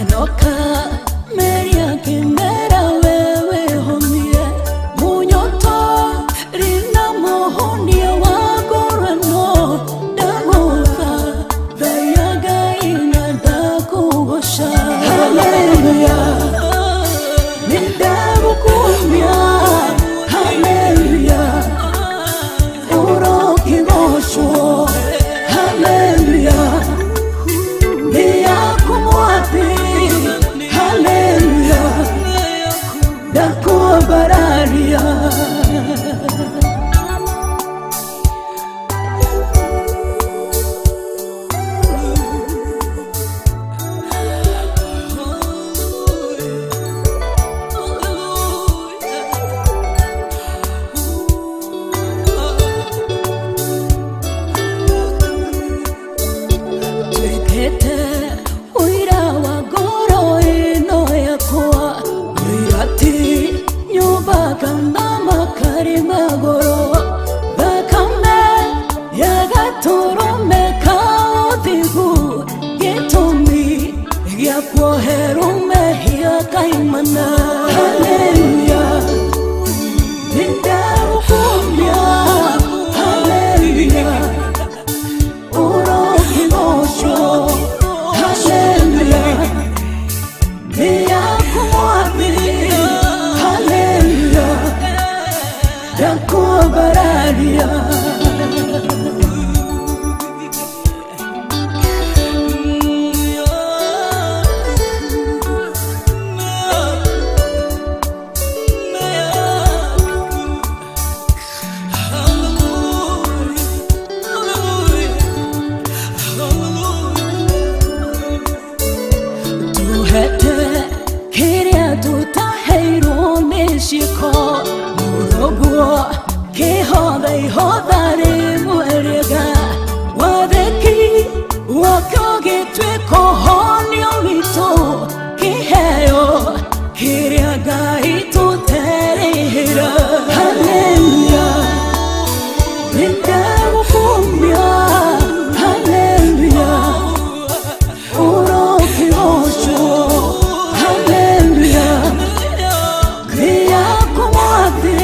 Enoka meria kĩmera we wĩhũmie munyoto rina mũhũnia wa ngorano ndagũtha thaya Ngai na ndakũgoca. Haleluya, nĩndagũkumia. Haleluya, ũrokĩgocwo. Haleluya, nĩ yaku Mwathi. Haleluya, ndakwambararia. Tuĩkĩte ũira wa ngoro ĩno yakwa, ũira ti nyũmba kana makari magũrũ, thakame ya gatũrũme ka ũthingu, gĩtũmi gĩa kuoherwo mehia kaimana. Haleluya, nĩndagũkumia. Haleluya, ũrokĩgocwo. Haleluya, nĩ yaku Mwathi. Haleluya, ndakwambararia. Tuhete kĩrĩa tũtaheirwo nĩ ciĩko, mũrũguo kĩhotha ihotha rĩmwe rĩega, wathĩki wakĩo gĩtuĩka ũhonio witũ, kĩheo kĩrĩa Ngai tũterĩhĩra. Haleluya, nĩndagũkumia. Haleluya, ũrokĩgocwo. Haleluya, nĩ yaku Mwathi.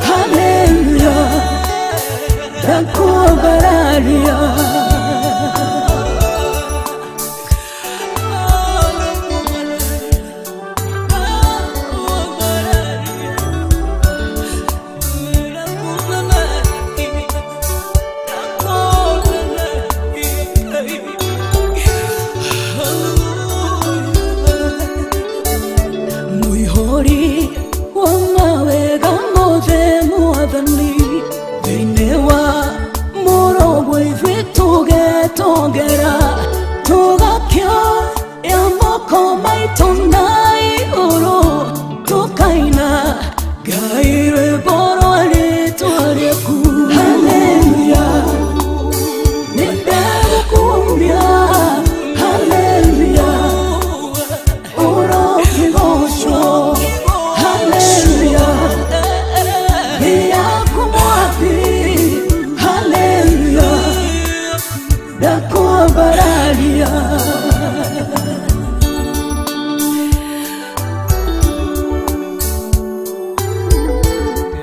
Haleluya, ndakwambararia. Mũihũri wa mawega mothe Mwathani, thĩinĩ wa mũrũguo ithuĩ tũgetongera, tũgakĩoya moko maitũ na igũrũ, tũkaina Ngai rwĩmbo rwa rĩtwa rĩaku. Haleluya, nĩndagũkumia. Haleluya, ũrokĩgocwo. Haleluya, nĩ yaku Mwathi. Haleluya, ndakwambararia.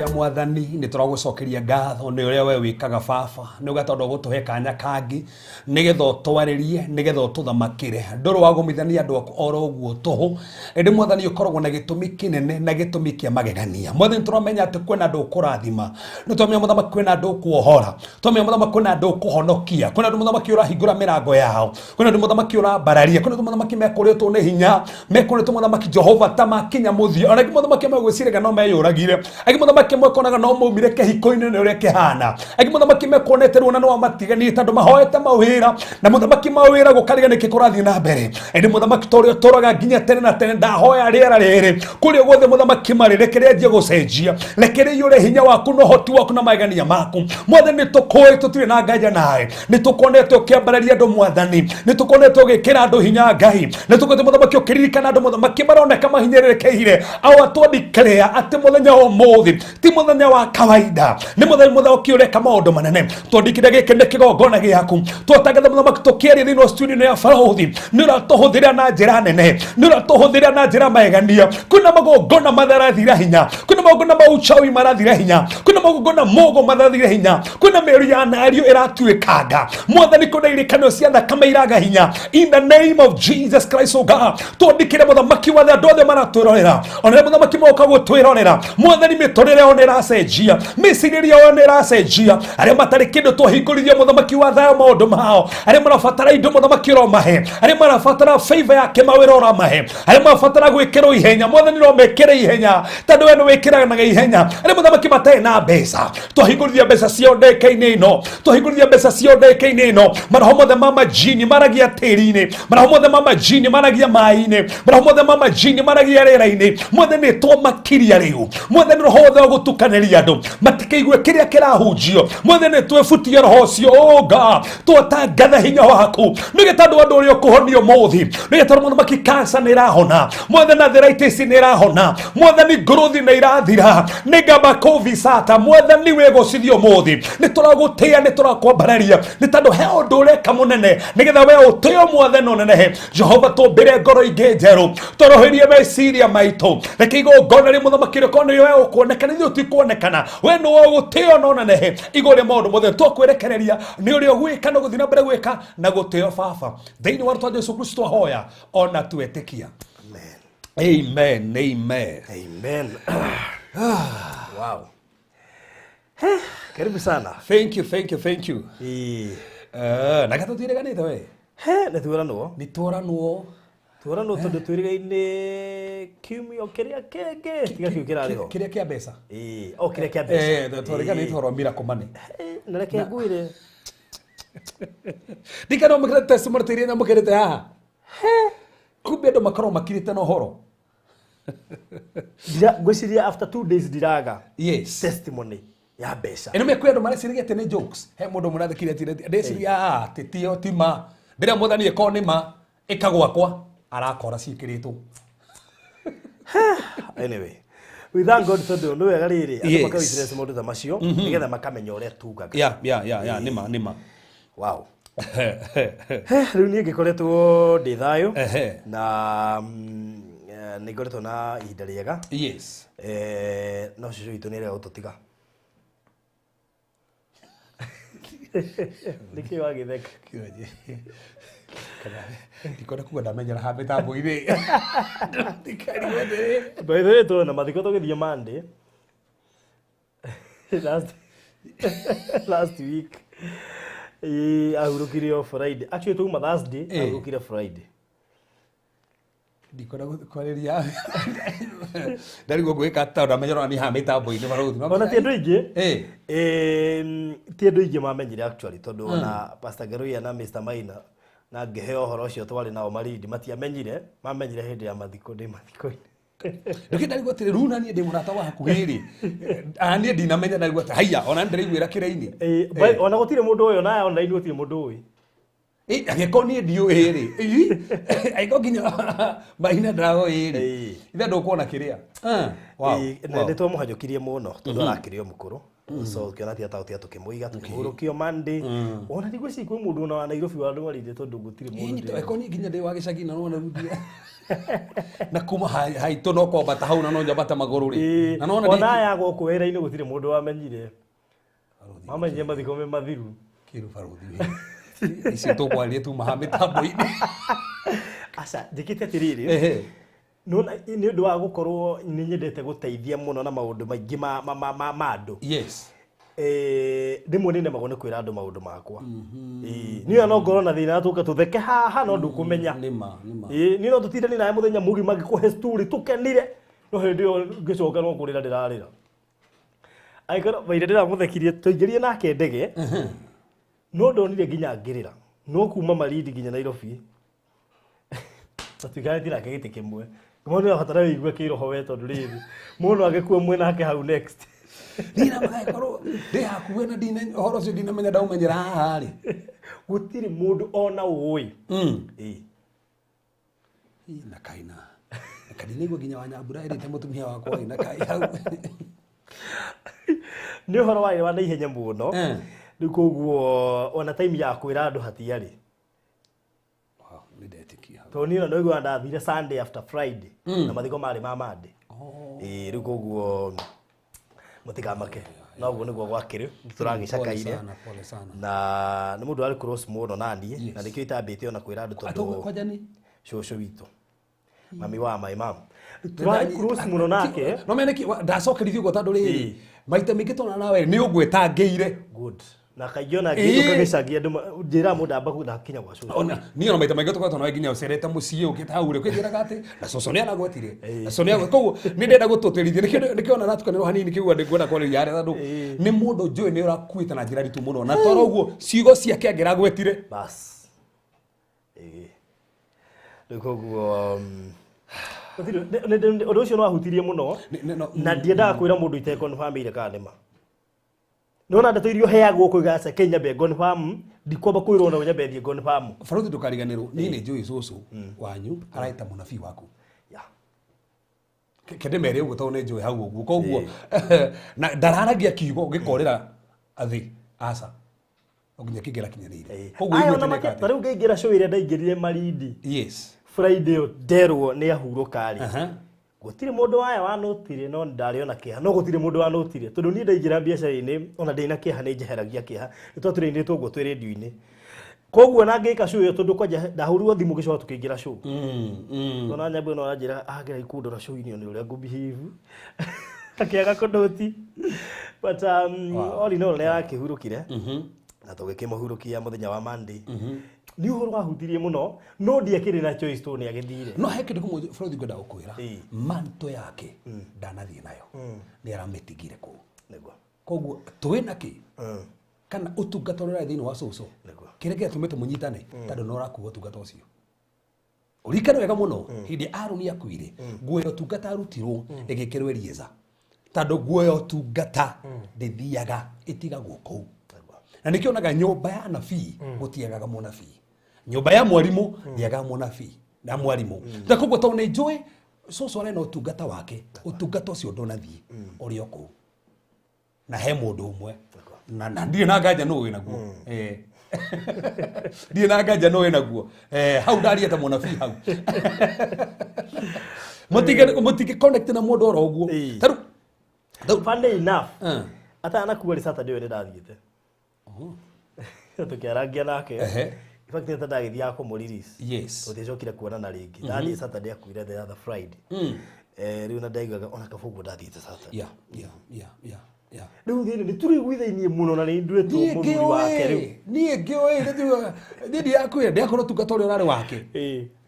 Ya Mwathani, nĩ tũragũcokeria ngatho nĩ ũrĩa we wĩkaga baba, nĩ ũga tondũ ũgũtũhe kanya kangĩ nĩgetha ũtwarĩrie, nĩgetha ũtũthamakĩre. Ndũrĩ wagũmithania andũ aku oro ũguo tũhũ, ĩndĩ Mwathani ũkoragwo na gĩtũmi kĩnene na gĩtũmi kĩa magegania. Mwathani, tũramenya atĩ kwĩna andũ ũkũrathima, nĩ tũramenya mũthamaki kwĩna andũ ũkuohora, tũramenya mũthamaki kwĩna andũ ũkũhonokia, kwĩna andũ mũthamaki ũrahingũra mĩrango yao, kwĩna andũ mũthamaki ũrambararia, kwĩna andũ mũthamaki mekũrĩtwo nĩ hinya, mekũrĩtwo mũthamaki Jehova ta makinya mũthia. Ona angĩ mũthamaki megwĩciraga no meyũragire, angĩ mũthamaki mekonaga no maumire kĩhiko-inĩ nĩ ũrĩa kĩhana, angĩ mũthamaki mekuonete ruo na nĩ wamatiganie tondũ mahoete mawĩra na mũthamaki mawĩra gũkariga nĩkĩ kũrathiĩ na mbere. Ĩndĩ mũthamaki ta ũrĩa ũtũraga nginya tene na tene, ndahoya rĩera rĩrĩ kũrĩa guothe mũthamaki marĩ, reke rĩanjie gũcenjia, reke rĩiyũre hinya waku na ũhoti waku na magegania maku. Mwathani, nĩ tũkũĩ tũtirĩ na nganja nawe, nĩ tũkuonete ũkĩambararia andũ Mwathani, nĩ tũkuonete ũgĩkĩra andũ hinya Ngai, nĩ tũkuonete mũthamaki ũkĩririkana andũ mũthamaki maroneka mahinyĩrĩrĩkĩire. Awa, twa declare atĩ mũthenya wa ũmũthĩ ti mũthenya muthenya wa kawaida ni muthenya muthoki ureka maundu manene twandikire giki ni kigongona giaku twatangatha muthamaki tukiaria thiini wa studio ya Barũthi ni uratuhuthira na njira nene ni uratuhuthira na njira maegania kwina magongona matharathira hinya kwina magongona ma uchawi marathira hinya kwina magongona mogo marathira hinya kwina mĩario ya nario ĩratuĩkanga mwathani kwina irĩkanĩro cia thakame iraga hinya in the name of Jesus Christ o God twandikire muthamaki wa andũ othe maratwĩrorera ona rĩrĩa muthamaki moka gũtwĩrorera mwathani mĩtũrĩre yao nĩ ĩracenjia mĩcirĩrie yao nĩ ĩracenjia arĩa matarĩ kĩndũ twahingũrithia muthamaki wa thayũ maũndũ mao arĩa marabatara indo muthamaki ũromahe arĩa marabatara favor yake mawĩra ũramahe arĩa marabatara gwĩkĩrwo ihenya mwathani ũromekĩre ihenya tondũ we nĩ wĩkĩranaga ihenya arĩa muthamaki matarĩ na mbeca twahingũrithia mbeca ciao ndeka-inĩ ĩno twahingũrithia mbeca ciao ndeka-inĩ ĩno maroho mothe ma majini maragia tĩri-inĩ maroho mothe ma majini maragia maĩ-inĩ maroho mothe ma majini maragia rĩera-inĩ mwathani twamakĩria rĩu mwathani roho wothe wa gũtukanĩria andũ matikaigue kĩrĩa kĩrahunjio mwathani twebutie roho ũcio ũnga twatangatha hinya waku nĩgetha andũ andũ ũrĩa ũkũhonio mũthĩ nĩgetha mũthamaki cancer nĩ ĩrahona mwathani arthritis nĩ ĩrahona mwathani ngũrũthi nĩ irathira nĩ ngamba sata mwathani wĩgocithio mũthĩ nĩ tũragũtĩĩa nĩ tũrakwambararia nĩ tondũ he ũndũ ũreka mũnene nĩgetha we ũtĩo mwathani ũnenehe Jehova tũmbĩre ngoro ingĩ njerũ tũrohĩrie meciria maitũ reke igongona rĩ mũthamaki rĩkorwo nĩ we ũkuonekana ithuĩ tikuonekana we nĩwe ũgũtĩo na ũnenehe igũrũ rĩa maũndũ mothe twakwĩrekereria nĩ ũrĩa ũgwĩka na gũthiĩ na mbere gwĩka na gũtĩo baba thĩinĩ wa rĩtwa Jesu Kristo ahoya ona twetĩkia. Amen. Amen, amen. Amen. Wow. Karibu sana. Thank you, thank you, thank you. Ĩĩ. Na gatũ twĩrĩganĩte we He, nĩ tuoranwo. nĩ tuoranwo Tuoranwo tondũ twĩrĩgaine kiumia kĩrĩa kĩngĩ tiga kĩu kĩrarĩ ho. kĩrĩa kĩa mbeca. Ĩĩ, o kĩrĩa kĩa mbeca. Twĩrĩganĩte ũhoro wa miracle money. Na reke ngwĩre. Ndikana mũkĩrĩte testimony ta iria nyamũkĩrĩte haha kumbe andũ makorwo makirĩte na ũhoro. Ngwĩciria after 2 days ndiraga Yes. testimony ya mbeca. Ĩno mekwe andũ mareciragia atĩ nĩ jokes he mũndũ mũrathikire atĩ ndeciria atĩ tio ti ma ndĩrĩa mwathani ĩkorwo nĩ ma ĩka gwakwa arakora ciĩkĩrĩtwo. Anyway, we thank God tondũ nĩ wega rĩrĩ andũ Yes. makawitness maũndũ ta macio nĩgetha makamenya ũrĩa tugaga. Yeah, nĩ ma nĩ ma. Wow. Rĩu niĩ ngĩkoretwo ndĩ thayũ Ehe. na nĩ ngoretwo na ihinda rĩega. Yes. No cũcũ witũ nĩ arega gũtũtiga. Nĩkĩ wagĩtheka? Ndikwenda kuga ndamenyera ha mĩtambo-inĩ. Ndikarigwo atĩrĩ. By the way, tuona mathiko tũgĩthiĩ Monday last week. Ahurũkire o Friday. Actually tuma Thursday, ahurũkire Friday. Ndikwenda kwarĩria ndarigwo ngwĩka atĩa ndamenyera ni ha mĩtambo-inĩ barũthi. Ona ti andũ aingĩ. Ti andũ aingĩ mamenyire actually tondũ ona Pastor Geruia na Mr. Maina na ngĩheo ũhoro ũcio twarĩ nao Malindi matiamenyire, mamenyire hĩndĩ ya mathiko ndĩ mathiko-inĩ. Ndũkĩ ndarigwo atĩrĩ rĩu na niĩ ndĩ mũrata wa hakuhĩ rĩ niĩ ndinamenya ndarigwo atĩ haiya ona ndĩraiguĩra kĩraini. Ona gũtirĩ mũndũ ũyũ na online gũtirĩ mũndũ ũĩ. Angĩkorwo niĩ ndiũĩ rĩ angĩkorwo nginya Maina ndaroĩ rĩ ithe ndũkuona kĩrĩa. Wow, Nĩ twamũhanyũkirie mũno tondũ arakĩrĩ o mũkũrũ so ũkĩona ti ataũtia tũkĩmũiga tũkĩmũhurũkio Monday. Ona ndigwĩciria kwĩ mũndũ ona wa Nairobi warwarire tondũ gũtirĩ mũndũ ndĩrona. Angĩkorwo niĩ nginya ndĩ wa gĩcagi na nona rĩu na kuma haitũ no kwambata hau na no njambate magũrũ rĩ na nona Ona aya gũkũ wĩra-inĩ gũtirĩ mũndũ wamenyire. Mamenyire mathiko me mathiru. Kĩrũ barũthi icio tũkwaria tuma ha mĩtambo-inĩ. Aca njĩkĩte atĩrĩrĩ nona nĩ ũndũ wa gũkorwo nĩ nyendete gũteithia mũno na maũndũ maingĩ ma andũ. Yes. Rĩmwe nĩ nemagwo nĩ kwĩra andũ maũndũ makwa. Niĩ no ngorwo na thĩna tũke tũtheke haha no ndũkũmenya. Nĩma nĩma. Niĩ no tũtindanie nawe mũthenya mũgima ngĩkũhe story tũkenire no hĩndĩ ĩyo ngĩcoka no kũrĩra ndĩrarĩra. Angĩkorwo maire ndĩramũthekirie tũingĩrie nake ndege no ndonire nginya ngĩrĩra no kuma Malindi nginya Nairobi tũtiganĩtie nake gĩtĩ kĩmwe. Mũndũ nĩarabatara wĩigue kĩroho we tondũ rĩrĩ mũndũ angĩkua mwĩ nake hau next. Niĩ na magagĩkorwo ndĩ hakuhĩ na ndina ũhoro ũcio ndinamenya ndaumenyera haha rĩ. Gũtirĩ mũndũ ona ũĩ. Na kaina. Na kaina nginya wa Nyambura ĩrĩte mũtumia wakwa na kai hau. Nĩ ũhoro warĩ wa naihenya mũno. Rĩu koguo ona time ya kwĩra andũ hatiarĩ. Wow, nĩ ndetĩkia. Tondũ niĩ ona ndaiguaga ndathire Sunday after Friday na mathiko marĩ ma Monday. Ĩĩ, rĩu koguo mũtikamake, no ũguo nĩguo gwakĩrĩ, tũragĩcakaire. Pole sana, pole sana. Na nĩ mũndũ warĩ close mũno naniĩ, na nĩkĩo itambĩte ona kwĩra andũ tondũ Kwanja nĩ cũcũ witũ, mami wa my mom, tũrarĩ close mũno nake. No mene ki ndacokerithio ũguo tondũ rĩrĩ maita maingĩ tona nawe nĩ ũgwĩtangĩire. Good, na kaingĩ ona ngĩũka gĩcagi andũ njĩraga mũndũ amba ndakinya gwa cũcũ. Ona niĩ ona maita maingĩ tũkoretwo nawe nginya ũcerete mũciĩ ũkĩte hau rĩ ũkĩnjĩraga atĩ na cũcũ nĩ aragwetire na cũcũ nĩ aragwetire, koguo nĩ ndĩrenda gũtũtĩrithia, nĩkĩo ona natukanĩrwo hanini kĩu andũ ngwenda kwarĩria harĩa tondũ nĩ mũndũ njũĩ nĩ ũrakuĩte na njĩra ritũ mũno na toro ũguo ciugo ciake angĩragwetire. Bas, ĩĩ, rĩu koguo gũtirĩ ũndũ ũcio nĩ wahutirie mũno. Na ndiendaga kwĩra mũndũ itekonfamĩire kana nĩma nona ndeto iria ũheagwo kũiga aca nyambe confirm, ndikwamba kwĩrwo no nyambe thiĩ confirm. Baruthi, ndũkariganĩrwo niĩ nĩ njũĩ cũcũ wanyu araita mũnabii waku. Kende mere ũguo tondũ nĩ njũĩ hau ũguo, koguo na ndararagia kiugo gĩkorĩra athĩ aca no nginya kĩngĩrakinyanĩire, koguo Aya iguĩte ona nĩ make atĩa? Ta rĩu ngĩingĩra show ĩrĩa ndaingĩrire Malindi Friday ĩyo nderwo nĩ ahurũka rĩ, gũtirĩ mũndũ waya wanũtire, no ndarĩ ona kĩeha, no gũtirĩ mũndũ wanũtire tondũ niĩ ndaingĩra biacara-inĩ ona ndĩna kĩeha nĩ njeheragia kĩeha, nĩ twatũrĩinĩtwo ũguo twĩ rĩndiũ-inĩ, koguo na ngĩka show ĩyo tondũ kwanja ndahũrirwo thimũ gĩcoka tũkĩingĩra show. Ona nyambo ĩno aranjĩra agera ikundora show-inĩ nĩ ũrĩa ngũbehave akĩaga kũnũti, but all in all nĩ arakĩhurũkire na tũgĩkĩmũhurũkia mũthenya wa Monday. Nĩ ũhoro wahutirie mũno, no ndiakĩrĩ na choice tondũ nĩ agĩthire. No he kĩndũ kĩmwe Baruthi ngwenda gũkwĩra. Manto yake ndanathiĩ nayo, nĩ aramĩtigire kũu. Koguo twĩ na kĩ kana ũtungata ũrĩa ũrarĩ thĩinĩ wa cũcũ kĩrĩa gĩatũmĩte mũnyitane tondũ nĩ ũrakua ũtungata ũcio. Ũririkane wega mũno hĩndĩ Aroni akuire, nguo ya ũtungata arutirwo ĩgĩkĩrwo Elieza, tondũ nguo ya ũtungata ndĩthiaga, ĩtigagwo kũu. Na nĩkĩo onaga nyũmba ya anabii gũtiagaga mũnabii, nyũmba ya mwarimũ ndĩagaga mũnabii na mwarimũ. Na koguo tondũ nĩ njũĩ cũcũ arĩ na ũtungata wake, ũtungata ũcio ndũnathiĩ, ũrĩ o kũu na he mũndũ ũmwe na ndirĩ na nganja nũ wĩ naguo. Ndirĩ na nganja nũ wĩ naguo. Hau ndaria ta mũnabii hau, mũtige connect na mũndũ oro ũguo. Ta rĩu Funny enough, atanakua rĩ, Saturday ĩyo nĩ ndathiĩte tũkĩarangia nake. In fact nĩ ta ndagĩthiaga kũmũ-release. Tũtiacokire kuonana rĩngĩ. Ndathiĩ Saturday, akuire the other Friday. Rĩu na ndaiguaga ona kaba ũguo ndathiĩte Saturday. Rĩu thĩinĩ nĩ tũrĩiguithainie mũno na nĩ nduĩtwo Niĩ mũthuri wake rĩu. ngĩũĩ, niĩ ngĩũĩ, niĩ ndirakwĩra ndiakorwo ũtungata ũrĩa ũrarĩ wake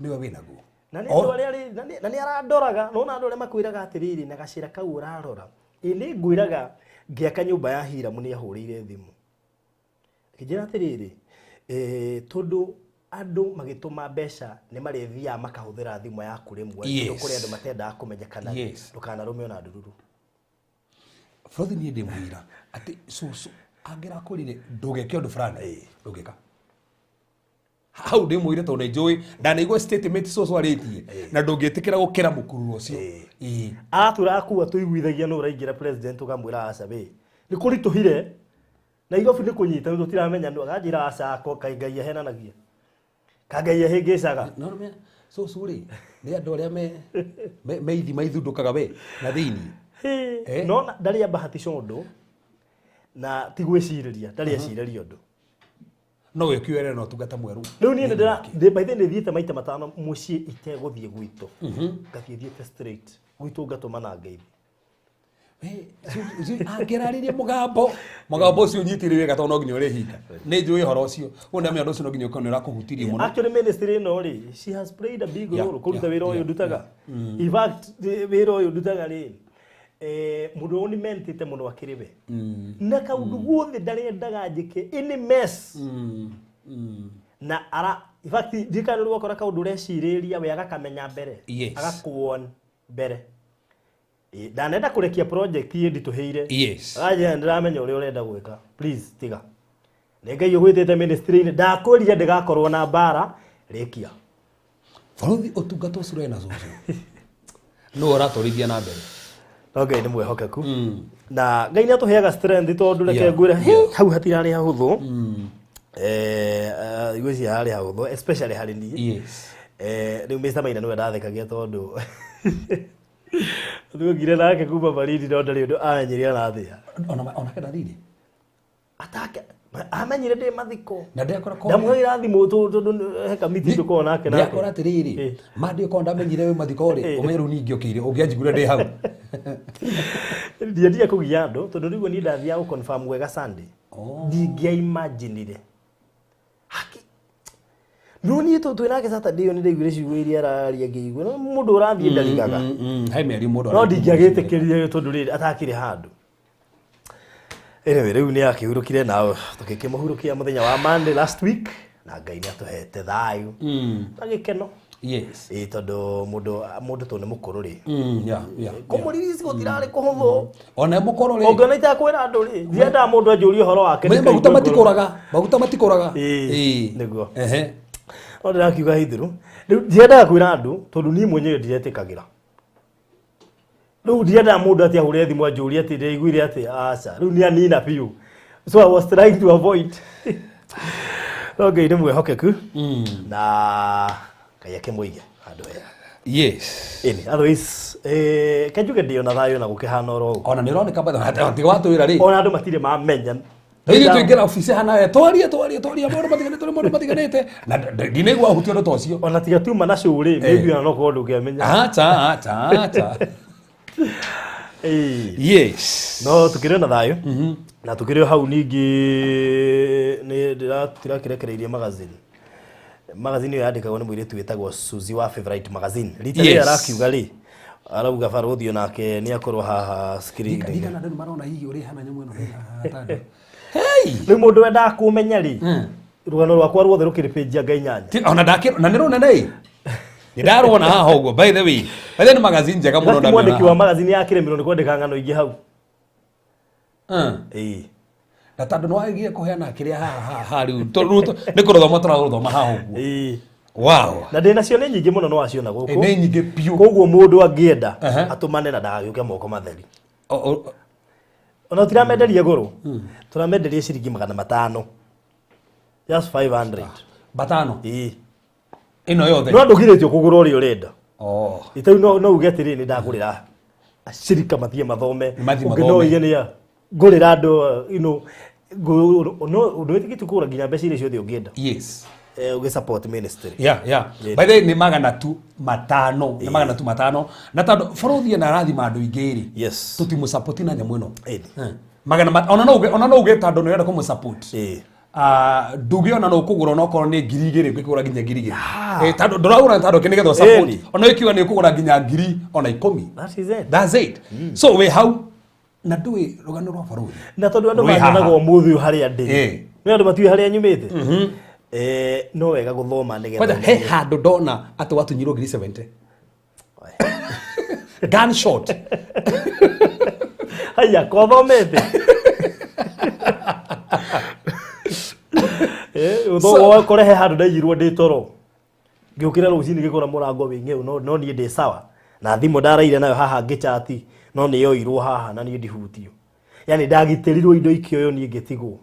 nĩwe wĩ naguo. Na nĩ andũ arĩa na nĩ arandoraga, nona andũ arĩa makwĩraga atĩrĩrĩ na gacĩra kau ũrarora, ĩ nĩ ngwĩraga ngĩaka nyũmba ya Hiramu nĩ ahũrĩire thimũ akĩnjĩra atĩrĩrĩ, tondũ andũ magĩtũma mbeca nĩ marĩthiaga makahũthĩra thimũ yaku rĩmwe, tondũ kũrĩ andũ matendaga kũmenyekana, ndũkanarũme ona ndururu. Baruthi, niĩ ndĩ mũira atĩ cũcũ angĩrakwĩrire ndũgeke ũndũ fulani, ndũngĩka. Hau ndĩ mũire tondũ nĩ njũĩ ndanaigua statement cũcũ arĩtie na ndũngĩtĩkĩra gũkĩra mũkururo ũcio. Ĩĩ. Aratwĩra akua tũiguithagia nũ ũraingĩra president, ũkamwĩra aca we nĩ kũritũhire Nairobi nĩ kũnyita nĩ tũtiramenya nũ, akanjĩra aca ako kaĩ Ngai ahenanagia ka Ngai ahĩngĩcaga. No nĩ cũcũ rĩ, nĩ andũ arĩa me ithima ithundũkaga we na thĩiniĩ. No ndarĩ ambahatisha ũndũ na ti gwĩcirĩria, ndarĩ ecirĩria ũndũ. No we ũkiuere na ũtungata mwerũ. Rĩu niĩ nĩndĩra by the way nĩthiĩte maita matano mũciĩ itegũthiĩ gwitũ, ngathiĩ thiĩte straight gwitũ ngatũma na ngeithi. Angĩrarĩria mũgambo ũcio ũnyitĩrĩ wega tondũ no nginya ũrĩhinga, nĩ njũĩ ũhoro ũcio ũguo ndamenya ũndũ ũcio no nginya ũkorwo nĩ ũrakũhutirie mũno. Actually ministry ĩno rĩ, she has played a big role kũruta wĩra ũyũ ndutaga. In fact wĩra ũyũ ndutaga rĩ, mũndũ ũyũ nĩmentĩte mũno akĩrĩ we na kaũndũ guothe ndarendaga njĩke any mess na ara in fact ndikana rĩu wakora kaũndũ ũrecirĩria we agakamenya mbere, agakuon mbere. Ndanenda kũrekia project ĩ nditũhĩire. Aranjĩra ndĩramenya ũrĩa ũrenda gwĩka, please tiga, nĩ Ngai ũgwĩtĩte ministry-inĩ, ndakwĩrire ndĩgakorwo na mbara, rĩkia. Baruthi, ũtungata ũcio ũrĩ na cũcũ nũ ũratwarithia na mbere? No Ngai nĩ mwĩhokeku na Ngai nĩ atũheaga strength tondũ reke ngwĩre hau hatirarĩ hahũthũ. Ngwĩciria hararĩ hahũthũ especially harĩ niĩ. Rĩu Mr. Maina nĩwe ndathekagia tondũ tuokire nake kuma baridi no ndarĩ ũndũ amenyire ona atĩa. Onake ndathire. Atake amenyire ndĩ mathiko. Na ndakora ko Ndamũhũrĩra thimũ tondũ he kamiti tũkoragwo nake nake. Ndakora atĩrĩrĩ, ma ndiũkorwo ndamenyire wĩ mathiko rĩ, ũmenye rĩu niĩ ngĩũkĩire ũngĩanjiguire ndĩ hau. Ndiendire kũgia andũ tondũ rĩu niĩ ndathiaga gũ-confirm wega Sunday. Oh. Ndingĩaimaginire. Haki. No niĩ tondũ twĩ nake Saturday ĩyo nĩndaiguire ciugo iria araria ngĩigua. No mũndũ ũrathiĩ ndarigaga. He mĩario mũndũ No araigua. ndingĩagĩtĩkĩrire tondũ rĩrĩ atakĩrĩ handũ. Anyway, rĩu nĩ akĩhurũkire na tũgĩkĩmũhurũkia mũthenya wa Monday last week na Ngai nĩ atũhete thayũ na gĩkeno. Ĩĩ tondũ mũndũ tondũ nĩ mũkũrũ rĩ. Kũmũririci gũtirarĩ kũhũthũ. Ona mũkũrũ rĩ. Ũngĩona itakwĩra andũ rĩ, ndiendaga mũndũ anjũrie ũhoro wake. Maguta nĩkaigua ngoro. matikũraga, maguta matikũraga. Ĩĩ, nĩguo. Ehe. No ndĩrakiuga hithuru. Rĩu ndiendaga kwĩra andũ tondũ niĩ mwenyewe ndiretĩkagĩra. Rĩu ndiendaga mũndũ atĩ ahũre thimũ anjũrie atĩ ndĩraiguire atĩ aca. Rĩu nĩ anina biũ. So I was trying to avoid. No Ngai nĩ mwĩhokeku. Na Ngai akĩmũige handũ hega. Yes. Ĩni, otherwise kanjuge ndĩ ona thayũ na gũkĩhana oro ũguo. Ona nĩ ũroneka batha tiga watwĩra rĩ. Ona andũ matirĩ mamenya. Ithuĩ tũingĩra obici hana we twarie twarie twarie maũndũ matiganĩte maũndũ matiganĩte na ndinaigua hutia ũndũ ta ũcio. Ona tiga tuma na show rĩ, maybe ona no korwo ndũngĩamenya. Acha acha acha. Ĩĩ. Yes. No tukĩrĩ na thayũ na tukĩrĩ o hau ningĩ nĩ ndĩrakĩrekereirie magazine. Magazine ĩyo yandĩkagwo nĩ mũirĩtu wĩtagwo Suzy wa Favorite Magazine. Rita rĩrĩa arakiuga rĩ, arauga barũthi onake nĩ akorwo haha screen. Ndirikana andũ nĩ marona hihi ũrĩ hana nyamũ ĩno ĩ haha tandũ. Hey! Rĩu mũndũ wendaga kũmenya rĩ, rũgano rwakwa ruothe rũkĩrĩ page ya ngai nyanya. Ona ndakĩ na nĩ rũnene ĩ. Nĩ ndarwona haha ũguo by the way. By the way nĩ magazine njega mũno Mwandĩki wa ndamĩona. magazine yakĩremirwo nĩ kwandĩka ng'ano ingĩ hau. Ĩĩ. Na tondũ nĩ wagire kũheana kĩrĩa haha haha rĩu nĩ kũrũthoma tũrarũthoma haha ũguo. Ĩĩ. Wow. Na ndĩ nacio nĩ nyingĩ mũno no waciona gũkũ. Nĩ nyingĩ biũ. Koguo mũndũ angĩenda atũmane na ndagagĩũke moko matheri. Ona tũtiramenderia goro. Tũramenderia ciringi 500. Just 500. Batano. Ĩĩ. Ĩno yothe. No ndũgirĩtio kũgũra ũrĩa ũrenda. Oh. Ĩtau no uge atĩrĩrĩ nĩ ndagũrĩra acirika mathiĩ mathome. Mathiĩ Ũngĩ mathome. no uige nĩ a ngũrĩra andũ you know no ndwĩtĩkĩtie kũgũra nginya mbeca iria ciothe ũngĩenda. Yes. Ũgĩ support ministry. Yeah, yeah. By the way nĩ 500, nĩ 500. Na tondũ bũrũri na arathima andũ aingĩ rĩ. Yes. Tũtimũsupport na nyamũ ĩno. Ĩni. Magana ona no uge tondũ nĩ ũrenda kũmũsupport. Ĩĩ. Nduge ona no ũkũgũra onokorwo nĩ 2000 ũngĩkũgũra nginya 2000. Tondũ ndũragũra tondũ kĩ nĩgetha ũsupport. Ĩni. Ona ĩkiuga nĩ ũkũgũra nginya 10,000 ona 10. That is it. That's it. So wĩ hau na ndũĩ rũgano rwa barũthi. Na tondũ andũ Rwĩ haha. manyonaga ũmũthĩ ũyũ harĩa ndĩ. Ĩĩ. Nĩ andũ matiũĩ harĩa nyumĩte. No wega gũthoma nĩgetha Kwanja he handũ ndona atĩ watunyirwo 70,000. Gunshot. Haya, kothomete. Ũkore he handũ ndaiyirwo ndĩ toro. Ngĩũkĩra rũcinĩ ngĩkora mũrango wĩ ng'eu no niĩ ndĩ sawa. Na thimũ ndaraire nayo haha ngĩchati no nĩ yoirwo haha na niĩ ndihutio. Yani ndagitĩrirwo indo ikĩoywo niĩ ngĩtigwo.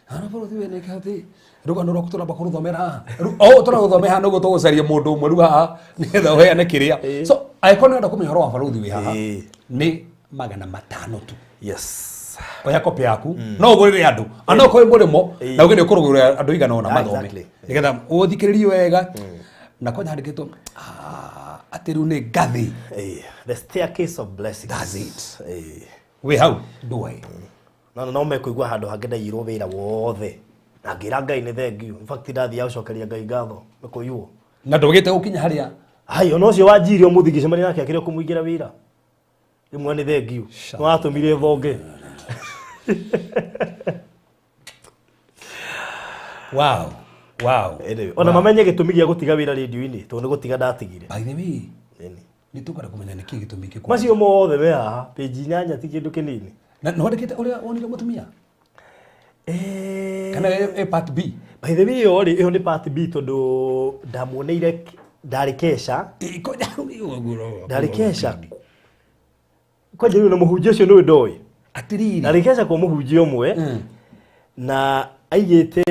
Hana bũrũri wene atĩ rũgano rwaku tũramba kũrũthomera haha. Rĩu o tũragũthomera haha nĩguo tũgũcaria mũndũ ũmwe rĩu haha nĩgetha ũheane kĩrĩa. So angĩkorwo nĩ ũrenda kũmenya ũhoro wa barũthi wĩ haha Ĩĩ. nĩ 500 tu. Yes. Oya kopi yaku no ũgũrĩre andũ ana okorwo wĩ mũrĩmo na uge nĩ ũkũrũgũrĩra andũ igana ũna mathome Exactly. nĩgetha ũthikĩrĩrie wega na kwanja handĩkĩtwo atĩ rĩu nĩ ngathĩ. The staircase of blessings. That's it. Ĩĩ. Wĩ hau ndũĩ. No no mekũigua handũ hangĩ ndaiyirwo wĩra wothe. Na ngĩra Ngai nĩ thengiũ. In fact ndathiaga gũcokeria Ngai ngatho nĩ kũiywo. Na ndũgĩte gũkinya harĩa. Hai ona ũcio wanjirie ũmũthĩ ngĩcemania nake akĩrĩ kũmũingĩra wĩra. Rĩmwe nĩ thengiũ. Nĩ watũmire thonge. Wow. Wow. Anyway, ona mamenye gĩtũmi gĩa gũtiga wĩra rĩndiũ-inĩ tondũ nĩ gũtiga ndatigire. By the way, Ĩni. nĩ tũkwenda kũmenya nĩkĩ gĩtũmi gĩkũ. Macio mothe me haha page 8 ti kĩndũ kĩnini. Na nĩ wandĩkĩte ũrĩa wonire mũtumia? Kana ĩ part B? By the way ĩyo rĩ, ĩyo nĩ part B tondũ ndamuoneire ndarĩ kesha. Ndarĩ kesha. Kwanja rĩu na mũhunjia ũcio nĩwe ndoĩ. Na Atiriri. rĩkeca kwa mũhunjia ũmwe na aigĩte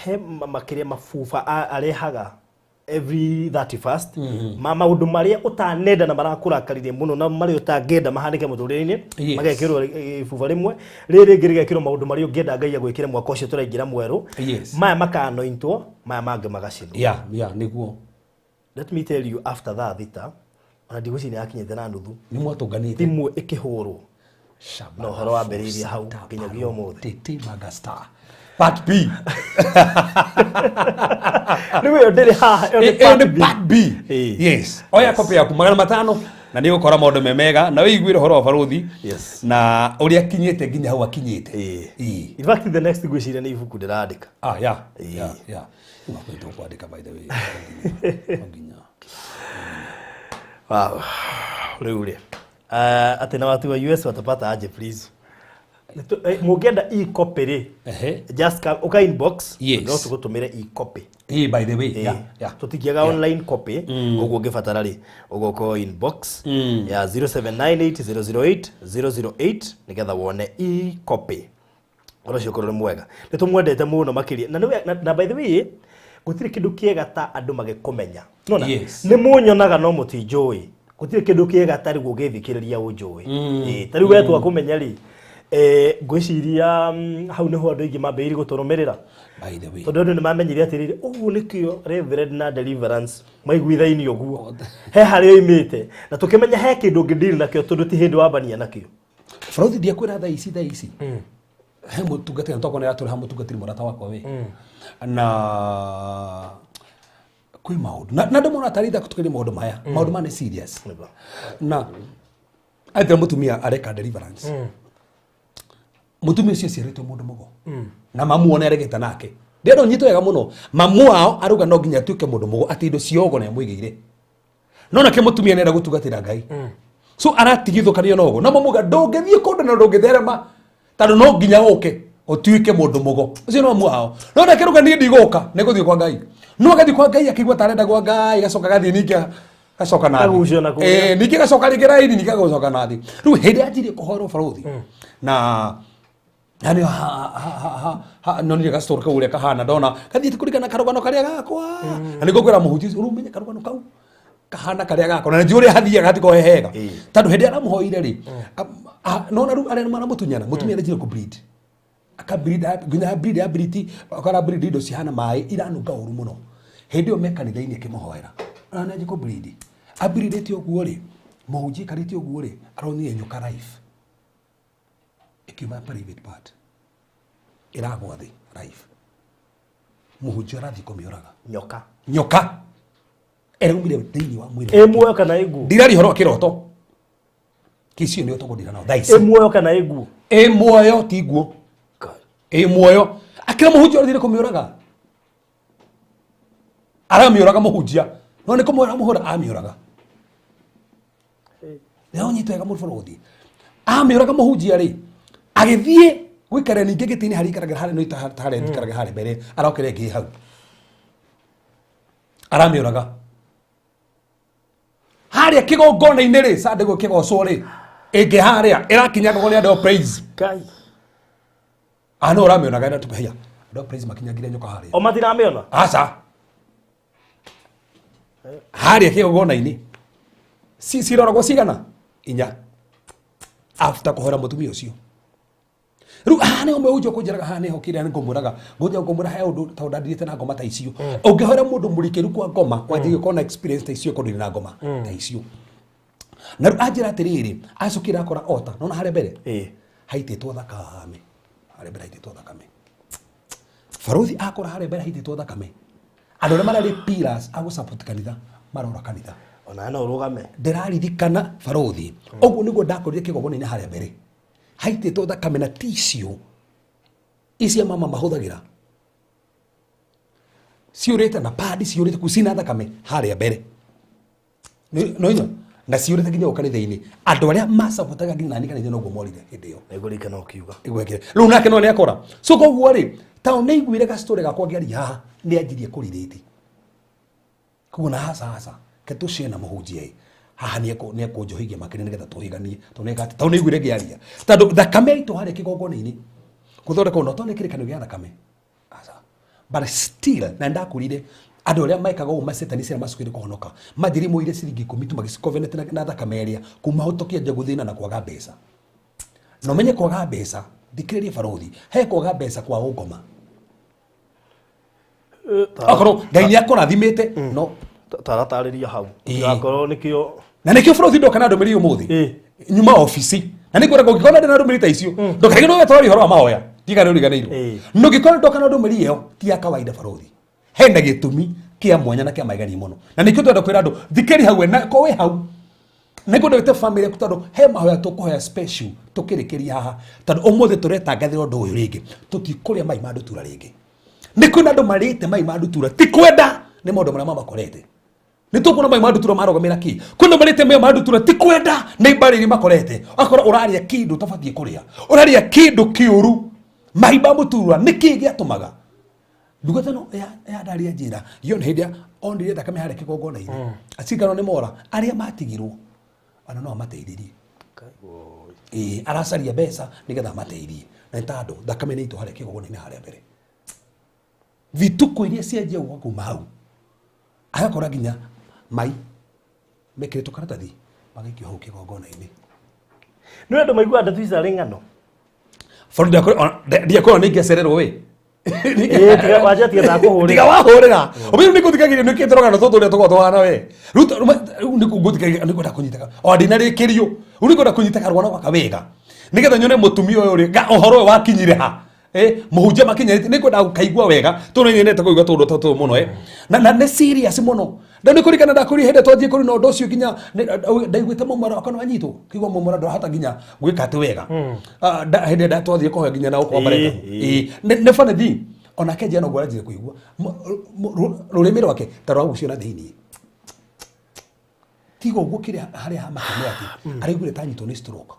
he makĩria mabuba arehaga every 31st ma maũndũ marĩa ũtanenda na marakũrakaririe mũno na marĩa ũtangĩenda mahanĩke mũtũrĩre-inĩ. Yes. Magekĩrwo ibuba rĩmwe, rĩrĩ rĩngĩ rĩgekĩrwo maũndũ marĩa ũngĩenda Ngai agwĩkĩre mwaka ũcio tũraingĩra mwerũ. Yes. Maya makanointwo, maya mangĩ magacinwo. Ya, niguo. Let me tell you, after thaa 6 ona ndigwĩciria yakinyĩte na nuthu. Nĩ mwatũnganĩte. Thimũ ĩkĩhũrwo na ũhoro wambĩrĩirie hau nginyagia ũmũthĩ. Tete Magastar. Part B. Rĩu ĩyo ndĩrĩ haha, ĩyo nĩ Ĩyo part nĩ B. part B. Ĩĩ. Yes. Oya kopi yaku 500 na nĩ ũgũkora maũndũ me mega na wĩiguĩre ũhoro wa baruthi Yes. na ũrĩa akinyĩte nginya hau akinyĩte. Ĩĩ. Ĩĩ. In fact, the next ngwĩciria nĩ ibuku ndĩrandĩka. Ah, yeah. Ĩĩ. Yeah. Unakwenda kwandĩka, by the way. No nginya. Wow. Rĩu rĩ, atĩ na watu wa US watapata aje, please? Mũngĩenda e-copy rĩ, Ehe. just come, ũka inbox. Yes. No tũgũtũmĩre e-copy. Ĩĩ, by the way. Yeah. Tũtingĩaga online copy, ũguo ũngĩbatara rĩ, ũgoka inbox ya 0798 008 nĩgetha wone e-copy. Ũhoro ũcio ũkorwo nĩ mwega, nĩ tũmwendete mũno makĩria na, nĩwe- na by the way, gũtirĩ kĩndũ kĩega ta andũ magĩkũmenya. Nona Yes. nĩ mũnyonaga no mũtinjũĩ. Gũtirĩ kĩndũ kĩega ta rĩu ũgĩthikĩrĩria ũnjũĩ. Ĩĩ, ta rĩu we twakũmenya rĩ, ngwĩciria hau nĩho andũ aingĩ mambĩrĩirie gũtũrũmĩrĩra, By the way. tondũ andũ nĩ mamenyire atĩrĩrĩ, ũguo nĩkĩo Reverend na Deliverance maiguithainio ũguo, he harĩa oimĩte na tũkĩmenya he kĩndũ ũngĩdeal nakĩo, tondũ ti hĩndĩ wambania nakĩo. Baruthi, ndiakwĩra thaa ici he mũtungatĩri tokorwo nĩ aratũrĩha, mũtungatĩri mũrata wakwa we na kwĩ maũndũ na andũ mona tarĩ tũkĩrĩ maũndũ maya, maũndũ maya nĩ serious. Na atĩra mũtumia areka deliverance, mũtumia ũcio aciarĩtwo mũndũ mũgo na mamu one aregete nake, ndĩrenda ũnyite wega mũno. Mamu wao arauga no nginya atuĩke mũndũ mũgo, atĩ indo cia ũgo nĩ amũigĩire, no nake mũtumia nĩenda gũtungatĩra Ngai, so aratigithũkanio na ũguo na mamuga ndũngĩthiĩ kũndũ na ndũngĩtherema tondũ no nginya ũke ũtuĩke mũndũ mũgo ũcio no mamu wao. No nake ruga, niĩ ndigũka, nĩ gũthiĩ kwa Ngai. No agathiĩ kwa Ngai akĩigua ta arenda kwa Ngai, gacoka gathiĩ ningĩ gacoka na thĩ. Kagucio na kũrĩa. Eh, ningĩ gacoka rĩngĩ raini, ningĩ gacoka na thĩ. Rĩu hĩndĩ yanjirie kũhoerwo baruthi na yani nonire gastori kau ũrĩa kahana, ndona kathiĩte kũringana na karũgano karĩa gakwa, na nĩguo ngwĩra mũhunjia ũcio, rĩu menye karũgano kau kahana karĩa gakwa na nĩnjũĩ ũrĩa hathiaga hatiko hehega, tondũ hĩndĩ ĩrĩa aramũhoire rĩ, nona rĩu arĩa maramũtunyana, mũtumia nĩanjire kũ-bleed, akableed nginya bleed ya bleed, akara bleed indo cihana maĩ iranunga ũru mũno. Hĩndĩ ĩyo me kanitha-inĩ akĩmũhoera ona nĩanjie kũ-bleed, ableedĩte ũguo rĩ, mũhunjia aikarĩte ũguo rĩ, aronire nyoka life ĩkiuma private part ĩragwa thĩ life, mũhunjia arathiĩ kũmĩũraga. Nyoka? Nyoka ĩraumire thĩinĩ wa mwĩrĩ. Ĩ muoyo kana ĩ nguo? Ndiraria ũhoro wa kĩroto kĩcio nĩo tũgũndira nao thaa ici. Ĩ muoyo kana ĩ nguo? Ĩ muoyo, ti nguo, ĩ muoyo. Akĩra mũhunjia ũrathire kũmĩũraga, aramĩũraga mũhunjia, no nĩ kũmũhũra mũhũra amĩũraga. Nĩ ũnyite wega mũbũrũthi, amĩũraga mũhunjia rĩ, agĩthiĩ gũikara ningĩ gĩtĩ-inĩ harĩa ikaragĩra harĩa, no harĩa ikaragĩra harĩa mbere, arokire ĩngĩ hau aramĩũraga harĩa kĩgongona-inĩ rĩ, Sunday gũkĩgocwo rĩ, ĩngĩ harĩa ĩrakinyangagwo nĩ andũ a praise. Ngai. Ah, no ũramĩonaga ĩra tukahia andũ a praise makinyangire nyoka harĩa. O matiramĩona? Aca, harĩa kĩgongona-inĩ ciroragwo cigana inya after kũhora mũtumia ũcio. Rĩu haha nĩho mũhunjia kũnjĩraga, haha nĩho kĩrĩa nĩngũmwĩraga, ngũnja ngũmwĩra he ũndũ tondũ ndandirĩte na ngoma ta icio. Ũngĩhora mũndũ mũrikĩru kwa ngoma, wanjie gũkorwo na experience ta icio, kũndũ na ngoma ta icio. Na rĩu anjĩra atĩrĩrĩ, acokire akora ota nona harĩa mbere haitĩtwo thakame, harĩa mbere haitĩtwo thakame. Baruthi akora harĩa mbere haitĩtwo thakame, andũ arĩa mararĩ pillars a gũ-support kanitha marora kanitha. Ona no ũrũgame. Ndĩraririkana baruthi, ũguo nĩguo ndakorire kĩgongona-inĩ harĩa mbere haitĩtwo thakame na tissue icia mama mahũthagĩra ciũrĩte na padi ciũrĩte kuu cina thakame harĩa mbere. No inya na ciũrĩte nginya gũkũ kanitha-inĩ, andũ arĩa macabotaga nginya nani kanitha noguo morire hĩndĩ ĩyo. Nĩngũririkana ũkiuga. Igwekire rĩu nake no nĩakora, so koguo rĩ, tondũ nĩaiguire gastori gakwa ngĩaria haha, nĩanjirie kũrirĩti koguo na haca haca ke tũcie na mũhunjia ĩ Haha nĩ ekũnjohigia makĩria nĩgetha tũhiganie, tondũ nĩ tondũ nĩ aiguire ngĩaria, tondũ thakame itũ harĩa kĩgongona-inĩ gũthondeka ũndũ to nĩ kĩrĩkanĩro gĩa thakame. Aca. But still na ndakurire andũ arĩa mekaga ũguo macetani ciana macukire kũhonoka manjĩrĩ ciringi 10 tu magĩcicovenant na thakame ĩrĩa kuma hau tũkĩanjia gũthĩna na kwaga mbeca. Na ũmenye kwaga mbeca, thikĩrĩria barothi, he kwaga mbeca kwa ũngoma, akorwo Ngai nĩ akũrathimĩte no Taratarĩria hau. Tigakorwo nĩkĩo. Na nĩkĩo barothi ndoka na ndũmĩrĩri ũmũthĩ. Nyuma obici na nĩ ngwenda ũngĩkorwo ndĩ na ndũmĩrĩri ta icio, ndũkarigwo nĩ wetwarĩ ũhoro wa mahoya tiga nĩ ũriganĩirwo. Na ũngĩkorwo ndoka na ndũmĩrĩri ĩyo ti ya kawaida barothi, hena gĩtũmi kĩa mwanya na kĩa magegania mũno, na nĩkĩo twenda kwĩra andũ thikĩri hau we na ko wĩ hau nĩ ngwenda wĩte family yaku, tondũ he mahoya tũkũhoya special tũkĩrĩkĩria haha, tondũ ũmũthĩ tũretangathĩra ũndũ ũyũ rĩngĩ, tũtikũrĩa mai ma ndutura rĩngĩ. Nĩ kwĩna andũ marĩte mai ma ndutura ti kwenda, nĩ maũndũ marĩa mamakorete. Nĩ tũkuona mai ma ndutura marũgamĩra kĩ. Kwĩna marĩte mai ma ndutura ti kwenda, nĩ mbarĩ iria makorete. Akorwo ũrarĩa kĩndũ ũtabatiĩ kũrĩa, ũrarĩa kĩndũ kĩũru, mai ma mũtura nĩ kĩ gĩatũmaga ndungata ĩno ya ndaria njĩra yo nĩ hĩndĩ onire thakame harĩa kĩgongona-inĩ acikano nĩ mora arĩa matigirwo ona no amateithirie. Ĩĩ, aracaria mbeca nĩgetha amateithie, na nĩ tondũ thakame nĩ itũ harĩa kĩgongona-inĩ harĩa mbere vituko iria cianjia gũka kuma hau, agakora nginya mai mekĩrĩtwo karatathi magaikio hau kĩgongona-inĩ. Nĩ andũ maiguaga ndeto ici arĩ ng'ano. Bado ndiakorwo nĩ ingĩacererwo wĩ. Ĩĩ, wanja tiga ndakũhũrĩra. Tiga wahũrĩra ũmĩrũ nĩ ngũthikagĩria nĩ kĩtoro kana tũtũ ũrĩa tũkoragwo tũhana we. Rĩu nĩ ngũthikagĩria nĩ ngwenda kũnyita o ndinarĩkĩrio, rĩu nĩ ngwenda kũnyita karũgano gaka wega nĩgetha nyone mũtumia ũyũ rĩ ũhoro ũyũ wakinyire ha. Mũhunjia makinyĩrĩte nĩ ngwenda gũkaigua wega tondũ nĩ nyendete kũigua tũndũ tũtũ mũno, na nĩ serious mũno na nĩ kũringana ndakũria hĩndĩ twanjie kũrĩ na ũndũ ũcio nginya ndaiguĩte mũmera wakwa nĩ wanyitwo kĩigua mũmera ndũrahota nginya gwĩka atĩ wega. Ah, hĩndĩ ĩrĩa twathiĩ kũhoya nginya na gũkũ Amerika. Nĩ funny thing onake njia noguo aranjire kũigua rũrĩmĩ rwake ta rwagucio na thĩiniĩ, tiga ũguo kĩrĩa harĩa hamakenia atĩ araiguire ta anyitwo nĩ stroke.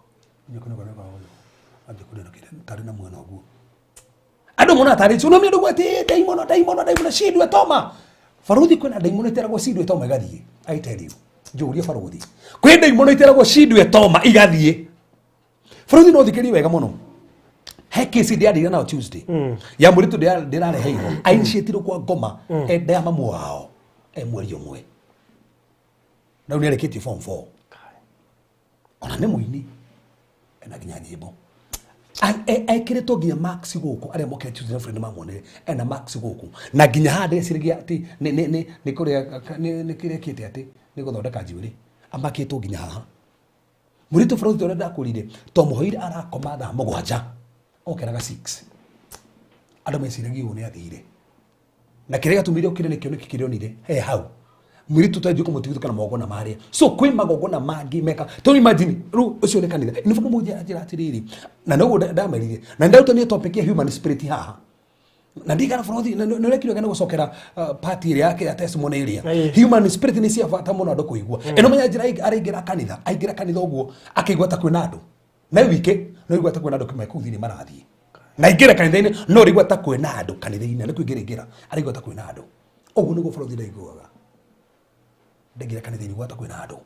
Anjia kũrĩa na kĩrĩa tarĩ na mwena ũguo andũ mona tarĩ cio no mĩndũ gwati ndaimono ndaimono ndaimono cindwe toma baruthi kwĩna ndaimono iteragwo cindwe toma igathiĩ. I tell you, njũrie baruthi, kwĩ ndaimono iteragwo cindwe toma igathiĩ. Baruthi no thikĩrie wega mũno, he kesi ndĩarĩire nayo Tuesday ya mũritũ ndĩrareheirwo ainitiatirwo kwa ngoma enda ya mamu wao e mweri ũmwe na rĩu nĩarĩkĩtie form 4, ona nĩ mũini ena nginya nyĩmbo. Ekĩrĩtwo nginya max gũkũ arĩa mokire Tuesday na Friday mamuonire ena max gũkũ na nginya haha ndĩreciragia atĩ nĩ kũrĩa nĩ kĩrekĩte atĩ nĩ gũthondeka njuĩrĩ amakĩtwo nginya haha. Mũritũ bũrũri ũrĩa ndakũrire twamũhoire arakoma thaa 7 okeraga 6, andũ meciragia ũũ nĩ athire na kĩrĩa gĩatũmire ũkire nĩ kĩoneki kĩrĩa onire he hau mũirĩtu twanjie kũmũtigithũkana magongona marĩa. So kwĩ magongona mangĩ meka to imagine rĩu ũcio nĩ kanitha nĩ bũkũ mũnjia njĩra atĩrĩrĩ na noguo ndamerire na ndarutanire topic ya human spirit haha na ndigana bũrũthi nĩ ũrekire wega nĩ gũcokera part ĩrĩa yake ya testimony ĩrĩa. Human spirit nĩ cia bata mũno andũ kũigua ĩno menya njĩra araingĩra kanitha, aingĩra kanitha ũguo akĩigua ta kwĩna andũ na wike no igua ta kwĩna andũ me kũu thĩinĩ marathiĩ na ingĩra kanitha-inĩ no ũraigua ta kwĩna andũ kanitha-inĩ nĩ kũingĩra ingĩra araigua ta kwĩna andũ ũguo nĩguo bũrũri ndaiguaga ndaingĩra kanitha-inĩ igua ta kwĩna andũ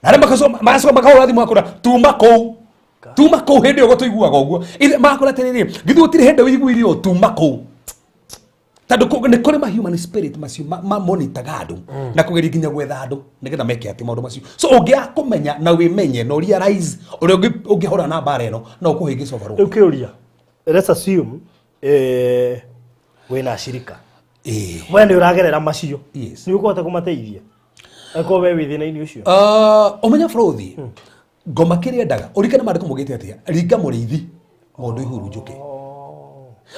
na arĩa magacoka makahũra thimũ akũra tuma kũu, tuma kũu. Hĩndĩ ĩyo gũtũiguaga ũguo ithe makũra atĩrĩrĩ githĩ gũtirĩ hĩndĩ ũiguire ũũ tuma kũu, tondũ nĩ kũrĩ ma human spirit macio mamonitaga andũ na kũgeria nginya gwetha andũ nĩgetha meke atĩ maũndũ macio. So ũngĩaga kũmenya na wĩmenye na ũrealize ũrĩa ũngĩhũrana na mbara ĩno no ũkũhĩngĩca ũbarũthi. Rĩu kĩũria, let's assume wĩna ashirika we nĩ ũragerera macio, nĩ ũkũhota kũmateithia angĩkorwo we wĩ thĩna-inĩ ũcio? Ũmenya bũrũthi ngoma kĩrĩa endaga ũrikane maandĩko maugĩte atĩa, ringa mũrĩithi ng'ondu ihurunjũke.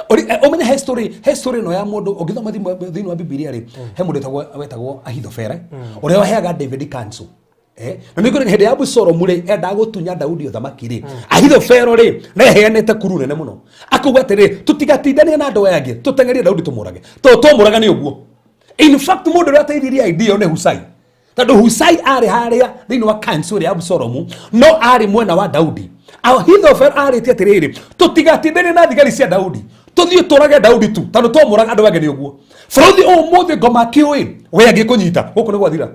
Ũmenye he story ĩno ya mũndũ ũngĩthoma thĩinĩ wa Bibilia rĩ, he mũndũ wetagwo Ahithofere ũrĩa waheaga David counsel. Na nĩ hĩndĩ ya Abusalomu rĩ endaga gũtunya Daudi ũthamaki rĩ, Ahithofero rĩ neheanĩte kuru nene mũno akauga atĩrĩ, tũtigatindanie na andũ aya angĩ, tũteng'erie Daudi tũmũrage, tondũ twamũraga nĩ ũguo. In fact mũndũ ũrĩa ateithirie idea ĩyo nĩ Husai, tondũ Husai arĩ harĩa thĩinĩ wa council ya Abusalomu no arĩ mwena wa Daudi. Ahithofel arĩtie atĩrĩrĩ, tũtigatindanie na thigari cia Daudi, tũthiĩ tũrage Daudi tu, tondũ twamũraga andũ angĩ nĩ ũguo. Bũrũri ũmũthĩ ngoma kĩũĩ we angĩkũnyita gũkũ nĩ gwathira.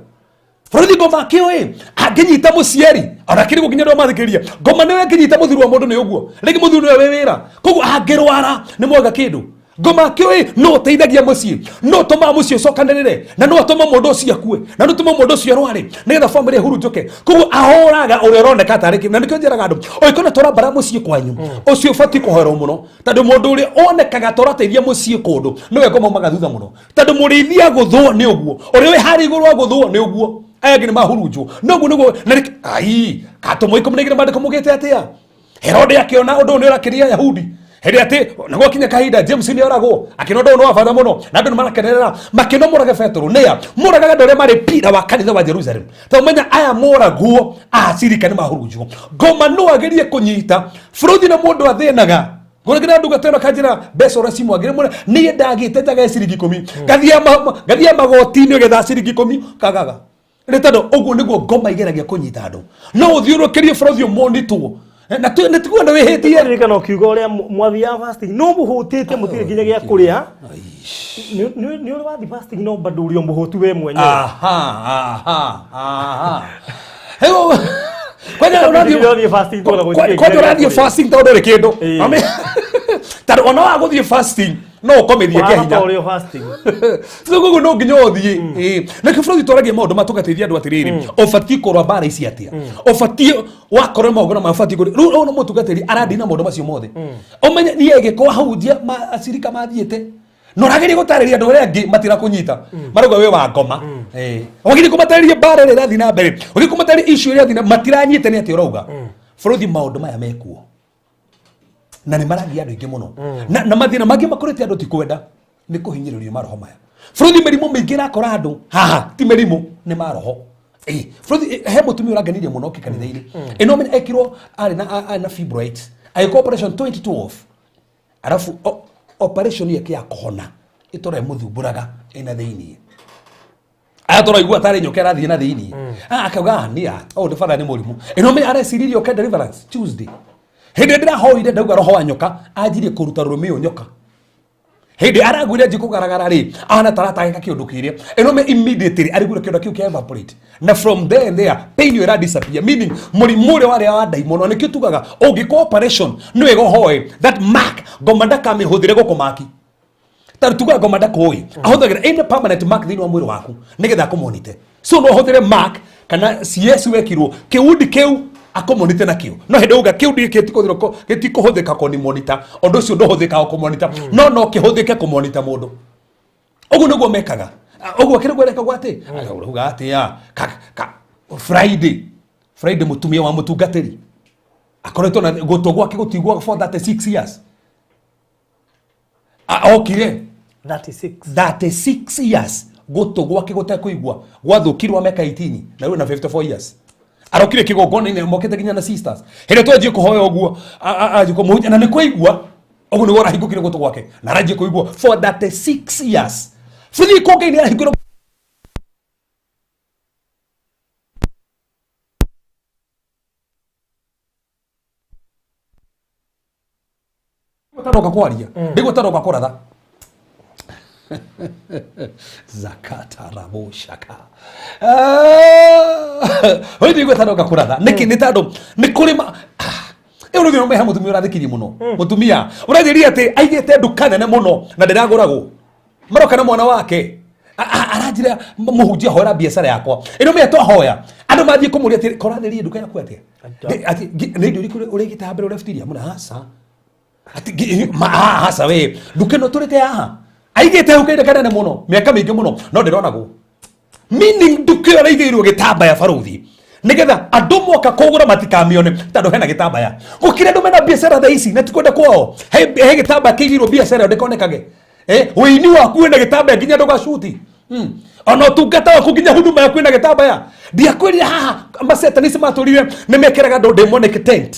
Bũrũri ngoma kĩũĩ angĩnyita mũciari ona kĩrĩ gũkinya ndå mathikĩrĩria ngoma nĩwe angĩnyita mũthuri wa mũndũ nĩ ũguo rĩngĩ mũthuri nĩwe wĩ wĩra koguo angĩrwara nĩ mwega kĩndũ ngoma kĩũĩ no ũteithagia mũciĩ no ũtũmaga mũciĩ ũcokanĩrĩre na no atũma mũndũ ũcio akue na no ũtũma mũndũ ũcio arware nĩgetha bamĩrĩ ĩhurunjũke. Koguo ahũraga ũrĩa ũroneka tarĩ kĩndũ na nĩkĩo njĩraga andũ ũngĩkona tũrambara mũciĩ kwanyu ũcio ũbatiĩ kũhoerwo mũno tondũ mũndũ ũrĩa onekaga tũrateithia mũciĩ kũndũ nĩwe ngoma umaga thutha mũno tondũ mũrĩithi agũthwo nĩ ũguo ũrĩa wĩ harĩa igũrũ agũthwo nĩ ũguo aya angĩ nĩ mahurunjwo noguo nĩguo na ai katũmwo 12 maandĩko mugĩte atĩa? Herode akĩona ũndũ ũyũ nĩ ũrakenia Ayahudi hĩndĩ atĩ na gwakinya kahinda James nĩ oragwo akĩona ũndũ ũyũ nĩ wa bata mũno na andũ nĩ marakenerera makĩona mũrage Petero nĩa mũragaga andũ arĩa marĩ pira wa kanitha wa Jerusalem tondũ menya aya moragwo acirika nĩ mahurunjwo. Ngoma no agerie kũnyita bũrũthi na mũndũ athĩnaga ngũrĩkĩra ndungata ĩno kanjĩra mbeca ũrĩa cimwagĩre mũno niĩ ndagĩte njaga ciringi 10 ngathia magoti-inĩ ũgetha ciringi 10 kagaga nĩ tondũ ũguo nĩguo ngoma igeragia kũnyita andũ no ũthiũrũrũkĩrie bũrũthi ũmonitwo na nĩ tiguo nĩ wĩhĩtie. Ririkana ũkiuga ũrĩa mwathiaga fasting no mũhũtĩte mũtirĩ nginya gĩa kũrĩa nĩ ũrĩ wathiĩ fasting no bado ũrĩ o mũhũtu we mwenyewe. Aha aha aha. Heyo kwanja ũrathiĩ Ũrathiĩ fasting tondũ gũtirĩ kwanja nginya gĩa ũrathiĩ kũrĩa. fasting tondũ ndũrĩ kĩndũ. Tondũ ona wa gũthiĩ fasting no ũkomithie kĩa Wahana hinya ta ũrĩ o fasting. So koguo no nginya ũthiĩ. Nĩkĩo bũrũri twaragia maũndũ ma tũgateithia andũ atĩrĩrĩ ũbatiĩ kũrũa mbara ici atĩa ũbatiĩ wakorwo magongona maya ũbatiĩ kũrĩ rĩu ũyũ nĩ mũtungatĩri arandina maũndũ macio mothe ũmenye niĩ ĩgĩkorwo hahunjia acirika mathiĩte na ũrageria gũtarĩria andũ arĩa angĩ matirakũnyita marauga wĩ wa ngoma. Wagĩrĩire kũmatarĩria mbara ĩrĩa ĩrathiĩ na mbere wagĩrĩire kũmatarĩria issue ĩrĩa ĩrathiĩ na matiranyita nĩ atĩa ũrauga bũrũri maũndũ maya mekuo na nĩ maragia andũ aingĩ mũno na mathĩna mangĩ makorete andũ ti kwenda nĩ kũhinyĩrĩrio maroho maya bũrũri mĩrimũ mĩingĩ ĩrakora andũ haha ti mĩrimũ nĩ maroho. Bũrũri he mũtumia ũrangenirie mũno kĩkanitha-inĩ ĩno menya ekirwo arĩ na fibroids agĩkwo operation 2012 arabu operation yake ya kũhona ĩtũra ĩmũthumbũraga ĩna thĩiniĩ aya tũraigua tarĩ nyoka ĩrathiĩ na thĩiniĩ. Akauga nĩ a ũyũ batha nĩ mũrimũ ĩno menya areciririe oke deliverance Tuesday hĩndĩ ĩrĩa ndĩrahoire ndauga roho wa nyoka anjirie kũruta rũrũmĩ ũyũ nyoka hĩndĩ araguire nji kũgaragara rĩ ahana taratagĩka kĩũndũ kĩrĩa ĩno me immediately ariguire kĩũndũ kĩu kĩa evaporate na from there and there pain ĩyo ĩra disappear meaning mũrimũ ũrĩa warĩa wa ndaimono nĩkĩo tugaga ũngĩkwo operation nĩ wega ũhoe that mark ngoma ndakamĩhũthĩre gũkũmaki tondũ tugaga ngoma ndakũĩ ahũthagĩra any permanent mark thĩinĩ wa mwĩrĩ waku nĩgetha akũmonite so no ũhũthĩre mark kana CS wekirwo kĩundi kĩu akũmonite nakĩo no hĩndĩ uga kĩundi gĩkĩ gĩtikũhũthĩka kũnimonita ũndũ ũcio ndũhũthĩkaga kũmonita no no kĩhũthĩke kũmonita mũndũ ũguo nĩguo mekaga ũguo kĩrĩguo rekagwo atĩ ũrauga atĩa Friday mũtumia wa mũtungatĩri akoretwo na gũtũ gwake gũtigua for 36 years okire 36 36 years gũtũ gwake gũtekũigua gwathũkirwo mĩaka 18 na rĩu na 54 years arokire kĩgongona-inĩ mokĩte nginya na sisters hĩndĩ twanjie kũhoya ũguo anjie kũmũhunjia na nĩ kũigua ũguo nĩguo arahingũkire gũtũ gwake na aranjie kũigua for 36 years bũthi kũngĩ nĩ arahingũra taroka kwaria ndiguo taroka kũratha zakata rabo shaka ũyũ ndiguo taroka kũratha nĩkĩ nĩ tondũ nĩ kũrĩ ma ĩyo nĩ thĩna meha mũtumia ũrathikirie mũno mũtumia ũranjĩria atĩ aigĩte nduka nene mũno na ndĩragũragwo maroka na mwana wake aranjĩra mũhunjia hoera biacara yakwa ĩno mĩa twahoya andũ mathiĩ kũmũria atĩ korathĩrie nduka yaku atĩa atĩ nĩ indo irĩkũ ũrĩgĩte mbere ũrebutiria mũna aca atĩ aca we nduka ĩno tũrĩte haha aigĩte hau kahinda kanene mũno mĩaka mĩingĩ mũno no ndĩronagwo meaning nduka ĩyo ĩraigĩirwo gĩtambaya barũthi nĩgetha andũ moka kũgũra matikamĩone tondũ hena gĩtambaya gũkĩrĩ andũ mena biacara thaa ici na ti kwenda kwao he gĩtambaya kĩigĩirwo biacara ĩyo ndĩkonekage wĩini waku wĩna gĩtambaya nginya ndũgacuti ona ũtungata waku nginya huduma yaku ĩna gĩtambaya ndiakwĩrire haha masetanisi matũrire nĩ mekĩraga andũ demonic tent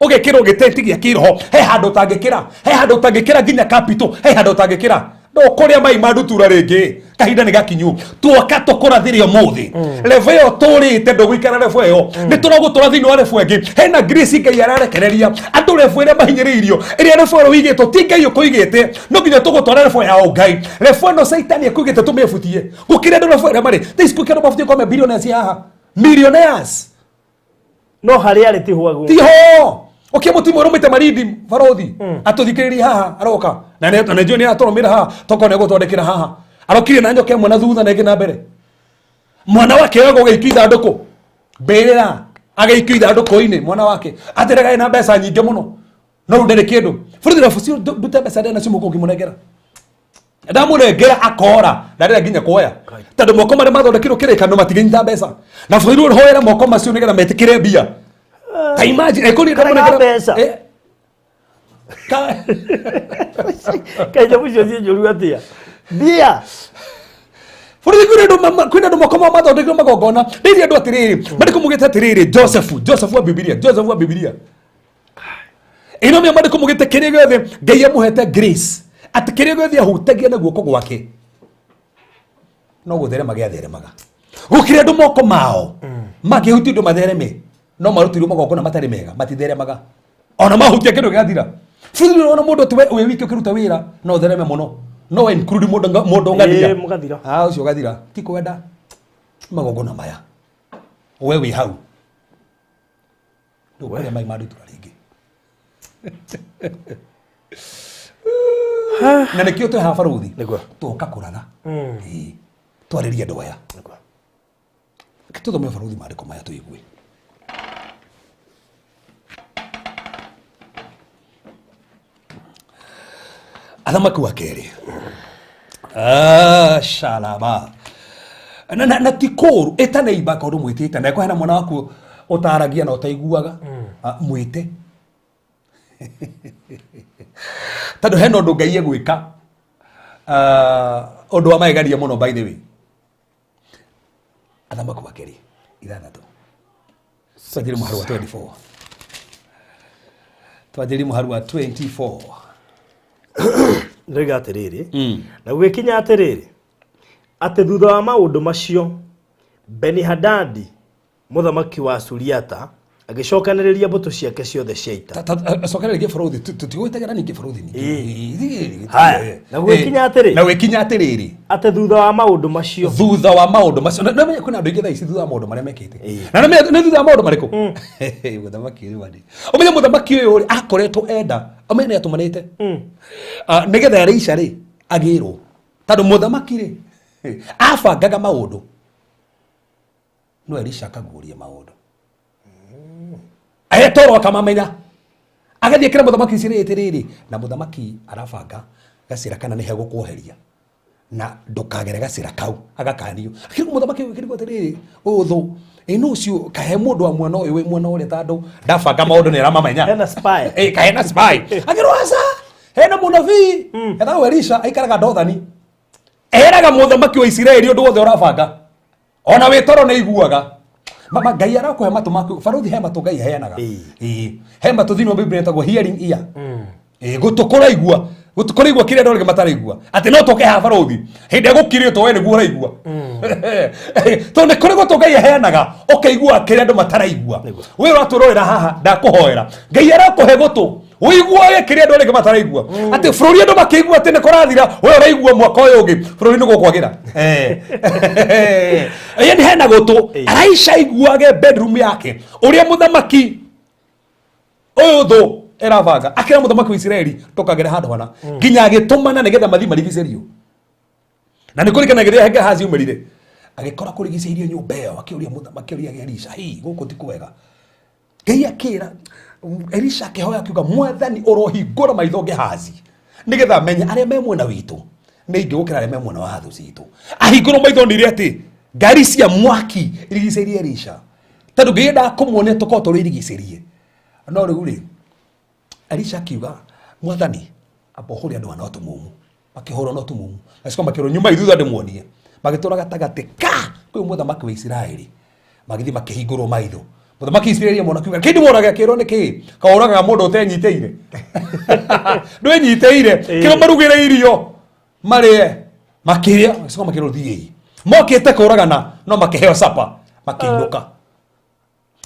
ũgekĩrwo gĩtenti gĩa kĩroho he handũ ũtangĩkĩra he handũ ũtangĩkĩra nginya capital he handũ ũtangĩkĩra Ndũkũrĩa mai ma ndutura rĩngĩ. Kahinda nĩ gakinyu. Tuoka tũkũrathire ũmũthĩ. Level ĩyo tũrĩte ndũgũikara level ĩyo. Nĩ tũragũtwara thĩinĩ wa level ĩngĩ. Hena grace Ngai ararekereria. Andũ level ĩrĩa mahinyĩrĩirio, ĩrĩa level ĩrĩa ũigĩtwo ti Ngai ũkũigĩte. No nginya tũgũtwara level ya ũngai. Level ĩno Caitani ekũigĩte tũmĩbutie. Gũkĩrĩ andũ level ĩrĩa marĩ. Thaa ici gũkĩrĩ andũ mabutie gũkorwo me billionaires haha. Millionaires. No harĩa arĩ tiho Tiho. Oke mũtimũ ũrũmĩte marindi barothi. Atũthikĩrĩrie haha aroka. Na nĩ na njũĩ nĩ atũrũmĩra haha tokorwo nĩ egũtwandĩkĩra haha. Arokire na njoka ĩmwe na thutha na ĩngĩ na mbere. Mwana wake oyaga ũgĩikio ithandũkũ. Mbĩrĩra agĩikio ithandũkũ-inĩ mwana wake. Atĩrĩga ena mbeca nyingĩ mũno. No rĩu ndarĩ kĩndũ. Bũrũri rabu cio ndute mbeca ndĩ nacio mũhuko ngĩmũnengera. Ndamũnengera akora ndarĩra nginya kuoya. Tondũ moko marĩa mathondekirwo kĩrĩkanĩro matingĩnyita mbeca. Na bũrũri ũhoere moko macio nĩgetha metĩkĩre mbia. Ta imagine ekũrĩ Karega mbeca. Ka Kaĩ nyamũ icio ciĩ njũru atĩa? Mbia. Bũrũri kwĩna andũ kwĩna andũ moko mao mathondekirwo magongona. Ndeithia andũ atĩrĩrĩ, mandĩko mugĩte atĩrĩrĩ, Joseph, Joseph wa Bibilia, Joseph wa Bibilia. Ĩno nĩyo mandĩko mugĩte kĩrĩa gĩothe Ngai amũhete grace, atĩ kĩrĩa gĩothe ahutagia na guoko gwake no gũtherema gĩatheremaga. Gũkĩrĩ andũ moko mao mangĩhutia ũndũ mathereme, no marutirwo magongona matarĩ mega, matitheremaga. Ona mahutia kĩndũ gĩgathira. Bũrũri ũrona mũndũ atĩ we wĩ wiki ũkĩruta wĩra no ũthereme mũno. No include mũndũ mũndũ ũgathira. Ĩĩ, mũgathira. Ah, ũcio ũgathira. Ti kwenda magongona maya. We wĩ hau. Ndũkũrĩa mai ma ndutura rĩngĩ. Na nĩkĩo twĩ haha barothi. Nĩguo. Twoka kũratha. Ĩĩ. Twarĩrie andũ aya. Nĩguo. Reke tũthome barothi maandĩko maya tũigue. Athamaki wa kerĩ. Ah, shalaba. Na ti kũũru ĩta neighbor akorwo mwĩtĩte na hena mwana waku ũtaragia na ũtaiguaga, mwĩte tondũ hena ũndũ Ngai egwĩka, ũndũ wa magegania mũno by the way. Athamaki wa kerĩ ithathatũ twanjĩrie mũhari wa 24, twanjĩrie mũhari wa 24. Ndoiga atĩrĩrĩ, na gũgĩkinya atĩrĩrĩ, atĩ thutha wa maũndũ macio Beni-Hadadi mũthamaki wa Suriata agĩcokanĩrĩria mbũtũ ciake ciothe cia ita. Cokera rĩngĩ barothi, tũtigũgĩtegera ningĩ barothi ningĩ. Haya, na gũgĩkinya atĩrĩ. Na gũgĩkinya atĩrĩrĩ, atĩ thutha wa maũndũ macio, thutha wa maũndũ macio, na nĩmenye kwĩna andũ aingĩ thaa ici thutha wa maũndũ marĩa mekĩte. Na nĩmenye nĩ thutha wa maũndũ marĩkũ. Mũthamaki ũyũ arĩ, ũmenye mũthamaki ũyũ rĩ akoretwo enda, ũmenye nĩ atũmanĩte nĩgetha Elisha rĩ agĩrwo, tondũ mũthamaki rĩ abangaga maũndũ, no Elisha akaguũria maũndũ etoro akamamenya, agathiĩ kĩra mũthamaki Isiraeli atĩrĩrĩ, na mũthamaki arabanga gacĩra kana nĩ hegũkwoheria na ndũkagere gacĩra kau, agakanio. Akĩrigwo mũthamaki ũyũ, akĩrigwo atĩrĩrĩ, ũyũ thũ ĩ no ũcio kahe mũndũ wa mwena ũyũ wĩ mwena ũrĩa, tondũ ndabanga maũndũ nĩ aramamenya. Hena spy. Ĩ, kahena spy. Akĩrwo aca, hena mũnabii etagwo Elisha aikaraga Dothani, eraga mũthamaki wa Isiraeli ũndũ wothe ũrabanga, ona wĩ toro nĩ iguaga. Mama Ngai arakũhe matũ maku barothi, he matũ Ngai aheanaga. Ĩĩ, he matũ thĩinĩ wa Biblia ĩtagwo hearing ear. Ĩĩ, gũtũ kũraigua, gũtũ kũraigua kĩrĩa andũ arĩa mataraigua, atĩ no tũke haha barothi hĩndĩ ĩrĩa gũkirĩtwo we nĩguo ũraigua, tondũ nĩ kũrĩ gũtũ Ngai aheanaga ũkaigua kĩrĩa andũ mataraigua. We ũratwĩrorera haha, ndakũhoera Ngai arakũhe gũtũ ũiguage kĩrĩa andũ arĩa angĩ mataraigua, atĩ bũrũri andũ makĩigua atĩ nĩ kũrathira, we ũraigua mwaka ũyũ ũngĩ bũrũri nĩ gũkwagĩra. Yani hena gũtũ Elisha aiguage bedroom yake ũrĩa mũthamaki ũyũ thũ ĩrabanga, akĩra mũthamaki wa Isiraeli ndũkagere handũ hana, nginya agĩtũmana nĩgetha mathiĩ marigicĩrio. Na nĩ kũrikana rĩrĩa Gehazi aumĩrire agĩkora kũrigicĩirio nyũmba ĩyo, akĩũria mũthamaki, akĩũria Elisha, hii gũkũ ti kwega. Ngai akĩra Elisha, akĩhoya akiuga, mwathani ũrohingũra maitho Gehazi nĩgetha amenye arĩa me mwena witũ nĩ ingĩ gũkĩra arĩa me mwena wa thũ citũ. Ahingũrwo maitho nire atĩ ngari cia mwaki irigicĩirie Elisha, tondũ Ngai endaga kũmuonia tũkorwo tũrĩ irigicĩrie. No rĩu rĩ, Elisha akiuga, mwathani amba ũhũre andũ aya na ũtumumu. Makĩhũrwo na ũtumumu, macoka makĩrwo nyuma thutha ndĩmuonie. Magĩtũra gatagatĩ ka kwĩ mũthamaki wa Isiraeli, magĩthiĩ makĩhingũrwo maitho. Mũthamaki wa Isiraeli amona akiuga, kĩndĩ mũrage? Akĩrwo nĩ kĩĩ kaũragaga mũndũ ũtenyitĩire, ndwĩnyitĩire kĩrĩa marugĩre irio. Marĩe makĩrĩa magĩcoka makĩrwo thiĩi. Mokĩte kũragana no makĩheo sapa makĩinũka.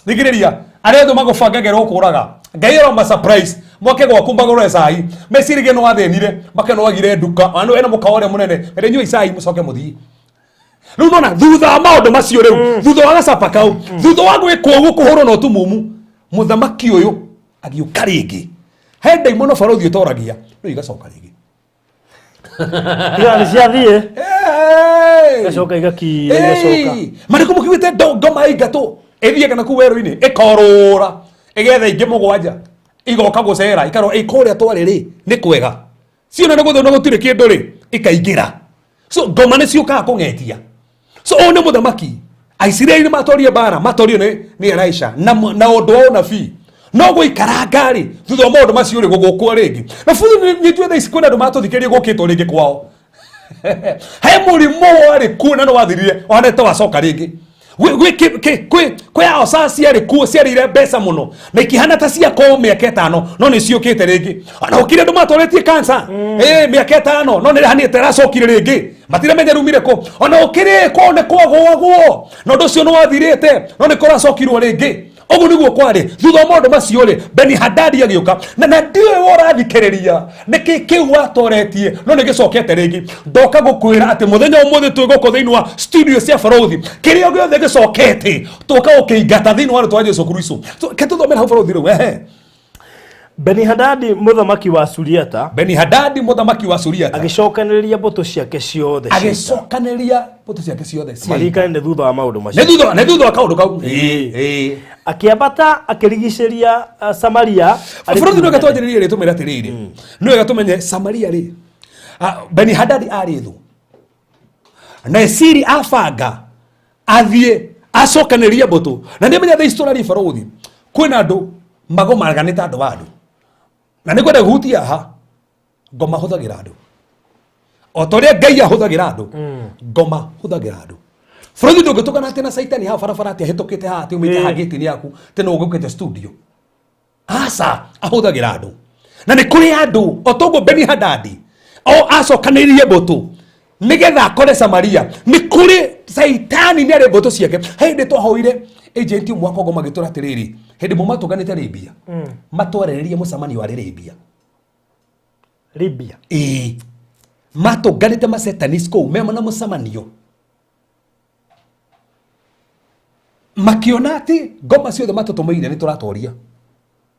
Thikĩrĩria arĩa othe magũbangagĩrwo kũraga Ngai aroma surprise moke gwaku magũre cai meciririe nĩ wathĩnire make nĩ wagire nduka ona ena mũkawa ũrĩa mũnene ere nyua cai mũcoke mũthiĩ. Rĩu nona thutha wa maũndũ macio rĩu thutha wa gacapa kau thutha wa gwĩkwo ũguo kũhũrwo na ũtumumu mũthamaki ũyũ agĩũka rĩngĩ he ndaimono barũthi ũtoragia rĩu igacoka rĩngĩ. Tiga nĩ ciathiĩ. Hey! Igacoka igakira igacoka. Hey! Marĩkũ mũkiuĩte ngoma ĩingatwo ĩthiĩ kana kuu werũ-inĩ ĩkorũra ĩgetha ingĩ mũgwanja igoka gũcera ikarora ĩ kũrĩa twarĩ rĩ nĩ kwega ciona nĩ gũthĩ na gũtirĩ kĩndũ rĩ ikaingĩra. So ngoma nĩ ciũkaga kũng'etia. So ũyũ nĩ mũthamaki Aisiraeli nĩ matorie mbara matorio nĩ Elisha na ũndũ wa ũnabii no gũikaranga rĩ thutha wa maũndũ macio rĩ gũgũkwo rĩngĩ na bũrũri nĩ njũĩ thaa ici kwĩna andũ matũthikĩrĩria gũkĩtwo rĩngĩ kwao he mũrimũ warĩ kuo na nĩ wathirire ũhanete wacoka rĩngĩ. Kwĩ aoca ciarĩ kuo ciarĩire mbeca mũno na ikĩhana ta ciakorwo mĩaka ĩtano no nĩ ciũkĩte rĩngĩ. Ona gũkĩrĩ andũ matoretie cancer mĩaka ĩtano no nĩ ĩrahanĩte ĩracokire rĩngĩ matiramenya rumire kũ. Ona gũkĩrĩ kwao nĩ kwagũagwo na ũndũ ũcio nĩ wathirĩte no nĩ kũracokirwo rĩngĩ. Ũguo nĩguo kwarĩ thutha wa maũndũ macio rĩ Beni Hadadi agĩũka na ndiũĩ we ũrathikĩrĩria nĩkĩ kĩu watoretie no nĩ gĩcokete rĩngĩ. Ndoka gũkwĩra atĩ mũthenya ũmũthĩ twĩ gũkũ thĩinĩ wa studio cia Barũthi kĩrĩa gĩothe gĩcokete tũka gũkĩingata thĩinĩ wa rĩtwa Jesũ Kristo. Ke tũthomere hau Barũthi rĩu ehe. Beni Hadadi mũthamaki wa Suriata Beni Hadadi mũthamaki wa Suriata agĩcokanĩrĩria mbũtũ ciake ciothe cia ita. Agĩcokanĩrĩria mbũtũ ciake ciothe cia ita. Maririkane nĩ thutha wa maũndũ macio. Nĩ thutha wa kaũndũ kau. Ĩĩ. Akĩambata akĩrigicĩria Samaria arĩ Bũrũri nĩ wega kũu. twanjĩrĩrie rĩ tũmĩre atĩrĩrĩ nĩ wega tũmenye Samaria rĩ Beni Hadadi arĩ thũ na Esiri abanga athiĩ acokanĩrĩrie mbũtũ na nĩ menya thaa ici tũraria barũthi kwĩna andũ magomanaga nĩ ta andũ wa andũ na nĩ ngwenda kũhutia haha ngoma hũthagĩra andũ o ta ũrĩa Ngai ahũthagĩra andũ ngoma hũthagĩra andũ. Bũrũri ndũngĩtũngana atĩ na caitani haha barabara atĩ ahĩtũkĩte haha atĩ umĩte haha gĩti-inĩ yaku atĩ nĩ ũgũkĩte studio. Aca ahũthagĩra andũ na nĩ kũrĩ andũ o toguo Beni Hadadi o acokanĩrĩrie mbũtũ nĩgetha akore Samaria nĩ kũrĩ caitani nĩ arĩ mbũtũ ciake. He hĩndĩ twahoire agent ũmwe wa Kongo magĩtũra atĩrĩrĩ hĩndĩ ĩmwe matũnganĩte Libya matwarĩrĩrie mũcemanio warĩ Libya. Libya. Ĩĩ matũnganĩte macetanis kũu mema na mũcemanio makiona atĩ ngoma ciothe matũtũmĩire nĩ tũratoria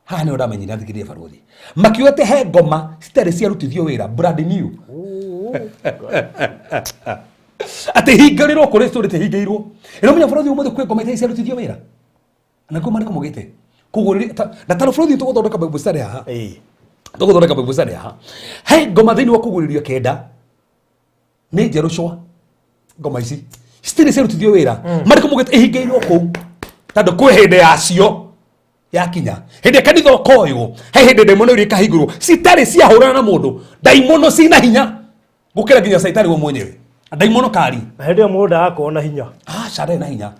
haha nĩho ndamenyire athikĩrĩrie barũthi makiuga atĩ he ngoma citarĩ ciarutithio wĩra brand new atĩ hingĩrĩrwo kũrĩ tũrĩte hingĩirwo ĩno menya barũthi ũmũthĩ kwĩ ngoma itarĩ ciarutithio wĩra na kwĩ marĩkũ mũgĩte kũgũrĩria na taro bũrũri tũgũthondeka Bible study haha tũgũthondeka Bible study haha he ngoma thĩinĩ wa kũgũrĩrio kenda nĩ njerũ cwa ngoma ici citirĩ ciarutithio wĩra marĩkũ mũgĩte ihingĩirwo kũu tondũ kwĩ hĩndĩ yacio yakinya hĩndĩ kanitha ũkoywo he hĩndĩ ndaimono iria ikahingũrwo citarĩ ciahũrana na mũndũ ndaimono cina hinya gũkĩra nginya caitani we mwenyewe ndaimono kari Na hĩndĩ ĩyo mũndũ ndagakorwo na hinya. Aca ndarĩ na hinya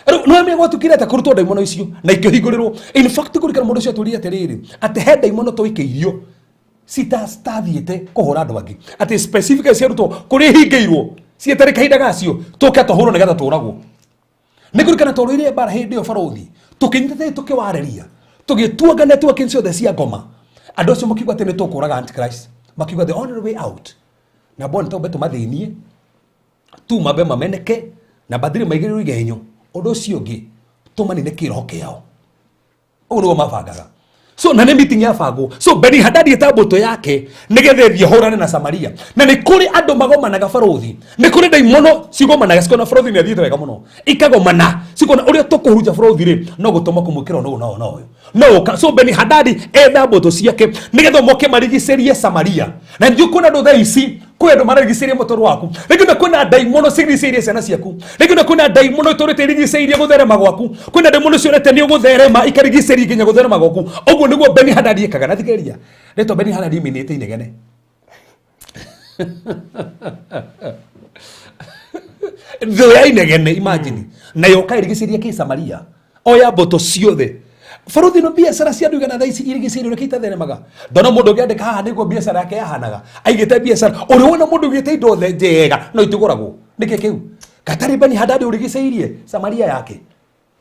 rĩu no menya gwatukire atĩa kũrutwo ndaimono icio na ikĩhingũrĩrwo. In fact kũrikana mũndũ ũcio atwĩrire atĩrĩrĩ atĩ he ndaimono twaikĩirio citathiĩte kũhũra andũ angĩ atĩ specifically ciarutwo kũrĩa ihingĩirwo cieterere kahinda gacio tũke tũhũrwo nĩgetha tũragwo. Nĩ kũrikana twarũire mbara hĩndĩ ĩyo barũthi tũkĩnyita tũkĩwarĩria tũgĩtuanga networking ciothe cia ngoma andũ acio makiuga atĩ nĩ tũkũraga antichrist makiuga the only way out na mbona tũmbe tũmathĩnie tu mambe mameneke na bathiri maigĩrĩrwo igenyo ũndũ ũcio ũngĩ tũmanine kĩroho kĩao ũguo nĩguo mabangaga. So na nĩ meeting yabangwo so Beni Hadadi ĩta mbũtũ yake nĩgetha ĩthiĩ hũrane na Samaria na nĩ kũrĩ andũ magomanaga barũthi nĩ kũrĩ ndaimono cigomanaga cikona barũthi nĩ athiĩte wega mũno ikagomana cikona ũrĩa tũkũhunja barũthi rĩ no gũtũma kũmwĩkĩra ũndũ ũyũ na ũyũ na ũyũ no ũka. So Beni Hadadi etha mbũtũ ciake nĩgetha moke marigicĩrie Samaria na ningĩ kwĩna andũ thaa ici kwĩ andũ mararigicĩria mũtũrũ waku rĩngĩ na kwĩna ndaimono cirigicĩirie ciana ciaku rĩngĩ na kwĩna ndaimono itũrĩte irigicĩirie gũtherema gwaku kwĩna ndaimono cionete nĩ ũgũtherema ikarigicĩria nginya gũtherema gwaku ũguo nĩguo Beni Hadadi ekaga na thikĩrĩria rĩtwa Beni Hadadi iminĩte inegene thũ ya inegene imagine na yoka ĩrigicĩria kĩ Samaria oya mbũtũ ciothe Baruthi no biacara cia andũ igana thaa ici irigicĩirio nĩkĩo itatheremaga. Ndona mũndũ ũngĩandĩka haha nĩguo biacara yake yahanaga. Aigĩte biacara. Ũrĩ wona mũndũ ũigĩte indo njega no itigũragwo. Nĩkĩ kĩu? Gatarĩ Beni Hadadi ũrigicĩirie Samaria yake.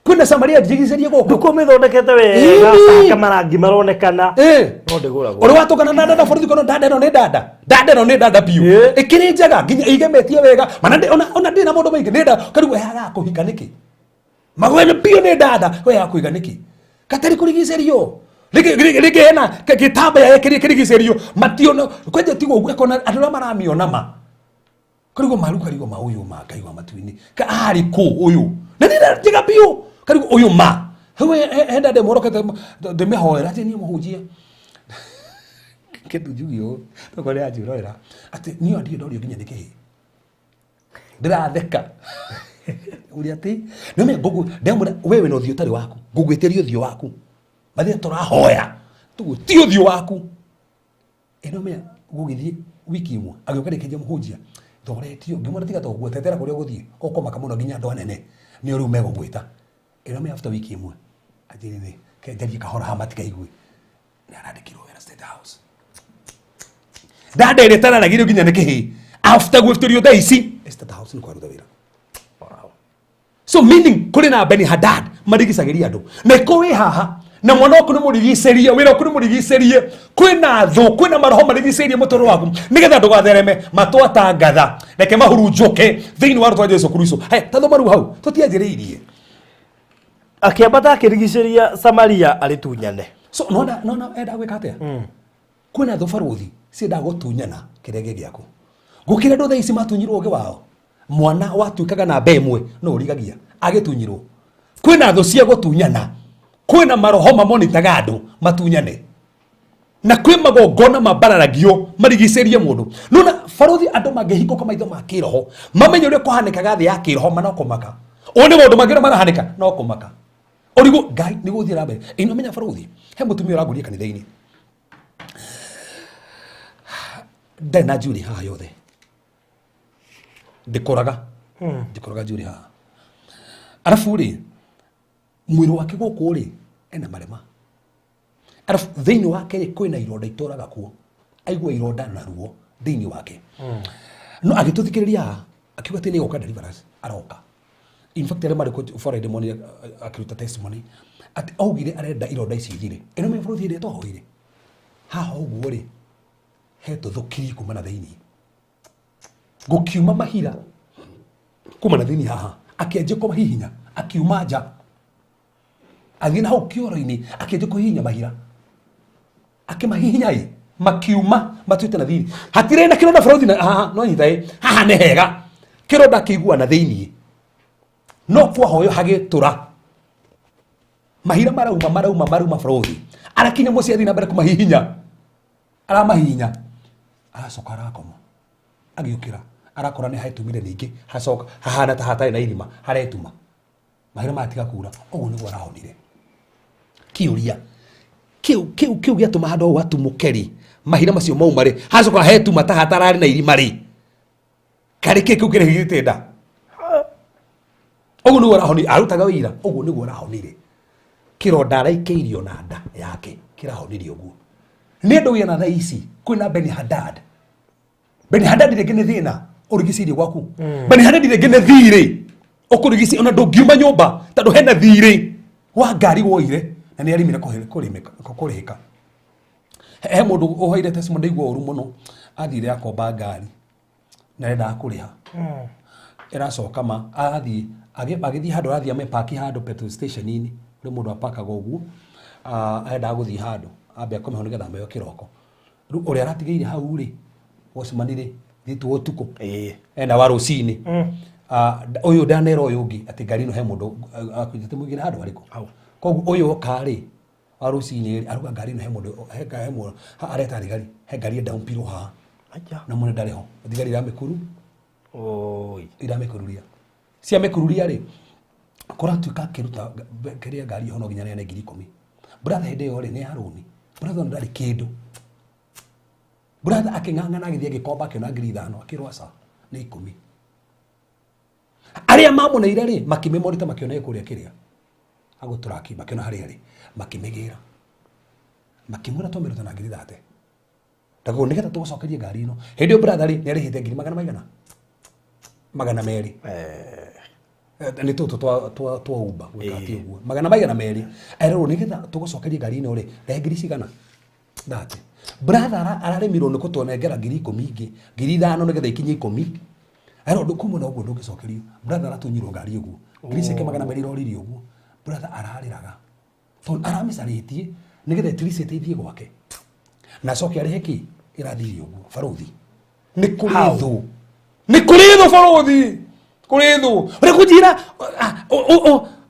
Kwĩna Samaria njigicĩrie gũkũ. Nduko mĩthondekete wega, Ĩĩ. caka marangi maronekana. Eh. No ndĩgũragwo. Ũrĩ watũngana na dada borithi kono dada ĩno nĩ dada. Dada ĩno nĩ dada biũ. Ĩĩ. Ĩkĩrĩ njega nginya igemetie wega. Mana ndĩ ona ndĩ na maũndũ maingĩ nĩ dada. Karibu yaga kũhika nĩkĩ? Magwene biũ nĩ dada. We ya kũiga nĩkĩ? Katari kũrigicĩrio. Rĩngĩ hena gĩtambaya kĩrĩa kĩrigicĩrio. Mationa kwenja tigo ũguo akona andũ arĩa maramiona ma. Karigo maru karigo ma ũyũ ma Ngai wa matu-inĩ. Ka arĩ kũ ũyũ? Na nĩ njega biũ. Karigo ũyũ ma. Hau henda ndĩmworokete ndĩmĩhoera atĩ niĩ mũhunjia. Kĩndũ njuge ũũ tokorwo nĩ anjĩrorera atĩ niĩ ona ndirĩ ndorio nginya nĩ kĩhĩĩ. Ndĩratheka. Ũrĩa atĩ nĩũmenya ngũgũ ndamwĩra we wĩna ũthiũ ũtarĩ waku ngũgwĩtĩria ũthiũ waku mathĩna tũrahoya tũgũtie ũthiũ waku. Ĩno menya gũgĩthiĩ wiki ĩmwe agĩũka rĩkĩnjia mũhunjia thoretio ngĩmwĩra tiga toguo tetera kũrĩa ũgũthiĩ ũkũmaka mũno nginya andũ anene nĩo rĩu megũgwĩta. Ĩno menya after wiki ĩmwe anjĩrire ke njarie kahora haha matikaigue nĩ arandĩkirwo wĩra State House. Dada ĩrĩa ĩtararagĩrio nginya nĩ kĩhĩĩ after gwĩtĩrio thaa ici State House nĩ kwaruta wĩra. So meaning kũrĩ na Beni Hadad marigicagĩria andũ na ĩko wĩ haha na mwana waku nĩ mũrigicĩrie wĩra waku nĩ mũrigicĩrie kwĩna thũ kwĩna maroho marigicĩirie mũtũrĩre waku nĩgetha ndũgathereme matwatangatha reke mahurunjũke thĩinĩ wa rĩtwa Jesu Kristo. Haya tathoma rĩu hau tũtianjĩrĩirie. Akĩambata akĩrigicĩria Samaria arĩtunyane. So nona nona enda gwĩka atĩa? Kwĩna thũ barũthi ciendaga gũtunyana kĩrĩa gĩ gĩaku. Gũkĩra andũ thaa ici matunyirwo ũgĩ wao. Mwana watuĩkaga namba ĩmwe no ũrigagia agĩtunyirwo. Kwĩna thũ cia gũtunyana. Kwĩna maroho mamonitaga andũ matunyane. Na kwĩ magongona mambararagio marigicĩrie mũndũ. Nona barũthi andũ mangĩhingũka maitho ma kĩroho mamenye ũrĩa kũhanĩkaga thĩ ya kĩroho ma no kũmaka. Ũũ nĩ maũndũ mangĩ ũrĩa marahanĩka no kũmaka. Ũrigũ Ngai nĩ gũthiĩ na mbere. Ĩno menya barũthi he mũtumia ũrangũria kanitha-inĩ. Ndarĩ na njuĩrĩ haha yothe. Ndĩkũraga. Ndĩkũraga njuĩrĩ haha. Arabu rĩ mwĩrĩ wake gũkũ rĩ ena marema. Arabu thĩinĩ wake rĩ kwĩna ironda itũraga kuo. Aigua ironda na ruo thĩinĩ wake. No agĩtũthikĩrĩria haha akiuga atĩ nĩ agoka deliverance aroka. In fact arĩa marĩ kũ Friday monire akĩruta testimony atĩ augire arenda ironda ici ithire. Ĩno mĩ bũrũri ĩrĩa twahoire. Haha ũguo rĩ he tũthũkiri kuma na thĩinĩ. Gũkiuma mahira kuma na thĩinĩ haha akĩanjia kũmahihinya akiuma nja agĩthiĩ na hau kĩoro-inĩ akĩanjia kũhihinya mahira akĩmahihinya ĩ makiuma matuĩte na thĩinĩ hatirĩ na kĩronda bũrũri na haha no nyita ĩ haha nĩ hega kĩronda kĩigua na thĩinĩ no kwahoyo hagĩtũra mahira marauma marauma marauma bũrũri arakinya mũciĩ athiĩ na mbere kũmahihinya aramahihinya aracoka arakoma agĩũkĩra arakora nĩ hatumire ningĩ hacoka hahana ta hatarĩ na irima haretuma mahira matiga kura ũguo nĩguo arahonire. Kĩũria kĩu kĩu kĩu gĩatũma handũ hau hatumũke rĩ mahira macio mauma rĩ hacoka hetuma ta hatararĩ na irima rĩ karĩ kĩ kĩu kĩrehithĩte nda ũguo nĩguo arahonire arutaga wĩira ũguo nĩguo arahonire kĩronda araikĩirio na nda yake kĩrahonirie ũguo. Nĩ andũ wĩna thaa ici kwĩna Beni Hadad. Beni Hadad rĩngĩ nĩ thĩna ũrigicĩirie gwaku. Beni Hadad rĩngĩ nĩ thirĩ ũkũrigicĩirie ona ndũngiuma nyũmba tondũ hena thirĩ wa ngari woire na nĩ arimire kũrĩhĩka. He mũndũ ũhoire testimony ndaigua ũru mũno athire akomba ngari na arendaga kũrĩha. Ĩracoka ma arathiĩ agĩthiĩ handũ arathiĩ amepaki handũ petrol station-inĩ kũrĩ mũndũ apakaga ũguo arendaga gũthiĩ handũ ambe akome ho nĩgetha ameo kĩroko. Rĩu ũrĩa aratigĩire hau rĩ watchman rĩ thitũ ũtukũ ena wa rũcinĩ ũyũ ndanera ũyũ ũngĩ atĩ ngari ĩno he mũndũ akuĩte mũigĩre handũ harĩkũ. Koguo ũyũ oka rĩ wa rũcinĩ rĩ aruga ngari ĩno he mũndũ he mũndũ areta thigari he ngari ĩndampirwo haha na mũndũ ndarĩ ho thigari iramĩkuru iramĩkururia ciamĩkururia rĩ kũratuĩka akĩruta kĩrĩa ngari ho no nginya neane 10,000. Brother hĩndĩ ĩyo rĩ nĩ ya rũni. Brother ona ndarĩ kĩndũ. Brother akĩng'ang'ana agĩthiĩ agĩkomba akĩona 5,000 akĩrwo aca nĩ 10. Arĩa mamũneire rĩ makĩmĩmorita makĩona ĩ kũrĩa kĩrĩa Agũtũraki makĩona harĩa arĩ, makĩmĩgĩra, makĩmwĩra tũmĩrute na ngiri 30 ndaguo nĩgetha tũgũcokerie ngari ĩno. Hĩndĩ ĩyo brother rĩ, nĩ arĩhĩte ngiri magana maigana 200. Nĩ tũtũ twa Uber gwĩka atĩ ũguo magana maigana merĩ, erwo nĩgetha tũgũcokerie ngari ĩno rĩ, rehe ngiri cigana 30. Brother ararĩmirwo nĩ kũtũnengera ngiri 10 ingĩ, ngiri 5 nĩgetha ikinye 10. Erwo ndũkumwe na ũguo ndũngĩcokerio. Brother aratunyirwo ngari ũguo, ngiri ciake 200 iroririe ũguo. Brother ararĩraga tondũ aramĩcarĩtie nĩgetha at least ĩteithie gwake na acoke arĩhe kĩ ĩrathire ũguo. Barothi, nĩ kũrĩ How? thũ, nĩ kũrĩ thũ barothi, kũrĩ thũ ũrĩa kũnjĩra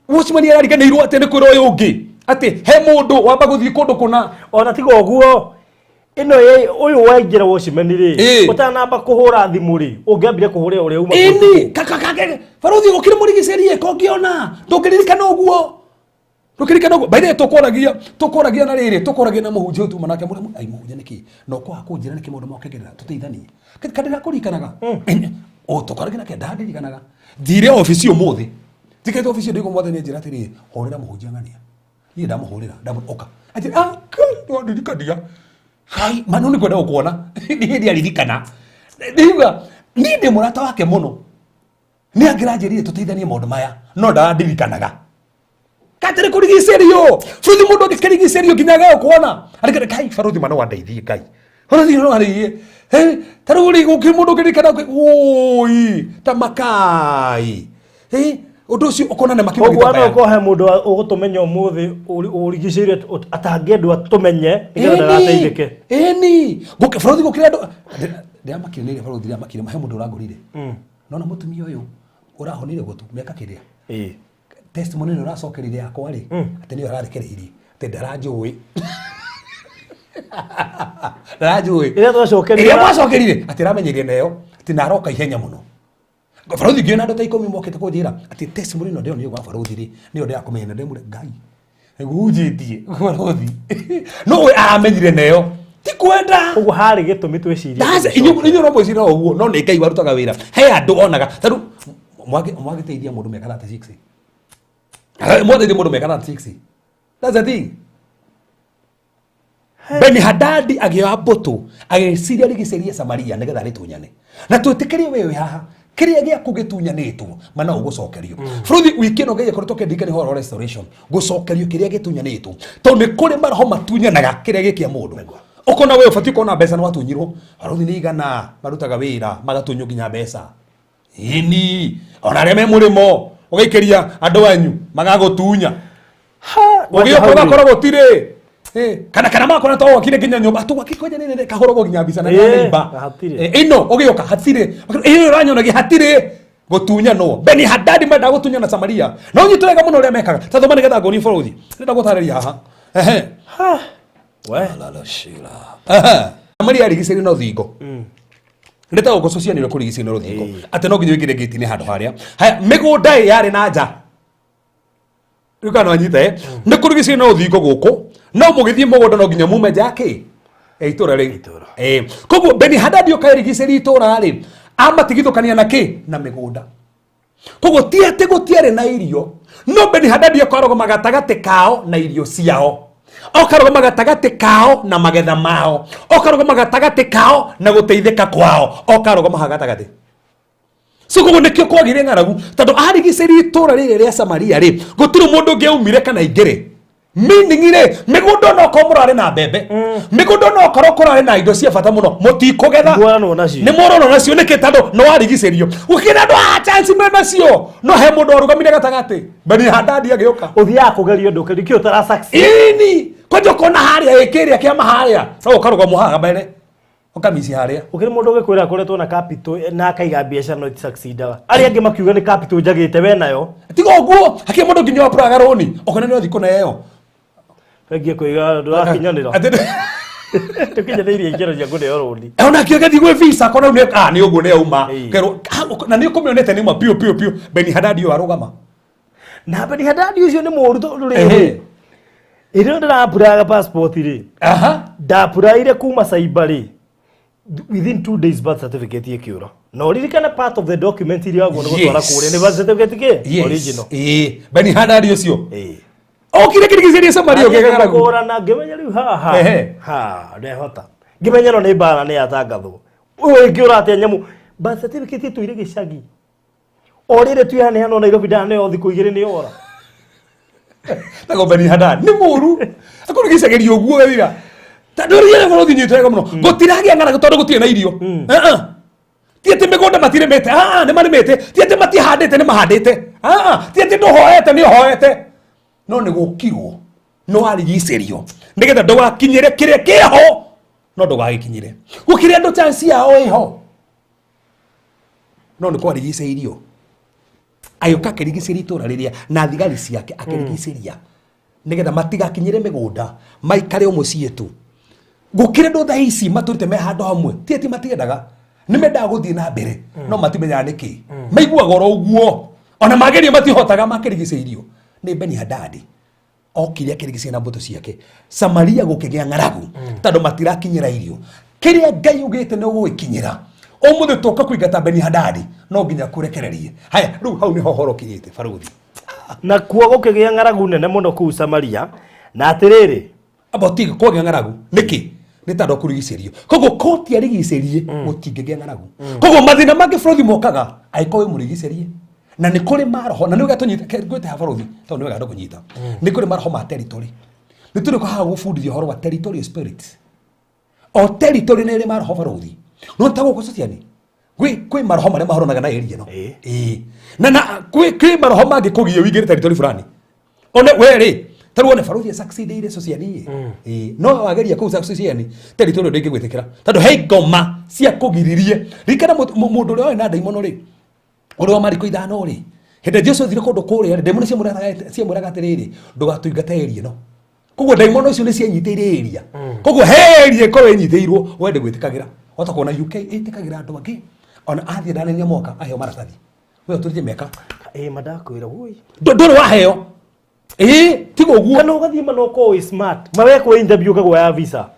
watchman arariganĩirwo atĩ nĩ kwĩra ũyũ ũngĩ atĩ he mũndũ wamba gũthiĩ kũndũ kũna. Ona tiga ũguo, ĩno ũyũ waingĩra watchman rĩ, ũtanamba kũhũra thimũ rĩ, ũngĩambire kũhũrĩra ũrĩa uma. Ĩni kakakake barothi gũkĩrĩ mũrigicĩrie kongĩona ndũngĩririkana ũguo, ndũkĩririkana ũguo. By the way, tũkũragia na rĩrĩ, tũkũragia na mũhunjia ũyũ tuma nake mũrĩ ai mũhunjia nĩkĩ na ũkwaga kũnjĩra nĩkĩ maũndũ mokĩgerera tũteithanie kandĩrakũririkanaga o tũkaragia nake ndandirikanaga. Thire obici ũmũthĩ, njikĩte obici ndĩgũ mwathani njĩra atĩrĩrĩ, hũrĩra mũhunjia ng'ania. Niĩ ndamũhũrĩra, ndamũ oka atĩ ah Ngai nĩwandirikania hai manu nĩ kwenda gũkuona. Niĩ ndiaririkana, ndiuga niĩ ndĩ mũrata wake mũno, nĩ angĩranjĩrire tũteithanie maũndũ maya, no ndarandirikanaga katĩrĩ kũrigicĩrio barothi. Mũndũ angĩkĩrigicĩrio nginya ageo kuona arĩkĩre kai barothi mana wandeithie Ngai, barothi no wandeithie. Ta rĩu rĩ, gũkĩrĩ mũndũ ũngĩririkana ũi ta makai. Ũndũ ũcio ũkona nĩ makĩũgwo koguo no ũkorwo he mũndũ ũgũtũmenya ũmũthĩ ũrigicĩirie atangĩendwo atũmenye nĩgetha ndagateithĩke. Ĩni barothi gũkĩrĩ andũ ndĩramakire nĩ barothi, ndĩramakire he mũndũ ũrangũrire nona mũtumia ũyũ ũrahonire gũtũ mĩaka kĩrĩa testimony nĩ ũracokerire yakwa rĩ, atĩ nĩyo ararekereirie atĩ ndaranjũĩ, ndaranjũĩ. Ĩrĩa twacokerire. Ĩrĩa mwacokerire atĩ aramenyerie nayo atĩ na aroka ihenya mũno. Barothi ngĩona andũ ta 10 mokĩte kũnjĩra atĩ testimony ĩno ndĩronire gwa barothi rĩ, nĩyo ndĩrakũmenya na ndĩmũre Ngai nĩgunjĩtie barothi no we aramenyire neyo ti kwenda. Koguo harĩ gĩtũmi twĩcirie. Ndaca inyuĩ no mwĩcira ũguo, no nĩ Ngai warutaga wĩra. He andũ onaga tarĩu mwagĩteithia mũndũ mĩaka 36. Mwateithia mũndũ mĩaka 36, that's the thing. Beni Hadadi agĩoya mbũtũ agĩciria rigicĩrie Samaria nĩgetha rĩtunyane na twĩtĩkĩrie we wĩ haha kĩrĩa gĩaku gĩtunyanĩtwo mana ũgũcokerio. Bũrũthi wiki ĩno Ngai akoretwo akĩndirikania ũhoro wa restoration, gũcokerio kĩrĩa gĩtunyanĩtwo, tondũ nĩ kũrĩ maroho matunyanaga kĩrĩa gĩ kĩa mũndũ. Ũkona we ũbatiĩ kuona mbeca nĩ watunyirwo. Barothi nĩ igana marutaga wĩra magatunywo nginya mbeca ĩni, ona arĩa me mũrĩmo ũgaikĩria andũ anyu magagũtunya ũgĩũka ũgakora gũtirĩ. Kana makona to wakire nginya nyũmba tũgwaki kwanja nĩ kahũragwo nginya mbica na neighbor. Hatirĩ. Ĩno ũgĩũka hatirĩ, ĩyo ũranyonagia hatirĩ gũtunyanwo. Beni Hadadi mendaga gũtunyana Samaria no nyitũ wega mũno ũrĩa mekaga. Ta thoma nĩgetha ngũni bũrũthi ndĩrenda gũtarĩria haha. Ehe. We. Lalashila. Ehe. Samaria yarigicĩirio na rũthingo nĩ ta gũkũ cianĩrwo kũrigicĩrio na rũthingo atĩ no nginya ũingĩre ngĩti-inĩ handũ harĩa haya mĩgũnda ĩ yarĩ na nja rĩu kana wanyita nĩ kũrigicĩrio na rũthingo gũkũ, no mũgĩthiĩ mũgũnda no nginya mume nja kĩ ya itũra rĩu. Itũũra. Koguo Beni Hadadi oka ĩrigicĩria itũra rĩ, amatigithũkania na kĩ na mĩgũnda. Koguo ti atĩ gũtiarĩ na irio, no Beni Hadadi okarũgama gatagatĩ kao na irio ciao, okarũgama gatagatĩ kao na magetha mao, okarũgama gatagatĩ kao na gũteithĩka kwao, okarũgama ha gatagatĩ. So koguo nĩkĩo kwagĩire ng'aragu, tondũ arigicĩria itũra rĩrĩ rĩa Samaria rĩ, gũtirĩ mũndũ ũngĩ aumire kana aingĩre. Meaning rĩ, mĩgũnda onokorwo mũrarĩ na mbembe, mĩgũnda onokorwo kũrarĩ na indo cia bata mũno, mũtikũgetha. Mworanwo nacio. Nĩ mworanwo nacio nĩkĩ? Tondũ nĩ warigicĩrio gũkĩra andũ a chance me nacio, no he mũndũ warũgamire gatagatĩ, Beni Hadadi agĩũka. Ũthiaga kũgerio ndũkĩri kĩ ũtara succeed. Ĩni kwanja ũkona harĩa ĩ kĩrĩa kĩama harĩa no ũkarũgamwo haha mbere ũkamici harĩa. Ũkĩrĩ mũndũ ũgĩkwĩra akoretwo na capital na akaiga biacara no itisucceedaga, arĩa angĩ makiuga nĩ capital njagĩte we nayo. Tiga ũguo, hakĩrĩ mũndũ nginya wapuraga rũni ũkona nĩ ũrathiĩ kũneo. Bengi ĩkũiga ndũrakinyanĩra. Ndũkinyanĩirie ikĩro cia kũneo rũni. Ona kĩo gĩthiĩ gwĩ visa kona nĩ ah nĩ ũguo nĩ auma. Kerwo na nĩ ũkũmĩonete nĩ ma piũ piũ piũ Beni Hadadi ũyũ arũgama. Na Beni Hadadi ũcio nĩ mũũru tondũ rĩrĩ, ĩrĩa ndĩrapuraga passport rĩ, ndapuraire kuma cyber rĩ, within 2 days birth certificate ĩkĩũra. Na ũririkane part of the document iria wagwo nĩ gũtwara kũrĩa nĩ birth certificate kĩ original. Ĩĩ, Beni Hadadi ũcio. Okire kĩrigicĩria Samaria ũkĩgĩa ng'aragu. Kũrana ngĩmenya rĩu haha. Ehe. Ha, ndehota. Ngĩmenya ĩno nĩ mbara nĩ yatangathwo. Ũyũ ĩngĩ ũratea nyamũ. Birth certificate ĩtũire gĩcagi. O rĩrĩ tuyaneanwo Nairobi ndaneo thikũ igĩrĩ nĩ ora. Tago Beni Hadad nĩ mũru. Akũrigicagĩria ũguo wĩra. Tondũ rĩrĩa bũrũri nyitwo wega mũno. Gũtiragĩa ng'aragu tondũ gũtirĩ na irio. Eh, eh. Ti atĩ mĩgũnda matirĩmĩte. Ah, nĩ marĩmĩte. Ti atĩ matihandĩte nĩ mahandĩte. Ah, ti atĩ ndũhoete nĩ ũhoete. No nĩ gũkirwo. No arigicĩrio. Nĩgetha ndũgakinyĩre kĩrĩa kĩho. No ndũgagĩkinyĩre. Gũkĩrĩ andũ chance yao ĩho. No nĩ kwarigicĩirio. Agĩũka akĩrigicĩria itũũra rĩrĩa na thigari ciake akĩrigicĩria nĩgetha matigakinyĩre mĩgũnda maikare o mũciĩ tu. Gũkĩrĩ andũ thaa ici matũrĩte me handũ hamwe ti atĩ matiendaga nĩ mendaga gũthiĩ na mbere no matimenyaga nĩkĩ maiguaga oro ũguo ona magerio matihotaga makĩrigicĩirio nĩ Beni Hadadi okire akĩrigicĩria na mbũtũ ciake Samaria gũkĩgĩa ng'aragu tondũ matirakinyĩra irio kĩrĩa Ngai ugĩte nĩ ũgũgĩkinyĩra ũmũthĩ tũka kũingata Beni Hadadi no nginya kũrekererie haya rĩu hau nĩho ũhoro ũkinyĩte barũthi. Nakuo gũkĩgĩa ng'aragu nene mũno kũu Samaria, na atĩrĩrĩ, Amba ũtige kwagĩa ng'aragu nĩkĩ nĩ tondũ kũrigicĩrio koguo koti arigicĩrie gũtingĩgĩa ng'aragu koguo mathĩna mangĩ bũrũri mokaga angĩkorwo wĩ mũrigicĩrie na nĩ kũrĩ maroho na nĩ wega tũnyite ngwĩte ha bũrũri tondũ nĩ wega andũ kũnyita nĩ kũrĩ maroho ma territory nĩ tũrĩ haha gũbundithia ũhoro wa territorial spirits o territory nĩ ĩrĩ maroho barũthi no ta gũkũ sociani kwĩ maroho marĩa mahũranaga na area ĩno. Ĩĩ. Ĩĩ. Na kwĩ maroho mangĩkũgia ũingĩre territory fulani one we rĩ ta rĩu one barũthi succeedire sociani ĩ no wageria kũu sociani territory ndĩngĩgwĩtĩkĩra tondũ he ngoma cia kũgiririe ririkana mũndũ ũrĩa warĩ na ndaimono rĩ ũrĩa wa mariko ithano rĩ hĩndĩ Jesu athire kũndũ kũrĩa rĩ ndaimono ciamwĩraga atĩrĩrĩ ndũgatũingate area ĩno koguo ndaimono icio nĩ cianyitĩire area koguo he area ĩkorwo ĩnyitĩirwo we ndĩgwĩtĩkagĩra wahota kuona UK ĩtĩkagĩra andũ angĩ ona athiĩ ndanenia moka aheo maratathi we ũtũrĩtie mĩaka Ĩĩ ma ndakwĩra woi. Ndũrĩ waheo ĩĩ tiga ũguo Kana ũgathiĩ ma no ũkorwo wĩ smart. Ma wekwo interview ũkagwo visa.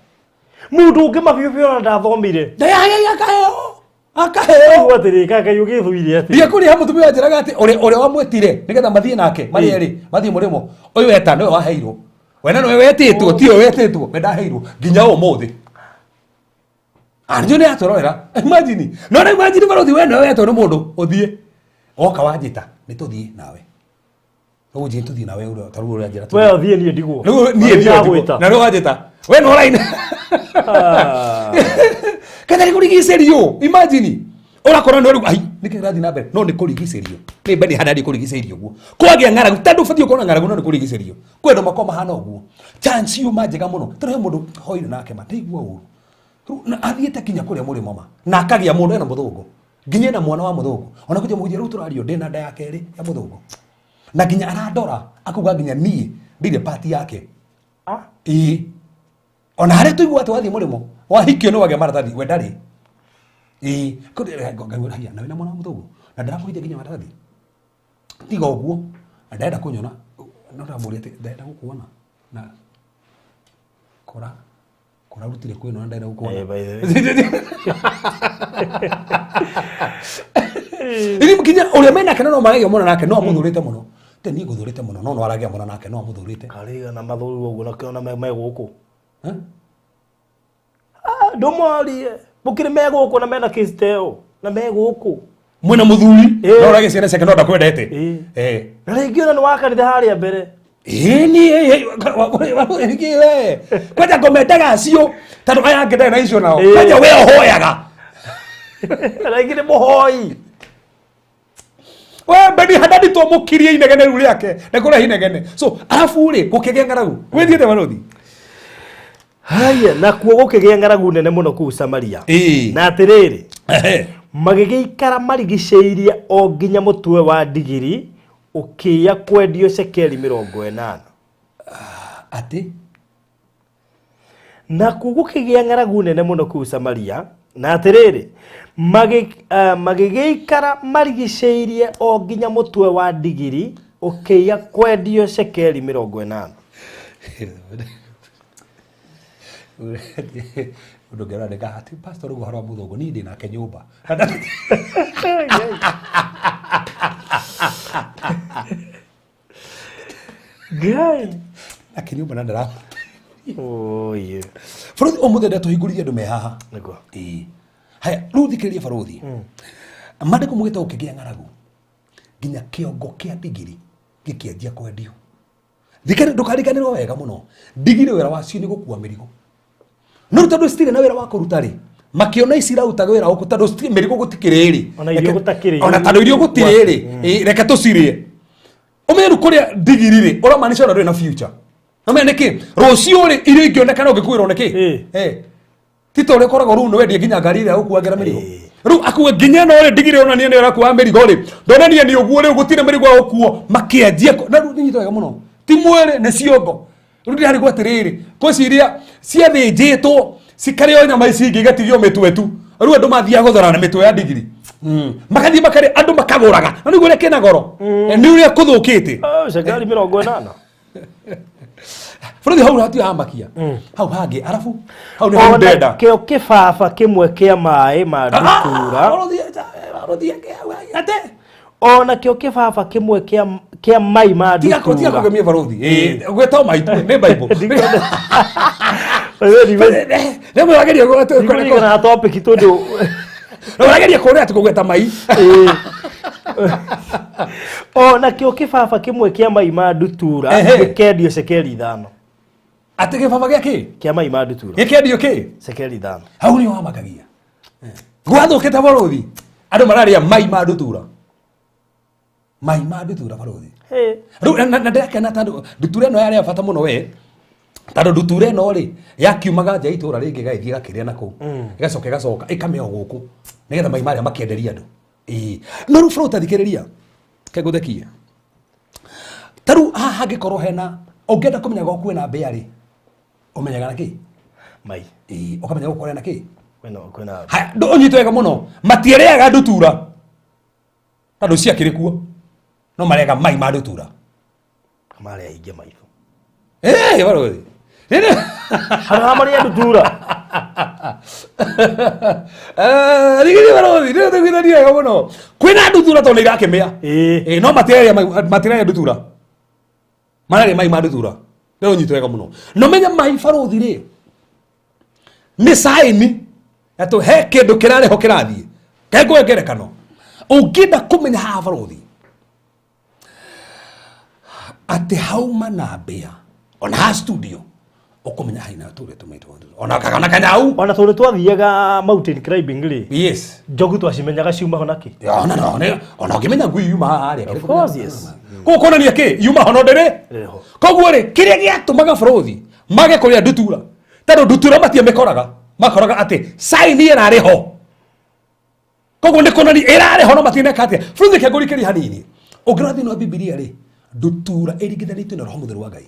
Mũndũ ũngĩ mabiũ biũ ona ndathomire. Ndayaya akaheo akaheo. Ũguo atĩrĩ kaka ũgĩthũire atĩ. Ndiĩ kũrĩa mũtumia wanjĩraga atĩ ũrĩa wamwĩtire nĩgetha mathiĩ nake marĩ erĩ mathiĩ mũrĩmo ũyũ eta nĩwe waheirwo we na nĩwe wetĩtwo tiwe wetĩtwo we ndaheirwo nginya ũmũthĩ anjũ nĩ atũrorera imagine no na imagine barũthi we nĩwe wetwo nĩ mũndũ ũthiĩ woka wanjĩta nĩ tũthiĩ nawe ũnjĩ tũthiĩ nawe ũrĩa ta rĩu ũrĩa njĩra We ũthiĩ niĩ ndigwo. rĩu niĩ thiĩ Ndagwĩta. na rĩu wanjĩta we nĩ ũraina Ah. kana nĩ kũrigicĩrio imagine ũrakora nĩ rĩu ai nĩkĩ kĩrathiĩ na mbere no nĩ kũrigicĩrio nĩ Beni Hadadi kũrigicĩrio ũguo kwagĩa ng'aragu tondũ ũbatiĩ gũkorwo na ng'aragu no nĩ kũrigicĩrio kwĩ andũ makoragwo mahana ũguo chance yuma njega mũno tondũ he mũndũ hoire nake ma ndaigua ũru Rĩu na athiĩte kinya kũrĩa mũrĩmo ma na akagĩa mũndũ ena mũthũngũ nginya ena mwana wa mũthũngũ ona kũnjia mũhunjia rĩu tũrario ndĩna nda ya kerĩ ya mũthũngũ na nginya arandora akauga nginya niĩ ndirĩ pati yake. Ah. Ĩĩ ona harĩa tũigua atĩ wathiĩ mũrĩmo wahikio nĩ wagĩa maratathi we ndarĩ ĩĩ ngaigua na wĩna mwana wa mũthũngũ na ndarakũhithia nginya maratathi tiga ũguo na ndarenda kũnyona no ndamũria atĩ ndarenda gũkuona na kora kora rutire kwĩno na ndarenda gũkuona. Eh, by the way. Ini nginya ũrĩa menake no maragĩa mwana nake no amũthũrĩte mũno te niĩ ngũthũrĩte mũno no no aragĩa mwana nake no amũthũrĩte. Karĩga na mathũri ũguo na kĩona me gũkũ. Eh? Ah, ndũmorie. Gũkĩrĩ me gũkũ na mena case ta ĩyo na me gũkũ. Mwĩna mũthuri Ĩĩ. no ũragĩa ciana ciake no ndakwendete. Ĩĩ. Eh. Na rĩngĩ ona nĩ wa kanitha harĩa mbere. Ĩni we kwanja ngomendaga acio tondũ aya angĩ ndarĩ na icio nao Ĩĩ. kwanja we ũhoyaga Na rĩngĩ nĩ mũhoi. we Beni Hadadi twamũkirie inegene rĩu rĩake ndekũrehe inegene so arabu rĩ gũkĩgĩa ng'aragu wĩthiĩte barũthi. Haya, nakuo gũkĩgĩa ng'aragu nene mũno kũu Samaria. Ĩĩ. Na atĩrĩrĩ, Ehe. magĩgĩikara marigicĩirie o nginya mũtwe wa ndigiri ũkĩya kwendio cekeri 80. Atĩ Nakuo gũkĩgĩa ng'aragu nene mũno kũu Samaria na atĩrĩrĩ magĩgĩikara marigicĩirie o nginya mũtwe wa ndigiri ũkĩya kwendio cekeri 80. Ũndũ ũngĩ ũrandĩka atĩ pastor ũguo ũhoro wa mũthũngũ niĩ ndĩ nake nyũmba Ngai. Akĩnyumba na ndara. Oye. Bũrũthi ũmũthĩ ndatũhingũrire andũ me haha. Nĩguo. Ĩĩ. Haya, rĩu thikĩrĩria barũthi. Mandĩko mugĩte gũkĩgĩa ng'aragu nginya kĩongo kĩa ndigiri gĩkĩanjia kwendio. Thikĩrĩria, ndũkariganĩrwo wega mũno, ndigiri wĩra wacio nĩ gũkua mĩrigo, no rĩu tondũ citirĩ na wĩra wa kũruta rĩ, makĩona ici irarutaga wĩra gũkũ tondũ mĩrigo gũtikĩrĩ rĩ. Ona irio gũtakĩrĩ. Ona tondũ irio gũtirĩ rĩ, ĩĩ, reke tũcirĩe. Ũmenye rĩu kũrĩa ndigiri rĩ, ũramaanisha ona ndũrĩ na future. Ũmenye nĩkĩ rũciũ rĩ, irio ingĩonekana ũngĩkuĩrwo nĩkĩ? Ĩĩ. Eh. Ti ta ũrĩa ũkoragwo rĩu nĩwendie nginya ngari ĩrĩa ũkuagĩra mĩrigo. Ĩĩ. Rĩu akue nginya ĩno rĩ, ndigiri onania nĩ ĩrakua mĩrigo rĩ, ndonania nĩ ũguo rĩu gũtirĩ mĩrigo ya gũkuo, makĩanjia na rĩu nyita wega mũno, ti mwĩrĩ nĩ ciongo. Rĩu ndĩrarigwo atĩrĩrĩ, ngwĩciria ciathĩnjĩtwo cikarĩo nyama ici ingĩ igatigio mĩtwe tu. Rĩu andũ mathiaga gũthorana mĩtwe ya ndigiri. Magathiĩ makarĩa, andũ makagũraga na nĩguo ũrĩa kĩna goro. Nĩ ũrĩa kũthũkĩte. Oh, cekeri 80. Bũrũri hau hatirĩ hamakia hau hangĩ, arabu hau nĩ hau Ona ndenda. kĩo kĩbaba kĩmwe kĩa maĩ ma ndutura. Ate. Ona kĩo kĩbaba kĩmwe kĩa mai ma Tiga ndutura. kũgemia barũthi. Gwĩta maitũ nĩ Bible. Rĩmwe ũrageria Ndikũririkana topic tondũ ũrageria kũrĩa atĩ kũgweta mai. Ĩĩ. Ona kĩo kĩbaba kĩmwe kĩa mai ma ndutura Ehe. gĩkendio cekeri 5. Atĩ kĩbaba gĩa kĩ? Kĩa mai ma ndutura. Gĩkendio kĩ? Cekeri 5. Hau nĩho hamakagia. Gwathũkĩte barũthi. Andũ mararĩa mai ma ndutura. Mai ma ndutura barũthi. Hey. Rĩu na ndĩrakena tondũ ndutura ĩno yarĩ ya bata mũno we, tondũ ndutura ĩno rĩ yakiumaga nja ya itũra rĩngĩ ĩgagĩthiĩ ĩgakĩrĩa na kũu, ĩgacoka ĩgacoka ĩkamĩa o gũkũ nĩgetha mai marĩa makĩenderia andũ. Ĩĩ, no rĩu bro tathikĩrĩria kengũthekie, ta rĩu haha hangĩkorwo hena ũngĩenda kũmenya gwaku kwĩna mbĩa rĩ, ũmenyaga na kĩ? Mai. Ĩĩ, ũkamenya gũkũ kũrĩa na kĩ. Kwĩna Haya, ũnyite wega mũno, matiarĩaga ndutura tondũ ciakĩrĩ kuo, no marĩaga mai ma ndutura. Marĩa aingĩ maitho. Eh, barũthi. Rĩrĩ. Handũ ha marĩa ndutura. Eh, rĩrĩ barũthi, rĩrĩ tũiguithanie wega mũno. Kwĩna ndutura tondũ nĩ irakĩmĩa. Ĩĩ. Eh, no matirarĩa mai, matirarĩa ndutura. Mararĩa mai ma ndutura. Rĩu ũnyite wega mũno. No menya mai barũthi rĩ, nĩ saini atĩ he kĩndũ kĩrarĩ ho kĩrathiĩ. Kengwe ngerekano. Ũngĩenda kũmenya haha barũthi atĩ hauma na mbĩa ona ha studio ũkũmenya haina tũrĩa tũmaitũ ona kana kanyau. Ona tondũ twathiaga mountain climbing rĩ. Yes. Njogu twacimenyaga ciuma ho nakĩ? Ya, ona no ne ona ũngĩmenya ngui yuma haha rĩ. Of course, yes. Kũguo kuonania kĩ yuma ho no ndĩrĩ. Ndĩrĩ ho. Koguo rĩ, kĩrĩa gĩatũmaga bũrũthi mage kũrĩa ndutura, tondũ ndutura matiamĩkoraga, makoraga atĩ saini ĩrarĩ ho, koguo nĩ kuonania ĩrarĩ ho no matineka atĩa. Bũrũthi kĩngũrikĩria hanini, ũngĩrora thĩinĩ wa Bibilia rĩ, ndutura ĩringithanĩtio na roho mũtheru wa Ngai.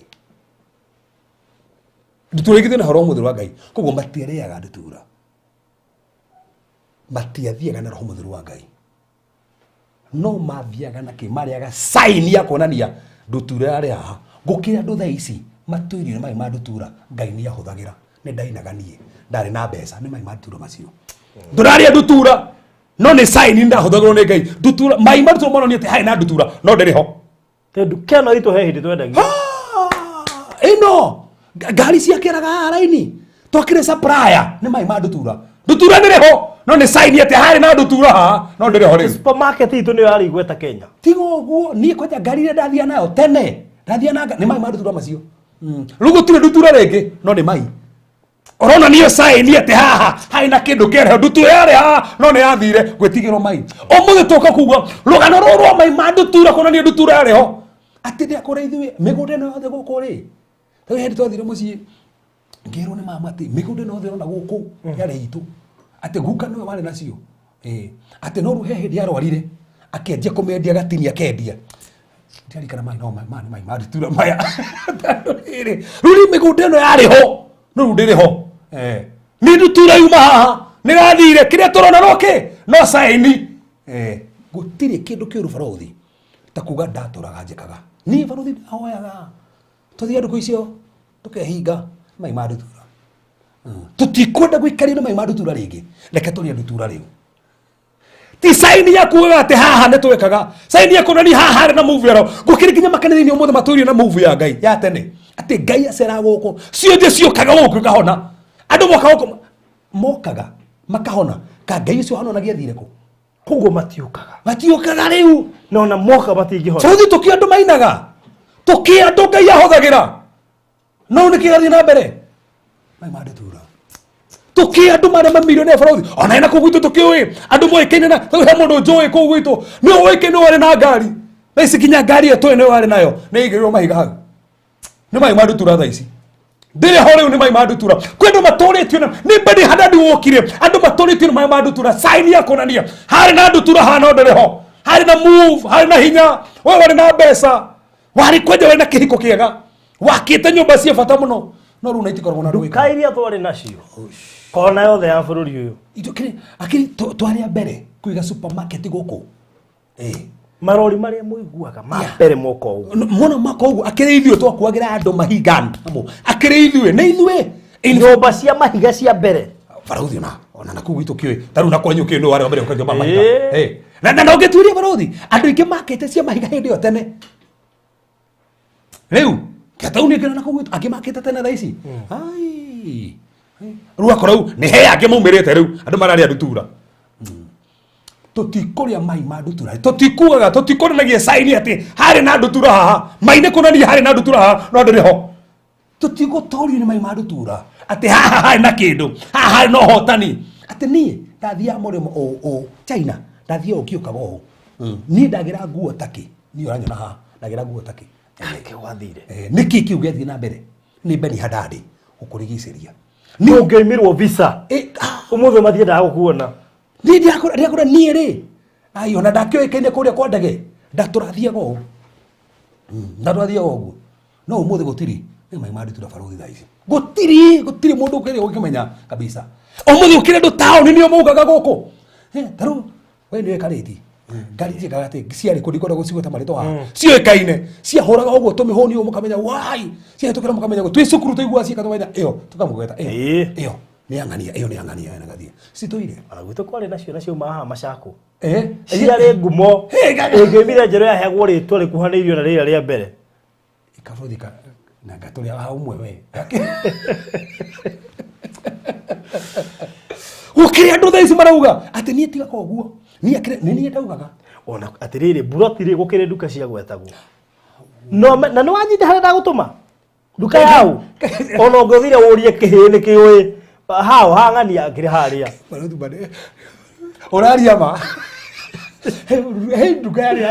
Ndutura ĩringithanĩtio na roho mũtheru wa Ngai, koguo matiarĩaga ndutura, matiathiaga na roho mũtheru wa Ngai, no mathiaga na kĩ? Marĩaga saini ya kuonania ndutura yarĩ haha. Gũkĩra andũ thaa ici matũirio nĩ mai ma ndutura. Ngai nĩ ahũthagĩra, nĩ ndainaga niĩ ndarĩ na mbeca nĩ mai ma ndutura macio. Ndũrarĩa ndutura no nĩ saini ndahũthagĩrwo nĩ Ngai. Ndutura, mai ma ndutura monania atĩ harĩ na ndutura no ndĩrĩ ho. Tondũ kĩano itũ he hĩndĩ twendagia. Ĩno ngari ciakĩraga haha raini twakĩrĩ supplier nĩ mai ma ndutura. Ndutura ndĩrĩ ho no nĩ saini atĩ harĩ na ndutura haha no ndĩrĩ ho rĩu. Supermarket itũ nĩyo yarĩ igweta Kenya. Tiga ũguo, niĩ kwanja ngari iria ndathia nayo tene ndathia na nĩ mai ma ndutura macio. Rĩu gũtirĩ ndutura rĩngĩ no nĩ mai ũrona niyo saini atĩ haha harĩ na kĩndũ kĩarĩ ndutura yarĩ haha no nĩ yathire gwĩtigĩrwo mai. Ũmũthĩ tũka kuga rũgano rũrũ rwa mai ma ndutura kuonania ndutura yarĩ ho atĩ ndĩakũra ithuĩ mĩgũnda ĩno yothe gũkũ rĩ, rĩu hĩndĩ twathire mũciĩ ngĩrwo nĩ mama atĩ mĩgũnda ĩno yothe ĩrona gũkũ yarĩ itũ, atĩ guka nĩwe warĩ nacio. Atĩ no rĩu he hĩndĩ yarwarire akĩanjia kũmĩendia gatinia akendia. Ndiarikana mai no mai mai mai ndutura maya. Rĩrĩ rĩu rĩ mĩgũnda ĩno yarĩ ho no rĩu ndĩrĩ ho. Nĩ ndutura yuma haha nĩ rathire kĩrĩa tũrona no kĩ no saini. Gũtirĩ kĩndũ kĩũru barũthi ta kuga ndatũraga njĩkaga niĩ barũthi ndahoyaga tũthiĩ ndukũ icio tũkehinga mai ma ndutura. Tũtikwenda gũikario na mai ma ndutura rĩngĩ, reke tũrĩe ndutura rĩu. Ti saini ya kuugaga atĩ haha nĩ twekaga. Saini ya kuonania haha harĩ na move ĩro. Gũkĩrĩ nginya makanitha-inĩ ũmũthĩ matũirio na move ya Ngai ya tene. Atĩ Ngai aceraga gũkũ. Cionje ciũkaga gũkũ ikahona. Andũ moka gũkũ mokaga makahona. Ka Ngai ũcio ahononagia athire kũ? Koguo matiũkaga. Matiũkaga rĩu. Na ona moka matingĩhona. Bũrũri tũkĩ andũ mainaga. Tũkĩ andũ Ngai ahũthagĩra. No nĩ kĩrathiĩ na mbere. Mai mandutura. Tũkĩ andũ marĩa mamilionea bũrũri. Ona ena kũu gwitũ tũkĩũĩ. Andũ moĩkaine na he mũndũ njũĩ kũu gwitũ. Nĩ ũĩkaine warĩ na ngari. Thaa ici nginya ngari ĩyo tũĩ nĩ warĩ nayo. Nĩ ĩigĩrĩirwo mahiga hau. Nĩ mai mandutura thaa ici. Ndĩrĩ ho rĩu nĩ mai mandutura. Kwĩ andũ matũrĩtio na nĩ Beni Hadadi wokire. Andũ matũrĩtio nĩ mai mandutura. Sign ya kuonania harĩ na ndutura haha no ndĩrĩ ho. Harĩ na move, harĩ na hinya. We warĩ na mbeca. Warĩ kwanja warĩ na kĩhiko kĩega. Wakĩte nyũmba cia bata mũno. No rĩu na itikoragwo na ndũĩ. Nduka iria twarĩ nacio. Kona yothe ya bũrũri ũyũ. Akiri twarĩ a mbere kũiga supermarket gũkũ. Marori marĩa mũiguaga ma mbere moka ũguo. Mona maka ũguo akĩrĩ ithuĩ twakuagĩra andũ mahiga namo. Akĩrĩ ithuĩ nĩ ithuĩ. Nyũmba cia mahiga cia mbere. Barũthi ona na kũu gwitũ kĩũĩ ta rĩu na kwanyu kĩũĩ nĩ warĩ wa mbere gũka nyũmba mahiga. Na na ũngĩtuĩria barũthi andũ aingĩ makĩte cia mahiga hĩndĩ ĩyo tene. Rĩu kĩatauni ĩngĩ na kũu gwitũ angĩ makĩte tene thaa ici. Ai. Rĩu akora rĩu nĩ he angĩ maumĩrĩte rĩu andũ mararĩa ndutura. Tũtikũrĩa mai ma ndutura. Tũtikugaga tũtikonanagia saini atĩ harĩ na ndutura haha. Mai nĩ kuonania harĩ na ndutura haha no ndĩrĩ ho. Tũtigũtorio nĩ mai ma ndutura. Atĩ haha harĩ na kĩndũ. Haha harĩ na ũhotani. Atĩ niĩ ndathiaga mũrĩmo o China ndathiaga ũkĩũkaga ũũ. Niĩ ndagĩra nguo takĩ. Niĩ ũranyona haha ndagĩra nguo takĩ. Nĩkĩ gwathire? Nĩkĩ kĩu gĩathiĩ na mbere? Nĩ Beni Hadadi gũkũrigicĩria. Nĩ ũngĩimirwo visa. Ũmũthĩ matiendaga gũkuona. Niĩ ndirakora niĩ rĩ. Ai ona ndakĩũĩkaine kũrĩa kwa ndege. Ndatũrathiaga ũũ. Ndatũrathiaga ũguo. No ũmũthĩ gũtirĩ. Nĩ mai ma ndutura barũthi thaa ici. Gũtirĩ, gũtirĩ mũndũ ũkĩrĩ ũkĩmenya kabisa. Ũmũthĩ ũkĩrĩ andũ taũni nĩo maugaga gũkũ. Ta rĩu we nĩwe karĩti. Ngari ciĩkaga atĩ ciarĩ kũ ndikwenda gũcigweta marĩtwa haha. Ciũĩkaine. Ciahũraga ũguo tũmĩhũni ũũ mũkamenya wai. Ciahĩtũkĩra mũkamenya ũguo. Twĩ cukuru tũiguaga ciĩka tũkamenya ĩyo tũkamũgweta ĩyo. Ĩyo nĩ ya ng'ania, ĩyo nĩ ya ng'ania ĩyo nĩ Citũire. Ona gwitũ kwarĩ nacio na ciaumaga haha Machakũ. Ciarĩ ngumo. Ĩngĩoimire njerũ yaheagwo rĩtwa rĩkuhanĩirio na rĩrĩa rĩa mbere. Ikabuthika na ngatũrĩa ha ũmwe we. Gũkĩrĩ andũ thaa ici marauga atĩ niĩ tiga koguo. Niĩ akĩrĩ nĩ niĩ ndaugaga. Ona atĩrĩrĩ mburoti rĩ gũkĩrĩ nduka cia gwetagwo. No na nĩ wanyita harĩa ndagũtũma? Nduka yau. Ona ũngĩthire ũrie kĩhĩĩ nĩ kĩũĩ. Hao hang'ania akĩrĩ harĩa. Barũthi bade. Ũraria ma. He nduka yarĩ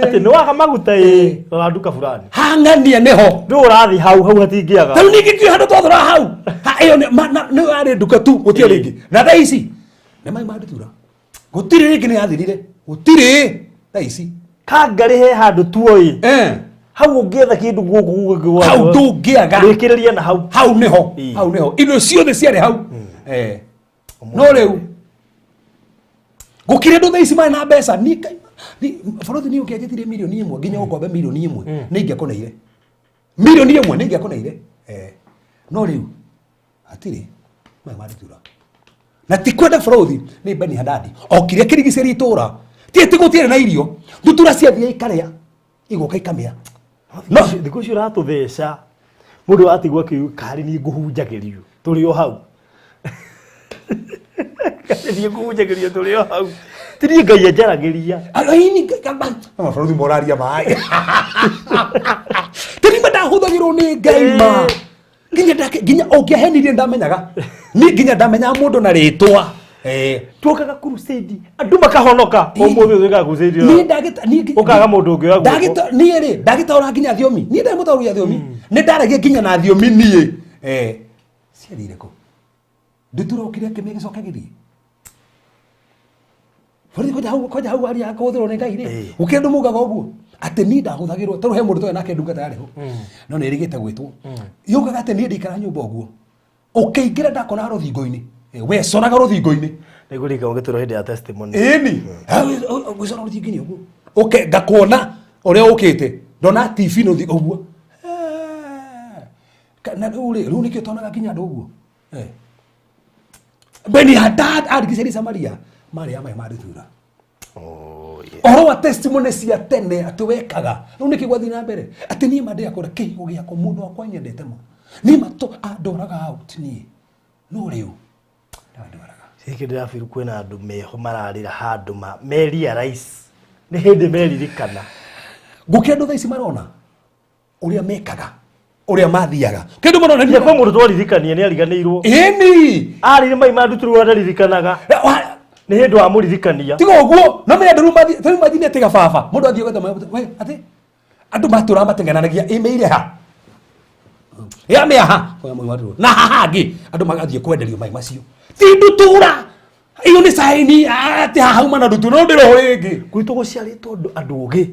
Atĩ nĩ waga maguta ĩ rora nduka fulani. Hang'ania nĩho. Rĩu ũrathiĩ hau hau hatingĩaga. Tarĩu ningĩ kĩo handũ twathora hau. Ha ĩyo nĩ nĩ yarĩ nduka tu gũtirĩ rĩngĩ. Na thaa ici nĩ mai ma ndutura. Gũtirĩ rĩngĩ nĩ yathirire. Gũtirĩ thaa ici. Kangarĩ he handũ tuoĩ. Hau ũngĩetha kĩndũ gũkũ gũkũ. Hau ndũngĩaga. Rĩkĩrĩria na hau. Hau nĩho. Hau nĩho. Indo ciothe ciarĩ hau. No rĩu gũkĩrĩ andũ thaa ici marĩ na mbeca. Niĩ bũrũri niĩ ũngĩanjĩtirie mirioni ĩmwe nginya ũngombe mirioni ĩmwe nĩ ingĩakũneire. Mirioni ĩmwe nĩ ingĩakũneire. No rĩu hatirĩ maya mandutura. Na ti kwenda bũrũri nĩ Beni Hadadi. Okire akĩrigicĩria itũũra. Ti atĩ gũtiarĩ na irio. Ndutura ciathiĩ ikarĩa. Igoka ikamĩa. No thikũ ici ũratũtheca. Mũndũ atigwo akiuga karĩ niĩ ngũhunjagĩrio tũrĩ o hau. Karĩ niĩ ngũhunjagĩrio tũrĩ o hau. Ti niĩ Ngai anjaragĩria. Aini mabũrũri moraria maĩ. Ti niĩ ndahũthagĩrwo nĩ Ngai ma. Nginya nginya ũngĩahenirie ndamenyaga. Niĩ nginya ndamenyaga mũndũ na rĩtwa. Tuokaga crusade andũ makahonoka. Ũmũthĩ ũtwĩkaga crusade. Niĩ ndagĩta niĩ ũkaga mũndũ ũngĩ wa guoko. Ndagĩta niĩ rĩ ndagĩtaũra nginya thiomi. Niĩ ndarĩ mũtaũri wa thiomi. Nĩ ndaragia nginya na thiomi niĩ. Ciathire kũ? Ndutura ũkire kĩmĩa gĩcoke gĩthiĩ. Borithi kwanja hau kwanja hau aria kũhũthĩrwo nĩ Ngai rĩ. Gũkĩrĩ andũ maugaga ũguo. Atĩ niĩ ndahũthagĩrwo tondũ he mũndũ twarĩ nake ndungata yarĩ ho. No nĩ ĩrĩgĩte gwĩtwo. Yaugaga atĩ niĩ ndikara nyũmba ũguo. Ũkĩingĩra ndakona rũthingo-inĩ. Wecoraga rũthingo-inĩ. Nĩngũririkana ũgĩtwĩra hĩndĩ ya testimony. Ĩni. Ngwĩcora rũthingo-inĩ ũguo. Ũke ngakuona ũrĩa ũkĩte. Ndona TV nĩ ũthingo ũguo. Na rĩu rĩ, rĩu nĩkĩo tonaga nginya andũ ũguo. Beni Hadad arigicĩria Samaria. Marĩ ya maĩ ma ndutura. Oh, yeah. Ũhoro wa testimony cia tene atĩ wekaga rĩu nĩkĩ gwathiĩ na mbere atĩ niĩ ma ndĩakũra kĩhigo gĩakwa mũndũ wakwa nyendete ma niĩ ma to andoraga out niĩ no rĩu ndandoraga. Gĩkĩ ndĩrabiru kwĩna andũ meho mararĩra handũ ma me realize nĩ hĩndĩ meririkana. Gũkĩ andũ thaa ici marona ũrĩa mekaga, ũrĩa mathiaga kĩndũ marona. Nginya kwĩ mũndũ twaririkania nĩ ariganĩirwo. Ĩni. Arĩire mai ma ndutura ndaririkanaga. Nĩ hĩndĩ wamũririkania. Tiga ũguo no menya andũ rĩu rĩu mathiĩ atĩ gababa mũndũ athiĩ gwetha maĩ, we atĩ andũ matũraga matengananagia ĩmĩire ha ya mĩaha na haha hangĩ andũ magathiĩ kwenderio mai macio ti ndutura iyo nĩ saini atĩ haha hauma na ndutura no ndĩroho rĩngĩ. Gwitũ gũciarĩtwo andũ ũgĩ.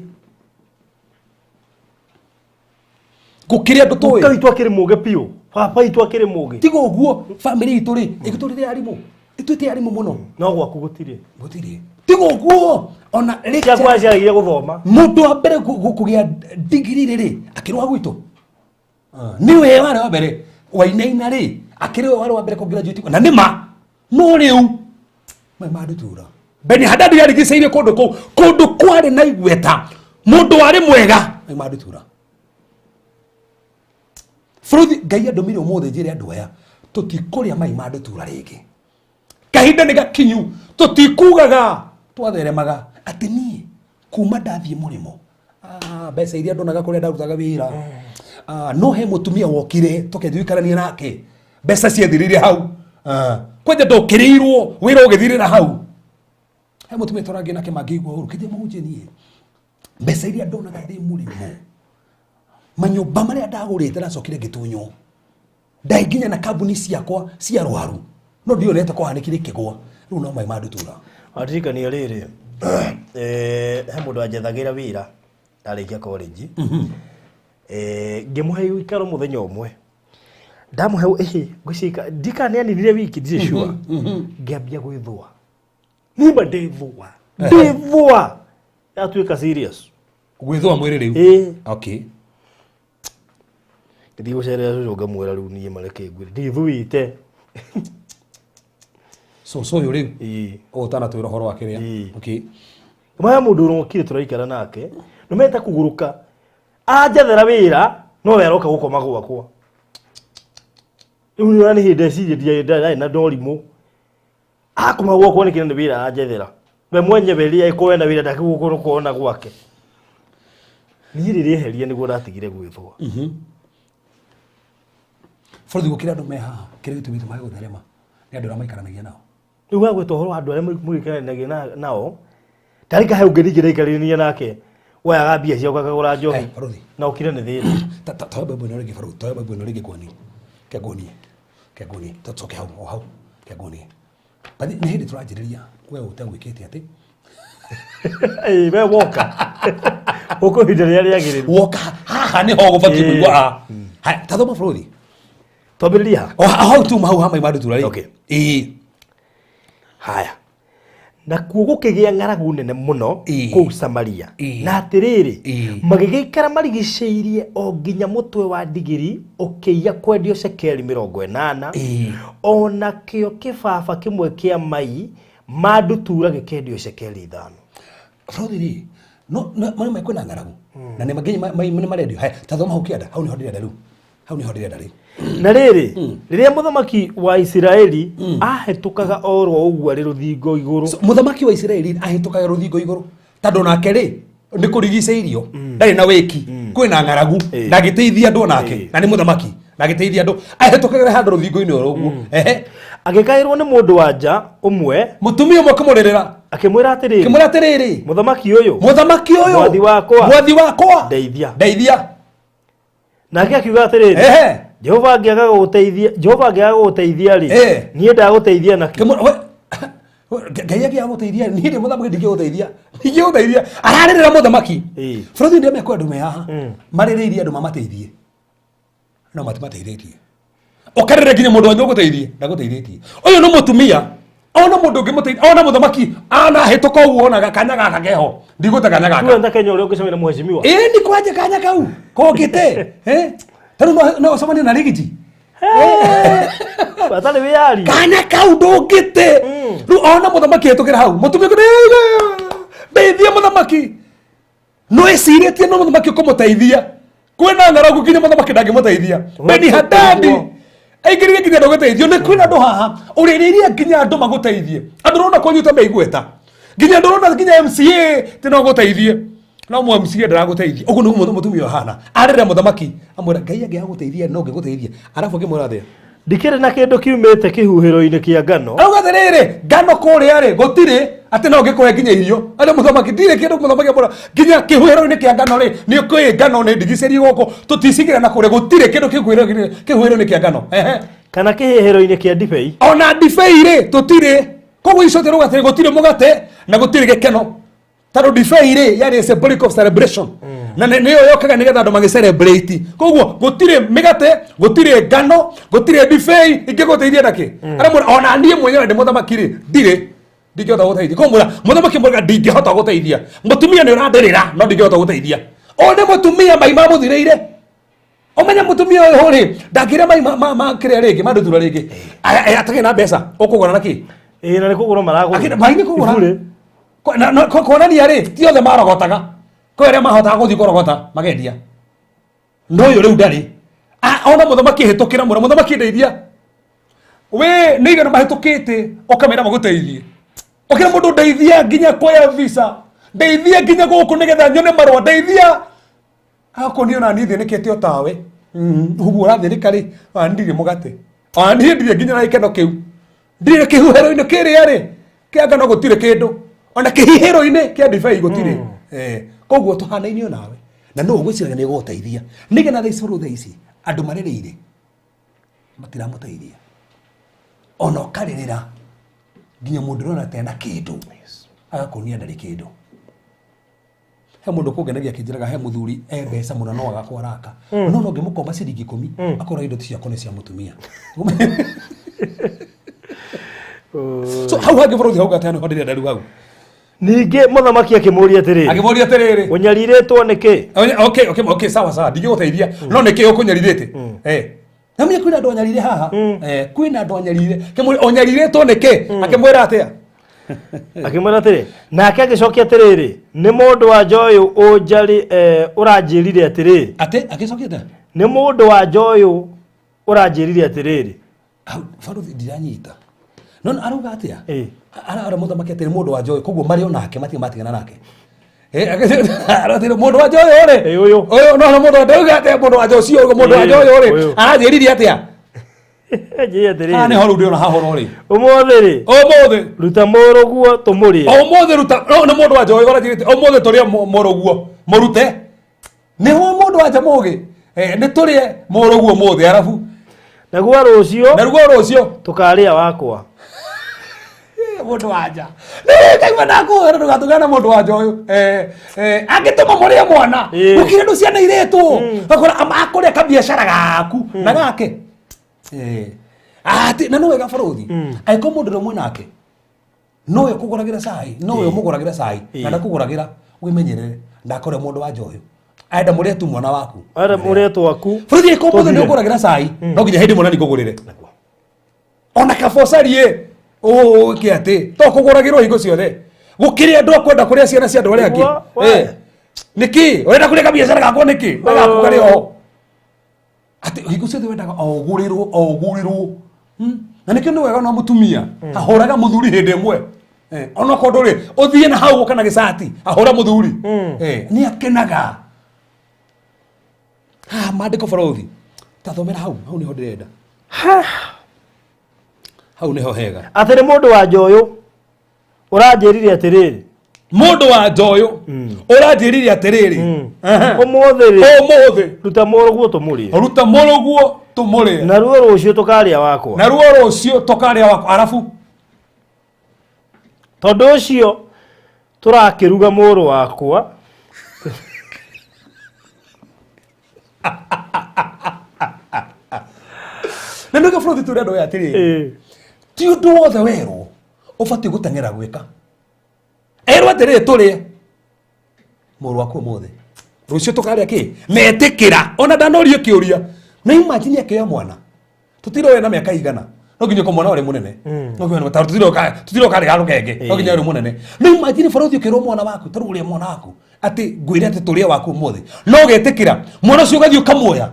Gũkĩrĩ andũ Guka tũĩ. witũ akĩrĩ mũgĩ biũ. Baba witũ akĩrĩ mũgĩ. Tiga ũguo bamĩrĩ itũ rĩ ĩgĩtũrĩre arimũ ĩtuĩte arimũ mũno. No gwaku gũtirĩ. Gũtirĩ, tiga ũguo ona Ciaku aciaragia gũthoma. Mũndũ wa mbere kũgĩa ndigiri rĩ akĩrĩ wa gwitũ nĩwe warĩ wa mbere wainaina rĩ akĩrĩ we warĩ wa mbere kũ graduate na nĩ ma no rĩu mai ma ndutura Beni Hadadi yarigicĩirie kũndũ kũu kũndũ kwarĩ na igweta mũndũ warĩ mwega mai ma ndutura bũrũthi. Ngai andũmire ũmũthĩ njĩre andũ aya tũtikũrĩa mai ma ndutura rĩngĩ. Kahinda nĩ gakinyu tũtikugaga twatheremaga atĩ niĩ kuma ndathiĩ mũrĩmo mbeca iria ndonaga kũrĩa ndarutaga wĩra. No he mũtumia wokire tũkĩthiĩ nake mbeca ciathirire hau. Kwanja ndokĩrĩirwo wĩra ũgĩthirĩra hau he mũtumia tũrangĩ nake mangĩigua ũru kĩnjĩ mũhunjie niĩ mbeca iria ndonaga ndĩ mũrĩmo manyũmba marĩa ndagũrĩte ndacokire ngĩtunywo ndainginya na kambuni ciakwa cia rwaru no ndionete kwahanĩkire ikĩgwa rĩu no mai ma ndutura. Waririkania rĩrĩ, he mũndũ anjethagĩra wĩra ndarĩkia college. Ngĩmũhe ũikaro mũthenya ũmwe ndamũhe ĩhĩ ngwĩciria ndikana nĩ aninire wiki ndirĩ sure ngĩambia gwĩthũa nima ndĩthũa ndĩthũa yatuĩka serious. Gwĩthũa mwĩrĩ rĩu? Ĩĩ. Okay. Ngĩthiĩ gũcerera cũcũ ngamwĩra rĩu niĩ mareke ngwĩre ndithũĩte. Cũcũ ũyũ rĩu? Ĩĩ. Ũtanatwĩra ũhoro wa kĩrĩa? Ĩĩ. Okay. Maya mũndũ ũrokire tũraikara nake nĩmeta kũgũrũka anjethera wĩra no we aroka gũkoma gwakwa rĩu nĩ nĩ hĩndĩ ecirie ndarĩ na ndorimũ akoma gwakwa nĩkĩ nĩ wĩra anjethera we mwenyewe rĩrĩa ĩkorwo ena wĩra ndakĩgũkorwo kuona gwake niĩ rĩrĩa eheria nĩguo ndatigire gwĩthũa. Bũrũri gũkĩra andũ me haha kĩrĩa gĩtũmĩte mage gũtherema nĩ andũ arĩa maikaranagia nao. Rĩu wagwĩta ũhoro wa andũ arĩa mũikaranagia nao ndarĩ kahe ũngĩ ningĩ ndaikarania nake woyaga mbia ciaku akagũra njohi. Eh, Baruthi. Na ũkire nĩ thĩna. Toya baibũ ĩno rĩngĩ Baruthi, toya baibũ ĩno rĩngĩ nguonie, ke nguonie, ke nguonie, tũcoke hau o hau, ke nguonie. Bathi nĩ hĩndĩ tũranjĩrĩria we ũtegwĩkĩte atĩ. Ĩĩ, we woka ũkũ ihinda rĩrĩa rĩagĩrĩru. Woka haha nĩho gũbatiĩ Ĩĩ. kũigua haha. Haya, ta thoma bũrũri. Twambĩrĩrie ha? O hau tu hau ha mai ma ndutura rĩ. Okay. Ĩĩ. Haya, nakuo gũkĩgĩa ng'aragu nene mũno Ĩĩ. kũu Samaria. Ĩĩ. Na atĩrĩrĩ, Ĩĩ. magĩgĩikara marigicĩirie o nginya mũtwe wa ndigiri ũkĩiya kwendio cekeri 80. Ĩĩ. O nakĩo kĩbaba kĩmwe kĩa mai ma ndutura gĩkendio cekeri 5. Bũrũri rĩ no no no kwĩna ng'aragu na nĩ nginya nĩ marendio. Haya, ta thoma hau kĩanda, hau nĩho ndĩrenda rĩu, hau nĩho ndĩrenda rĩu. Na rĩrĩ, rĩrĩa mũthamaki wa Isiraeli ahĩtũkaga oro ũguo arĩ rũthingo igũrũ. So, mũthamaki wa Isiraeli ahĩtũkaga rũthingo igũrũ tondũ nake rĩ nĩ kũrigicĩirio ndarĩ na wĩki kwĩna ng'aragu. Ĩĩ. Na agĩteithia andũ onake. Ĩĩ. Na nĩ mũthamaki na agĩteithia andũ ahĩtũkagĩra handũ rũthingo-inĩ oro ũguo. Ehe. Agĩkaĩrwo nĩ mũndũ wa nja ũmwe. Mũtumia ũmwe akĩmũrĩrĩra. Akĩmwĩra atĩrĩrĩ, kĩmwĩra atĩrĩrĩ, mũthamaki ũyũ, mũthamaki ũyũ, mwathi wakwa, mwathi wakwa, ndeithia. Ndeithia. Nake akiuga atĩrĩrĩ, ehe Jehova angĩaga gũgũteithia, Jehova angĩaga gũgũteithia rĩ, Eh. niĩ ndagũteithia nakĩ? Ngai angĩaga gũteithia niĩ ndĩ mũthamaki ndingĩgũteithia, ndingĩgũteithia. Ararĩrĩra mũthamaki. Ĩĩ. Bũrũri ndĩ mekwo andũ me haha marĩrĩirie andũ mamateithie no matimateithĩtie ũkarĩra nginya mũndũ wanyu ũgũteithie ndagũteithĩtie. Ũyũ nĩ mũtumia ona mũndũ ũngĩmũteithia ona mũthamaki anahĩtũka ũguo onaga kanya gaka keho ndigũte kanya gaka. Tuwe Kenya ũrĩa ũngĩcemania na mheshimiwa. Ĩĩ nĩ kwanja kanya kau kongĩte tarĩu no ũcemanie na rigiji. Atarĩ wĩyaria. Kanya kau ndũngĩte rĩu ona mũthamaki hetũkĩra hau mũtumia kũrĩ Ndeithia mũthamaki. No ecirĩtie no mũthamaki ũkũmũteithia. Kwĩna ng'aragu nginya mũthamaki ndangĩmũteithia. Beni Hadadi aingĩrire nginya ndũgũteithio. Nĩ kwĩna andũ haha ũrĩrĩirie nginya andũ magũteithie. Andũ ũrona kũnyuta meigweta. Nginya andũ ũrona nginya MCA ti no gũteithie. No mũ MCA ndaragũteithia. Ũguo nĩguo mũtumia ũhana. Arĩra mũthamaki amwĩra Ngai angĩaga gũteithia no ngĩgũteithia. Arabu akĩmwĩra atĩa? Ndikĩrĩ na kĩndũ kiumĩte kĩhuhĩro-inĩ kĩa ngano. Arauga atĩrĩrĩ, ngano kũrĩa rĩ gũtirĩ atĩ no ngĩkũhe nginya irio. Arĩ mũthamaki ndirĩ kĩndũ mũthamaki amwĩra nginya kĩhuhĩro-inĩ kĩa ngano rĩ nĩ kwĩ ngano nĩ ndigicĩrie gũkũ tũticigĩra na kũrĩa gũtirĩ kĩndũ kĩhuhĩro-inĩ kĩa ngano. Ehe. Kana kĩhĩhĩro-inĩ kĩa ndibei. Ona ndibei rĩ tũtirĩ. Koguo icote rũga atĩrĩ gũtirĩ mũgate na gũtirĩ gĩkeno. Tondũ ndibei rĩ yarĩ symbolic of celebration. Na nĩyo yokaga nĩgetha andũ magĩ celebrate. Koguo gũtirĩ mĩgate, gũtirĩ ngano, gũtirĩ ndibei ingĩgũteithia nakĩ. Aramwĩra ona niĩ mwenyewe ndĩ mũthamaki rĩ ndirĩ ndingĩhota gũteithia. Koguo mwĩra mũthamaki mwĩra ndingĩhota gũteithia. Mũtumia nĩ ũrandĩrĩra no ndingĩhota gũteithia. Ũyũ nĩ mũtumia mai mamũthirĩire. Ũmenye mũtumia ũyũ rĩ ndangĩrĩa mai ma kĩrĩa rĩngĩ ma ndutura rĩngĩ. Atarĩ na mbeca ũkũgũra na kĩ? Ĩĩ na nĩ kũgũra maragũra. Akĩra mai nĩ kũgũra. Ibure. Kuonania rĩ ti othe marogotaga. Kwĩ arĩa mahotaga gũthiĩ kũrogota makendia. No ũyũ rĩu ndarĩ. Ona mũthamaki hĩtũkĩra mwĩra mũthamaki ndeithia. We nĩ igana mahĩtũkĩte ũkamĩra magũteithie. Ũkĩra mũndũ ndeithia nginya kuoya visa. Ndeithia nginya gũkũ nĩgetha nyone marũa ndeithia. Agakuonia ona niĩ thĩnĩkĩte o tawe. Ũguo ũrathĩnĩka rĩ, ona ndirĩ mũgate. Ona niĩ ndirĩ nginya na gĩkeno kĩu. Ndirĩ kĩhuhĩro-inĩ kĩrĩa rĩ, kĩa ngano gũtirĩ kĩndũ. Ona kĩhihĩro-inĩ kĩa ndibei gũtirĩ. Koguo tũhanaine o nawe. Na nũ ũgwĩciragia nĩ ũgũgũteithia. Nĩgetha thaa ici bũrũri thaa ici, andũ marĩrĩire matiramũteithia. Ona ũkarĩrĩra nginya mũndũ ũrona ta ena kĩndũ agakuonia ndarĩ kĩndũ. He mũndũ kũngenagia akĩnjĩraga he mũthuri e mbeca mũno no agakwo araka. No no ngĩmũkomba ciringi 10 akorwo indo ti ciakwa nĩ cia mũtumia. So hau hangĩ bũrũri hau gatano ho ndĩrenda rĩu hau. Ningĩ mũthamaki akĩmũũria atĩrĩrĩ. Akĩmũũria atĩrĩrĩ. Ũnyarirĩtwo nĩkĩ? Okay, okay, okay, sawa sawa, ndingĩgũteithia. No nĩkĩ ũkũnyarirĩte? Na mimi kwĩna andũ anyarire haha. Kwĩna andũ anyarire. Akĩmũũria ũnyarirĩtwo nĩkĩ? Akĩmwĩra atĩa? Akĩmwĩra atĩrĩ, nake agĩcokia atĩrĩrĩ, nĩ mũndũ wa nja ũyũ ũnjarĩ ũranjĩrire atĩrĩ. Atĩ agĩcokia atĩa? Nĩ mũndũ wa nja ũyũ ũranjĩrire atĩrĩrĩ. Hau, baruthi ndiranyita. No arauga atĩa? Ara mũthamaki atĩrĩ mũndũ wa nja ũyũ, koguo marĩ o nake matirĩ matigana nake. Aratĩrĩ mũndũ wa nja ũyũ rĩ. Ũyũ. Ũyũ no no mũndũ wa nja atĩa mũndũ wa nja ũcio mũndũ wa nja ũyũ rĩ. Aranjĩrire atĩa? Njĩre atĩrĩrĩ. Haha nĩho rĩu ndĩrona hahoro rĩ. Ũmũthĩ rĩ. Ũmũthĩ. Ruta mũrũguo tũmũrĩe. Ũmũthĩ ruta no nĩ mũndũ wa nja ũyũ ũranjĩrĩte ũmũthĩ tũrĩe mũrũguo. Mũrute. Nĩho mũndũ wa nja mũgĩ. Nĩ tũrĩe mũrũguo ũmũthĩ arabu. Naguo rũciũ. Naguo rũciũ. Tũkarĩa wakwa. Mũndũ wa nja. Nĩ ndaigua ndakũhera ndũgatũgane na mũndũ wa nja ũyũ. Angĩtũma mũrĩe mwana. Gũkĩrĩ andũ ciana irĩtwo. Ũgakora akũrĩa kabiacara gaku na gake. Atĩ na no wega bũrũri. Angĩkorwo mũndũ ũrĩa mwĩ nake nowe ũkũgũragĩra cai, nowe ũmũgũragĩra cai, na ndakũgũragĩra, wĩmenyerere ndakore mũndũ wa nja ũyũ. Arenda mũrĩe tu mwana waku. Arenda mũrĩe twaku. Bũrũri angĩkorwo mũthĩ nĩ ũgũragĩra cai, no nginya hĩndĩ ĩmwe na ningũgũrĩre. Ona kabocari ĩ, ũke atĩ to kũgũragĩrwo hingo ciothe. Gũkĩrĩ andũ a kwenda kũrĩa ciana cia andũ arĩa angĩ. Nĩkĩ? Ũrenda kũrĩa kabiacara gakwa nĩkĩ? Na gaku karĩ oho. Atĩ hingo ciothe wendaga o ũgũrĩrwo, o ũgũrĩrwo. Na nĩkĩo nĩ wega no mũtumia ahũraga mũthuri hĩndĩ ĩmwe. Ona okorwo ndũrĩ, ũthiĩ na hau ũka na gĩcati, ahũra mũthuri. Nĩ akenaga. Haha maandĩko bũrũri. Ta thomera hau, hau nĩho ndĩrenda. Hau nĩho hega. Atĩ nĩ mũndũ wa nja ũyũ ũranjĩrire atĩrĩrĩ. Mũndũ wa nja ũyũ ũranjĩrire atĩrĩrĩ. Ũmũthĩ rĩ. Ũmũthĩ. Ruta mũrũguo tũmũrĩe. Ruta mũrũguo tũmũrĩe. Naruo rũciũ tũkarĩa wakwa. Naruo rũciũ tũkarĩa wakwa. Arabu. Tondũ ũcio tũrakĩruga mũrũ wakwa. Na nĩkĩo bũrũri tũrĩ andũ aya atĩrĩrĩ. Ti ũndũ wothe werwo ũbatiĩ gũteng'era gwĩka. Erwo atĩrĩrĩ tũrĩe mũrũ waku ũmũthĩ. Rũciũ tũkarĩa kĩ? Metĩkĩra. Ona ndanorio kĩũria. Na imagine akĩoya mwana. Tũtiroya na mĩaka igana. No nginya ũkorwo mwana ũrĩ mũnene. No nginya ta tũtiroka rĩ rũgenge. No nginya ũrĩ mũnene. No imagine bũrũri ũkĩrwo mwana waku, ta rĩu ũrĩa mwana waku atĩ ngwĩre atĩ tũrĩe waku ũmũthĩ. No ũgetĩkĩra mwana ũcio ũgathiĩ ũkamuoya.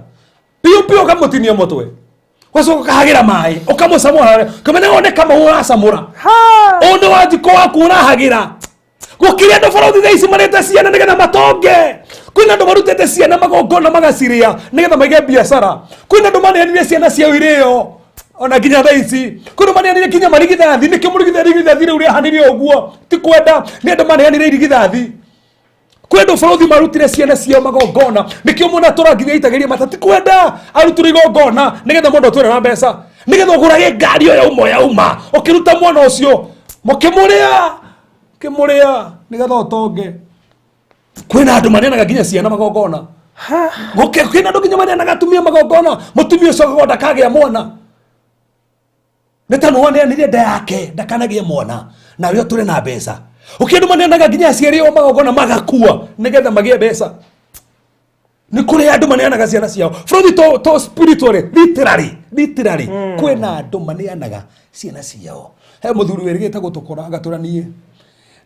Piũ piũ ũkamũtinia mũtwe. Ũgacoka ũkahagĩra maĩ, ũkamũcamũra, kamenya wone kama ũracamũra. Ũyũ nĩ wanjikũ waku ũrahagĩra. Gũkĩrĩ andũ bũrũri thaa ici marĩte ciana nĩgetha matonge. Kwĩna andũ marutĩte ciana magongona magacirĩa nĩgetha maige biacara. Kwĩna andũ maneanire ciana ciao irĩo ona nginya thaa ici. Kwĩna maneanire nginya marigithathi, nĩkĩo mũrigithathi rĩu rĩahanire ũguo. Ti kwenda, nĩ andũ maneanire irigithathi. Kwĩ andũ bũrũri marutire ciana ciao magongona, nĩkĩo mũndũ atũra nginya aitagĩria mata. Ti kwenda arutire igongona nĩgetha mũndũ atũre na mbeca, nĩgetha ũgũrage ngari ĩyo yauma yauma ũkĩruta mwana ũcio mũkĩmũrĩa kĩmũrĩa nĩgetha ũtonge. Kwĩna andũ maneanaga nginya ciana magongona. Kwĩna andũ nginya maneanaga atumia magongona, mũtumia ũcio akauga ndakagĩa mwana. Nĩ ta nĩwaneanire nda yake ndakanagĩe mwana nawe ũtũre na mbeca. Ũkĩ andũ maneanaga nginya aciari ao magongona magakua nĩgetha magĩe mbeca. Nĩ kũrĩ andũ maneanaga ciana ciao bũrũri to spiritually, literally, literally. Kwĩna andũ maneanaga ciana ciao. He mũthuri wĩrĩgĩte gũtũkora agatũra niĩ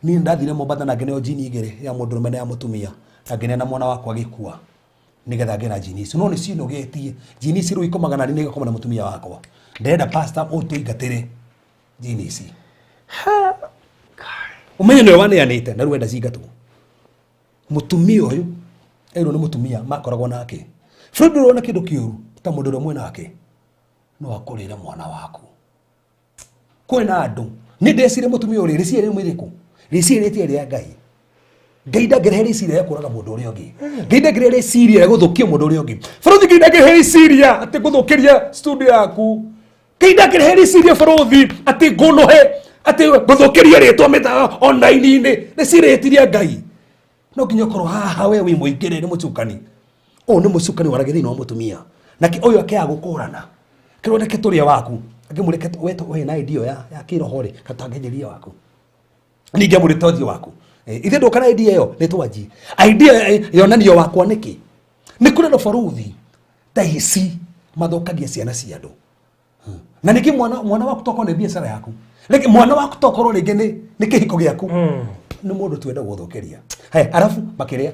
niĩ ndathire Mombatha na ngĩneo jini igĩrĩ ya mũndũrũme na ya mũtumia na ngĩneana mwana wakwa agĩkua nĩgetha ngĩe na jini icio, no nĩ cinũgĩtie jini ici rĩu ikomaga na niĩ igakoma na mũtumia wakwa. Ndĩrenda pastor ũtũingatĩre jini ici. Ũmenye nĩwe waneanĩte na rĩu wenda cingatwo. Mũtumia ũyũ erwo nĩ mũtumia makoragwo nake. Fred ũrona kĩndũ kĩũru ta mũndũ ũrĩa mwĩ nake no akũrĩre mwana waku. Kwĩna andũ nĩ ndecire mũtumia ũrĩa rĩciria rĩu rĩrĩkũ, rĩciria rĩrĩa rĩa Ngai. Ngai ndangĩrehe rĩciria rĩa kũraga mũndũ ũrĩa ũngĩ. Ngai ndangĩrehe rĩciria rĩa gũthũkia mũndũ ũrĩa ũngĩ. Bũrũri Ngai ndangĩrehe rĩciria atĩ ngũthũkĩrie studio yaku. Ngai ndangĩrehe rĩciria bũrũri atĩ ngũnũhe atĩ ngũthũkĩrie rĩtwa mĩta online-inĩ. Rĩciria rĩti rĩa Ngai. No nginya ũkorwo haha we wĩ mũingĩre nĩ mũcukani. Ũyũ nĩ mũcukani waragia thĩinĩ wa mũtumia. Nake ũyũ akĩaga gũkũrana. Kĩrwo reke tũrĩe waku. Angĩmũreke we we na idea ya kĩroho rĩ, katangĩnjĩria waku. Ningĩ amũrĩte ũthiũ waku. Ithe ndũka na idea ĩyo nĩ twanji. Idea yonanio wakwa nĩkĩ? Nĩ kũrĩ na baruthi ta ici mathũkagia ciana cia andũ. Na ningĩ mwana waku tokorwo nĩ biacara yaku. Rĩngĩ mwana waku tokorwo rĩngĩ nĩ kĩhiko gĩaku. Nĩ mũndũ tu wenda gũthũkĩria. Haya, arabu makĩrĩa,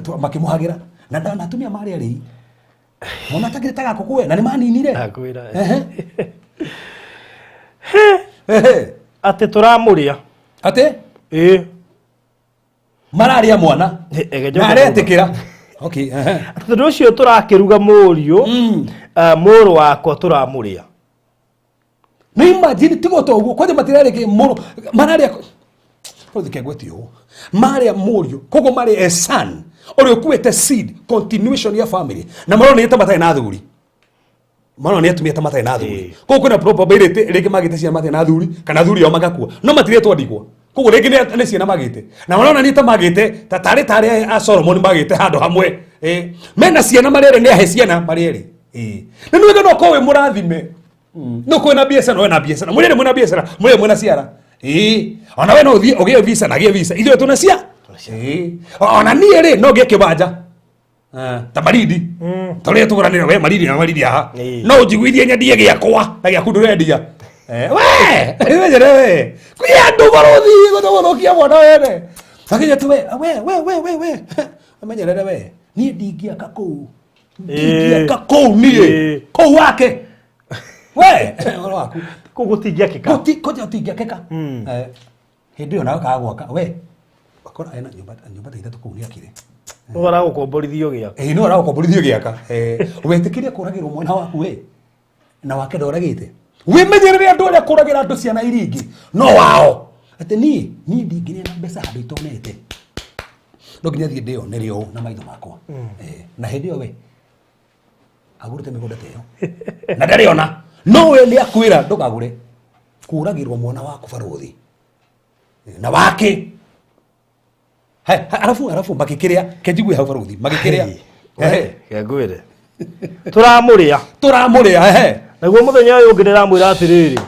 makĩmũhagĩra. Na na atumia marĩ arĩi. Mwana atangĩrĩ ta gakũ kũwe, na nĩ maninire. Ndakwĩra. Ehe. Ehe. Atĩ tũramũrĩa. Atĩ? Ĩĩ. Mararĩa mwana. Ege Na njoke aretĩkĩra. Okay, ehe. Tondũ ũcio tũrakĩruga mũriũ, mũrũ wakwa tũramũrĩa. Nĩ imagine tigo to ũguo, kwanja matirarĩ mũrũ, mararĩa Rĩu ngwĩtie ũũ. Marĩa mũriũ, koguo marĩ a son, ũrĩa ũkuĩte seed, continuation ya family. Na maronania ta matarĩ na athuri. Maronania atumia ta matarĩ na athuri. Koguo kwĩna probability rĩngĩ magĩte ciana matarĩ na athuri, kana athuri ao magakua. No matirĩtwo ndigwa. Koguo rĩngĩ nĩ ciana magĩte. Na maronania ta magĩte, ta tarĩ tarĩ a Solomon magĩte handũ hamwe. Mena ciana marĩ erĩ, nĩ ahe ciana marĩ erĩ. Na nĩ wega no ũkorwo wĩ mũrathime. No kwĩna biacara, no wĩna biacara. Mũrĩ erĩ mwĩna biacara, mũrĩ erĩ mwĩna ciara. Ona we no ũthiĩ ũgĩe visa na agĩe visa. Ithuĩ twĩna cia. Ona niĩ rĩ, no ngĩe kĩwanja. Ta Marindi. Ta ũrĩa tũgũranĩra we Marindi na Marindi haha. No ũnjiguithie nyendie gĩakwa na gĩaku ndũrendia. We, menyere we. Kwĩ andũ barũthi gũthũkia mwana wene. Akinya tu we, we, we, we, we, we. Menyerere we. Niĩ ndingĩaka kũu. Ndingĩaka kũu niĩ. Kũu wake. We, ũhoro waku. Kũu gũtingĩakĩka. Kũu gũtingĩakĩka. Hĩndĩ ĩyo nawe kaga gwaka, we. Akora ena nyũmba ta ithatũ kũu nĩakire. Nũ aragũkomborithio gĩaka. Nũ aragũkomborithio gĩaka. Wetĩkĩrie kũragĩrwo mwana waku we. Na wake ndoragĩte. Wĩmenyerere andũ arĩa kũragĩra andũ ciana iria ingĩ. No wao. Atĩ niĩ ndingĩrĩa na mbeca handũ itonete. No nginya thiĩ ndĩyonere ũũ na maitho makwa. Na hĩndĩ ĩyo we agũrĩte mĩgũnda ta ĩyo. Na ndarĩ ona. No we nĩ akwĩra ndũkagũre. Kũragĩrwo mwana waku barũthi. Na wake. He, arabu makĩkĩrĩa, kenjigue hau barũthi, makĩkĩrĩa. Hey, ngwĩre. Tũramũrĩa. Tũramũrĩa, ehe. Naguo mũthenya ũyũ ũngĩ ndĩramwĩra atĩrĩrĩ,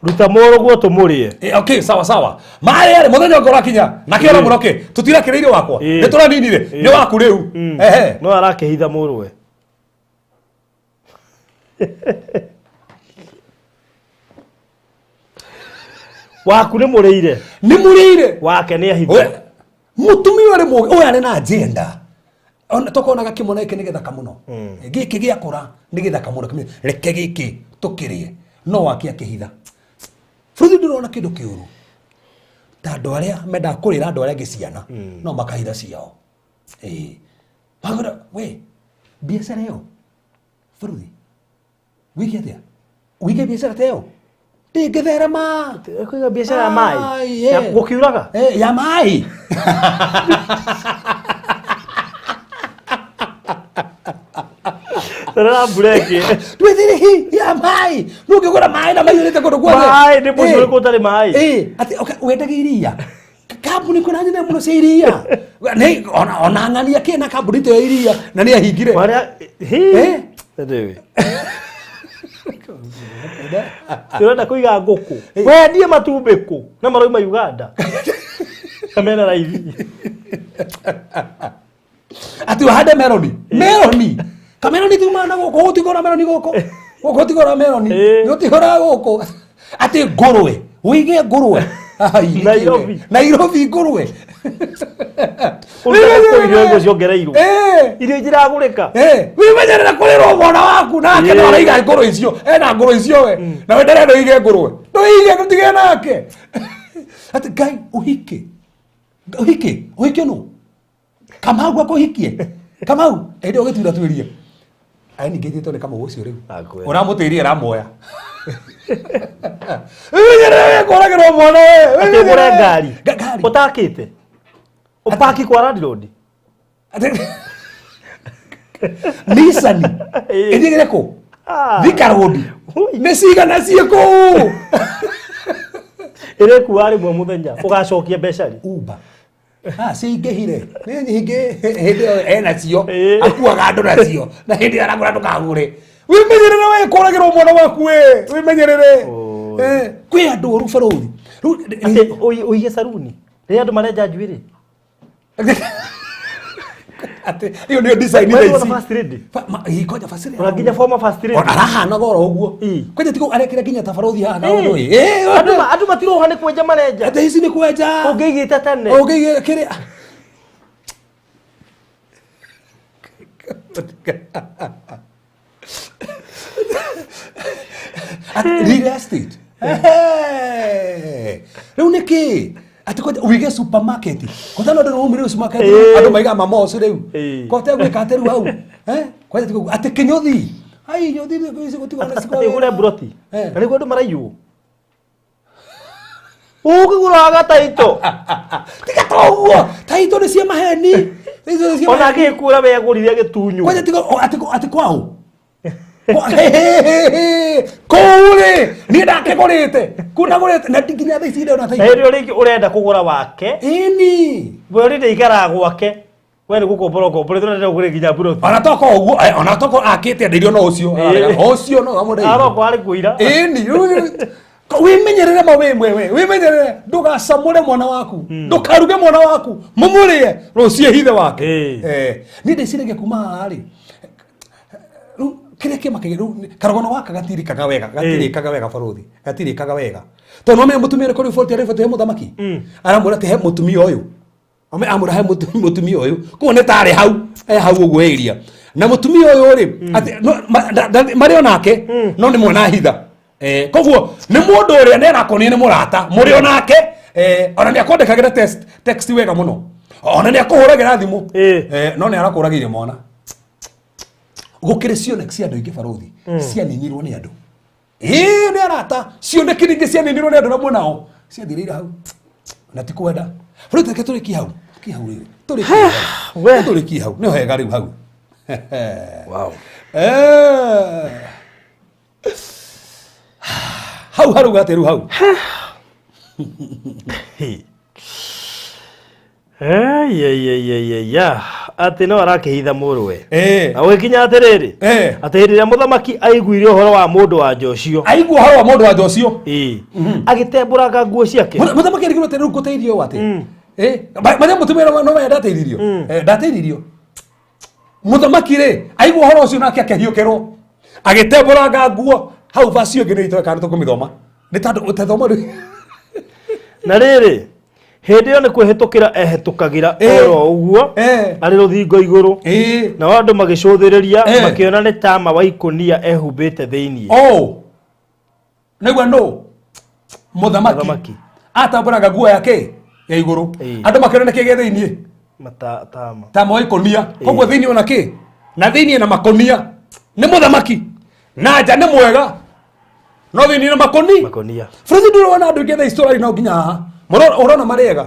ruta mũrũguo tũmũrĩe. Okay, sawa sawa. Marĩa rĩ, mũthenya ũngĩ ũrakinya, na kĩo ũramwĩra, okay, tũtirakĩrĩire wakwa. Nĩ tũraninire, nĩ waku rĩu. Ehe. No arakĩhitha mũrũwe. Waku nĩ mũrĩire. Nĩ mũrĩire. Wake nĩ ahitha. We, mũtumia ũrĩ mũgĩ ũyũ arĩ na agenda. Ona tokonaga kĩmwana gĩkĩ nĩ gĩthaka mũno, gĩkĩ gĩakũra nĩ gĩthaka mũno. Reke gĩkĩ tũkĩrĩe, no wake akĩhitha. Bũrũri ndũrona kĩndũ kĩũru ta andũ arĩa mendaga kũrĩra andũ arĩa angĩ ciana no makahitha ciao. Ĩĩ. Magũra we biacara ĩyo bũrũri wĩke atĩa, wĩke biacara ta ĩyo ndĩngĩtherema. Kũiga biacara ya maĩ. Ai, Ya eh. gũkiuraga. Eh, ya maĩ. Rora mbura ĩngĩ. Twĩthire hi ya maĩ, nũngĩgũra maĩ na maiyũrĩte kũndũ guothe. Maĩ nĩ mũciĩ Eh. ũrĩkũ ũtarĩ maĩ? Eh, atĩ okay, wendagia iria kambuni kwĩna nyene mũno cia iria. Nĩ ona ng'ania kĩ na kambuni ta ya iria na nĩ ahingire. Marĩa hi. Eh? Anyway. Ũrenda kũiga ngũkũ. Wendie matumbĩ kũ? Na maroima Uganda. Na mena raithi. Atĩ ũhande meroni, meroni kameroni tiuma na gũkũ, gũtigũra meroni gũkũ, gũkũ gũtigũra meroni. Gũtigũra gũkũ. Atĩ ngũrwe, ũige ngũrwe. Ai, Nairobi. Nairobi ngũrwe. Ũrutaga kũ irio imwe ciongereirwo? Eh. Irio itiragũrĩka. Eh, wimenyerere kũrĩrwo mwana waku nake. Ĩĩ. No araiga ngũrwe icio, ena ngũrwe icio we na we ndarenda ũige ngũrwe, ndũige, ndũtige nake. Atĩ Ngai, ũhike, ũhike, ũhike nũ Kamau akũhikie Kamau hĩndĩ ĩyo ũgĩtura tuĩrie ai ningĩ njĩtwo nĩ Kamau ũcio rĩu. Akwĩra. Ũramũtĩirie aramuoya. Wimenyerere kũragĩrwo mwana we. Atĩ ũgũre ngari. Ngari. Ũtakĩte. Ũpaki kwa landlord. Nissan. Ĩĩ. Ĩthiĩre kũ? Ah. Thika Road. Ui. Nĩ cigana ciĩ kũu? Ĩrĩkua rĩmwe mũthenya. Ũgacokia mbeca rĩ? Uber. Ah, cingĩhire nĩ nyingĩ hĩndĩ ĩyo enacio. Ĩĩ. Akuaga andũ nacio na hĩndĩ ĩyo aragũra ndũkagũre. Wĩmenyerere we kũragĩrwo mwana waku we, wĩmenyerere. Oi. Eh, kwĩ andũ oru barũthi. Rĩu Atĩ ũige saruni. Rĩrĩa andũ marenja njuĩrĩ. Atĩ ĩyo nĩyo design Wewe thaa wona ici. first lady? Ĩ, kwanja first lady. Ona nginya former first lady. Ona arahana goro ũguo. Ĩ. Kwanja tigo arekĩra nginya ta barũthi haha na Ĩ. ũndũ ĩ. Andũ matiroha nĩ kwenja marenja. Atĩ ici nĩ kwenja. Ũngĩigĩte tene. Ũngĩigĩte kĩrĩa. Atĩ real estate. Ehe. Rĩu nĩ kĩ? Atĩ kwanja ũige supermarket. Kwanja no ndĩrĩ umire supermarket. Ĩ. Andũ maigaga mamos rĩu. Ĩ. Kote gwĩka atĩ rĩu hau. Eh? Kwanja tigo atĩ kĩnyũthi. Ai nyũthi ici gũtigwo na Atĩ ũgũre mburoti. Eh. Na nĩguo andũ maraiywo. Ũkĩgũra gataito. Tiga to ũguo. Taito nĩ cia maheni. Taito nĩ cia Ona maheni. agĩkũra we agũrire gĩtunyũ. Kwanja tigo atĩ atĩ kwaũ. Kũu rĩ niĩ ndakĩgũrĩte kũu ndagũrĩte na nginya thaa ici ndĩrona Na taito. hĩndĩ ĩyo rĩngĩ ũrenda kũgũra wake. Ĩni. We ũrĩ ikaraga gwake. We nĩ gũkombora ũkomborete ũrenda ũgũre nginya mburoti. Ona toko ũguo ona toko akĩte enderio no ũcio. Ĩĩ. Ũcio no amũndeirie. Aroko arĩ kũira. Ĩni wĩmenyerere ma wĩ mwewe, wĩmenyerere ndũgacamũre mwana waku, ndũkaruge mwana waku mũmũrĩe rũciĩ hithe wake. Ĩĩ. Eh, niĩ ndĩciragia kuma haha rĩ, rĩu kĩrĩa kĩmakagia rĩu karũgano gaka gatirĩkaga wega, gatirĩkaga wega barũthi, gatirĩkaga wega tondũ nomenya mũtumia ũrĩkũ riboti ariboti he mũthamaki aramwĩra atĩ he mũtumia ũyũ. Ame amwĩra he mũtumia ũyũ koguo nĩ tarĩ hau e hau ũguo area na mũtumia ũyũ rĩ atĩ marĩ o nake no nĩ mwana hitha. Eh, koguo nĩ mũndũ ũrĩa nĩ arakonio nĩ mũrata mũrĩ o nake. Eh, ona nĩ akwandĩkagĩra text wega mũno, ona nĩ akũhũragĩra thimũ. Ĩĩ. Eh, no nĩ arakũragĩire mwana. Gũkĩrĩ cioneki cia andũ aingĩ barũthi cianinirwo nĩ andũ. Ĩĩ, nĩ arata cioneki ningĩ cianinirwo nĩ andũ na mwenao ciathirĩire hau na ti kwenda. Rĩu reke tũrĩkie hau, tũrĩkie hau rĩu, tũrĩkie hau. We. Tũrĩkie hau nĩ wega rĩu hau. Wow. Eh. Hau harauga atĩ rĩu hau. Eyeyeyeyaya, atĩ no arakĩhitha mũrũwe. Eh. Na ũgĩkinya atĩrĩrĩ, Eh. atĩ hĩndĩ ĩrĩa mũthamaki aiguire ũhoro wa mũndũ wa nja ũcio, Aigua ũhoro wa mũndũ wa nja ũcio, ĩĩ, agĩtembũranga nguo ciake. Mũthamaki arigirwo atĩ rĩu ngũteithio ũũ atĩ. Eh, marĩa mũtumia no we ndateithirio. Eh, ndateithirio. Mũthamaki rĩ aigua ũhoro ũcio nake akĩhiũkĩrwo agĩtembũranga nguo hau. Vacio ĩngĩ nĩ itoe kana tũkũmĩthoma nĩ tondũ ũtathoma rĩu. Na rĩrĩ, hĩndĩ ĩyo nĩ kwĩhĩtũkĩra ehĩtũkagĩra oro ũguo arĩ rũthingo igũrũ, nao andũ magĩcũthĩrĩria, makĩona nĩ tama wa ikũnia ehumbĩte thĩinĩ. Oh, nĩguo nũ mũthamaki Mũthamaki. Atambũraga nguo yake ya igũrũ, andũ makĩona nĩkĩ gĩ thĩiniĩ. Tama. Tama wa ikũnia. Koguo thĩiniĩ ona kĩ na thĩiniĩ na makũnia nĩ mũthamaki, na nja nĩ mwega, no thĩiniĩ na makũni. Makonia. Bũrũri ndũrona andũ aingĩ thaa ici tũrari nao nginya haha. Ũrona marĩega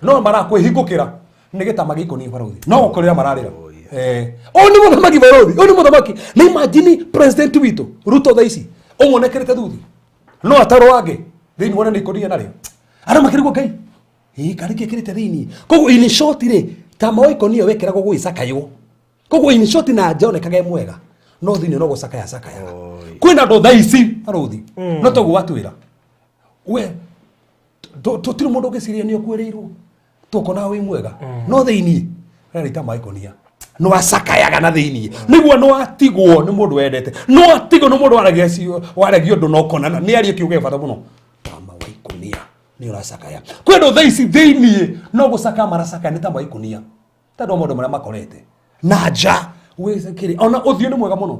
no marakwĩhingũkĩra nĩ gĩtama gĩa ikũnia, barũthi, no gũkũrĩra mararĩra. Ũyũ nĩ mũthamaki, barũthi, ũyũ nĩ mũthamaki. Nĩ imagine president witũ Ruto thaa ici ũmwonekerete thuthi, no atarwo angĩ thĩinĩ wone nĩ ikũnia narĩo, andũ makĩrigwo Ngai ĩ karĩ kĩkĩrĩte thĩinĩ. Koguo in short rĩ, tama wa ikũnia wekĩragwo gũgĩcakaywo. Koguo in short, na nja onekaga e mwega, no thĩinĩ no gũcakaya cakayaga. Kwĩna andũ thaa ici, barũthi, no toguo watwĩra we, tũtirĩ mũndũ ũngĩciria nĩ ũkuĩrĩirwo, tũkona wĩ mwega, no thĩinĩ rarĩ ta maikonia no acakayaga na thĩinĩ, nĩguo no atigwo nĩ mũndũ wendete, no atigwo nĩ mũndũ waragia waragia ũndũ no konana nĩ arie kiugo gĩa bata mũno. Tama wa ikũnia nĩ ũracakaya. Kwĩ andũ thaa ici thĩinĩ no gũcakaya maracakaya nĩ tama wa ikũnia, tondũ wa maũndũ marĩa makorete na nja wĩkĩrĩ ona ũthiũ nĩ mwega mũno,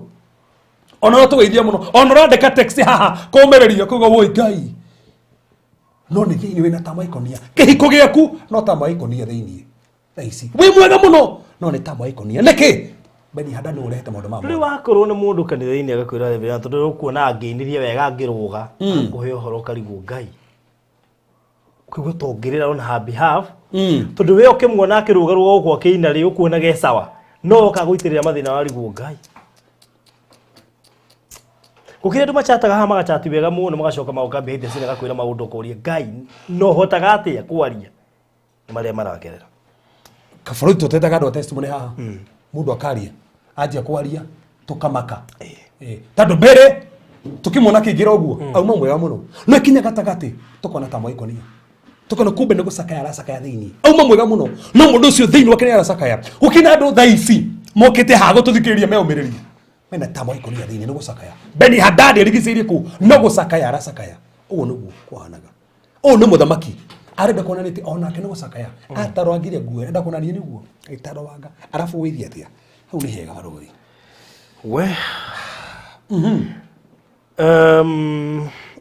ona no tũgeithia mũno, ona ũrandĩka text haha kũmĩrĩria kuga woi Ngai, no nĩ thĩinĩ wĩna tama ikonia. Kĩhiko gĩaku no tama ikonia thĩinĩ thaa ici wĩ mwega mũno, no nĩ tama ikonia. Nĩkĩ Beni Hadad nĩ ũrehete maũndũ ma Rĩu wakorwo nĩ mũndũ kanitha-inĩ agakwĩra Reverend, tondũ ũkuona angĩinirie wega angĩrũga, akũhe ũhoro ũkarigwo Ngai, ũkaigua ta ũngĩrĩra on her behalf, tondũ we ũkĩmuona akĩrũgarũga gũkũ akĩina rĩ, ũkuona ge sawa, no oka gũitĩrĩra mathĩna warigwo Ngai. Gũkĩrĩ andũ machataga haha magachati wega mũno, magacoka magoka behind the scene agakwĩra maũndũ ũkoria Ngai, no hotaga atĩa kwaria nĩ marĩa maragerera. Kabũrũri tũtetaga andũ a testimony haha, mũndũ akaria, anjia kwaria tũkamaka. Tondũ mbere tukĩmuona akĩingĩra ũguo auma mwega mũno, no ikinya gatagatĩ tũkona ta mwaikonia, tukona kumbe nĩ gũcakaya aracakaya thĩinĩ. Auma mwega mũno, no mũndũ ũcio thĩinĩ wake nĩ aracakaya. Gũkĩna andũ thaa ici mokĩte haha gũtũthikĩrĩria meũmĩrĩria mena ta mwaikonia thĩinĩ nĩ gũcakaya. Beni Hadadi arigicĩirie kũu no gũcakaya aracakaya. Ũguo nĩguo kwahanaga. Ũyũ nĩ mũthamaki arenda kuonania atĩ onake nĩ gũcakaya atarwangire nguo, arenda kuonania nĩguo itarwanga, arabu wĩirie atĩa hau nĩ hega, barũthi. We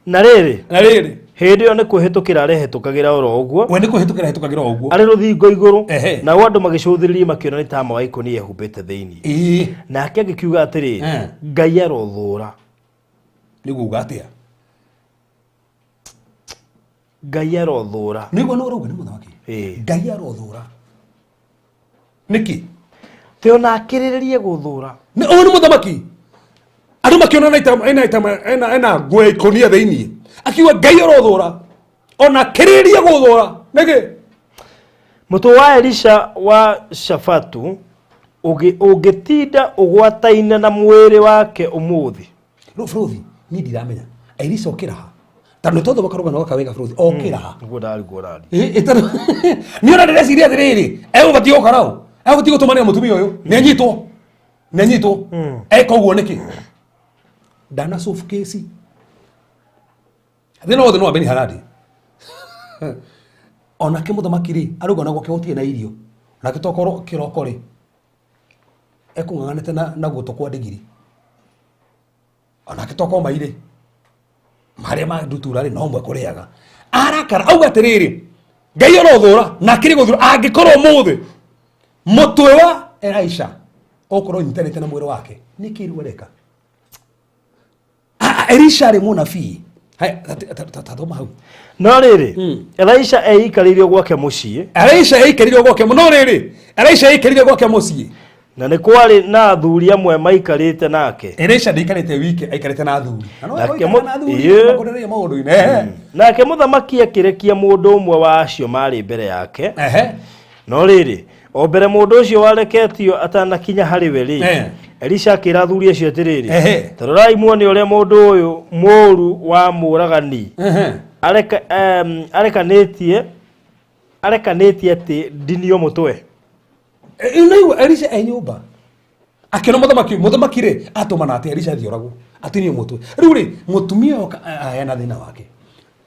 na rĩrĩ, Na rĩrĩ, hĩndĩ ĩyo nĩ kwĩhĩtũkĩra arehĩtũkagĩra oro ũguo we nĩ kũhĩtũkĩra hĩtũkagĩra o ũguo arĩ rũthingo igũrũ, nao andũ magĩcũthĩrĩria makĩona nĩ tama wa ikũnia ehumbĩte thĩinĩ. Nake agĩkiuga atĩrĩ, Ngai arothũra. Nĩguo uga atĩa? Ngai arothũra. Nĩguo nĩ ũrauga nĩ mũthamaki. Ngai arothũra nĩkĩ? Tĩ ona akĩrĩrĩrie gũthũra. Nĩ ũyũ nĩ mũthamaki, andũ makĩona na ena ena nguo ya ikũnia thĩinĩ, akiuga Ngai arothũra, ona akĩrĩrĩrie gũthũra nĩkĩ? Mũtwe wa Elisha wa Shafatu ũngĩtinda ũgwataine na mwĩrĩ wake ũmũthĩ. Rĩu bũrũthi niĩ ndiramenya Elisha okĩra ha, tondũ nĩ tondũ karũgano gaka wega, bũrũthi okĩra ha? Nĩguo ndarigwo rari. Niĩ ona ndĩreciria atĩrĩrĩ, egũbatiĩ gũkora ũ, egũbatiĩ gũtũmanĩra mũtumia ũyũ nĩ anyitwo, nĩ anyitwo eka ũguo nĩkĩ, ndana solve case thĩna wothe nĩ wa Beni Hadadi. Onake mũthamaki rĩ, arauga ona gwake gũtirĩ na irio, nake tokorwo kĩroko rĩ ekũng'ang'anĩte na gũtũ kwa ndigiri, onake tokorwo mairĩ marĩa ma ndutura rĩ no mwe kũrĩaga, arakara auga atĩrĩrĩ, Ngai arothũra na akĩrĩ gũthũra angĩkorwo ũmũthĩ mũtwe wa Elisha ũkorwo ũnyitanĩte na mwĩrĩ wake. Nĩkĩ rĩu areka? Elisha arĩ mũnabii. Haya, tathoma hau. No rĩrĩ, Elisha eikarĩire gwake mũciĩ. Elisha aikarire gwake, no rĩrĩ, Elisha aikarire gwake mũciĩ. Na nĩ kwarĩ na athuri amwe maikarĩte nake. Elisha ndaikarĩte wike, aikarĩte na athuri. Na no Nake aikaraga na athuri makũrĩrĩria maũndũ-inĩ. Nake mũthamaki akĩrekia mũndũ ũmwe wa acio maarĩ mbere yake. No rĩrĩ, o mbere mũndũ ũcio wareketio atanakinya harĩ we rĩ, Elisha akĩra athuri acio atĩrĩrĩ, ta rorai muone ũrĩa mũndũ ũyũ mũũru wa mũũragani arekanĩtie atĩ ndinio mũtwe. Naigua Elisha e nyũmba akĩona mũthamaki, mũthamaki rĩ atũmana atĩ Elisha athiĩ oragwo atinio mũtwe. Rĩu rĩ, mũtumia oka ena thĩna wake.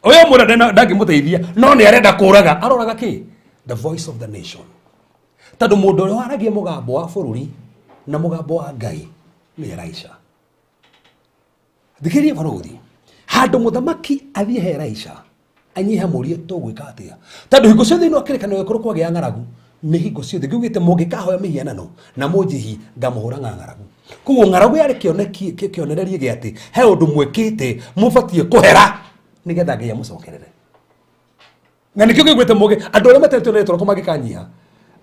Ũyũ mũra ndangĩmũteithia no nĩ arenda kũraga. Aroraga kĩ? The voice of the nation. Tondũ mũndũ ũrĩa waragia mũgambo wa bũrũri na mũgambo wa Ngai nĩ Elisha. Thikĩrĩria barũthi. Handũ mũthamaki athiĩ he Elisha anyiha mũrie tũgwĩka atĩa. Tondũ hingo ciothe thĩinĩ wa kĩrĩkanĩro gĩkũrũ kwagĩa ng'aragu nĩ hingo ciothe ngiugĩte mũngĩkahoya mĩhianano na mũnjĩhi ngamũhũra na ng'aragu. Koguo ng'aragu yarĩ kĩonereria gĩa atĩ he ũndũ mwĩkĩte mũbatiĩ kũhera nĩgetha Ngai amũcokerere. Na nĩkĩo kĩguĩte mũgĩ andũ arĩa matetwo na rĩtwa rĩakwa mangĩkanyiha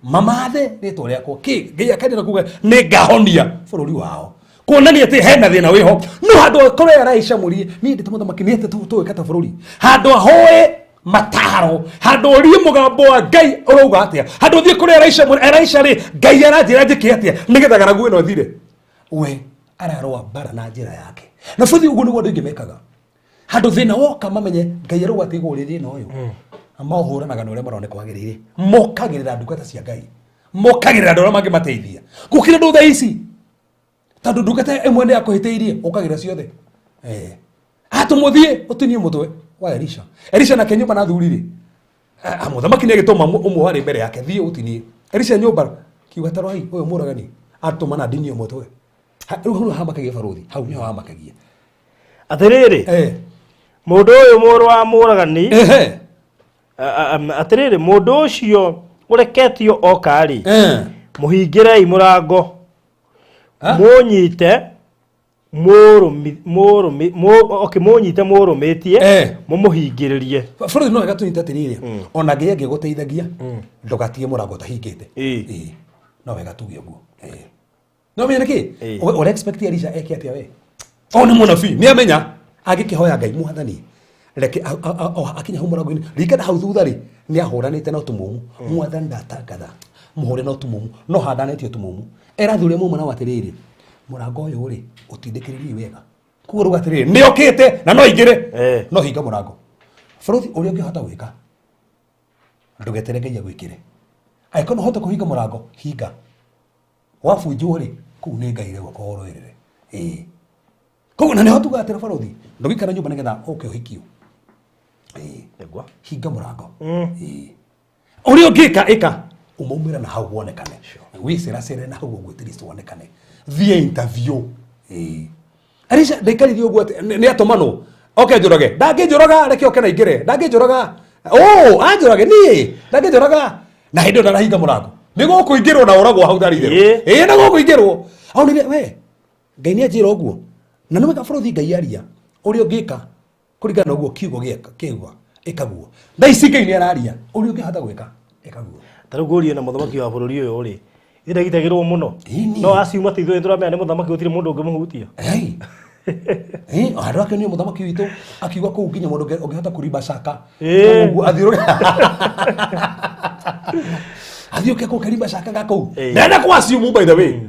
mamathe rĩtwa rĩakwa kĩ Ngai akaendelea kuga nĩ ngahonia bũrũri wao kuonania atĩ hena thĩna wĩho no handũ akorwo Elisha mũrie niĩ ndĩ ta mũthamaki nĩ atĩ tũgwĩka ta bũrũri handũ ahoe mataro handũ orie mũgambo wa Ngai ũrauga atĩa handũ ũthiĩ kũrĩ Elisha mũrie Elisha rĩ Ngai aranjĩra njĩke atĩa nĩgetha ng'aragu ĩno ĩthire we ararũa mbara na njĩra yake na bũthi ũguo nĩguo andũ aingĩ mekaga handũ thĩna woka mamenye Ngai arauga atĩ igũrũ rĩ thĩna ũyũ maũhũranaga na ũrĩa marona kwagĩrĩire mokagĩrĩra ndungata cia Ngai mokagĩrĩra andũ arĩa mangĩmateithia gũkĩra andũ thaa ici tondũ ndungata ĩmwe nĩ yakũhĩtĩirie ũkagĩra ciothe atũmũthiĩ ũtinie mũtwe wa Elisha. Elisha nake nyũmba na thuri rĩ mũthamaki nĩ agĩtũma ũmwe warĩ mbere yake thiĩ ũtinie Elisha nyũmba kiuga tarorai ũyũ mũragani atũma na ndinio mũtwe. Rĩu hau hamakagia barũthi hau nĩho hamakagia Atĩrĩrĩ mũndũ ũyũ mũrũ wa mũragani atĩrĩrĩ mũndũ ũcio ũreketio oka rĩ mũhingĩrei mũrango mũnyite mũnyite mũrũmĩtie mũmũhingĩrĩrie. Bũrũri no wega tũnyite atĩrĩrĩ ona Ngai angĩgũteithagia ndũgatige mũrango ũtahingĩte. No wega tuge ũguo. No menya nĩkĩ ũra expect Elisha eke atĩa we o nĩ mũnabii nĩ amenya angĩkĩhoya Ngai mwathani reke akinya hau mũrango-inĩ ringana hau thutha rĩ nĩ ahũranĩte na ũtumumu mwathani ndatangatha mũhũre na ũtumumu no handanĩtie ũtumumu era thuri mũma na atĩrĩrĩ mũrango ũyũ rĩ ũtindĩkĩrĩrie wega koguo rĩu atĩrĩrĩ nĩ okĩte na no aingĩre no hinga mũrango bũrũri ũrĩa ũngĩhota gwĩka ndũgetere Ngai agwĩkĩre angĩkorwo no ũhote kũhinga mũrango hinga wabunjwo rĩ kũu nĩ Ngai rĩu akũhoroerere koguo na nĩho tugaga atĩrĩ barũthi ndũgĩikara nyũmba nĩgetha ũke ũhikio hinga mũrango ũrĩa ũngĩka ĩka umaumĩra na hau wonekane wĩceracere na hau ũguo at least wonekane thiĩ interview Elisha ndaikarire ũguo atĩ nĩ atũmanwo oke njũrage ndangĩnjũraga reke oke na ingĩre ndangĩnjũraga anjũrage niĩ ndangĩnjũraga na hĩndĩ ĩyo ndarahinga mũrango nĩ gũkũingĩrwo na ũragwo hau ndarĩ itherũ ĩĩ na gũkũingĩrwo aonire we Ngai nĩ anjĩra ũguo na nĩ wega bũrũri Ngai aria ũrĩa ũngĩka kũringana na ũguo kiugo kĩigua ĩkaguo thaa ici Ngai nĩ araria ũrĩa ũngĩhota gwĩka ĩkaguo ta rĩu ngũrie na mũthamaki wa bũrũri ũyũ rĩ ĩndagitagĩrwo mũno no aciuma ti ithuĩ tũramenya nĩ mũthamaki gũtirĩ mũndũ ũngĩmũhutia handũ ake nĩ mũthamaki witũ akiuga kũu nginya mũndũ ũngĩhota kũrimba caka ũguo athiũke kũu kĩrimba caka ga kũu ndenda kwaciumu by the way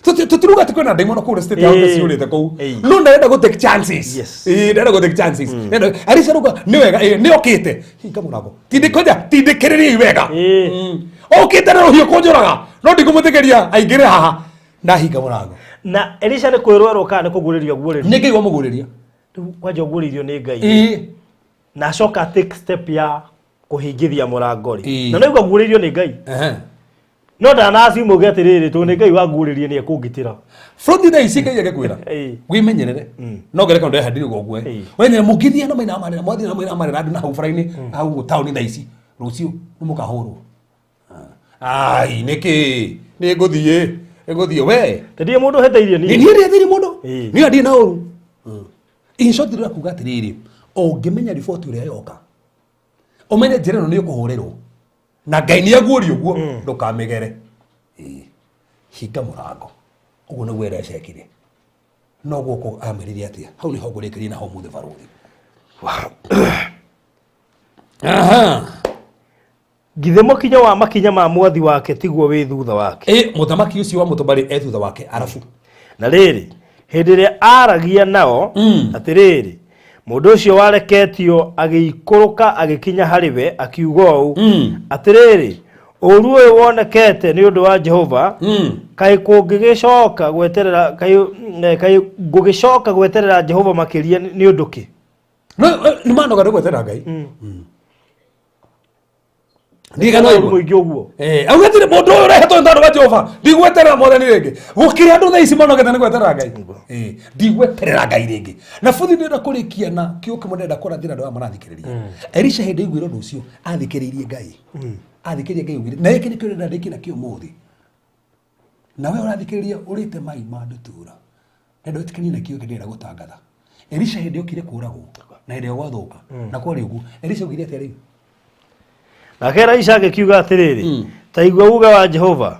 tutiruga atĩ kwĩna ndaimono kũu state house ciũrĩte kũu no ndarenda gũ take chances ndarenda gũ take chances Elisha ruga nĩ wega nĩ okĩte hinga mũrango tindĩkoja tindĩkĩrĩriai wega okĩte na rũhiũ kũnjũraga no ndikũmũtĩkĩria aingĩre haha ndahinga mũrango na Elisha nĩ kwĩrwo erwo kana nĩ kũguũrĩrio aguũrĩrio nĩ Ngai wamũguũrĩria rĩu kwanja ũguũrĩirio nĩ Ngai na acoka take step ya kũhingithia mũrango rĩ na no aguũrĩirio nĩ Ngai no ndanaciuma uge atĩrĩrĩ tondũ nĩ Ngai wanguũrĩrie nĩ ekũngitĩra bũrũri thaa ici Ngai agĩkwĩra wĩmenyerere no ngerekano ndehandire ũguo wenyere mũngĩthiĩ na maina marĩra mwathiĩ na maina marĩra andũ na hau bara-inĩ hau taũni thaa ici rũciũ nĩ mũkahũrwo ai nĩkĩ nĩ ngũthiĩ we ndirĩ mũndũ ũhĩtĩirie niĩ niĩ ndĩhĩtĩirie mũndũ niĩ ndirĩ na ũru in short ndĩrenda kuga atĩrĩrĩ ũngĩmenya riboti ũrĩa yoka ũmenye njĩra ĩno nĩ ũkũhũrĩrwo na Ngai nĩ aguũria ũguo ndũkamĩgere hinga mũrango ũguo nĩguo Elisha ekire no gũkũ amĩrire atĩa hau nĩho ngũrĩkĩria naho ũmũthĩ barũthi Githĩ mũkinyo wa makinya ma mwathi wake tiguo wĩ thutha wake mũthamaki ũcio wa mũtũmbarĩ e thutha wake arabu na rĩrĩ hĩndĩ ĩrĩa aaragia nao atĩrĩrĩ mũndũ ũcio wareketio agĩikũrũka agĩkinya harĩ we akiuga ũũ atĩrĩrĩ ũũru ũyũ wonekete nĩ ũndũ wa Jehova kaĩ kũngĩgĩcoka gweterera kaĩ ngũgĩcoka gweterera Jehova makĩria nĩ ũndũ kĩ No nĩ manoga nĩ gweterera Ngai. Ndigana Ũru ũguo. mũingĩ ũguo. Auga atĩrĩ mũndũ ũyũ ũrehetwo nĩ tondũ wa Jehova ndigweterera mwathani rĩngĩ. Gũkĩrĩ andũ thaa ici manogete nĩ gweterera Ngai. Ndigweterera Ngai rĩngĩ. Na buthi ndĩrenda kũrĩkia na kĩo kĩmwe ndĩrenda kũrathĩra andũ aya marathikĩrĩria. Elisha hĩndĩ aiguire ũndũ ũcio athikĩrĩirie Ngai. Athikĩrĩirie Ngai augire na gĩkĩ nĩkĩo ndĩrenda ndĩkie nakĩo ũmũthĩ. Nawe ũrathikĩrĩria ũrĩte mai ma ndutura. Ndĩrenda wĩtĩkanie na kĩo gĩkĩ ndĩrenda gũtangatha. Elisha hĩndĩ okire kũragwo na hĩndĩ ĩyo gwathũka na kwarĩ ũguo Elisha augire atĩa rĩu? Nake Elisha agĩkiuga atĩrĩrĩ, ta igua uuge wa Jehova.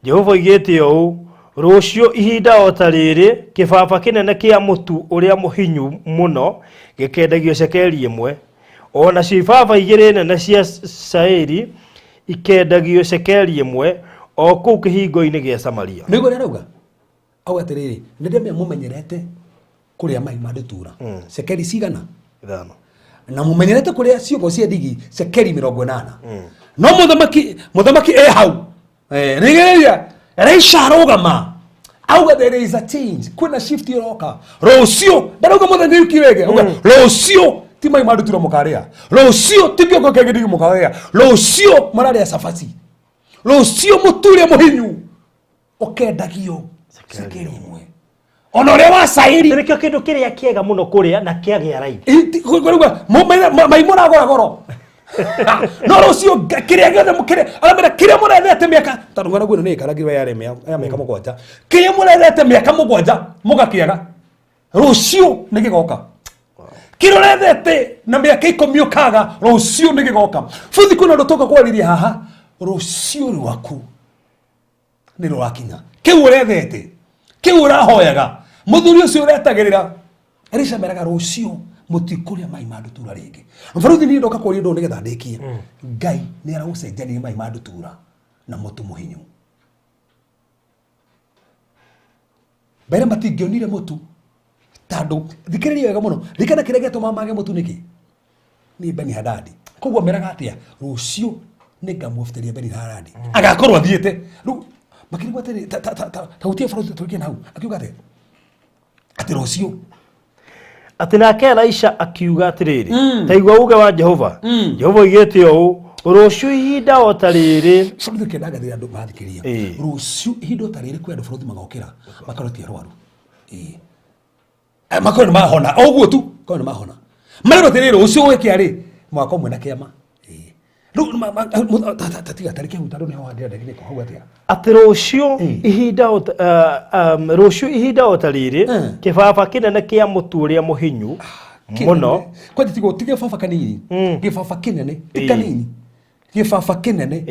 Jehova oigĩte ũũ, rũciũ ihinda o ta rĩrĩ, kĩbaba kĩnene kĩa mũtu ũrĩa mũhinyu mũno gĩkendagio cekeri 1, o nacio ibaba 2 nene cia cairi ikendagio cekeri 1, o kũu kĩhingo-inĩ gĩa Samaria. Nĩguo ũrĩa arauga? Auga atĩrĩrĩ, nĩ ndĩmenya mũmenyerete kũrĩa mai ma ndutura cekeri cigana? 5. Na mũmenyerete kũrĩa ciongo cia ndigi cekeri 80. No mũthamaki e hau. Rĩgĩrĩria Elisha arũgama auga there is a change, kwĩna shift ĩroka rũciũ. Ndarauga mũthenya wiki wege, auga rũciũ ti mai ma ndutura mũkarĩa, rũciũ ti kĩongo kĩa ndigi mũkarĩa, rũciũ mararĩa cabaci, rũciũ mũtu ũrĩa mũhinyu ũkendagio cekeri 1, ona ũrĩa wa cairi. Nĩkĩo kĩndũ kĩrĩa kĩega mũno kũrĩa na kĩagĩa raithi. Mai mũragora goro no rũciũ kĩrĩa gĩothe kĩrĩa aramera kĩrĩa mũrethete mĩaka tondũ ng'aragu ĩno nĩ ĩkaragirwo yarĩ ya mĩaka 7, kĩrĩa mũrethete mĩaka 7 mũgakĩaga rũciũ nĩ gĩgoka. Kĩrĩa ũrethete na mĩaka 10 ũkaga rũciũ nĩ gĩgoka. Buthi kwĩna ũndũ tũka kwarĩria haha, rũciũ rwaku nĩ rũrakinya. Kĩu ũrethete, kĩu ũrahoyaga, mũthuri ũcio ũretagĩrĩra, Elisha meraga rũciũ mũtikũrĩa mai ma ndutura rĩngĩ. Baruthi niĩ ndoka kũria ũndũ nĩgetha ndĩkie. Ngai nĩ aragũcenjania mai ma ndutura na mũtu mũhinyu. Mbere matingĩonire mũtu tondũ thikĩrĩria wega mũno, ririkana kĩrĩa gĩatũmaga mage mũtu nĩkĩ? Nĩ Beni Hadadi. Koguo meraga atĩa? Rũciũ nĩngamũbutĩria Beni Hadadi. Agakorwo athiĩte. Rĩu makĩrigwo atĩrĩ, ta hutia baruthi tũrĩkie na hau. Akiuga atĩa? Atĩ rũciũ. Atĩ nake Elisha akiuga atĩrĩrĩ, ta igua uuge wa Jehova. Jehova oigĩte ũũ, rũciũ ihinda o ta rĩrĩ. Baruthi kenda ngathĩra andũ mathikĩrĩria. Rũciũ ihinda o ta rĩrĩ kwĩ andũ baruthi magokĩra makorwo ti arwaru. Makorwo nĩ mahona. O ũguo tu, makorwo nĩ mahona. Marerwo atĩrĩrĩ, rũciũ gwĩkĩa rĩ, mwaka ũmwe na kĩama. Rĩu ta tiga tarĩki hau tondũ nĩho ndĩrenda gĩko hau atĩa? Atĩ rũciũ ihinda o ta, rũciũ ihinda o ta rĩrĩ, kĩbaba kĩnene kĩa mũtu ũrĩa mũhinyu mũno. Kwanja tiga ti gĩbaba kanini, gĩbaba kĩnene, ti kanini. Gĩbaba kĩnene.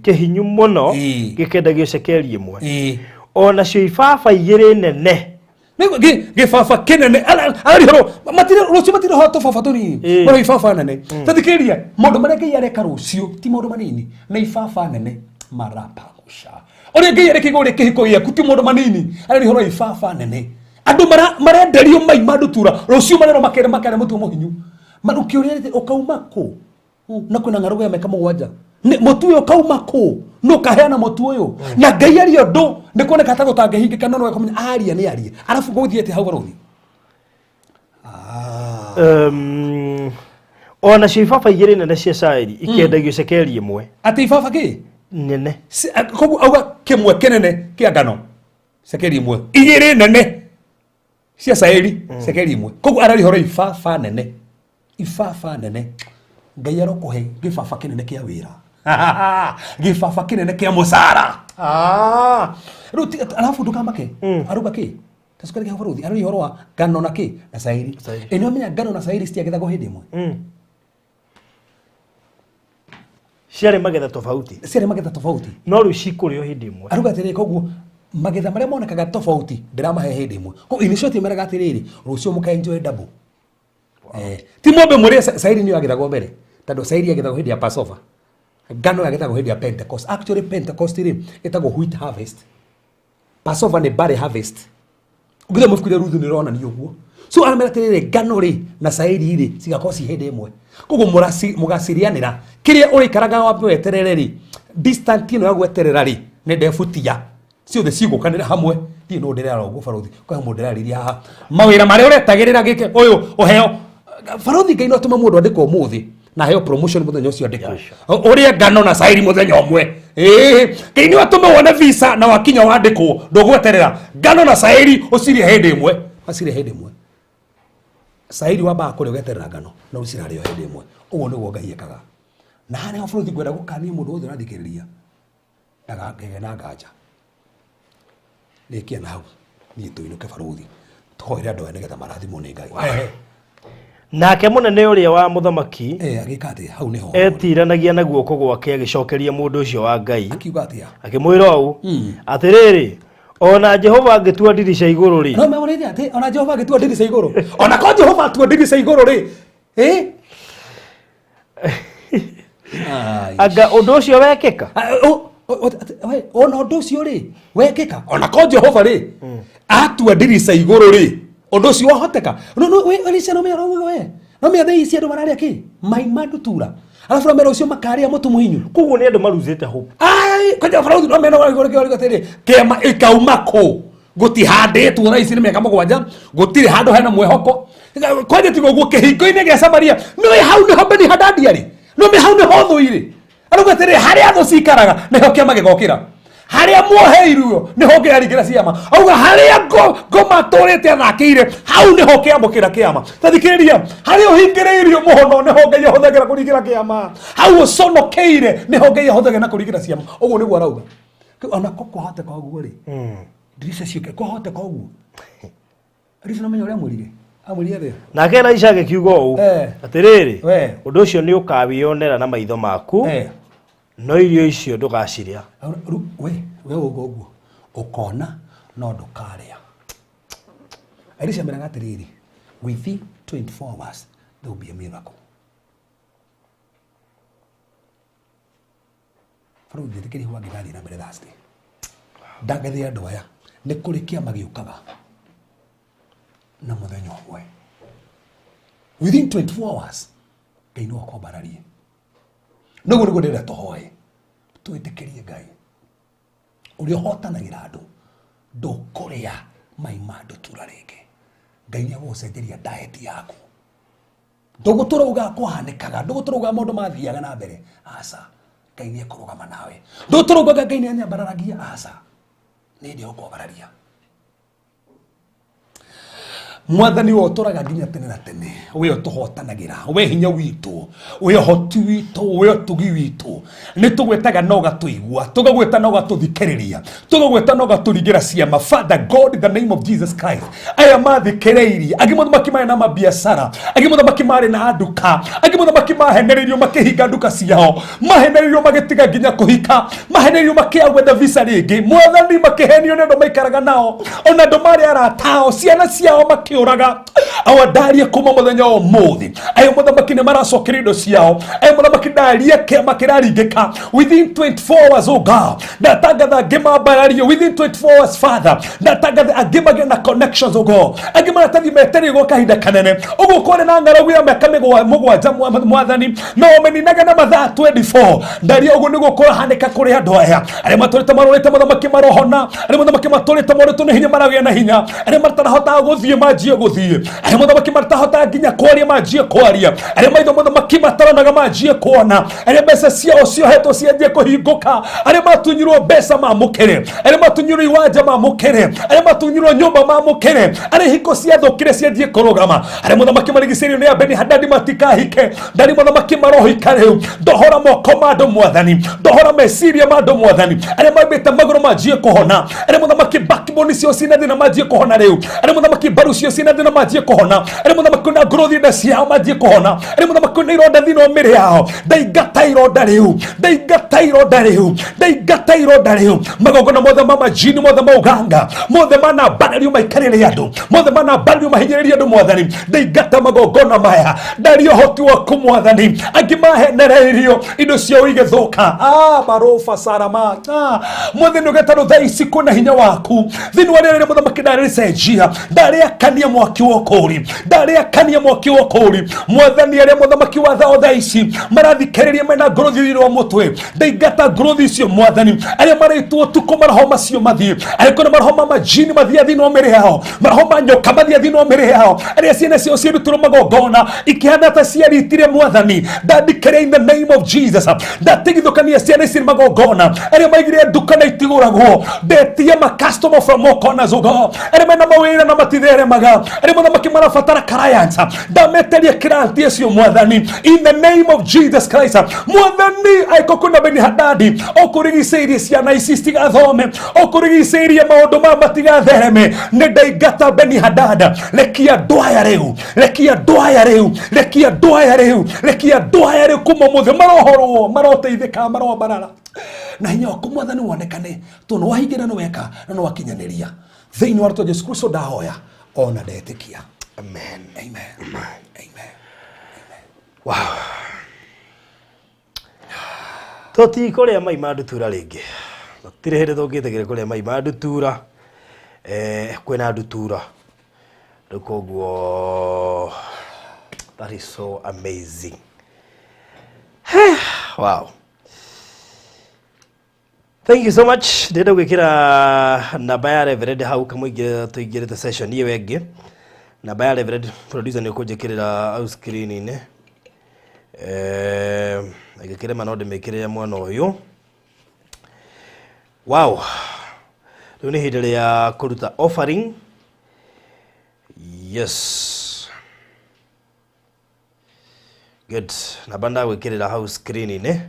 Kĩhinyu mũno gĩkendagio cekeri 1. O nacio ibaba 2 nene. Gĩbaba kĩnene ararihorwo matirĩ rũciũ matirĩ ho tũbaba tũnini mara ibaba nene. Tathikĩrĩria maũndũ marĩa Ngai areka rũciũ ti maũndũ manini, nĩ ibaba nene marapagũca. Ũrĩa Ngai areka igũrũ rĩa kĩhiko gĩaku ti maũndũ manini, ararihorwo ibaba nene. Andũ marenderio mai ma ndutura rũciũ marerwo makere makere mũtu mũhinyu. Ũkĩũria ũkauma kũ? Na kwĩna ng'aragu ya mĩaka 7. Nĩ mũtu ũyũ ũkauma kũ? Nũ ũkaheana mũtu ũyũ? Na Ngai aria ũndũ nĩ kuoneka ta gũtangĩhingĩka, no nĩ kũmenya aria nĩ aria. Arabu gũthiĩ atĩa hau barothi? O nacio ibaba 2 nene cia cairi ikendagio cekeri 1. Atĩ ibaba kĩ? Nene. Koguo auga kĩmwe kĩnene kĩa ngano cekeri 1, 2 nene cia cairi cekeri 1. Koguo ararihoro ibaba nene. Ibaba nene. Ngai arokũhe gĩbaba kĩnene kĩa wĩra. Gĩbaba kĩnene kĩa mũcara. Rĩu arabu ndũkamake. Arauga kĩ? Ta cukari kĩa baruthi. Arauga ũhoro wa ngano na kĩ? Na cairi. Ĩ nĩ wamenya ngano na cairi citiagethagwo hĩndĩ ĩmwe? Ciarĩ magetha tofauti. Ciarĩ magetha tofauti. No rĩu cikũrĩo hĩndĩ ĩmwe. Arauga atĩrĩrĩ, koguo magetha marĩa monekaga tofauti ndĩramahe hĩndĩ ĩmwe. Koguo in short meraga atĩrĩrĩ, rũciũ mũka enjoy double. Ti mwambe mũrĩe cairi nĩyo yagethagwo mbere, tondũ cairi yagethagwo hĩndĩ ya Passover. Ngano yagethagwo hĩndĩ ya Pentecost. Actually Pentecost rĩ ĩtagwo wheat harvest. Passover nĩ barley harvest. Ũngĩthoma ibuku rĩa Ruthu nĩ rĩronania ũguo. So aramera atĩrĩrĩ, ngano rĩ na cairi rĩ cigakorwo ci hĩndĩ ĩmwe. Koguo mũgacirĩanĩra. Kĩrĩa ũrĩikaraga wambe weterere rĩ, distance ĩno ya gweterera rĩ, nĩ ndebutia. Ciothe cigũkanĩra hamwe. Ndiũĩ nũ ndĩrera ũguo barothi. Kwĩ mũndũ ndĩrarĩria haha. Mawĩra marĩa ũretagĩrĩra gĩke ũyũ ũheo Barothi Ngai no atũme mũndũ andĩkwo ũmũthĩ na aheo promotion mũthenya ũcio andĩkwo ũrĩe ngano na cairi mũthenya ũmwe. Ĩĩ, Ngai no atũme wone visa na wakinya wandĩkwo ndũgweterera ngano na cairi ũcirĩe hĩndĩ ĩmwe, wacirĩe hĩndĩ ĩmwe. Cairi wambaga kũrĩa ũgeterera ngano na ũcirarĩo hĩndĩ ĩmwe. Ũguo nĩguo Ngai ekaga. Na harĩa bũrũri ngwenda gũkania mũndũ wothe ũrathikĩrĩria ndakagĩe na nganja. Rĩkia na hau niĩ tũinũke barũthi tũhoere andũ aya nĩgetha marathimwo nĩ Ngai. Ehe. Nake mũnene ũrĩa wa mũthamaki Agĩka atĩa hau nĩho etiranagia na guoko gwake agĩcokeria mũndũ ũcio wa Ngai akiuga atĩa? Akĩmwĩra ũũ, atĩrĩrĩ, ona Jehova angĩtua ndirica igũrũ rĩ, no meonete atĩ ona Jehova agĩtua ndirica igũrũ, ona ko Jehova atua ndirica igũrũ rĩ, ĩ. Ai. Anga ũndũ ũcio wekĩka? Ah, we, ona ũndũ ũcio rĩ wekĩka, ona ko Jehova rĩ atua ndirica igũrũ rĩ, ũndũ ũcio wahoteka? No no we Elisha, no mera we no mera thaa ici andũ mararĩa kĩ mai ma ndutura, arabu no mera ũcio makarĩa mũtu mũhinyu. Koguo nĩ andũ maruzĩte hope. Ai, kwanja barũthi no mena igũrũ kĩo atĩrĩ kĩama ĩkauma kũ gũtihandĩtwo thaa ici nĩ mĩaka 7, gũtirĩ handũ hena mwĩhoko. Kwanja tiga ũguo kĩhingo-inĩ gĩa Samaria nĩũĩ hau nĩho Beni Hadadi arĩ, nĩũĩ hau nĩho thũ irĩ. Arauga atĩrĩ harĩa thũ cikaraga nĩho kĩama gĩgokĩra, harĩa muoheiruo nĩho kĩraringĩra ciama. Auga harĩa ngoma atũrĩte athakĩire hau nĩho kĩamũkĩra kĩama. Ta thikĩrĩria, harĩa ũhingĩrĩirio mũhono nĩho Ngai ahũthagĩra kũringĩra kĩama, hau ũconokeire nĩho Ngai ahũthagĩra na kũringĩra ciama. Ũguo nĩguo arauga. Rĩu ona ko kwahoteka ũguo rĩ, ndirica ciũke kwahoteka ũguo. Elisha no menya ũrĩa amwĩrire, amwĩrire atĩa? Nake Elisha agĩkiuga ũũ, atĩrĩrĩ, ũndũ ũcio nĩ ũkawĩonera na maitho maku, no irio icio ndũgacirĩa. Rĩu we ũguo ũguo ũkona no ndũkarĩa. Elisha ameraga atĩrĩrĩ, within 24 hours there will be a miracle. Barũthi njĩtĩkĩrie hau angĩgathiĩ na mbere Thursday. Ndangathĩra andũ aya nĩ kũrĩ kĩama gĩũkaga na mũthenya ũmwe within 24 hours Ngai no akwambararie. Noguo nĩguo ndĩrenda tũhoe twĩtĩkĩrie Ngai ũrĩa ũhotanagĩra andũ. Ndũkũrĩa mai ma ndutura rĩngĩ. Ngai nĩ agũgũcenjeria diet yaku. Ndũgũtũra ugaga kwahanĩkaga, ndũgũtũra ugaga maũndũ mathiaga na mbere, aca. Ngai nĩ ekũrũgama nawe. Ndũgũtũra ugaga Ngai nĩ anyambararagia, aca. Nĩ ndĩ ũkwambararia. Mwathani we ũtũraga nginya tene na tene, we ũtũhotanagĩra, we hinya witũ, we ũhoti witũ, we ũtugi witũ, nĩ tũgwĩtaga na ũgatũigua, tũgagwĩta na ũgatũthikĩrĩria, tũgagwĩta na ũgatũringĩra ciama. Father God, in the name of Jesus Christ, aya mathikĩrĩirie, angĩ mũthamaki marĩ na mabiacara, angĩ mũthamaki marĩ na nduka, angĩ mũthamaki mahenereirio makĩhinga nduka ciao, mahenereirio magĩtiga nginya kũhika, mahenereirio makĩaga gwetha visa rĩngĩ. Mwathani, makĩhenio nĩ andũ maikaraga nao, ona andũ marĩ arata ao, ciana ciao makĩũraga. Awa ndarie kuma mũthenya wa ũmũthĩ, ayo mũthamaki nĩ maracokeria indo ciao. Ayo mũthamaki ndarie kĩama kĩraringĩka within 24 hours. Oh God, ndatangatha angĩ mambarario within 24 hours. Father, ndatangatha angĩ magĩe na connections. Oh God, angĩ maratathi metereire gwa kahinda kanene ũguo kwarĩ na ng'aragu ya mĩaka 7, Mwathani, na ũmeninaga na mathaa 24. Ndaria ũguo nĩguo kũrahanĩka kũrĩ andũ aya arĩa matũrĩte marũrĩte, mũthamaki marohona, arĩa mũthamaki matũrĩte morĩtwo nĩ hinya maragĩa na hinya, arĩa matarahotaga gũthiĩ manjie gũthiĩ, arĩa mũthamaki matahotaga nginya kwaria manjie kwaria, arĩa maitho mũthamaki mataronaga manjie kuona, arĩa mbeca ciao ciohetwo cianjie kũhingũka, arĩa matunyirwo mbeca mamũkĩre, arĩa matunyirwo iwanja mamũkĩre, arĩa matunyirwo nyũmba mamũkĩre, arĩa hiko ciathũkire cianjie kũrũgama, arĩa mũthamaki marigicĩirio nĩ Abeni Hadadi matikahike, ndari mũthamaki marohika rĩu. Ndohora moko ma andũ Mwathani, ndohora meciria ma andũ Mwathani, arĩa maimbĩte magũrũ manjie kũhona, arĩa mũthamaki backbone cio ciĩna thĩna manjie kũhona rĩu, arĩa mũthamaki mbaru cio ciĩna thĩna manjie kũhona, arĩa mũthamaki na ngũrũ nda ciao manjie kũhona, arĩa mũthamaki na ironda thĩinĩ wa mĩrĩ yao, ndaingata ironda rĩu, ndaingata ironda rĩu, ndaingata ironda rĩu. Magongona mothe ma majini, mothe ma uganga, mothe manambarario maikarĩre andũ, mothe manambarario mahinyĩrĩrie andũ, Mwathani, ndaingata magongona maya. Ndaria ũhoti waku Mwathani, angĩ mahenereirio indo ciao igĩthũka. Maroba sarama. Mwathani, ũgetarwo thaa ici kwĩna hinya waku thĩinĩ wa rĩera rĩa mũthamaki, ndarĩcenjia, ndarĩakania mwaki wa ũkũũri. ũkũũri, ndarĩakania mwaki wa ũkũũri. Mwathani, arĩa mũthamaki wa thao thaa ici marathikĩrĩria mena ngũrũthi thĩinĩ wa mũtwe, ndaingata ngũrũthi icio mwathani. Arĩa marĩtwo ũtukũ, maroho macio mathiĩ. Arĩa kwĩna maroho ma majini mathiĩ thĩinĩ wa mĩrĩ yao, maroho ma nyoka mathiĩ thĩinĩ wa mĩrĩ yao. Arĩa ciana ciao ciarutirwo magongona ikĩhana ta ciaritire, mwathani, ndandikĩria in the name of Jesus, ndatigithũkania ciana ici magongona. Arĩa maigire nduka na itigũragwo, ndetie ma customer from all corners, oh God. Arĩa mena mawĩra na matitheremaga, arĩa mũthamaki marabatara clients, ndameteria client acio mwathani, in the name of Jesus Christ. Mwathani, angĩkorwo kwĩna Beni Hadadi ũkũrigicĩirie ciana ici citigathome, ũkũrigicĩirie maũndũ ma matigathereme, nĩ ndaingata Beni Hadada. Rekia andũ aya rĩu, rekia andũ aya rĩu, rekia andũ aya rĩu, rekia andũ aya rĩu. Kuma ũmũthĩ marohorwo, maroteithĩka, maroambarara na hinya waku mwathani wonekane, tondũ nĩ wahingia na nĩ weka na nĩ wakinyanĩria. Thĩinĩ wa rĩtwa Jesu Kristo ndahoya ona ndetĩkia. Amen. Amen, amen. Wow. Tũtikũrĩa mai ma ndutura rĩngĩ. Gũtirĩ hĩndĩ tũngĩtĩkĩra kũrĩa mai ma ndutura. Kwĩna ndutura. Rĩu koguo that is so amazing. Wow. Thank you so much. Ndĩrenda gwĩkĩra namba ya Reverend hau kamũingĩre tũingĩrĩte session ĩyo ĩngĩ. Namba ya Reverend, producer, nĩ ũkũnjĩkĩrĩra hau screen-inĩ. Ĩngĩkĩrema no ndĩmĩkĩrĩre mwena ũyũ. Wow. Rĩu nĩ ihinda rĩa kũruta offering. Yes. Good. Namba ndagwĩkĩrĩra hau screen-inĩ.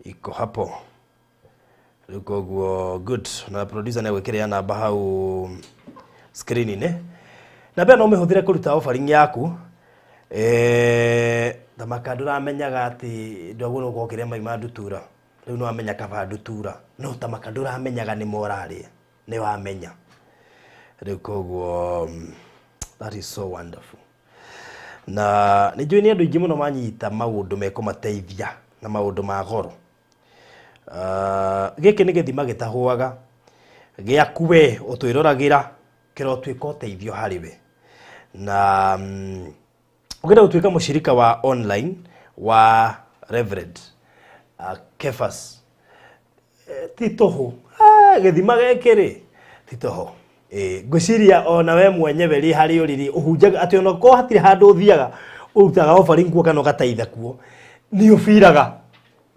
Iko hapo. Rĩu koguo good. Na producer nĩ agwĩkĩrĩra namba hau screen-inĩ. Namba ĩyo no ũmĩhũthĩre kũruta offering yaku. Thamaka ndũramenyaga atĩ ndwagĩrĩirwo gũkorwo ũkĩrĩa mai ma ndutura. Rĩu nĩ wamenya kaba ndutura. No tamaka ndũramenyaga nĩ morarĩa. Nĩ wamenya. Rĩu koguo that is so wonderful. Na nĩ njũĩ nĩ andũ aingĩ mũno manyita maũndũ mekũmateithia na maũndũ ma goro. Gĩkĩ nĩ gĩthima gĩtahũaga gĩaku we ũtwĩroragĩra, kĩrotuĩka ũteithio harĩ we. Na ũngĩenda gũtuĩka mũshirika wa online wa Reverend Kefas, ti tũhũ. Gĩthima gĩkĩ rĩ ti tũhũ. Ngwĩciria ona we mwenyewe rĩ harĩ ũrĩ rĩ ũhunjaga atĩ ona korwo hatirĩ handũ ũthiaga ũrutaga offering kuo kana ũgataitha kuo, nĩ ũbiraga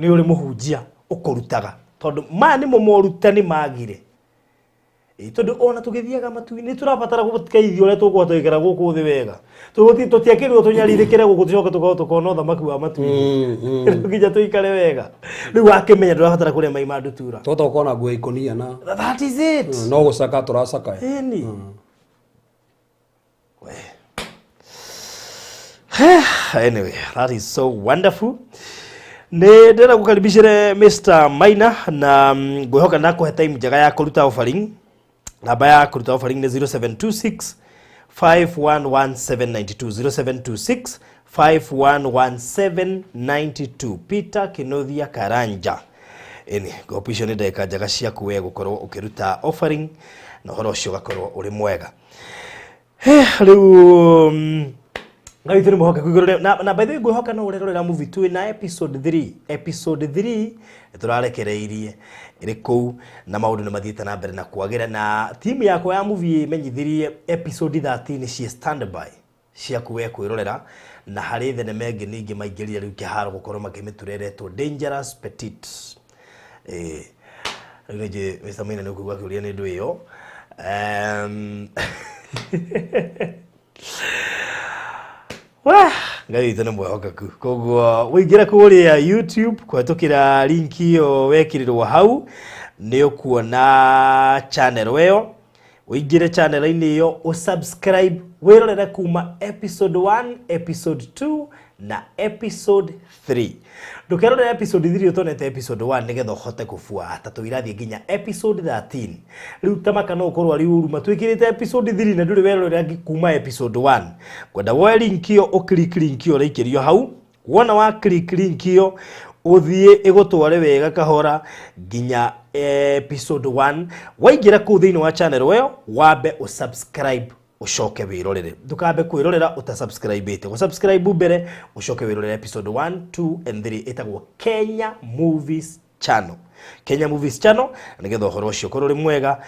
nĩ ũrĩ mũhunjia ũkũrutaga, tondũ maya nĩmo morutani magire. Tondũ ona tũgĩthiaga matu-inĩ nĩ tũrabatara gũteithio ũrĩa tũkũhota gũikara gũkũ thĩ wega. Tũtiakĩrwo tũnyarirĩkĩre gũkũ tũcoke tũkorwo tũkona ũthamaki wa matu-inĩ, nginya tũikare wega. Rĩu wakĩmenya ndũrabatara kũrĩa mai ma ndutura. Twahota gũkorwo na nguo ya ikũnia na That is it. No gũcaka tũracakaya. Ĩni. We. Anyway, that is so wonderful. Nĩ ndĩrenda gũkaribicĩre Mr. Maina na ngwĩhoka ndakũhe time njega ya kũruta offering. Namba ya kũruta offering nĩ 0726 511792, 0726 511792, Peter Kinuthia Karanja. Ĩni, ngopu icio nĩ ndagĩka njega ciaku we gũkorwo ũkĩruta offering na ũhoro ũcio ũgakorwo ũrĩ mwega. Rĩu Ngai witũ nĩ mwĩhokeku igũrũ na by the way ngwĩhoka no ũrerorera movie twĩ na episode 3. Episode 3 nĩ tũrarekereirie ĩrĩ kũu na maũndũ nĩ mathiĩte na mbere na kwagĩra, na timu yakwa ya movie ĩmenyithirie episode 13 ciĩ standby ciaku we kwĩrorera. Na harĩ thenema ĩngĩ ningĩ maingĩrire rĩu kĩharo gũkorwo makĩmĩtura, ĩretwo Dangerous Petit. Rĩu nĩnjũĩ Mr. Maina nĩ ũkũigua akĩũria nĩ ndũ ĩyo. Wah, Ngai witũ nĩ mwĩhokeku. Koguo ũingĩre kũrĩa YouTube kũhetũkĩra link ĩyo wekĩrĩrwo hau, nĩ ũkuona channel ĩyo. Ũingĩre channel-inĩ ĩyo, ũsubscribe, wĩrorere kuma episode 1, episode 2 na episode 3. Ndũkerorere episode 3 ũtonete episode 1, nĩgetha ũhote kũbuata tũ irathiĩ nginya episode 13. Rĩu tamaka no ũkorwo arĩ ũru matwĩkĩrĩte episode 3 na ndũrĩ werorera kuma episode 1. Ngwenda woe link ĩyo, ũclick link ĩyo ũraikĩrio hau. Wona wa click link ĩyo, ũthiĩ ĩgũtware wega kahora nginya episode 1. Waingĩra kũu thĩinĩ wa channel ĩyo, wambe ũsubscribe. Ucoke wirorere, ndukambe kwirorera utasubscribe-ite, gusubscribe mbere ucoke wirorere episode 1, 2 and 3 itagwo Kenya Movies Channel. Kenya Movies Channel, nigetha uhoro ucio ukorwo uri mwega,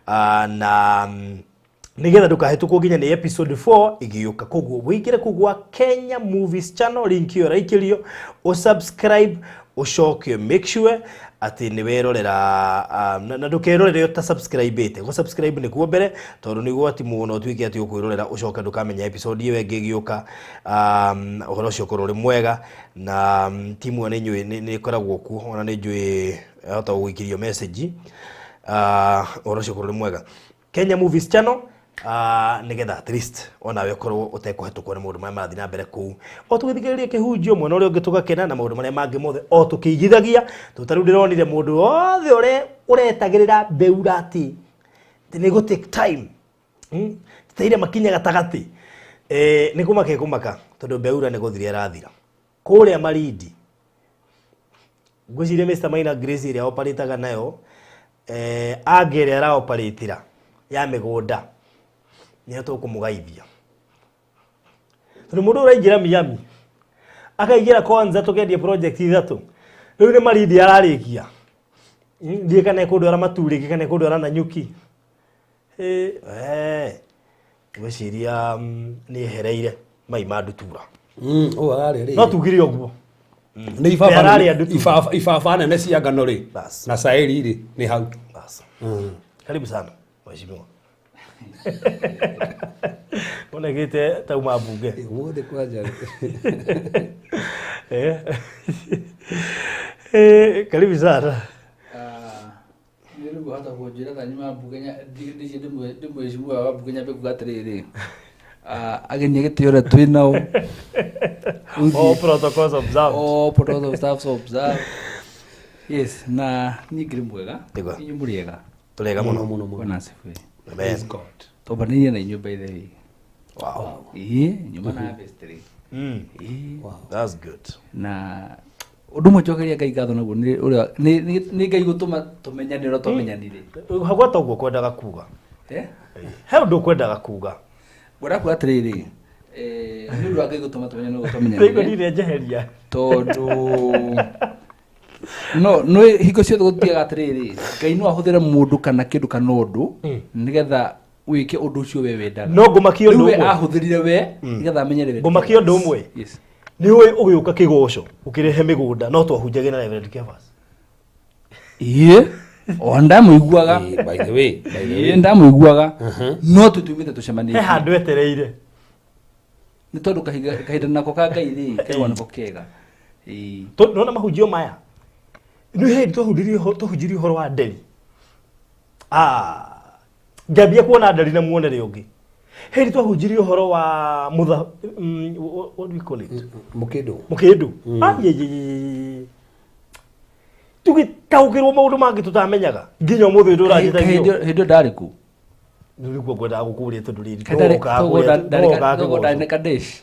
na nigetha ndukahĩtũkwo nginya nĩ episode 4 igĩũka. Koguo wĩingĩre kũu gwa Kenya Movies Channel, link ĩyo ĩraikĩrio, ũsubscribe, ũcoke make sure atĩ nĩ werorera, na ndũkerorere ũtasubscribe-ĩte. Gũsubscribe nĩkuo mbere, tondũ nĩguo ati mũno ũtuĩke atĩ ũkwĩrorera ũcoke ndũkamenya episode ĩyo ĩngĩ ĩgĩũka. Ũhoro ũcio ũkorwo ũrĩ mwega, na timu ĩyo nĩ njũĩ nĩ ĩkoragwo kuo, ona nĩ njũĩ ahota gũgũikĩrio message. Ũhoro ũcio ũkorwo ũrĩ mwega. Kenya Movies Channel, nigetha at least onawe ũkorwo ũtekũhetũkwo nĩ maũndũ marĩa marathiĩ na mbere kũu, o tũgĩthikĩrĩria kĩhunjio mwena ũrĩa ũngĩ tũgakena na maũndũ marĩa mangĩ mothe o tũkĩigithagia. Tondũ ta rĩu ndĩronire mũndũ wothe ũrĩa ũretagĩrĩra mbeura atĩ nĩ gũ take time, Titaire makinya gatagatĩ, nĩ kũmaka ĩkũmaka, tondũ mbeura nĩ gũthira ĩrathira kũrĩa Malindi. Ngwĩciria Mr. Maina Grace ĩrĩa oparĩtaga nayo, anga ĩrĩa araoparĩtĩra ya mĩgũnda nĩyo tũkũmũgaithia, tondũ mũndũ ũraingĩra Miami akaingĩra kwanza tũkendia project ithatũ, rĩu nĩ Malindi ararĩkia. Ndiĩ kana ĩkũndwara Maturĩ, kana ĩkũndwara Nanyuki. Ngwĩciria nĩ ehereire mai ma ndutura. Ũyũ ararĩa rĩ? No tugire ũguo. Nĩ ibaba. Ararĩa ndutura. Ibaba nene cia ngano rĩ. Bas. Na cairi rĩ nĩ hau. Bas. Karibu sana mheshimiwa. Onegete tauma mbunge. Ũmũthĩ kwanja. Karibu sana. Nĩ rĩu hata kũnjĩra tha nyuma mbunge ndicie ndĩ mheshimiwa wa mbunge nyambe kuga atĩrĩrĩ, ageni a gĩtĩo ũrĩa twĩ nao. All protocols observed. All protocols of staff observed. Yes, na niĩ ngĩrĩ mwega. Nĩguo. Inyuĩ mũrĩ ega? Tũrega mũno. Mũno mũno. Bwana asifiwe. Amen. Praise God. Twambanĩirie na inyuĩ by the way. Wow. Ĩĩ, nyuma na harvest rĩ. Ĩĩ. That's good. Na ũndũ ũmwe njokeria Ngai ngatho naguo nĩ ũrĩa nĩ Ngai gũtũma tũmenyane ũrĩa twamenyanire. Hagwata ũguo kwendaga kuga. Eh? He ũndũ ũkwendaga kuga. Ngwenda kuga atĩrĩrĩ, nĩ ũndũ wa Ngai gũtũma tũmenyane ũguo Rĩu twamenyanire, ndirĩ njeheria. Tondũ no nĩ hingo ciothe gũthiaga atĩrĩrĩ, Ngai no ahũthĩre mũndũ kana kĩndũ kana ũndũ nĩgetha wĩke ũndũ ũcio we wendaga. No ngũmakie ũndũ Rĩu we ũmwe. ahũthĩrire we nĩgetha amenyere we. Ngũmakie ũndũ ũmwe. Yes. Nĩ ũĩ ũgĩũka kĩgoco ũkĩrehe mĩgũnda no twahunjagia na Reverend Kefas. Ĩĩ, o ndamũiguaga. By the way, by the way. Ĩĩ, ndamũiguaga, no tũtumĩte tũcemanĩtie. He handũ etereire. Nĩ tondũ kahinda nako ka Ngai rĩ keragwo nĩko kega. Ĩĩ. Nona mahunjio maya nĩ hĩndĩ twahunjirie ũhoro wa nderi. Ngĩambia kuona nderi na muonere ũngĩ hĩndĩ twahunjirie ũhoro wa mũtha, what do we call it? Mũkĩndũ. Mũkĩndũ. Ah, ye, ye, ye, ye. Tũgĩtaũkĩrwo maũndũ mangĩ tũtamenyaga nginya ũmũthĩ ũyũ Hĩndĩ ndũranjĩtagio. hĩndĩ ĩyo ndarĩ kũ? Rĩu nĩguo ngwendaga gũkũria, tondũ rĩrĩ Kaĩ tũgokaga toguo kũrĩa- tũgokaga toguo ndarĩ kĩgoco. na Kadesh.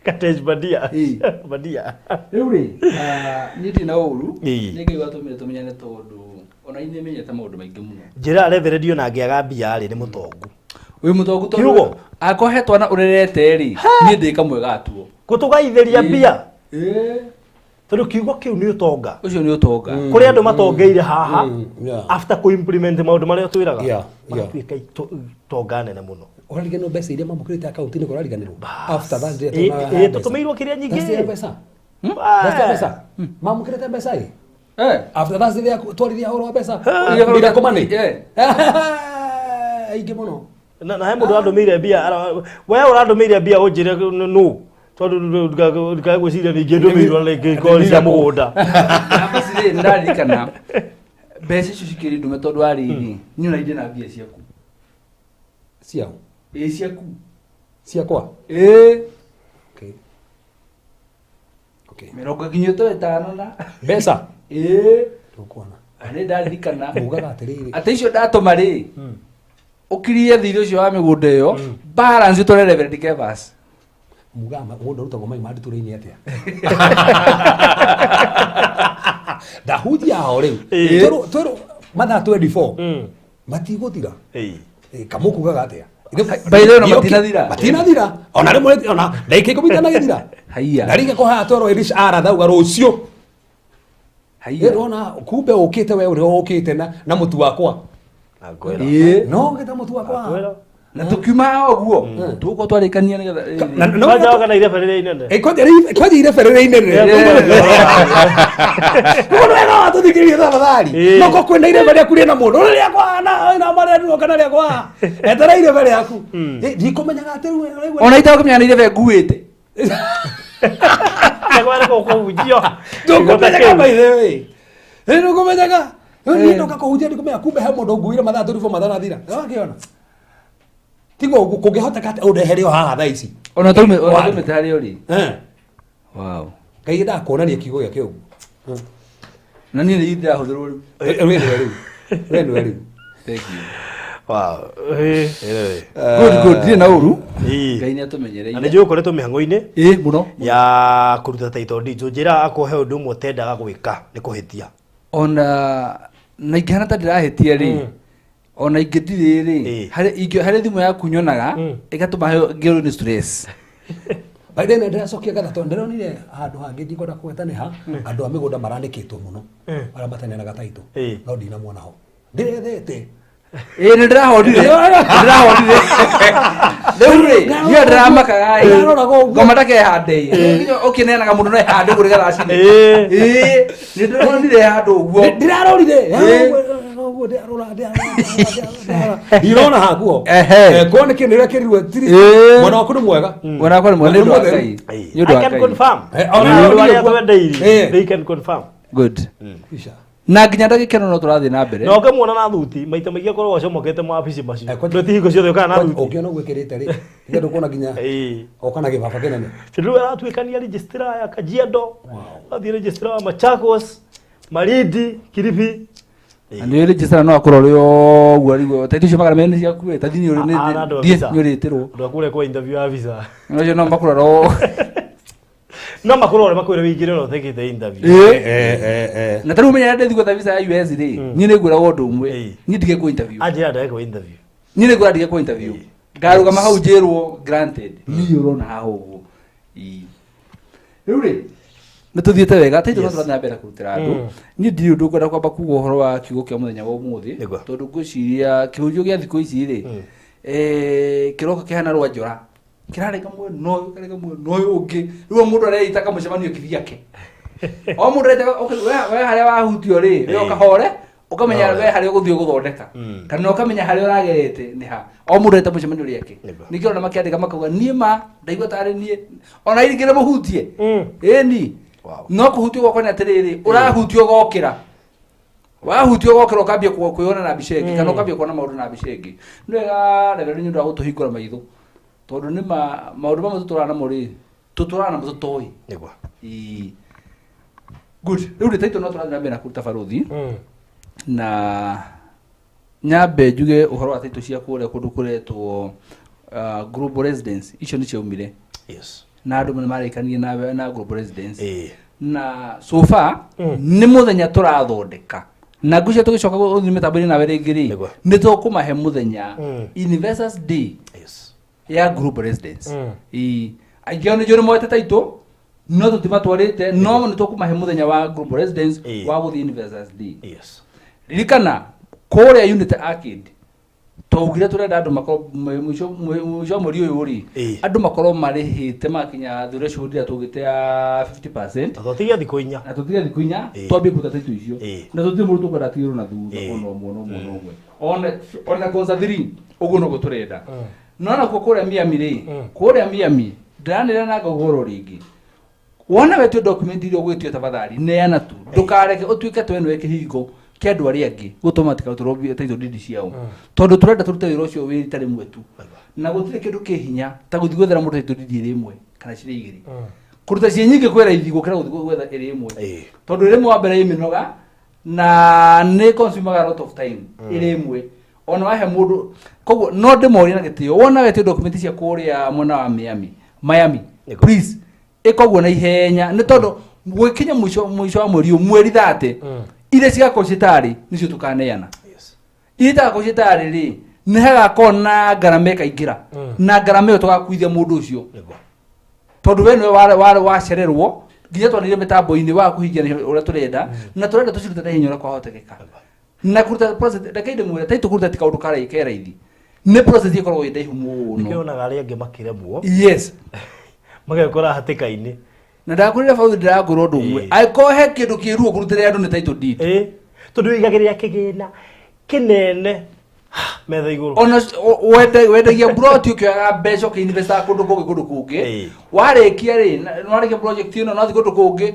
Katesh Badia. Ĩĩ. Badia. Rĩu rĩ, niĩ ndirĩ na ũru. Ĩĩ. Nĩ Ngai watũmire tũmenyane, tondũ ona inyuĩ menyete maũndũ maingĩ mũno. Njĩra Reverend ona angĩaga mbia rĩ, nĩ mũtongu. Wĩ mũtongu tondũ Kiugo. angĩkorwo he twana ũrerete rĩ, niĩ ndĩ kamwe gatuo. Gũtũgaithĩria mbia. Ĩĩ. Tondũ kiugo kĩu nĩ ũtonga. Ũcio nĩ ũtonga. Kũrĩ andũ matongeire haha after kũ-implement maũndũ marĩa twĩraga, magatuĩka itonga nene mũno. Ũrariganĩrwo mbeca iria mamũkĩrĩte akaunti-inĩ, kũrariganĩrwo after that rĩrĩa Ĩ- tuonaga ĩ, mbeca. tũtũmĩirwo kĩrĩa nyingĩ. That's the mbeca. That's the mbeca. Mamũkĩrĩte mbeca ĩ after that rĩrĩa twaririe ũhoro wa mbeca. Ĩĩ. Miracle money. Ĩ. Aingĩ mũno. Na he mũndũ ũrandũmĩire mbia, we ũrandũmĩire mbia ũnjĩre nũ, tondũ ndikae gwĩciria ningĩ ndũmĩirwo na ingĩkorwo cia mũgũnda. Namba cirĩ nĩndaririkana mbeca icio cikĩrĩ ndume, tondũ wa rĩrĩ niĩ ona indĩ na mbia ciaku. Ciao? Ĩ, ciaku. Ciakwa? Ĩ. Okay. 85 na Mbeca. Ĩ. Ndũkuona. Nĩ ndaririkana. Mugaga atĩrĩrĩ. Atĩ icio ndatũma rĩ, ũkirie thirĩ ũcio wa mĩgũnda ĩyo, balance ũtware Reverend Kevas. Mugaga mũgũnda ũrutagwo mai ma ndutura-inĩ atĩa? Ndahunjia ho rĩu. Ĩĩ. Twĩrwo mathaa 24 matigũthira. Ĩĩ. Ĩ, kamũkugaga atĩa? By the way, ona matinathira. Matinathira. Ona rĩmwe ona ndagĩka 10 itanagĩthira. Haiya. Ndarika ko haha twerwo Elisha arathauga rũciũ. Haiya. Ndĩrona kumbe ũkĩte we ũrĩa ũkĩte na mũtu wakwa. Na ngwĩra. Ĩĩ. No ũkĩte mũtu wakwa. Ngwĩra. Na tukiuma ũguo tũgũkorwo twarĩkania nĩgetha Na no Kwanja woka na irebe rĩrĩa inene. Kwanja irebe rĩrĩa inene. Ũguo nĩ wega watũthikĩrĩria tafadhali. Ĩĩ. No ko kwĩna irebe rĩaku rĩna mũndũ ũrĩa rĩakwa na marĩa ndĩroka na rĩakwa. Etera irebe rĩaku. Ndikũmenyaga atĩ rĩu ũraigua. Ona itakũmenya nĩ irebe nguĩte. Rĩakwa rĩkũ kũhunjio. Ndũkũmenyaga by the way. Ĩ ndũkũmenyaga. Rĩu niĩ ndoka kũhunjia ndikũmenya kumbe he mũndũ nguire mathaa 24 matanathira. Nĩwakĩona? Tiga ũguo kũngĩhoteka atĩ ũndehere o haha thaa ici. Ona taumĩte harĩa ũrĩ. Eh. Wow. Ngai endaga kuonania kiugo gĩake ũguo. Na niĩ nĩ ndĩrahũthĩrwo rĩu. We nĩwe rĩu. We nĩwe rĩu. Thank you. Wow. Ĩĩ, ĩĩ. Good, good. Ndirĩ na ũru. Ĩĩ. Ngai nĩ Na nĩ atũmenyereire. njũĩ ũkoretwo mĩhang'o-inĩ Ĩĩ mũno. ya kũruta title deeds. Ũnjĩraga akorwo he ũndũ ũmwe ũtendaga gwĩka nĩ kũhĩtia. Ona na ingĩhana ta ndĩrahĩtia rĩ, ona ingĩ ndirĩ rĩ, Ĩĩ. harĩ thimũ yaku nyonaga ĩgatũma ngĩrwo nĩ stress. By the way, ndĩracokia ngatho tondũ ndĩronire handũ hangĩ ndikwenda kũgweta nĩ ha andũ a mĩgũnda maranĩkĩtwo mũno arĩa mataneanaga taitũ Ĩĩ. no ndinamuona ho ndĩrethete. Ĩĩ nĩ ndĩrahonire. Nĩ ndĩrahonire. Rĩu rĩ, niĩ ndĩramakaga ĩ. Ndĩraroraga ũguo. Ngoma ndakehande ĩ. Nginya ũkĩneanaga mũndũ no ehande ũguo nĩgetha acine. Ĩĩ. Ĩĩ, nĩ ndĩronire handũ ũguo. Ndĩrarorire. Ĩĩ. Ũguo ndĩrarora ndĩrarora ndirona hakuo. Ehe. Kuo nĩ kĩndũ kĩrirwe. Ĩĩ. Mwena waku nĩ mwega. Mwena wakwa nĩ mwega, nĩ ũndũ wa Mũtheru. Ngai. Ĩĩ. Nĩ ũndũ wa I can Ngai. confirm. Ona Andũ ũguo. arĩa twendeirie, Ĩĩ. they can confirm. Good. Ica. Na nginya ndagĩka ĩno no tũrathiĩ na mbere. Na ũkĩmuona na thuti maita maingĩ akoragwo acomokete mawabici macio. Eh, kwanja- Ndũ ti hingo ciothe ũkaga na Kwanja thuti. ũngĩona ũguo ĩkĩrĩte rĩ tiga ndũkuona nginya Ĩĩ. oka na gĩbaba kĩnene. Tondũ rĩu aratuĩkania registrar ya Kajiado, athiĩ registrar wa Machakos, Malindi, Kilifi. Na nĩ register no akorwo ũrĩ ũguo rĩu taitũ icio 200 nĩ ciaku ĩ, ta thiĩ nĩ Ah, na andũ a thiĩ visa. nĩ ũrĩtĩrwo. Andũ a kũrĩa kwa interview ya visa. Ũcio no makũrora o. No makũrore makwĩre wĩingĩre ona ũtekĩte interview. Ĩĩ. Na tarĩu ũmenya ndĩthiĩ gwetha visa ya US rĩ, niĩ nĩ ngwĩragwo ũndũ ũmwe. Ĩĩ. Niĩ ndige kũ interview. Anjĩra ndagekwo interview. Niĩ nĩ ngwĩra ndige kũ interview. Ngarũgama hau njĩrwo granted. Niĩ ũrona haha ũguo. Ĩĩ. Rĩu rĩ, nĩ tũthiĩte wega taitũ no tũrathiĩ na mbere kũrutĩra andũ. Niĩ ndirĩ ũndũ ngwenda kwamba kuga ũhoro wa kiugo kĩa mũthenya wa ũmũthĩ Nĩguo. tondũ ngwĩciria kĩhunjio gĩa thikũ ici rĩ, kĩroka kĩhana rwa njora kĩrarega mwena ũyũ kĩrarega mwena ũyũ ũngĩ. Rĩu o mũndũ areita kamũcemanio kivyake. O mũndũ areita we harĩa wahutio rĩ, we ũkahore ũkamenya Kahore. we harĩa ũgũthiĩ gũthondeka kana ũkamenya harĩa ũragerete nĩ ha. O mũndũ areta mũcemanio rĩake. Ningĩ ona makĩandĩka makauga niĩ ma ndaigua tarĩ niĩ ona ingĩre mũhutie. Ĩni. Wow. No kũhutio gwakwa nĩ atĩrĩrĩ, ũrahutio ũgokĩra. Wahutio ũgokĩra ũkambia kwĩona na mbica ĩngĩ kana ũkambia kuona maũndũ na mbica ĩngĩ. Nĩ wega Reverend nĩ ũndũ wa gũtũhingũra maitho tondũ nĩ ma maũndũ mamwe tũtũraga namo rĩ, tũtũraga namo tũtoĩ. Nĩguo. Ĩĩ. Good. Rĩu rĩ taitũ no tũrathiĩ na mbere na kũruta barothi na nyambe njuge ũhoro wa taitũ cia kũrĩa kũndũ kũretwo Global Residence. Icio nĩ ciaumire. Yes. Na andũ nĩ marĩkanirie na Global Residence. Ĩĩ. Na so far nĩ mũthenya tũrathondeka. Na ngwĩciria tũgĩcoka gũthiĩ mĩtambo-inĩ nawe rĩngĩ rĩ, Nĩguo. nĩ tũkũmahe mũthenya Investors Day Yes. ya Global Residence. Ĩĩ. Aingĩ ao nĩ njũĩ nĩ moete taitũ no tũtimatwarĩte, no nĩ tũkũmahe mũthenya wa Global Residence Ĩĩ. wa gũthiĩ Investors Day. Yes. Ririkana kũrĩa Unity Arcade twaugire tũrenda andũ makorwo mũico wa mweri ũyũ rĩ, Ĩĩ. andũ makorwo marĩhĩte makinya threshold ĩrĩa tũgĩte ya 50%. Na tũtige thikũ 4. Na tũtige thikũ 4 Ĩĩ. twambie kũruta taitũ icio. Ĩĩ. Na tũtirĩ mũndũ tũkwenda atigĩrwo na thutha Ĩĩ. ona ũmwe ona ũmwe ona ũmwe. Ona Konza 3 ũguo noguo tũrenda. No nakuo kũrĩa Miami rĩ, kũrĩa Miami ndĩranĩra na ngogoro rĩngĩ. Wona wetio document iria ũgwĩtio tafadhali neana tu. Ndũkareke ũtuĩke atĩ we nĩwe kĩhingo kĩa andũ arĩa angĩ gũtũma matikarutĩrwo title deed ciao. Tondũ tũrenda tũrute wĩra ũcio wĩ rita rĩmwe tu. Na gũtirĩ kĩndũ kĩ hinya ta gũthiĩ gwethera mũndũ title deed ĩrĩ ĩmwe kana cirĩ igĩrĩ. Kũruta ciĩ nyingĩ kwĩ raithi gũkĩra gũthiĩ gwetha ĩrĩ ĩmwe. Ĩĩ. Tondũ ĩrĩ ĩmwe wa mbere ĩ mĩnoga na nĩ consumaga a lot of time ĩrĩ ĩmwe. Ona wahe mũndũ koguo no ndĩmorie na gĩtĩo wona wetio document cia kũrĩa mwena wa Miami, Miami, Nĩguo. please ĩka ũguo na ihenya nĩ tondũ gwĩkinya mũico wa mweri ũyũ, mweri 30, iria cigakorwo ciĩ tarĩ nĩcio tũkaneana. Yes. Iria itagakorwo ciĩ tarĩ rĩ, Nĩ hagakorwo na ngarama ĩkaingĩra, na ngarama ĩyo tũgakuithia mũndũ ũcio. Tondũ we nĩwe wacererwo nginya twanire mĩtambo-inĩ wa kũhingia nĩ ũrĩa tũrenda, na tũrenda tũcirute na ihenya ũrĩa kwahotekeka. Na kũruta process, reke ndĩmwĩre, taitũ kũruta ti kaũndũ ke raithi, nĩ process ĩkoragwo ĩ ndaihu mũno. Nĩkĩonaga arĩa angĩ makĩremwo, magekora hatĩka-inĩ. Na ndakwĩrire bauthi, ndĩrakwĩra ũndũ ũmwe, angĩkorwo he kĩndũ kĩruo kũrutĩra andũ nĩ title deed. Ĩ, tondũ wĩigagĩrĩra kĩgĩna kĩnene metha igũrũ. Ona wendagia mburoti, ũkĩoyaga mbeca ũkĩinvestaga kũndũ kũngĩ, kũndũ kũngĩ. Warĩkia rĩ, nĩwarĩkia project ĩno, no thiĩ kũndũ kũngĩ,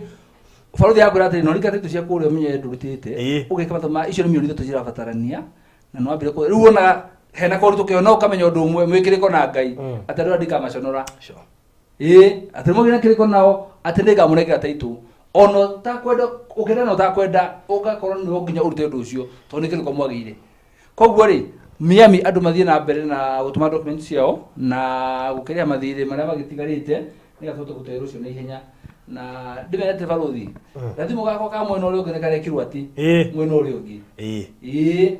baruthi yakwĩra atĩrĩ, no rika title cia kũrĩa ũmenye ndũrutĩte. Ũgeka mathabu ma icio nĩ 3,000 cirabatarania, na no wambire rĩu wonaga hena kaũritũ kĩo, no ũkamenya ũndũ ũmwe, mwĩkĩrĩko na Ngai, atĩ andũ aya ndikamaconora. Ĩĩ, atĩ mũgĩre kĩrĩko nao atĩ nĩngamũnengera taitũ, ona ũtakwenda, ũkĩenda na ũtakwenda, ũgakorwo nĩwe nginya ũrute ũndũ ũcio, tondũ nĩ kĩrĩko mwagĩire. Koguo rĩ, Miami andũ mathiĩ na mbere na gũtũma document ciao na gũkĩrĩha mathirĩ marĩa magĩtigarĩte, nĩgetha tũhote gũtwarĩrwo ũcio na ihenya. Na ndĩmere atĩ barũthi, gathimũ gakwa ka mwena ũrĩa ũngĩ nĩ karekĩrwo atĩ mwena ũrĩa ũngĩ. Ĩĩ,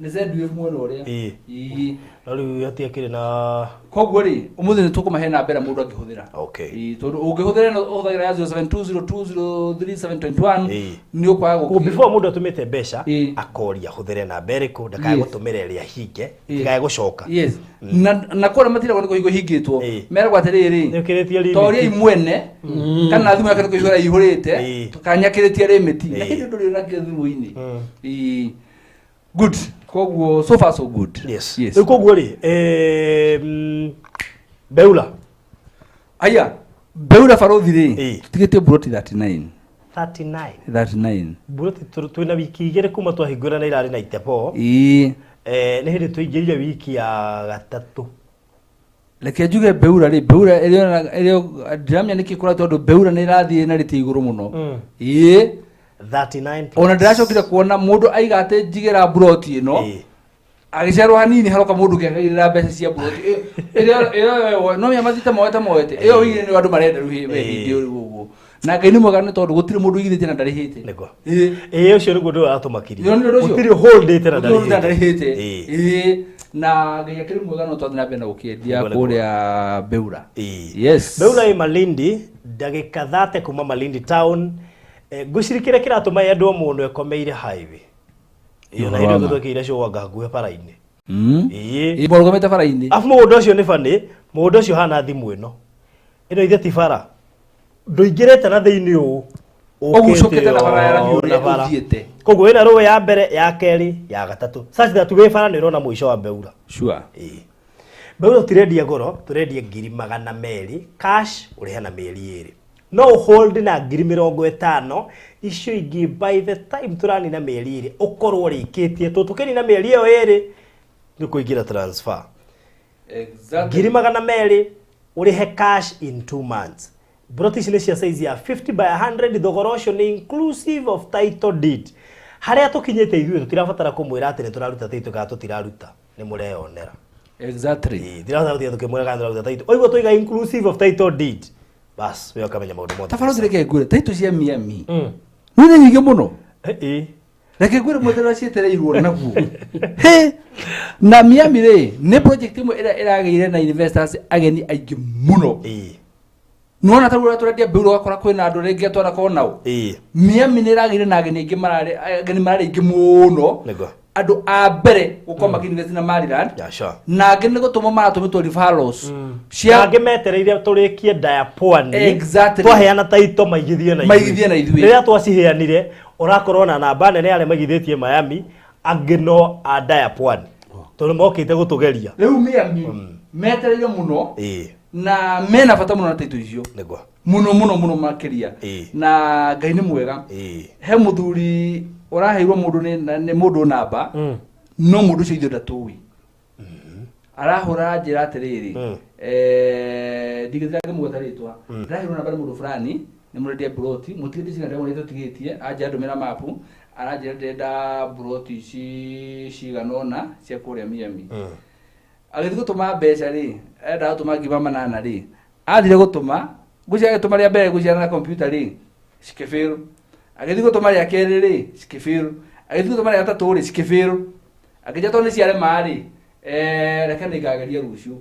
nĩ Zedwave mwena ũrĩa. Ĩĩ. No rĩu hatiakĩrĩ na Koguo rĩ, ũmũthĩ nĩ tũkũmahe namba ĩrĩa mũndũ angĩhũthĩra. Ĩĩ, tondũ ũngĩhũthĩra ĩno ũhũthagĩra ya 0720203721, nĩ ũkwaga Koguo before mũndũ atũmĩte mbeca, akoria hũthĩre namba ĩrĩkũ, ndakae gũtũmĩra ĩrĩa hinge, ndikae gũcoka. Yes, na kũrĩa matiragwo nĩ kũhingwo hingĩtwo, meragwo atĩrĩrĩ, Nĩũkĩrĩtie limit. toriai mwene kana thimũ yake nĩ kũihũra ihũrĩte, kana nĩakĩrĩtie limit, na hĩndĩ ndũrĩ nakĩo thimũ-inĩ. Ĩĩ. Good, koguo so far so good. Yes. Rĩu koguo rĩ, Beula. Aya, Beula barothi rĩ, tũtigĩtie buroti 39. 39? 39. Buroti twĩna wiki 2 kuma twahingũra na irarĩ na itepo. Nĩ hĩndĩ tũingĩrire wiki ya gatatũ. Reke njuge Beura rĩ, Beura ĩrĩa ndiramenya nĩkĩ kũra, tondũ Beura nĩ ĩrathiĩ na rĩtĩ igũrũ mũno. Ĩĩ. 39. Ona ndĩracokire kuona mũndũ aiga atĩ njigĩra buroti ĩno, agĩcerwo hanini haroka mũndũ ũngĩ mbeca cia buroti ĩrĩa ĩrĩa no menya mathite moete moete ĩyo wĩigire, nĩ andũ marenda rĩu we hĩndĩ ĩyo rĩu ũguo. Na Ngai nĩ mwega, nĩ tondũ gũtirĩ mũndũ ũigithĩtie na ndarĩhĩte. Nĩguo. Ĩĩ, ũcio nĩguo ũndũ ũratũmakirie. Nĩ ũndũ ũcio? Gũtirĩ holdĩte na Gũtirĩ ũndũ ndarĩhĩte. ndarĩhĩte. Ĩĩ, na Ngai akĩrĩ mwega, no twathiĩ na mbere na gũkĩendia Nĩguo, nĩguo. kũrĩa Beura. Yes. Beura ĩ Malindi, ndagĩka 30 kuma Malindi town. Ngwĩciria kĩrĩa kĩratũma yendwo mũno, ĩkomeire highway ĩyo, na hĩndĩ ĩyo twekĩire show anga hakuhĩ bara-inĩ. Ĩĩ. Ĩĩ, mũrũgamĩte bara-inĩ. Afu mũgũnda ũcio nĩ bani, mũgũnda ũcio hana thimũ ĩno ĩno ithe ti bara, ndũingĩrĩte na thĩinĩ ũũ. Ũgucũkĩte na bara ya rami ũũ ũrĩa na bara. ũthiĩte. Koguo wĩna rũĩ ya mbere, ya kerĩ, ya gatatũ, such that wĩ bara nĩ ũrona mũico wa Beura. Ĩĩ. Beura tũtirendia goro, tũrendia 200,000 cash, ũrĩhe na mĩeri 2. No hold na 50,000, icio ingĩ by the time tũranina mĩeri 2 ũkorwo ũrĩkĩtie. Tũkĩnina mĩeri ĩyo 2 nĩ kũingĩra transfer. 200,000 ũrĩhe cash in 2 months. Broti ici nĩ cia size ya 50 by 100. Thogora ũcio nĩ inclusive of title deed. Harĩa tũkinyĩte ithuĩ tũtirabatara kũmwĩra atĩ nĩ tũraruta title kana tũtiraruta, nĩ mũreyonera. Tirabatara gũtinda tũkĩmwĩra kana tũraruta title. Oiguo tũiga inclusive of title deed, bas, we ũkamenya maũndũ mothe. Tabarũthi, reke ngwĩre, taitũ cia Miami nĩ nyingĩ mũno. Reke ngwĩre mwetherera cietereirwo naguo. He, na Miami rĩ, nĩ project ĩmwe ĩrĩa ĩragĩire na investors ageni aingĩ mũno. Nĩwona ta rĩu ũrĩa tũrendia Beura, ũgakora kwĩna andũ rĩngĩ twanakorwo nao. Miami nĩ ĩragĩire na ageni aingĩ, mararĩ ageni mararĩ aingĩ mũno. Andũ a mbere gũkorwo makĩinvest na Maryland, na angĩ nĩ gũtũmwo maratũmĩtwo referrals cia Angĩ metereire tũrĩkie Diapwani. Twaheana taito maigithie na ithuĩ. Maigithie na ithuĩ. Rĩrĩa twaciheanire, ũrakorwo na namba nene arĩa maigithĩtie Miami, angĩ no a Diapwani, tondũ mokĩte gũtũgeria. Rĩu Miami metereire mũno na mena bata mũno na taito icio, mũno mũno mũno makĩria. Na Ngai nĩ mwega, he mũthuri ũraheirwo mũndũ nĩ mũndũ namba, no mũndũ ũcio ithuĩ ndatũĩ. Arahũra njĩra atĩrĩrĩ, ndigĩtira ngĩmũgweta rĩtwa, ndĩraheirwo namba nĩ mũndũ fulani, nĩ mũrendia mburoti, mũtigĩtie cigana? Ndĩramwĩra tũtigĩtie. Anjĩra ndũmĩra mapu, aranjĩra ndĩrenda mburoti ici cigana ũna cia kũrĩa Miami. Agĩthiĩ gũtũma mbeca rĩ, endaga gũtũma 8,000 rĩ, athire gũtũma, ngwĩciria agĩtũma rĩa mbere gũciana na kompiuta rĩ, cikĩbĩrũ. Agĩthiĩ gũtũma rĩa kerĩ rĩ, cikĩbĩrũ. Agĩthiĩ gũtũma rĩa gatatũ rĩ, cikĩbĩrũ. Akĩnjĩra tondũ nĩ ciarema rĩ, Reke nĩngageria rũciũ.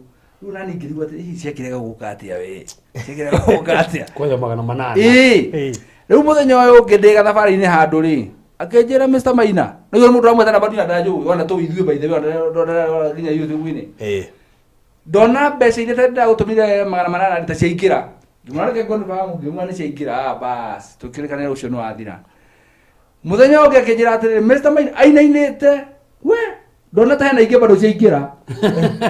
Rĩu nani ngĩrigwo atĩ hihi ciakĩrega gũka atĩa we, ciakĩrega gũka atĩa? Kwanja 800. Ĩĩ. Ĩĩ. Rĩu mũthenya ũyũ ũngĩ ndĩ gathabarĩ-inĩ handũ rĩ, akĩnjĩra Mr. Maina, nĩguo mũndũ amwetha namba ndina ndanjũĩ, ona tũu ithuĩ by the way, ona nginya YouTube-inĩ. Ĩĩ. Ndona mbeca iria ndagũtũmire 800 ta ciaingĩra. Ngĩmwĩra reke confirm, ngĩmwĩra nĩ ciaingĩra, ah bas, tũkĩrĩkanĩra ũcio nĩ wathira. Mũthenya ũngĩ akĩnjĩra atĩrĩrĩ, Mr. Maina ainainĩte, we, ndona ta hena ingĩ bado ciaingĩra.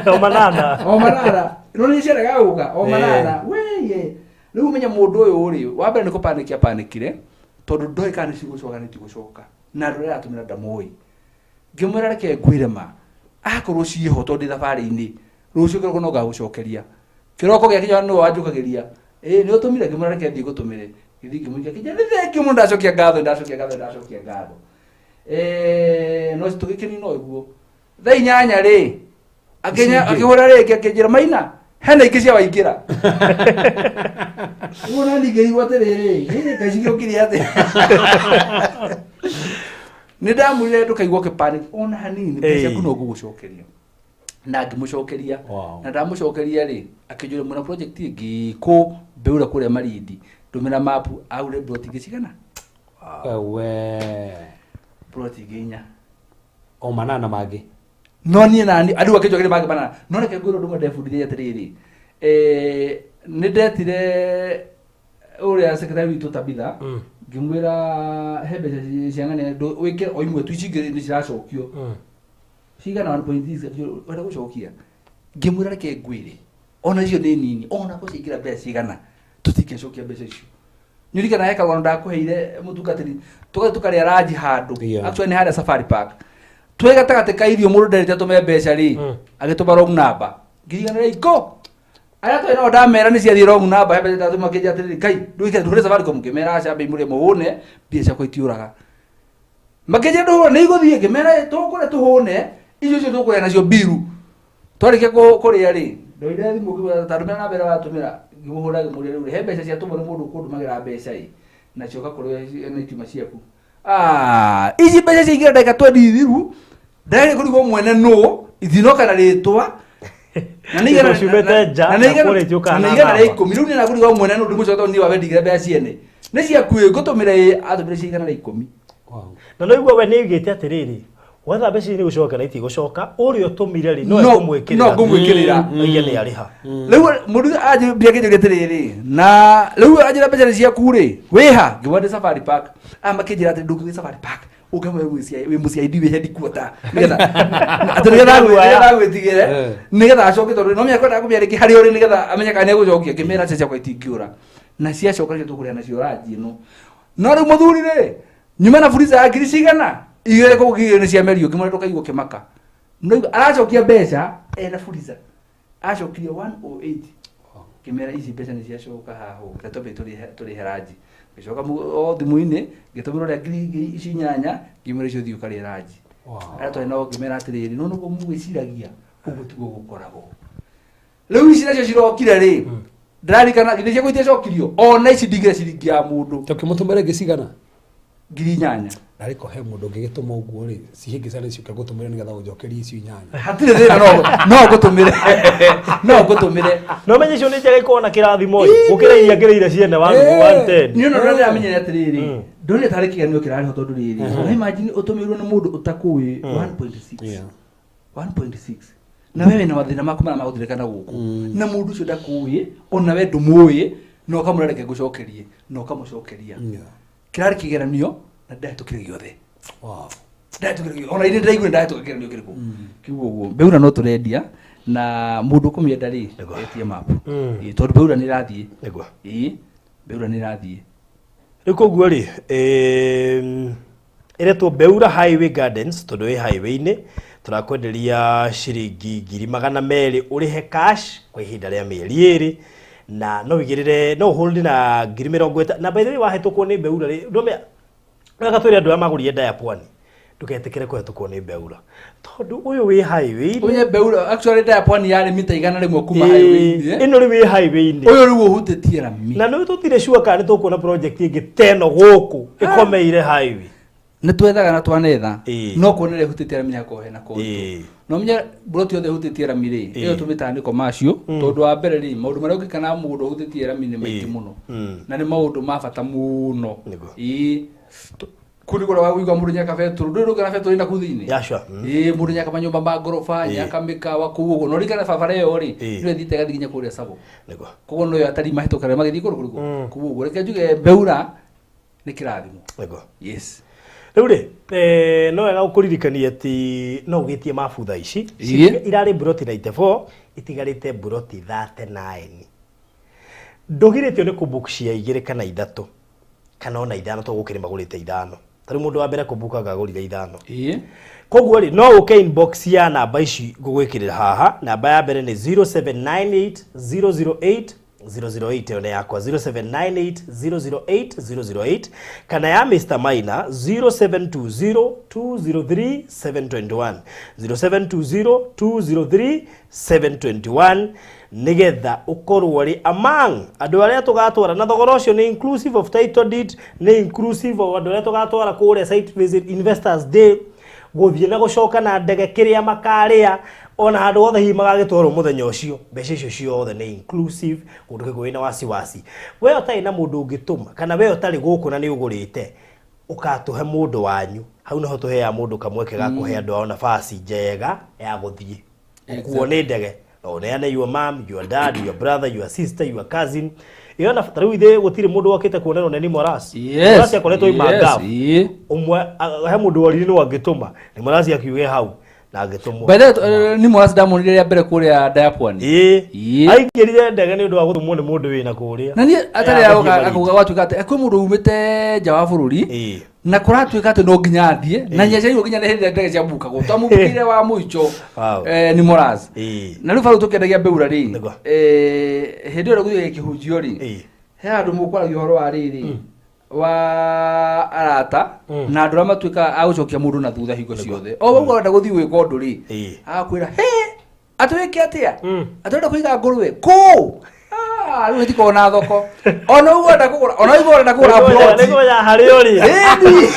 O manana. O manana. No nĩ ciarega gũka, o Ĩĩ. manana. We, rĩu ũmenye mũndũ ũyũ rĩ, wa mbere nĩ kũpanĩkia apanĩkire, tondũ ndoĩ kana nĩ cigũcoka nĩ itigũcoka. Na andũ arĩa aratũmĩra ndamũĩ. Ngĩmwĩra reke ngwĩre ma, akorwo ciĩho tondũ ndĩ thabarĩ-inĩ, rũciũ kĩroko no ngagũcokeria. Kĩroko gĩakinya nĩwe wanjũkagĩria. Ĩĩ nĩ ũtũmire, ngĩmwĩra reke thiĩ ngũtũmĩre. Ngĩthiĩ ngĩmũikia, akĩnjĩra nĩ thengiũ mũno, ndacokia ngatho, ndacokia ngatho, ndacokia ngatho. No tũgĩkĩnina ũguo. Thaa 8 rĩ, akĩhũra rĩngĩ akĩnjĩra Maina, hena ingĩ cia waingĩra. Ũguo nani ngĩigua atĩrĩrĩ, hĩ, kaĩ cigĩũkire atĩa? Nĩ ndamwĩrire ndũkaigua ũkĩpanic ona hanini, mbeca ciaku no ngũgũcokeria. Na ngĩmũcokeria. Wow. Na ndamũcokeria rĩ, akĩnjũria mwena project ĩngĩ kũ Mbeura kũrĩa Malindi, ndũmĩra map aure plot ingĩ cigana? Ewe. Plot ingĩ 4. O manana mangĩ. No niĩ nani andũ akĩnjokeria mangĩ manana. No reke ngwĩre ũndũ ũmwe ndebundithirie atĩrĩrĩ. Nĩ ndetire ũrĩa secretary witũ Tabitha, ngĩmwĩra he mbeca cia ng'ania wĩke o imwe tu, ici ingĩ nĩ ciracokio. Cigana 1.6, ũrenda gũcokia. Ngĩmwĩra reke ngwĩre, ona icio nĩ nini, ona ko ciaingĩra mbeca cigana, tũtingĩcokia mbeca icio. Nĩũririkanaga he karũgano ndakũheire mũtungatĩri, tũgathiĩ tũkarĩa ranji handũ. Actually nĩ harĩa Safari Park. Twĩ gatagatĩ ka irio mũndũ nderĩte atũme mbeca rĩ, agĩtũma wrong number. Ngiriganĩra iko. Arĩa twarĩ nao ndamera nĩ ciathiĩ wrong number, he mbeca ndatũma kĩnjĩra atĩrĩrĩ, Ngai, ndũĩke ndũhũre Safaricom, ngĩmera aca mbei mũrĩe mũhũne, mbia ciakwa itiũraga. Makĩnjĩra ndũhũre nĩ igũthiĩ, ngĩmera tũkũrĩa tũhũne, icio icio tũkũrĩa nacio mbiru. Twarĩkia kũrĩa rĩ, ndoire thimũ ngĩmwĩra ta ndũmĩra namba ĩrĩa watũmĩra, ngĩmũhũra ngĩmũria rĩu rĩ, he mbeca ciatũmwo nĩ mũndũ ũkũndũmagĩra mbeca ĩ, na cioka kũrĩ we na itiuma ciaku. Ici mbeca ciaingĩra ndagĩka twendi thiru, ndagĩrĩire kũrigwo mwene nũ, itinoka na rĩtwa. Na nĩ igana- Indo ciumĩte nja, na nĩ na igana- kũrĩa itiũkaga na nĩ na igana rĩa namba. ikũmi. Rĩu niĩ nakũrigwo mwene nũ, ndimũcoka tondũ niĩ wabe ndigire mbeca ciene. Nĩ ciaku ĩ, ngũtũmĩra ĩ, atũmĩre cia 110. Wow. Na no igua we nĩ augĩte atĩrĩrĩ, wetha mbeca ici nĩ gũcoka na itigũcoka, ũrĩa ũtũmire rĩ, no No- ekũmwĩkĩrĩra. no ngũmwĩkĩrĩra. Oige nĩ arĩha. Rĩu mũndũ anjĩra akĩnjũria atĩrĩrĩ, na rĩu anjĩra mbeca nĩ ciaku rĩ, wĩha? Ngĩmwĩra ndĩ Safari Park. Makĩnjĩra atĩ ndũngĩthiĩ Safari Park, ũngĩamwĩra wĩ mũciaidi wĩ headquarter. Nĩgetha, atĩ nĩgetha nĩgetha agwĩtigĩre, nĩgetha acoke tondũ no mĩaka kwenda kũmĩa rĩngĩ harĩa ũrĩ nĩgetha amenye kana nĩegũcokia. Ngĩmera mbeca ciakwa itingĩũra. Na ciacoka nĩcio tũkũrĩa nacio ranji ĩno. No rĩu mũthuri rĩ, nyuma na fuliza ya ngiri cigana? Igĩrĩ kũu ngiri nĩ ciamerio, ngĩmwĩra ndũkaigua ũkĩmaka. No aracokia mbeca ena fuliza. Acokirie 108. Ngĩmera ici mbeca nĩ ciacoka haha ũũ, reke twambe tũrĩhe ranji. Ngĩcoka o thimũ-inĩ, ngĩtũmĩra ũrĩa ngiri igĩrĩ ici inyanya, ngĩmwĩra icio thiĩ ũkarĩe ranji. Wow. Arĩa twarĩ nao ngĩmera atĩrĩrĩ, no nĩguo mũgwĩciragia, ũguo tiguo gũkoragwo. Rĩu ici nacio cirokire rĩ, ndĩraririkana githĩ ciakwa itiacokirio, ona ici ndingĩra ciringi ya mũndũ. Tũkĩmũtũmĩra ingĩ cigana? Ngiri inyanya. Narĩ ko he mũndũ ũngĩgĩtũma ũguo rĩ, cihĩngĩca nĩ ciũke gũtũmĩra nĩgetha ũnjokerie icio inyanya. Hatirĩ thĩna, no ngũtũmĩre. No ngũtũmĩre. No menye icio nĩ njega ikorwo na kĩrathimo ĩ, gũkĩra iria ngĩrĩire ciene one ten. Niĩ no ndĩramenyire atĩrĩrĩ, ndonire tarĩ kĩgeranio kĩrarĩho tondũ rĩrĩ, no imagine ũtũmĩirwo nĩ mũndũ ũtakũĩ 1.6. 1.6. Na we wĩna mathĩna maku marĩa magũthirĩka na gũkũ. Na mũndũ ũcio ndakũĩ, ona we ndũmũĩ, na ũkamwĩra reke ngũcokerie, na ũkamũcokeria. Kĩrarĩ kĩgeranio na ndahĩtũkire gĩothe. Wow. Ndahĩtũkire gĩothe. Ona ithuĩ ndĩraigua ndahĩtũka kĩgeranio kĩrĩkũ. Kiugo ũguo. Mbeura no tũrendia na mũndũ ũkũmĩenda rĩ, etie map. Ĩĩ, tondũ mbeura nĩ ĩrathiĩ. Nĩguo. Ĩĩ, mbeura nĩ ĩrathiĩ. Rĩu koguo rĩ, ĩretwo Mbeura Highway Gardens tondũ ĩ highway-inĩ, tũrakwenderia ciringi ngiri magana merĩ ũrĩhe cash kwa ihinda rĩa mĩeri ĩrĩ, na no ũigĩrĩre, no ũhold na ngiri mĩrongo ĩta-, na by the way wahĩtũkwo nĩ Mbeura rĩ, ndũme, wega twĩre andũ arĩa magũrire nda ya pwani, ndũgetĩkĩre kũhetũkwo nĩ Mbeura tondũ ũyũ wĩ highway-inĩ. Ũmenye Mbeura, actually nda ya pwani yarĩ mita 100 kuma highway-inĩ. Ĩno rĩu wĩ highway-inĩ. Ũyũ rĩu ũhutĩtie rami. Na nĩ tũtirĩ sure kana nĩ tũkuona project ĩngĩ ta ĩno gũkũ ĩkomeire highway. Nĩ twethaga na twanetha. Ĩĩ. No kuonere hutĩtie rami hakorwo hena Ĩĩ. kũndũ. No menya mburoti yothe ĩhutĩtie rami rĩ, Ĩĩ. ĩyo tũmĩtaga nĩ commercial, tondũ wa mbere rĩ, maũndũ marĩa ũngĩka na mũgũnda ũhutĩtie rami nĩ maingĩ Ĩĩ. mũno. Mm. Na nĩ maũndũ ma bata mũno. Nĩguo. Ĩĩ. Kũu nĩ kũrĩa wĩigua mũndũ nyaka betũrũ, ndũrĩ ndũngĩona betũrũ ĩna kũu thĩinĩ. Yeah, sure. Mm. Ĩĩ, mũndũ nyaka manyũmba ma ngoroba, Ĩĩ. nyaka mĩkawa kũu ũguo. No ririkana barabara ĩyo rĩ, Ĩĩ. nĩyo ĩthiĩte ĩgathiĩ nginya kũrĩa Tsavo. Nĩguo. Koguo noyo atarii mahĩtũkagĩra magĩthiĩ kũndũ kũrĩkũ? Kũu ũguo. Reke njuge Beura nĩ kĩrathimo. Nĩguo. Yes. Rĩu rĩ, no wega gũkũririkania atĩ no ũgĩtie mabu thaa ici. Ĩĩ. Irarĩ mburoti 94, itigarĩte mburoti 39. Ndũgirĩtio nĩ kũbook cia igĩrĩ kana ithatũ kana ona ithano, tondũ gũkĩrĩ magũrĩte ithano. Ta rĩu mũndũ wa mbere kũbuka agagũrire ithano. Ĩĩ. Koguo rĩ, no ũke inbox ya namba ici ngũgwĩkĩrĩra haha. Namba ya mbere nĩ 0798 008 008, ĩyo nĩ yakwa, 0798 008 008, kana ya Mr Maina 0720 203 721, 0720 203 721, nigetha ũkorwo rĩ among andũ arĩa tũgatwara, na thogora ũcio nĩ inclusive of title deed, nĩ inclusive of andũ arĩa tũgatwara kũrĩa site visit, investors day, gũthiĩ na gũcoka na ndege, kĩrĩa makarĩa, ona handũ hothe hihi magagĩtwarwo mũthenya ũcio. Mbeca icio ciothe nĩ inclusive, kũndũ kĩgũ wĩna wasiwasi. We ũtarĩ na mũndũ ũngĩtũma, kana we ũtarĩ gũkũ na nĩ ũgũrĩte, ũkatũhe mũndũ wanyu. Hau nĩho tũheaga mũndũ kamweke ga kũhe andũ ao nafasi njega ya gũthiĩ gũkuo nĩ ndege. No ũneane your mom, your dad, your brother, your sister, your cousin. Ĩyo na ta rĩu ithe gũtirĩ mũndũ wokĩte kuonerwo nĩ Moras. Yes. Moras akoretwo Yes. imangabu Ĩĩ. ũmwe he mũndũ worire nĩ angĩtũma nĩ Moras akiuge hau na angĩtũmwo. By the way, nĩ Moras ndamonire rĩa mbere kũrĩa Diapwani. Ĩĩ. Ĩĩ. Aingĩrire ndege nĩ ũndũ wa gũtũmwo nĩ mũndũ wĩna kũrĩa. Na niĩ atarĩ Ya, agoka gũthiĩ akauga gwatuĩka atĩ kwĩ mũndũ umĩte nja wa bũrũri Ĩĩ. na kũratuĩka atĩ no nginya athiĩ na nyecairwo nginya nĩ hĩndĩ ĩrĩa ndege ciambukagwo twamũbukire wa mũico. Wow. Ni Moras. Ĩĩ. Na rĩu barũ tũkĩendagia Beura rĩ, Nĩguo. hĩndĩ ĩyo gũthiĩ kĩhunjio rĩ, Ĩĩ. he handũ mũkwaragia ũhoro wa rĩrĩ wa arata na andũ arĩa matuĩka a gũcokia mũndũ na thutha hingo ciothe, o ũguo ũrenda gũthiĩ gwĩka ũndũ rĩ, Ĩĩ. agakwĩra he atĩ wĩke atĩa, atĩ ũrenda kũiga ngũrwe kũ? Ah, rĩu ĩtikoragwo na thoko, ona ũguo ũrenda kũgũra, ona ũguo ũrenda kũgũra ploti. Nĩkũmenya harĩa ũrĩ. Ĩni.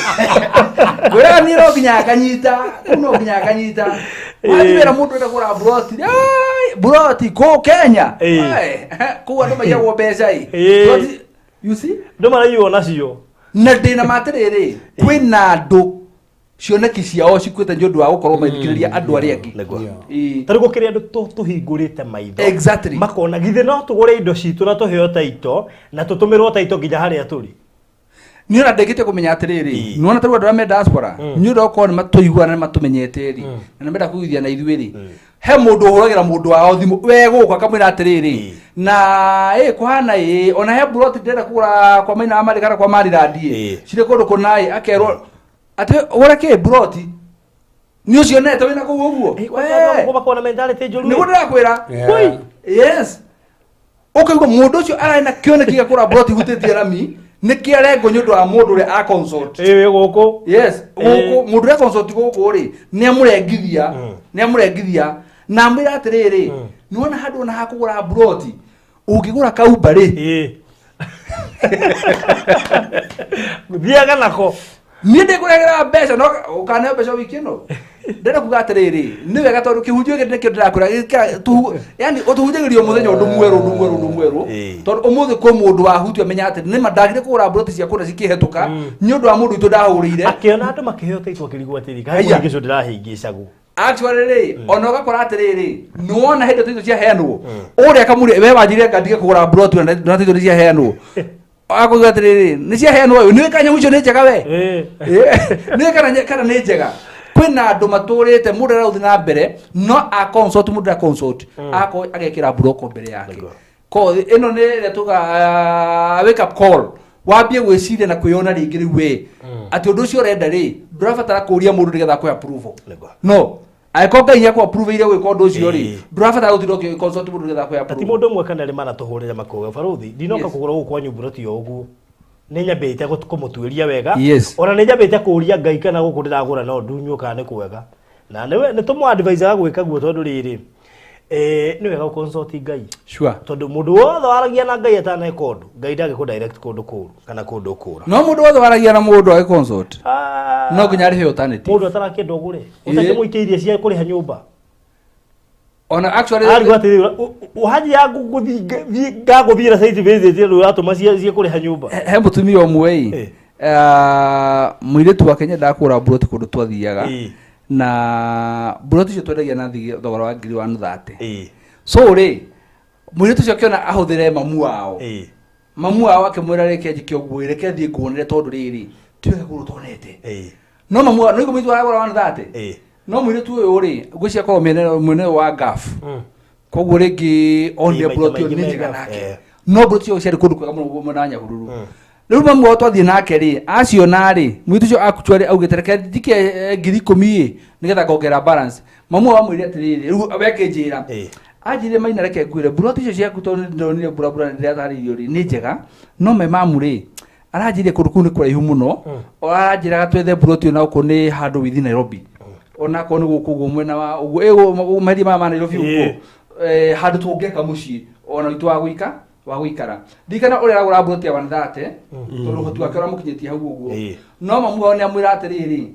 Ngwĩraga niĩ no nginya akanyita kũu, no nginya akanyita. Wathiĩ wĩra mũndũ ũrenda kũgũra mburoti. Ai, mburoti kũ Kenya? Ĩĩ. Ai, kũu andũ maiyagwo mbeca ĩ. Ĩĩ. Mburoti, you see. Andũ maraiywo nacio. Na ndĩna ma atĩrĩrĩ, kwĩna andũ cioneki ciao cikuĩte nĩ ũndũ wa gũkorwo magĩthikĩrĩria andũ arĩa angĩ. Nĩguo. Ĩĩ. Ta rĩu gũkĩrĩ andũ tũhingũrĩte maitho. Exactly. Makona githĩ no tũgũre indo citũ na tũheo taito na tũtũmĩrwo taito nginya harĩa tũrĩ. Niĩ ona ndĩkĩtie kũmenya atĩrĩrĩ, Ĩĩ. nĩwona tarĩu andũ arĩa me diaspora, nĩ ũndũ wa gũkorwo nĩ matũiguana, nĩ matũmenyete rĩ, na nĩ menda kũiguithia na ithuĩ rĩ, he mũndũ ũhũragĩra mũndũ wao thimũ we gũkũ akamwĩra atĩrĩrĩ, Ĩĩ. na ĩ kũhana ĩ, ona he mburoti ndĩrenda kũgũra kwa maina wa marĩ kana kwa marirandi Ĩĩ. ĩ cirĩ kũndũ kũna ĩ, akerwo atĩ ũgũre kĩ mburoti nĩ ũcionete wĩna kũu ũguo. We. Makorwo na mentality njũru. Nĩguo ndĩrakwĩra. Yeah. Yes, ũkaigua mũndũ ũcio ararĩ na kĩoneki gĩa kũgũra mburoti hutĩtie rami nĩ kĩarengwo nĩ ũndũ wa mũndũ ũrĩa a consult. Ĩĩ, wĩ gũkũ. Yes. Ĩĩ. Gũkũ mũndũ ũrĩa consult gũkũ rĩ, nĩ amũrengithia, nĩ amũrengithia na amwĩra atĩrĩrĩ, nĩwona handũ ona hakũgũra mburoti ũngĩgũra kaumba rĩ. Ĩĩ. Thiaga nako. Niĩ ndĩkũrehera mbeca no ũkaneo mbeca wiki ĩno. Ndĩrenda kuga atĩrĩrĩ, nĩ wega tondũ kĩhunjio gĩkĩ nĩkĩo ndĩrakwĩra yani ũtũhunjagĩrio mũthenya ũndũ mwerũ, ũndũ mwerũ, ũndũ mwerũ. Ĩĩ. Tondũ ũmũthĩ kwĩ mũndũ wahutio amenya atĩ nĩma ndagire kũgũra mburoti cia kũrĩa cikĩhetũka nĩ ũndũ wa mũndũ witũ ndahũrĩire. Akĩona andũ makĩheo taito akĩrigwo atĩrĩ, kaĩ Haiya. kũhĩngĩcwo ndĩrahĩngĩcagwo. Actually rĩ, ona ũgakora atĩrĩrĩ, nĩwona hĩndĩ taito ciaheanwo ũrĩa kamũrĩ we wanjire ngandige kũgũra mburoti na taito nĩ ciaheanwo, akauga atĩrĩrĩ, nĩ ciaheanwo ũyũ nĩũĩ kanyamũ icio nĩ njega we. Ĩĩ. Nĩ kana nĩ njega. Kwĩna andũ matũrĩte mũndũ arĩa na mbere no a consult mũndũ ũrĩa consult akorwo agekĩra mburoko mbere yake. Nĩguo. Ko ĩno nĩ ĩrĩa tuga wake up call, wambie gwĩciria na kwĩyona rĩngĩ rĩu we atĩ ũndũ ũcio ũrenda rĩ, ndũrabatara kũria mũndũ nĩgetha akũhe approval. Nĩguo. No angĩkorwo Ngai nĩ akũ-approve-ire gwĩka ũndũ ũcio rĩ, Ĩĩ. ndũrabatara gũtinda ũkĩ consult mũndũ nĩgetha akũhe Ta ti approval. mũndũ ũmwe kana erĩ manatũhũrĩra makoga, barũthi, ndinoka Yes. kũgũra gũkũ kwanyu mburoti o ũguo, nĩ nyambĩte kũmũtuĩria wega. Yes. Ona nĩ nyambĩte kũria Ngai kana gũkũ ndĩragũra no ndunywo kana nĩ kwega, na nĩwe nĩ tũmũ advisaga gwĩka guo, tondũ rĩrĩ Nĩ wega gũconsult Ngai. Sure. Tondũ mũndũ wothe waragia na Ngai ataneka ũndũ, Ngai ndangĩkũ direct kũndũ kũũru kana kũndũ kũra. No mũndũ wothe waragia na mũndũ agĩconsult Ah. no nginya arĩhe alternative. Mũndũ atarakĩenda ũgũre. Ĩĩ. Ũtakĩmũikĩirie cia kũrĩha nyũmba. Ona actually Arigwo atĩrĩrĩ, ũhaji ya ngagũthiĩra site visit rĩu ũratũma cia kũrĩha nyũmba. He mũtumia ũmwe ĩ mũirĩtu wake nyendaga kũgũra mburoti kũndũ twathiaga na mburoti icio twendagia na thogora wa ngiri 130. So rĩ, mũirĩtu ũcio akĩona ahũthĩre mamu wao, mamu wao akĩmwĩra, reke njĩke ũguo ĩ, reke thiĩ nguonere, tondũ rĩrĩ tiwega kũndũ tonete. No mamu wao no mũirĩtu aragũra 130. No mũirĩtu ũyũ rĩ, ngwĩciria korwo mwena ũyũ wa Gulf, koguo rĩngĩ onire maita mburoti ĩyo maingĩ nĩ me njega Gulf, nake. No mburoti ĩyo ciarĩ kũndũ kwega mũno mwena wa Nyahururu. Rĩu mamu wao twathiĩ nake rĩ, aciona rĩ, mũirĩtu ũcio actually augĩte reke njike 10,000 ĩ, nĩgetha ngongerera balance. Mamu wao amwĩrire atĩrĩrĩ, rĩu we akĩnjĩra, anjĩrire, "Maina, reke ngwĩre, mburoti icio ciaku, tondũ nĩ ndonire mburabura, nĩ ndĩratarĩirio rĩ, nĩ njega, no me mamu rĩ aranjĩrire kũndũ kũu nĩ kũraihu mũno. Aranjĩraga twethe mburoti ona okorwo nĩ handũ within Nairobi, ona okorwo nĩ gũkũ ũguo mwena wa ũguo mahiria maya ma Nairobi ũguo, handũ tũngĩaka mũciĩ ona witũ wa gũika wa gũikara." Ndirikana ũrĩa aragũra mburoti ya 130, tondũ ũhoti wake ũramũkinyĩtie hau ũguo. No mamu wao nĩ amwĩra atĩrĩrĩ,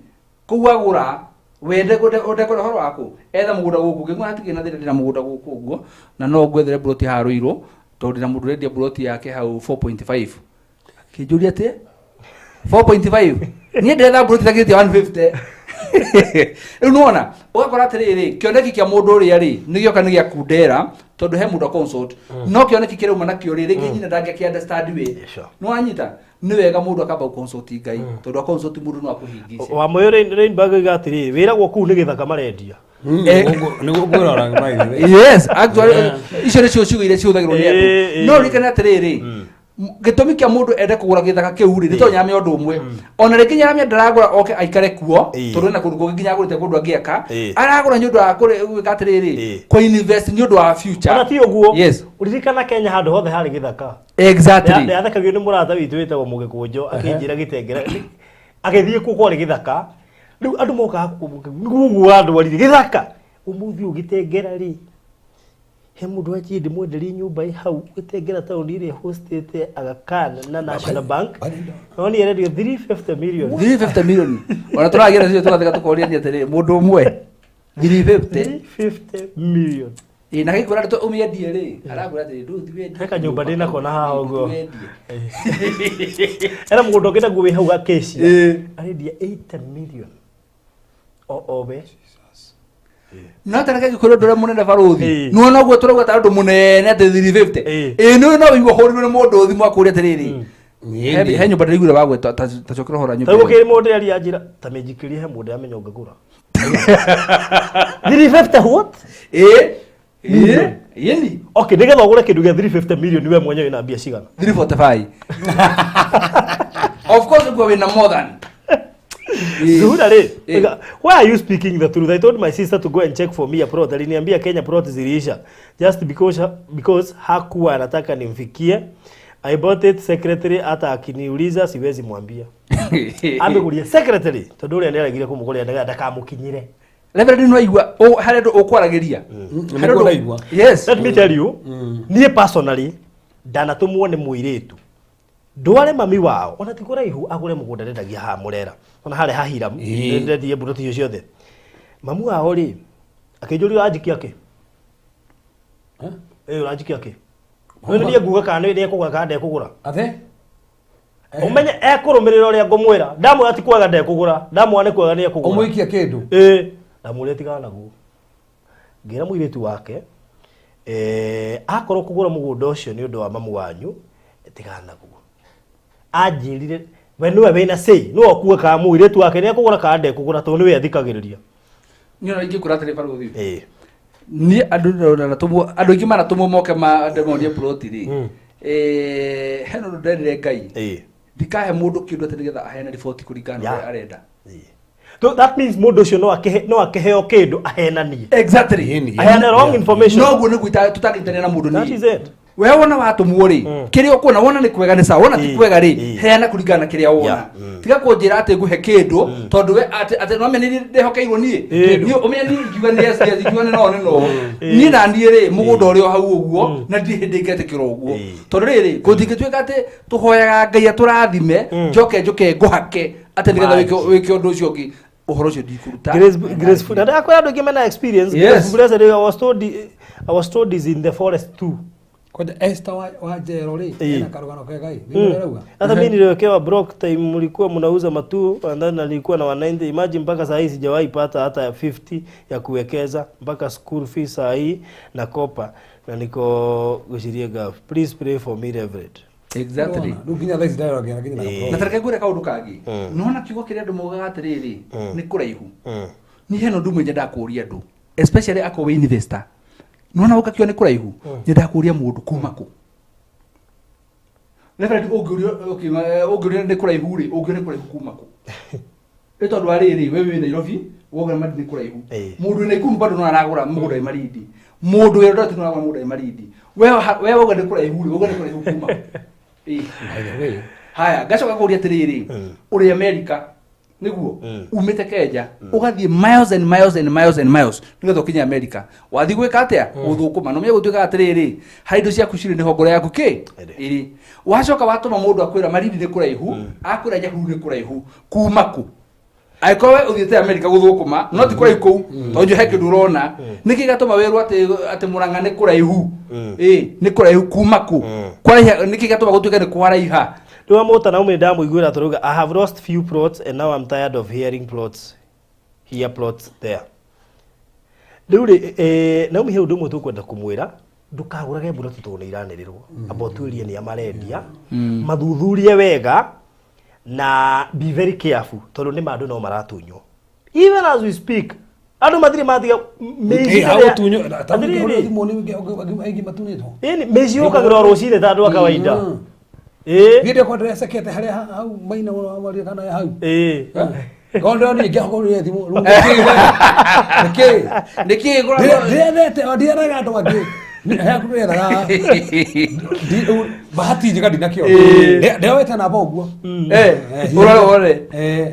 kũu agũra wende ũndekore ũhoro waku, etha mũgũnda gũkũ. Ngĩmwĩra hatirĩ na thĩna, ndĩna mũgũnda gũkũ ũguo na no ngwethere mburoti haha Rũirũ, tondũ ndĩna mũndũ ũrendia mburoti yake hau 4.5. Akĩnjũria atĩ 4.5? Niĩ ndĩretha mburoti ĩtakĩrĩtie 150. Rĩu nĩwona ũgakora atĩrĩrĩ, kĩoneki kĩa mũndũ ũrĩa rĩ nĩ gĩoka nĩ gĩa kundera, tondũ he mũndũ consult, no kĩoneki kĩrauma nakĩo rĩ, rĩngĩ nyina ndangĩakĩ understand we. Nĩwanyita? Nĩ wega mũndũ akamba gũconsult Ngai, tondũ aconsult mũndũ no akũhingice. Wa moyo Rainbag oiga atĩrĩrĩ, wĩragwo kũu nĩ gĩthaka marendia. Nĩguo ngwĩrora by the way. Yes, actually icio nĩcio ciugo iria cihũthagĩrwo nĩ andũ. No ririkane atĩrĩrĩ, gĩtũmi kĩa mũndũ ende kũgũra gĩthaka kĩu rĩ, nĩ tondũ nĩaramenya ũndũ ũmwe, ona rĩngĩ nĩaramenya ndaragũra oke aikare kuo, tondũ ena kũndũ kũngĩ nginya agũrĩte kũndũ angĩaka. Aragũra nĩ ũndũ wa gwĩka atĩrĩrĩ, kũ invest nĩ ũndũ wa future. Ona ti ũguo. Ririkana Kenya handũ hothe harĩ gĩthaka. Ndĩrathekagio nĩ mũrata witũ wĩtagwo Mũgĩkũnjũ, akĩnjĩra gĩtengera agĩthiĩ kuo kwarĩ gĩthaka. Rĩu andũ mokaga nĩguo andwarire gĩthaka ũmũthĩ ũyũ gĩtengera rĩ, he mũndũ wanjie ndĩmwenderie nyũmba ĩ hau gĩtengera taũni ĩrĩa hostĩte Aga Khan na National Bank, no nĩ arendio 350 million. 350 million. Ona tũragĩra cio tũgathika tũkoria nĩ atĩrĩrĩ, mũndũ ũmwe 350? 350 million. Ĩ na gĩkwĩra ndeto ũmĩendie rĩ, arakwĩra atĩrĩ, ndũthi wendie. He kanyũmba ndĩnako na haha ũguo. Wendie. Ena mũgũnda ũngĩ naguo wĩ hau Acacia, arendia 80 million o we. No tareke ngĩkwĩra ũndũ ũrĩa mũnene, barũthi. Nĩwona ũguo tũrauga ta ũndũ mũnene atĩ 350? Ĩ nĩ no ũigua hũrirwo nĩ mũndũ thimũ akũria atĩrĩrĩ, he nyũmba ndĩraiguire wagweta, ta cokera ũhoro wa nyũmba Tarĩu ĩyo. gũkĩrĩ mũndũ aria njĩra ta mĩnjikĩrie, he mũndũ amenya ũngĩgũra 350 what? Ĩ ĩ ĩni. Okay, nĩgetha ũgũre kĩndũ gĩa 350 million, we mwenyewe wĩna mbia cigana? 345, of course ũguo wĩna more than. Zuhura rĩ, why are you speaking the truth? I told my sister to go and check for me a plot. Aliniambia Kenya plot ziliisha. Just because hakuwa anataka nimfikie. I bought it secretly, hata akiniuliza siwezi mwambia. Amekuria secretly tondu uria nĩaregire kũmũgũrĩra nĩgetha ndakamũkinyĩre. Reverend, nĩ waigua harĩ andũ ũkwaragĩria. Harĩ Nĩguo andũ- ndaigua. Yes. Let me tell you, niĩ personally ndanatũmwo nĩ mũirĩtu ndware mami wao, ona ti kũraihu, agũre mũgũnda ndendagia haha Mũrera, ona harĩa hahiramu ndendie mburoti icio ciothe. Mamu wao rĩ, akĩnjũria, "Ũranjikia kĩ? Ĩ ũranjikia kĩ?" Nĩ niĩ nguga kana nĩ ekũgũra kana ndekũgũra. Athe? Ũmenye ekũrũmĩrĩra ũrĩa ngũmwĩra. Ndamwĩra ti kwega ndekũgũra, ndamwĩra nĩ kwega nĩ ekũgũra. Ũmũikie kĩndũ? Ĩ ndamwĩrire tigana naguo. Ngĩra mũirĩtu wake, akorwo kũgũra mũgũnda ũcio nĩ ũndũ wa mamu wanyu, tigana naguo. Anjĩrire we nĩwe wĩna say, nĩwe ũkuga kana mũirĩtu wake nĩ ekũgũra kana ndekũgũra, tondũ nĩwe athikagĩrĩria. Niĩ ona ingĩkwĩra atĩrĩ, barũthi, niĩ andũ ndĩrona andũ aingĩ manatũmwo moke mandemonie ploti rĩ, hena ũndũ nderire Ngai, ndikahe mũndũ kĩndũ atĩ nĩgetha aheane riboti kũringana na ũrĩa arenda. So that means mũndũ ũcio no akĩheo kĩndũ ahenanie. Exactly. Ĩni. Aheane wrong information. Noguo nĩguo tũtangĩnyitanĩra na mũndũ That niĩ. is it. We wona watũmwo rĩ, kĩrĩa ũkuona wona nĩ kwega nĩ sawa, wona ti kwega rĩ, heana kũringana na kĩrĩa wona. Tiga kũnjĩra atĩ ngũhe kĩndũ tondũ we atĩ no menya niĩ ndehokeirwo niĩ. Niĩ ũmenye niĩ ingiuga nĩ yes, yes, ingiuga nĩ no nĩ no. Niĩ na niĩ rĩ, mũgũnda ũrĩ o hau ũguo na ndirĩ hĩndĩ ingetĩkĩra ũguo. Tondũ rĩrĩ, gũtingĩtuĩka atĩ tũhoyaga Ngai atũrathime, njoke njũke ngũhake atĩ nĩgetha wĩke ũndũ ũcio ũngĩ, ũhoro ũcio ndikũruta. Grace, Grace, na ndakwĩra andũ aingĩ mena experience. Yes. Grace Blessed, I was told is in the forest too. Kwanja Esther wa Njero rĩ, ena karũgano kega ĩ, nĩguo ndĩrauga. Hata mimi niliwekewa block time mlikuwa mnauza matu and then nilikuwa na 190. Imagine mpaka saa hii sijawahi pata hata 50 ya kuwekeza mpaka school fees saa hii na kopa na niko gucirie gaf. Please pray for me, Reverend. Exactly. Rĩu nginya thaa ici ndarogera nginya na Na tareke ngwĩre kaũndũ kangĩ, nona kiugo kĩrĩa andũ maugaga atĩrĩrĩ, nĩ kũraihu. Niĩ hena ũndũ ũmwe nyendaga kũũria andũ, especially akorwo wĩ investor, nona ũgakĩo nĩ kũraihu, nyendaga kũũria mũndũ kuma kũ. Reverend, ũngĩũrio, okay, ũngĩũrio nĩ kũraihu rĩ, ũngĩũrio nĩ kũraihu kuma kũ? Nĩ tondũ wa rĩrĩ, we wĩ Nairobi wauga Malindi nĩ kũraihu. Mũndũ wĩ Nakuru bado no aragũra mũgũnda wĩ Malindi, mũndũ wĩ Eldoret no aragũra mũgũnda wĩ Malindi. We wauga nĩ kũraihu rĩ, wauga nĩ kũraihu kuma kũ? Ĩĩ. By the way, Haya, ngacoka kũria atĩrĩrĩ, ũrĩ America nĩguo umĩte Kenya ũgathiĩ miles and miles and miles and miles nĩgetha ũkinye America, wathiĩ gwĩka atĩa? Gũthũkũma. No gũtuĩka atĩrĩrĩ, harĩ indo ciaku cirĩ nĩho ngoro yaku kĩ ĩrĩ. Wacoka watũma mũndũ akwĩra Malindi nĩ kũraihu, akwĩra Nyahururu nĩ kũraihu, kuma kũ? Angĩkorwo we ũthiĩte America gũthũkũma no ti kũraihu kũu, tondũ he kĩndũ ũrona, nĩkĩ gĩatũma wĩrwo atĩ Mũrang'a nĩ kũraihu? Ĩ nĩ kũraihu kuma kũ? Kwaraiha nĩkĩ gĩatũma gũtuĩke nĩ kwaraiha? Rĩu amũta Naomi ndamũiguĩra tũrauga, I have lost few plots and now I'm tired of hearing plots here, plots there. Rĩu rĩ, Naomi, he ũndũ ũmwe tũkwenda kũmwĩra: ndũkagũrage mburoti tondũ nĩ iranĩrĩrwo. Amba ũtuĩrie nĩa marendia, mathuthurie wega na be very careful, tondũ nĩ ma andũ no maratunywo even as we speak. Andũ matirĩ matiga mĩici. Hau tunyo Atĩrĩrĩ. thimũ nĩ aingĩ matunĩtwo. Ĩni mĩici yũkagĩra o rũcinĩ ta andũ a kawaida. Ĩĩ. Niĩ ndĩkwa ndĩrecekete harĩa hau maina waria kana hau. Ĩĩ. Kondo niĩ ngĩahũrire thimũ rĩu nĩkĩ we? Nĩkĩ? Nĩkĩ? Ndĩrethete ndirethaga andũ angĩ. Haku ndĩrethaga bahati njega ndinakĩo ndĩroete namba ũguo. Ũrore wone.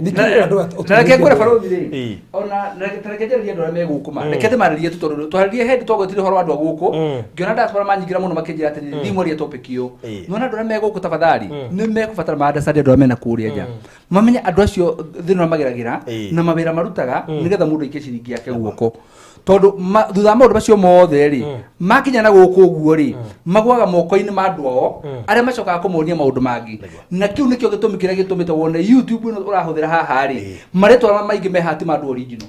Nĩkĩ andũ Na reke ngwĩre barothi rĩ, Ĩĩ. ona na reke ta reke njarĩrie andũ arĩa me gũkũ ma reke ndĩmarĩrie tu, tondũ twarĩrie hĩndĩ twagwetire ũhoro wa andũ a gũkũ, ngĩona diaspora manyingĩra mũno makĩnjĩra atĩrĩrĩ, thiĩ mwarie topic ĩyo. Nĩwona andũ arĩa me gũkũ, tafadhali, nĩ mekũbatara ma understand andũ arĩa mena kũrĩa nja, mamenye andũ acio thĩna ũrĩa mageragĩra na mawĩra marutaga nĩgetha mũndũ aikie ciringi yake guoko, tondũ thutha wa maũndũ macio mothe rĩ, makinya na gũkũ ũguo rĩ, magwaga moko-inĩ ma andũ ao arĩa macokaga kũmonia maũndũ mangĩ. Na kĩu nĩkĩo gĩtũmi kĩrĩa gĩtũmĩte wone YouTube ĩno ũrahũthĩra haha rĩ, marĩtwa maingĩ me haha ti ma andũ original.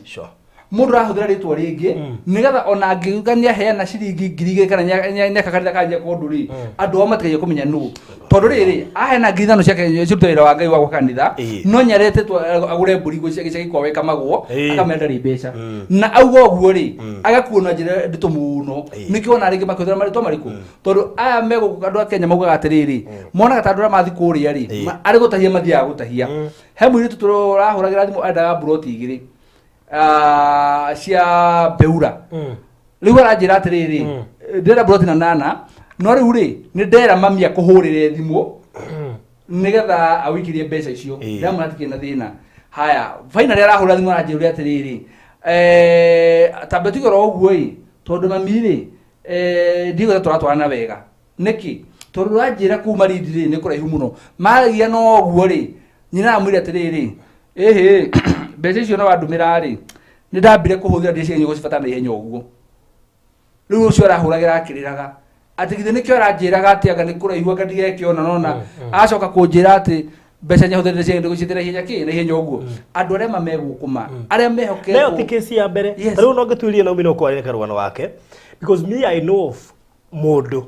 Mũndũ arahũthĩra rĩtwa rĩngĩ nĩgetha ona angĩuga nĩ aheana ciringi 2,000 kana nĩaka kanitha kana nĩeka ũndũ rĩ, andũ ao matikagie kũmenya nũ, tondũ rĩrĩ aheana 5,000 ciake cirute wĩra wa Ngai wa gwaka kanitha, no nĩaretĩtwo agũre mbũri gĩcagi kwao ĩkamagwo, akamenya ndarĩ mbeca, na auga ũguo rĩ, agakuo na njĩra nditũ mũno. Nĩkĩo ona rĩngĩ makĩhũthĩra marĩtwa marĩkũ, tondũ aya me gũkũ, andũ a Kenya maugaga atĩrĩrĩ, monaga ta andũ arĩa mathiĩ kũrĩa rĩ, arĩ gũtahia mathiaga gũtahia. He mũirĩtu tũrahũragĩra thimũ endaga mburoti 2 cia Beura. Rĩu aranjĩra atĩrĩrĩ, ndĩrenda mburoti na nana, no rĩu rĩ, nĩ ndera mami akũhũrĩre thimũ nĩgetha awĩkĩrie mbeca icio. Ndamwĩra hatikĩrĩ na thĩna. Haya, finally arahũra thimũ aranjĩra atĩrĩrĩ, tambe tuge oro ũguo ĩ, tondũ mami rĩ, ndigũta tũratwarana wega nĩkĩ, tondũ ũranjĩra kũu Malindi rĩ nĩ kũraihu mũno. Maragia no ũguo rĩ, nyina amwĩre atĩrĩrĩ, ĩhĩ, mbeca icio no wandũmĩra rĩ, nĩ ndambire kũhũthĩra, ndĩciria gũcibatara na ihenya ũguo. Rĩu ũcio arahũragĩra akĩrĩraga atĩ githĩ nĩkĩo aranjĩraga atĩ anga nĩ kũraihu, anga ndigeke ona nona, acoka kũnjĩra atĩ mbeca nyahũthĩrire ciagĩrĩire gũciĩtĩra ihenya kĩ na ihenya ũguo. Andũ arĩa mamegũkũ ma arĩa mehoketwo. Nayo ti kesi ya mbere. Yes. Rĩu no ngĩtuĩrie Naomi no kwaria karũgano wake, because me, I know of mũndũ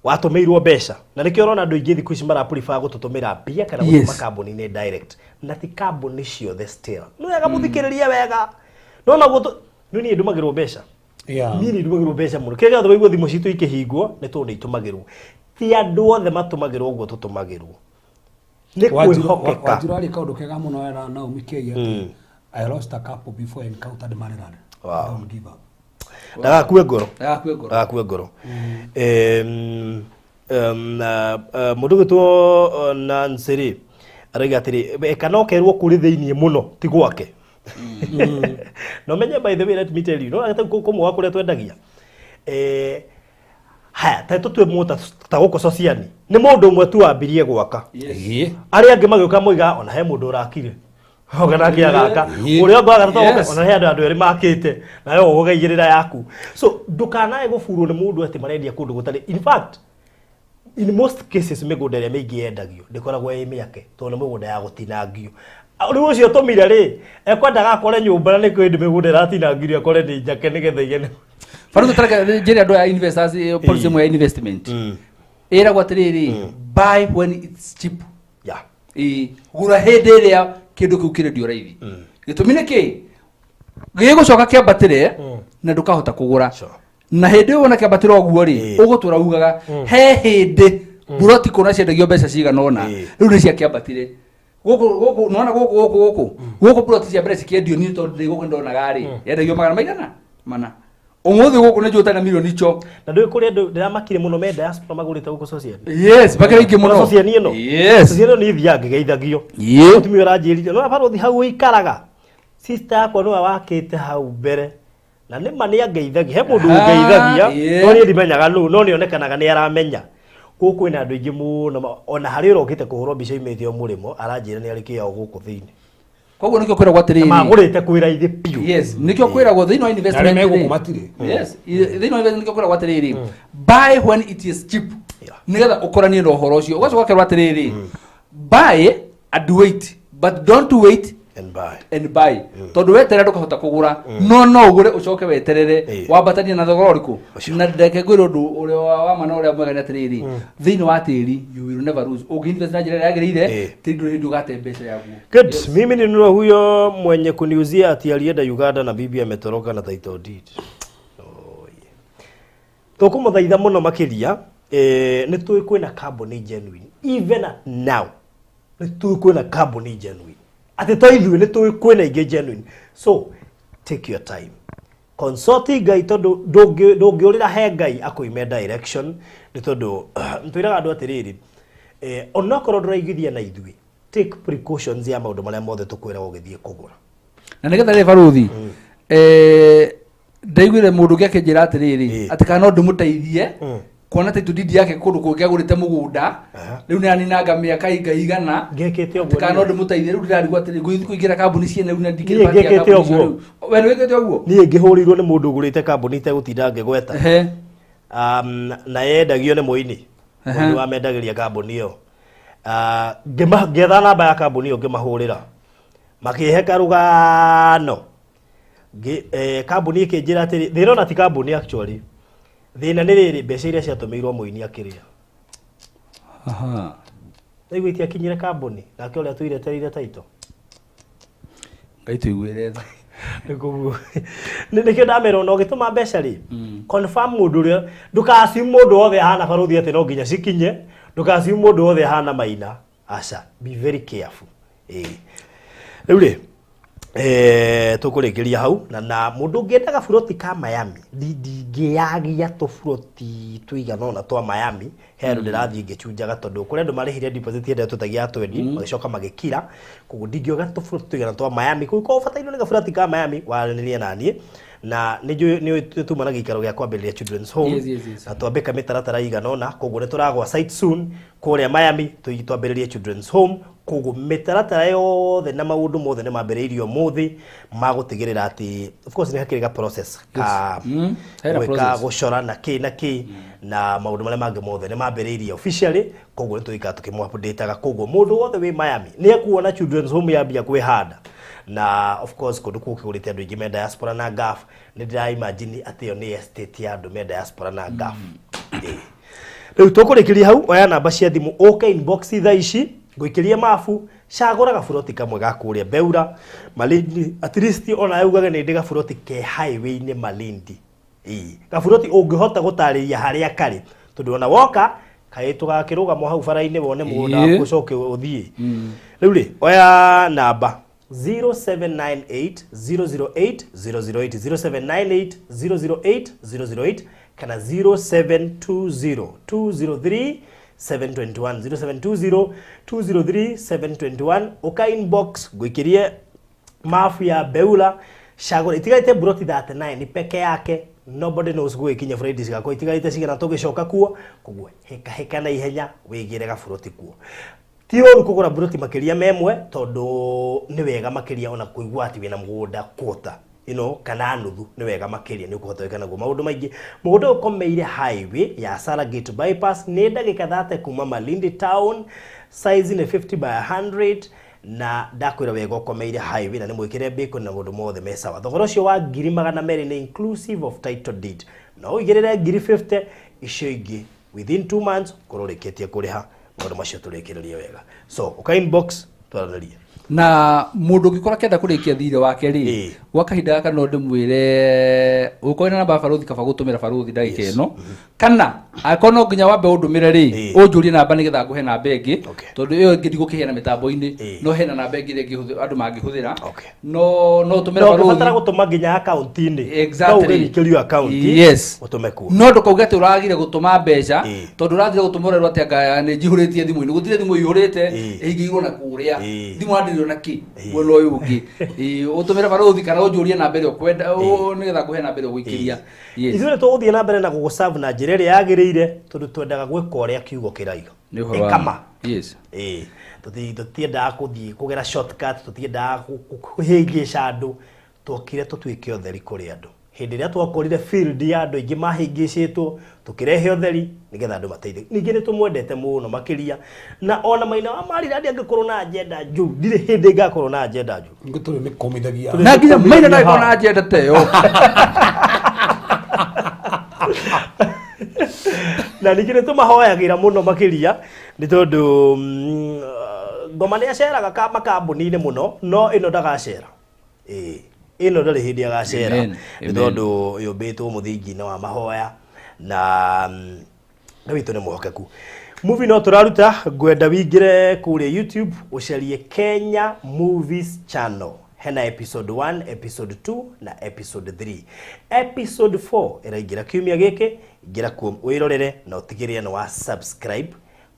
watũmĩirwo mbeca, na nĩkĩo ũrona andũ aingĩ thikũ ici maraprefer gũtũtũmĩra mbia kana gũtũma kambuni-inĩ direct, na ti kambuni ciothe still. Nĩ wega mũthikĩrĩrie wega, nona gũtũ nĩ niĩ ndũmagĩrwo mbeca. Niĩ nĩ ndũmagĩrwo mbeca mũno. Kĩrĩa gĩothe waigua thimũ citũ ikĩhingwo nĩ tondũ nĩ itũmagĩrwo. Ti andũ othe matũmagĩrwo ũguo tũtũmagĩrwo, nĩ kwĩhokeka. Wanjiru arĩ kaũndũ kega mũno era Naomi K atĩ, "I lost a couple before I encountered Maryland." Don't give up. Ndagakue ngoro. Ndagakue ngoro. Ndagakue ngoro. Na mũndũ gwĩtwo Nancy rĩ arauga atĩrĩ, kana ũkerwo kũrĩ thĩiniĩ mũno ti gwake. No menye, by the way, let me tell you, no agate kũmwe wa kũrĩa twendagia, haya ta tũtue mũta ta gũkũ Sociani nĩ mũndũ ũmwe tu wambirie gwaka. Ĩĩ. Arĩa angĩ magĩũka moiga ona he mũndũ ũrakire oga nake agaka. Ũrĩa ũngĩ wagatatũ ona he andũ erĩ makĩte nawe ũgaigĩrĩra yaku. So ndũkanae gũburwo nĩ mũndũ atĩ marendia kũndũ gũtarĩ. In fact, in most cases, mĩgũnda ĩrĩa mĩingĩ yendagio ndĩkoragwo ĩ mĩake tondũ nĩ mĩgũnda ya gũtinangio. Rĩu ũcio tũmire rĩ ekwendaga akore nyũmba na nĩ kwĩ mĩgũnda ĩratinangirio akore nĩ njake nĩgetha igene. Baruthi, tareke njĩre andũ aya investors, policy ĩmwe ya investment ĩragwo atĩrĩrĩ, buy when it's cheap. Ĩĩ, gũra hĩndĩ ĩrĩa kĩndũ kĩu kĩrendio raithi. Gĩtũmi nĩ kĩ gĩgũcoka kĩambatĩre na ndũkahota kũgũra. Na hĩndĩ ĩyo wona kĩambatĩra ũguo rĩ, ũgũtũra ugaga he hĩndĩ buroti kũna ciendagio mbeca cigana ũna. Rĩu nĩ ciakĩambatire gũkũ gũkũ, nona gũkũ gũkũ gũkũ gũkũ, buroti cia mbere cikĩendio, niĩ tondũ ndĩ gũkũ ndonaga rĩ, yendagio 400. Ũmũthĩ gũkũ nĩ njũĩ na milioni ico. Na ndũĩ kũrĩa andũ ndĩramakire mũno me diaspora magũrĩte gũkũ Sociani. Yes, makĩra ingĩ mũno. Sociani ĩno. Sociani ĩno nĩ ithiaga ngĩgeithagio. Mũtumia ũranjĩrire no barothi hau ũikaraga, sister yakwa nĩwe wakĩte hau mbere na nĩ ma nĩ angeithagia, he mũndũ ũngeithagia. No niĩ ndimenyaga nũ, no nĩonekanaga nĩ aramenya gũkũ kwĩna andũ aingĩ mũno ona harĩa ũrokĩte kũhũrwo mbica imĩte o mũrĩmo aranjĩra nĩ arĩ kĩao gũkũ thĩinĩ. Koguo nĩkĩo kwĩragwo atĩrĩrĩ, magũrĩte kwĩ raithi biũ. Yes, nĩkĩo kwĩragwo thĩinĩ wa investment Na arĩa me rĩ. gũkũ matirĩ. Yes, thĩinĩ wa investment nĩkĩo kwĩragwo atĩrĩrĩ, buy when it is cheap, nĩgetha ũkoranie na ũhoro ũcio. Ũgacoka ũkerwo atĩrĩrĩ, buy and wait, but don't wait and buy. And buy, tondũ weterera ndũkahota kũgũra, no ũgũre ũcoke weterere wambatanie na thogora ũrĩkũ. Ũcio. Na ndeke ngwĩre ũndũ ũrĩa wa ma na ũrĩa mwega nĩ atĩrĩrĩ, thĩinĩ wa tĩri you will never lose ũngĩinvest na njĩra ĩrĩa yagĩrĩire. Tĩri ndũrĩ hĩndĩ ũgate mbeca yaguo. Good. Mimi ninunua huyo mwenye kuniuzia ati alienda Uganda na bibi ametoroka na title deed. Oh, yeah. Tũkũmũthaitha mũno makĩria, nĩ tũĩ kwĩna kambuni genuine even now, nĩ tũĩ kwĩna kambuni genuine atĩ to ithuĩ, nĩ tũĩ kwĩna ingĩ genuine. So take your time, consult Ngai tondũ ndũngĩũrĩra he Ngai akũime direction, nĩ tondũ twĩraga andũ atĩrĩrĩ, onokorwo ndũraiguithia na ithuĩ, take precautions ya maũndũ marĩa mothe tũkwĩraga ũgĩthiĩ kũgũra. Na nĩgetha rĩ, baruthi, ndaiguire mũndũ ũngĩ akĩnjĩra atĩrĩrĩ, atĩ kana no ndĩmũteithie kuona title deed yake kũndũ kũngĩ agũrĩte mũgũnda, rĩu nĩ aninanga mĩaka inga igana. Ngĩkĩte Atĩ ũguo kana no niĩ. ndĩmũteithie. Rĩu ndĩrarigwo atĩrĩ, ngũthiĩ kũingĩra kambuni ciene rĩu na ndikĩrĩ Niĩ part ya ngĩkĩte kambuni icio ũguo. rĩu. We nĩ wĩkĩte ũguo? Niĩ ngĩhũrĩirwo nĩ mũndũ ũgũrĩte kambuni itegũtinda ngĩgweta. Na yendagio nĩ mũini. Mũini wamendagĩria kambuni ĩyo. Ah, ngĩetha namba ya kambuni ĩyo, ngĩmahũrĩra, makĩhe karũgano. Kambuni ĩkĩnjĩra atĩrĩ, thĩna ona ti kambuni actually, thĩna nĩ rĩrĩ, mbeca iria ciatũmĩirwo mũini akĩrĩa. Ndaigua itiakinyire kambuni nake ũrĩa tũiretereire taito. Ngai tũiguĩre tha. Nĩkũguo nĩkĩo ndamera ona ũgĩtũma mbeca rĩ, confirm mũndũ ũrĩa, ndũkaassume mũndũ wothe ahana barũthi atĩ no nginya cikinye, ndũkaassume mũndũ wothe ahana Maina. Aca, be very careful. Ĩĩ, rĩu rĩ, tũkũrĩkĩria hau na mũndũ ũngĩenda gaburoti ka Miami, ndingĩagia tũburoti tũigana ũna twa Miami. He andũ ndĩrathiĩ ngĩcunjaga tondũ kũrĩ andũ marĩhire deposit ĩrĩa tũtagia ya twendi, magĩcoka magĩkira. Koguo ndingĩoga tũburoti tũigana twa Miami. Koguo korwo ũbatairwo nĩ gaburoti ka Miami, waranĩrie naniĩ na nĩ njũĩ nĩ tuma na gĩikaro gĩa kwambĩrĩria children's home. Na twambĩka mĩtaratara ĩigana ũna, koguo nĩ tũragwa site soon kũrĩa Miami twambĩrĩrie children's home. Koguo mĩtaratara yothe na maũndũ mothe nĩ mambĩrĩirio ũmũthĩ ma gũtigĩrĩra atĩ of course nĩ hakĩrĩ ga process ka Hena gwĩka process. gũcora na kĩ na kĩ na maũndũ marĩa mangĩ mothe nĩ mambĩrĩirie officially. Koguo nĩ tũgĩikara tũkĩmũ-updateaga. Koguo mũndũ wothe wĩ Miami nĩ ekuona children's home yambia kwĩhanda. Na of course kũndũ kũu kĩgũrĩte andũ aingĩ me diaspora na Gulf. Nĩ ndĩra imagine atĩ ĩyo nĩ estate ya andũ me diaspora na Gulf. Ĩĩ. Rĩu tũkũrĩkĩria hau. Oya namba cia thimũ, ũke inbox thaa ici, ngũikĩrie mabu, cagũra gaburoti kamwe ga kũrĩa Beura Malindi, at least ona ugage nĩ ndĩ gaburoti ke highway-inĩ Malindi. Ĩĩ, gaburoti ũngĩhota gũtarĩria harĩa karĩ, tondũ ona woka kaĩ tũgakĩrũgama hau bara-inĩ wone mũgũnda waku ũcoke ũthiĩ. Rĩu rĩ, oya namba. 0798 008 008, 0798 008 008 kana 0720 203 721, 0720 203 721. Uka inbox ngwikirie mabu ya Beula cagũra itigarĩte buroti 39 peke yake. Nobody knows gwĩkinya Friday cigakorwo itigarĩte cigana tũgĩcoka kuo. Koguo hĩka hĩka na ihenya wĩgĩre gaburoti kuo. Ti ũru kũgũra buroti makĩria memwe tondũ nĩ wega makĩria ona kũigua atĩ wĩna mũgũnda quarter, kana nuthu nĩ wega makĩria nĩ ũkũhota gwĩka naguo maũndũ maingĩ. Mũgũnda ũkomeire highway ya Saragate bypass, nĩ ndagĩka 30 kuma Malindi town, size nĩ 50 by 100 na ndakwĩra wega ũkomeire highway na nĩ mwĩkĩre bacon na maũndũ mothe me sawa. Thogora ũcio wa 200,000 nĩ inclusive of title deed. No ũigĩrĩre 50,000 icio ingĩ within 2 months ũkorwo ũrĩkĩtie kũrĩha maũndũ macio tũrĩkĩrĩrie wega. So ũka inbox twaranĩrie. Na mundu ũngĩkorwo akĩenda kũrĩkia thirĩ wake rĩ, gwa kahinda gaka no ndĩmwĩre ũngĩkorwo na namba ya baruthi kaba gũtũmĩra baruthi ndagĩka ĩno, kana angĩkorwo no nginya wambe ũndũmĩre rĩ, ũnjũrie namba nĩgetha ngũhe namba ĩngĩ, tondũ ĩyo ĩngĩ ndigũkĩheana mĩtambo-inĩ, no hena namba ĩngĩ ĩrĩa andũ mangĩhũthĩra. No ũtũmĩre Na baruthi. ũngĩbatara gũtũma nginya akaunti-inĩ, no ũgĩikĩrio akaunti ũtũme kuo. No ndũkauge atĩ ũragire gũtũma mbeca tondũ ũrathire gũtũma ũrerwo atĩ anga nĩ njihũrĩtie thimũ-inĩ. Gũtirĩ thimũ ĩihũrĩte, ĩhingĩirwo na kũrĩa. Thimũ yandĩrĩirwo na kĩ mwena ũyũ ũngĩ. Ũtũmĩre baruthi kana ũnjũrie namba ĩrĩa ũkwenda, nĩgetha ngũhe namba ĩrĩa ũgũikĩria. Yes. Ithuĩ nĩ tũgũthiĩ na mbere na gũgũserve na njĩra ĩrĩa yagĩrĩire tondũ twendaga gwĩka ũrĩa kiugo kĩraiga. Nĩ ũhoro wa Ĩka ma. Tũtiendaga kũthiĩ kũgera shortcut, tũtiendaga kũhĩngĩca andũ. Twokire tũtuĩke ũtheri kũrĩ andũ. Hĩndĩ ĩrĩa twakorire field ya andũ aingĩ mahĩngĩcĩtwo, tũkĩrehe ũtheri nĩgetha andũ mateithĩke. Ningĩ nĩ tũmwendete mũno makĩria, na ona Maina wa Marirandi angĩkorwo na agenda njũru, ndirĩ hĩndĩ ngakorwo na agenda njũru. Ngũtũrĩ mĩkũmithagia. Na nginya Maina ndagĩkorwo na agenda ta ĩyo. Na ningĩ nĩ tũmahoyagĩra mũno makĩria nĩ tondũ ngoma nĩ aceraga makambuni-inĩ mũno, no ĩno ndagacera. Ĩno ndarĩ hĩndĩ agacera. Amen. Nĩ tondũ yũmbĩtwo mũthingi-inĩ wa mahoya na Ngai witũ nĩ mwĩhokeku. Movie no tũraruta, ngwenda wingĩre kũrĩa YouTube ũcarie Kenya Movies Channel. Hena episode 1, episode 2 na episode 3. Episode 4 ĩraingĩra kiumia gĩkĩ, ingĩra kuo wĩrorere na ũtigĩrĩre nĩ wa subscribe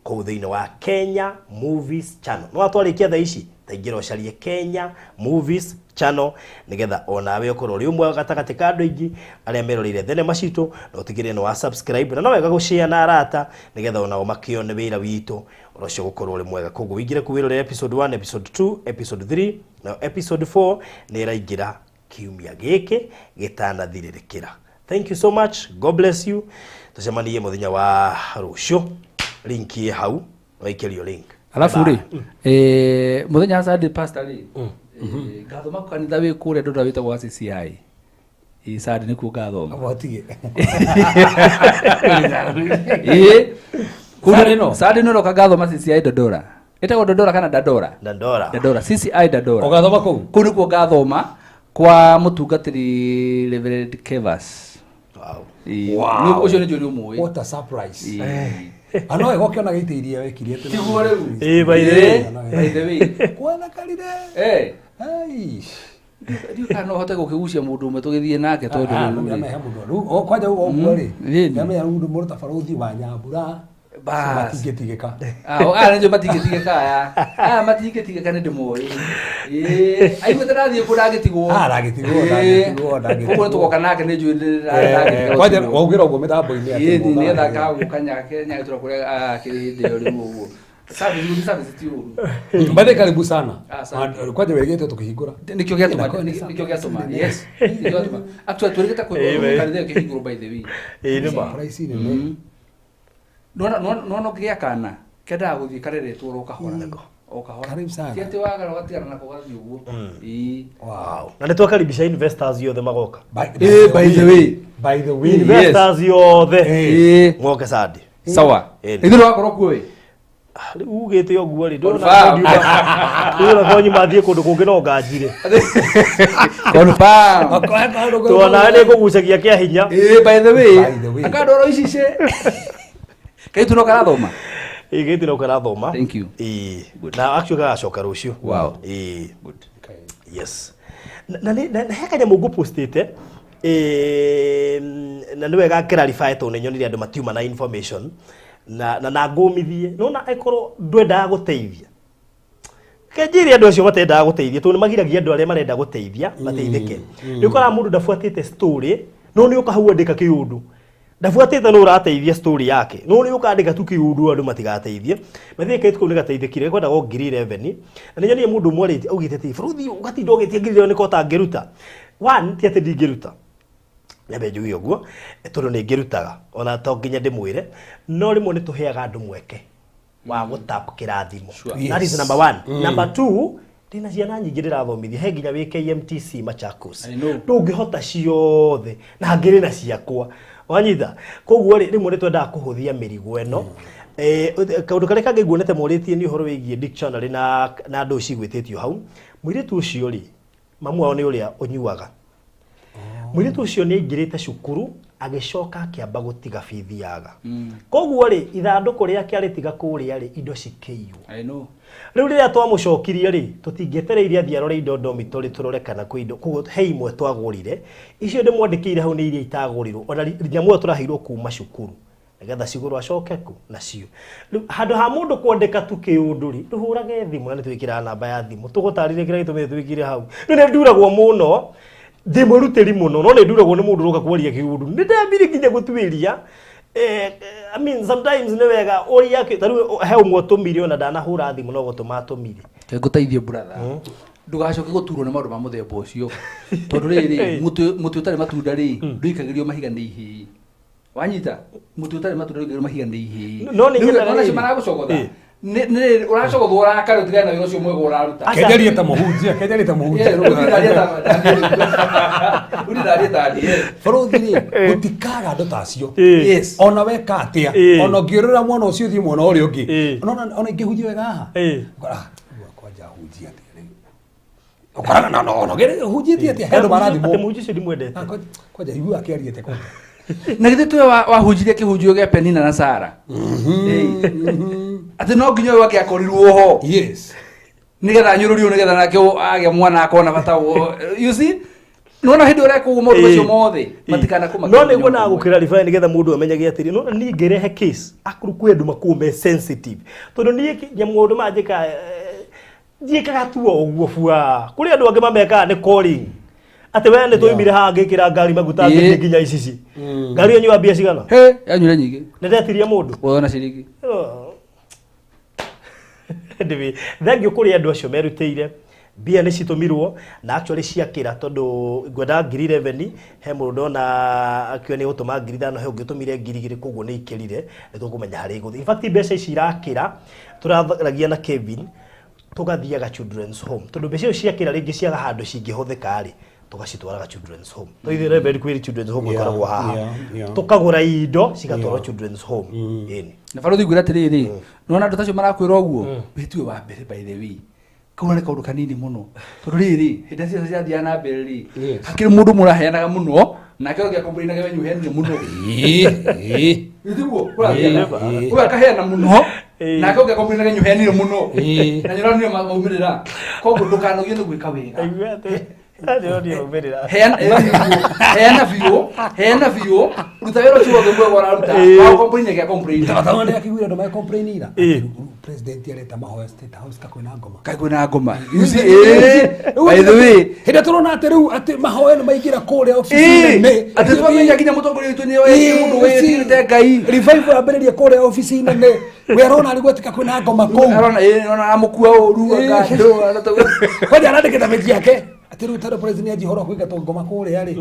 kũu thĩinĩ wa Kenya Movies Channel. No watwarĩkia thaa ici, ta ingĩra ũcarie Kenya Movies Channel nĩgetha onawe ũkorwo ũrĩ ũmwe gatagatĩ ka andũ aingĩ arĩa meroreire thenema citũ, na ũtigĩrĩre nĩ wa subscribe na no wega gũshare na arata nĩgetha onao makĩone wĩra witũ ũrĩa ũcio gũkorwo ũrĩ mwega. Koguo wĩingĩre kũu wĩrorere episode 1, episode 2, episode 3 na episode 4 nĩ ĩraingĩra kiumia gĩkĩ gĩtanathirĩrĩkĩra. Thank you so much. God bless you. Tũcemanie mũthenya wa rũciũ. Link ĩ hau, waikĩrio link. Alafu Bye. rĩ, mũthenya wa Sunday pastor rĩ, ngathoma kanitha wĩ kũrĩa ndũra wĩtagwo wa CCI. Sunday nĩkuo ngathoma. Watige. Kũu Sunday no? Sunday no roka ngathoma CCI Dandora. Ĩtagwo Dandora kana Dandora? Dandora. Dandora, CCI Dandora. Ũgathoma kũu? Kũu nĩkuo ngathoma kwa mũtungatĩri Reverend Kevas. Wow. Wow. Ũcio nĩ njũĩ nĩ ũmũĩ. What a surprise. Ano wega ũkĩona gĩitĩ iria wekire atĩ. Tiguo rĩu. By the way. By the way. Kwathakarire. Ai. Ndiũĩ kana no hote gũkĩgucia mũndũ ũmwe tũgĩthiĩ nake tondũ Ah, rĩu no rĩ. nĩamenya mũndũ. Rĩu o kwanja ũguo rĩ. Ĩni. Nĩamenya rĩu mũndũ ta barũthi wa Nyambura. Bas. Matingĩtigĩka. Aya nĩnjũĩ matingĩtigĩka aya. Aya matingĩtigĩka nĩ ndĩmoĩ. Aiguĩte ndathiĩ kũ ndangĩtigwo. Ah, ndangĩtigwo, ndangĩtigwo, ndangĩtigwo. Koguo nĩtũgoka nake nĩ njũĩ ndangĩtiga Kwanja gũtigwo. waugĩra ũguo mĩtambo-inĩ atĩ Ĩni, mũũkaga nĩgetha hĩndĩ. kagũka nyake nyagĩtũra kũrĩa akĩrĩ hĩndĩ ĩyo rĩu ũguo. Service service ti ũru. Mbale karibu sana. Asante. Kwanja wĩrĩgĩte tũkĩhingũra. Nĩkĩo gĩatũma, Ĩna, nĩ nĩkĩo gĩatũma. Yes. Nĩkĩo gĩatũma. Actually twĩrĩgĩte kũhingũra kanitha ĩyo ĩkĩhingũrwo by the way. Nĩ ma. Surprise nene. Nona ũngĩgĩa kana kendaga gũthiĩ kareretwo oro kahora o kahora. Karibu sana. Ti atĩ wagara ũgatigana nako gathiĩ ũguo. Wow. Na nĩ twakaribisha investors yothe magoka. By the way. By the way. Investors yothe. Moke Sunday. Sawa. Ithuĩ tũgakorwo kuo ĩ. Rĩu ugĩte ũguo rĩ, Confirm. ndũrona ko nyuma thiĩ kũndũ kũngĩ no nganjire. Confirm. Tuonawe nĩ ngũgucagia kĩa hinya. By the way. By the way. Akandoro ici ce. Kaitu no karathoma. Gĩti no karathoma. Thank you. Na actually gagacoka rũciũ. Wow. Good. Okay. Yes, na he kanyamũ ngũpostĩte, na nĩ wega clarify tondũ nĩ nyonire andũ matiuma na information na ngũmithie nona angĩkorwo ndwendaga gũteithia kenjire andũ acio matendaga gũteithia tondũ nĩ magiragia andũ arĩa marenda gũteithia mateithĩke. Nĩ ũkoraga mũndũ ndabuatĩte story, no nĩ ũka hau andĩka kĩũndũ, ndabuatĩte no ũrateithia story yake, no nĩ ũkandĩka tu kĩũndũ andũ matigateithie. Mathĩĩ kairĩtu kau nĩ gateithĩkire, kwendaga 11,000, na nĩ nyonire mũndũ ũmwe arĩtie augĩte atĩ bũrũthi ũgatinda ũgĩtia 11,000 nĩko ũtangĩruta. One, ti atĩ ndingĩruta, nyambe njuge ũguo, tondũ nĩ ngĩrutaga ona to nginya ndĩmwĩre, no rĩmwe nĩ tũheaga andũ mweke wa gũtap kĩrathimo. Sure. That is number one. Number two, ndĩna ciana nyingĩ ndĩrathomithia, he nginya wĩ KMTC Machakos. I know. Ndũngĩhota ciothe na ngĩrĩ na ciakwa, wanyita? Koguo rĩ, rĩmwe nĩ twendaga kũhũthia mĩrigo ĩno. Kaũndũ karĩa kangĩ nguonete morĩtie nĩ ũhoro wĩgiĩ dictionary na andũ cigwĩtĩtio hau. Mũirĩtu ũcio rĩ, mamu wao nĩ ũrĩa ũnyuaga. Mũirĩtu ũcio nĩ aingĩrĩte cukuru, agĩcoka akĩamba gũtiga bithi yaga. Koguo rĩ, ithandũkũ rĩake arĩtiga kũrĩa rĩ, indo cikĩiywo. I know. Rĩu rĩrĩa twamũcokirie rĩ, tũtingĩetereire athiĩ arore indo dormitory tũrore kana kwĩ indo. Koguo he imwe twagũrire, icio ndĩmwandĩkĩire hau nĩ iria itagũrirwo, ona nyamũ ĩyo tũraheirwo kuma cukuru nĩgetha cigũrwo acoke ku nacio. Rĩu handũ ha mũndũ kwandĩka tu kĩũndũ rĩ, tũhũrage thimũ na nĩ twĩkĩraga namba ya thimũ tũgũtarĩrie kĩrĩa gĩtũmĩte twĩkire hau. Rĩu nĩ nduragwo mũno, ndĩ mwĩrutĩri mũno, no nĩ nduragwo nĩ mũndũ ũroka kwaria kĩũndũ. Nĩ ndambire nginya gũtuĩria. I mean, sometimes nĩ wega ũria ta rĩu he ũmwe ũtũmire, ona ndanahũra thimũ no gũtũma atũmire. Ngũteithie, brother, ndũgacoke gũturwo nĩ maũndũ ma mũthemba ũcio, tondũ rĩrĩ, mũtĩ ũtarĩ matunda rĩ, ndũikagĩrio mahiga nĩ ihĩĩ. Wanyita? Mũtĩ ũtarĩ matunda ndũikagĩrio mahiga nĩ ihĩĩ. No nĩ Rĩu nyendaga ona acio rĩrĩ. maragũcogotha, nĩ ũracogothwo ũrakare, ũtigane na wĩra ũcio mwega ũraruta. Aca. Kenjarie ta mũhunjia, kenjarie ta mũhunjia. Ũthiĩ ndarie ta Daniel. Bũrũthi rĩ, gũtikaga andũ ta acio. Yes. Ona weka atĩa, ona ũngĩũrĩra mwena ũcio ũthiĩ mwena ũrĩa ũngĩ, ona ingĩhunjia wega haha. Ũkora, "Ah, kwanja hunjia atĩa rĩu?" Ũkoraga na ona ũgĩrĩ- hunjĩtie atĩa, he andũ Atĩ marathimwo. mũhunjia ũcio ndimwendete. Ah, kwanja igua akĩaria atĩa kwanja. Na githĩ tiwe wahunjirie kĩhunjio gĩa Penina na Sara? Ĩĩ. Atĩ no nginya ũyũ angĩakorirwo ho nĩgetha anyũrũrio, nĩgetha nake agĩa mwana akona bata wo. You see, nona hĩndĩ ũreka ũguo, maũndũ macio mothe matikanakũmakie. No nĩguo nagũkĩra ribaya nĩgetha mũndũ amenyage atĩrĩ, no niĩ ngĩrehe case akorwo kwĩ andũ makorwo me sensitive, tondũ niĩ nyamũ maũndũ maya njĩkaga, njĩkaga tu o ũguo bua. Kũrĩ andũ angĩ mamekaga nĩ calling, atĩ we nĩ twaumire haha ngĩkĩra ngari maguta, ngĩthiĩ nginya icici. Ngari ĩyo nyua mbia cigana? He yanyure nyingĩ. Nĩ ndetirie mũndũ. Wona ciringi. Oh. Anyway, thank you kũrĩ andũ acio merutĩire. Mbia nĩ citũmirwo na actually ciakĩra, tondũ ngwendaga 11,000. He mũndũ ndona akiuga nĩ gũtũma 5,000, he ũngĩ ũtũmire 2,000, koguo nĩ ikĩrire. Nĩ tũkũmenya harĩa igũthiĩ. In fact, mbeca ici irakĩra, tũratharagia na Kevin tũgathiaga children's home, tondũ mbeca icio ciakĩra rĩngĩ ciaga handũ cingĩhũthĩka rĩ, tũgacitwaraga children's home. Tũithuĩ Reverend kwĩ children's home ĩkoragwo haha. Tũkagũra indo cigatwarwo children's home. Ĩni. Na barothi ngwĩra atĩrĩrĩ, nona andũ tacio marakwĩra ũguo, we tiwe wa mbere, by the way. Kau nĩ kaũndũ kanini mũno, tondũ rĩrĩ, hĩndĩ ĩrĩa ciana cirathiaga na mbere rĩ, hakĩrĩ mũndũ mũraheanaga mũno, nake ũngĩ akomplainaga wenyu ũheanire mũno. Nĩtiguo kũrathiaga? Ũyũ akaheana mũno, nake ũngĩ akomplainaga enyu ũheanire mũno, na nĩũronire maumĩrĩra. Koguo ndũkanogio nĩ gwĩka wega. Aigua atĩ ndĩronire maumĩrĩra. Heana, heana biũ, heana biũ, ruta wĩra ũcio wothe mwega ũraruta. Wa complain gĩa complain. Tatawa nĩ akĩiguire andũ me complain ira. President areta mahoya State House kakwĩna ngoma. Kaĩ kwĩna ngoma? You see, by the way, hĩndĩ tũrona atĩ rĩu atĩ mahoya nĩ maingĩra kũrĩa obici nene. Atĩ twamenya nginya mũtongoria witũ nĩ oĩ mũndũ wĩtigĩrĩte Ngai. Revival yambĩrĩria kũrĩa obici nene, we arona arĩ gwetika kwĩna ngoma kũu. Arona, ona amũkua ũru. Kwanja arandĩkĩte mĩji yake atĩ rĩu tondũ president nĩ anjia ũhoro wa kũingatwo ngoma kũrĩa rĩ,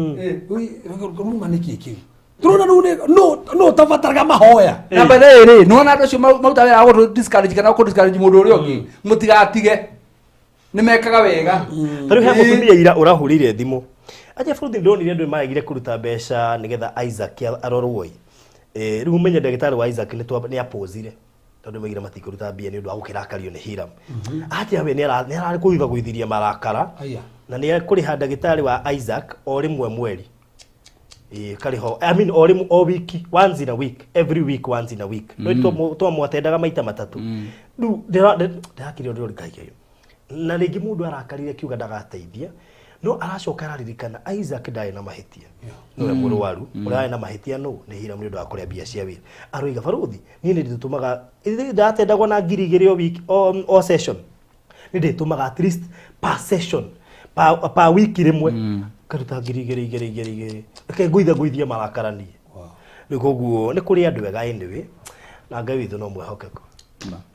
ruma nĩkĩ kĩu tũrona rĩu nĩ ũtabataraga mahoya. Na by the way rĩ, nĩwona andũ acio maruta wĩra wa gũtũ discourage kana kũ discourage mũndũ ũrĩa ũngĩ, mũtigatige, nĩ mekaga wega. Ta rĩu he mũtumia ira ũrahũrĩire thimũ aja bũrũri, ndonire andũ nĩmaregire kũruta mbeca nĩgetha Isaac arorwo ĩ. Rĩu ũmenye ndagĩtarĩ wa Isaac nĩ apozire, tondũ maigire matikũruta mbia nĩ ũndũ wa gũkĩrakario nĩ Hiram. Atia we nĩ ararĩ kũgũithagũithirie marakara. Aya. Na nĩ ekũrĩha ndagĩtarĩ wa Isaac o rĩmwe mweri. Ĩĩ, karĩho, I mean, o rĩmwe o wiki, once in a week, every week, once in a week. No twamwatendaga maita matatũ. Rĩu ndĩrakire ũndũ ũrĩkaikio. Na rĩngĩ mũndũ arakarire akiuga ndagateithia, no aracoka araririkana Isaac ndarĩ na mahĩtia, nĩwe mũrwaru. Ũrĩa arĩ na mahĩtia nũ? Nĩ Hiram, nĩ ũndũ wa kũrĩa mbia cia wĩra. Aroiga baruthi niĩ nĩ ndĩtũmaga, ndatendagwo na 2000 o week, o session nĩ ndĩtũmaga at least per session, per wiki rĩmwe ngaruta 2000 igĩrĩ igĩrĩ igĩrĩ, reke ngũithe ngũithie marakara niĩ. Rĩu koguo nĩ kũrĩ andũ ega anyway, na Ngai witũ no mwĩhokeku.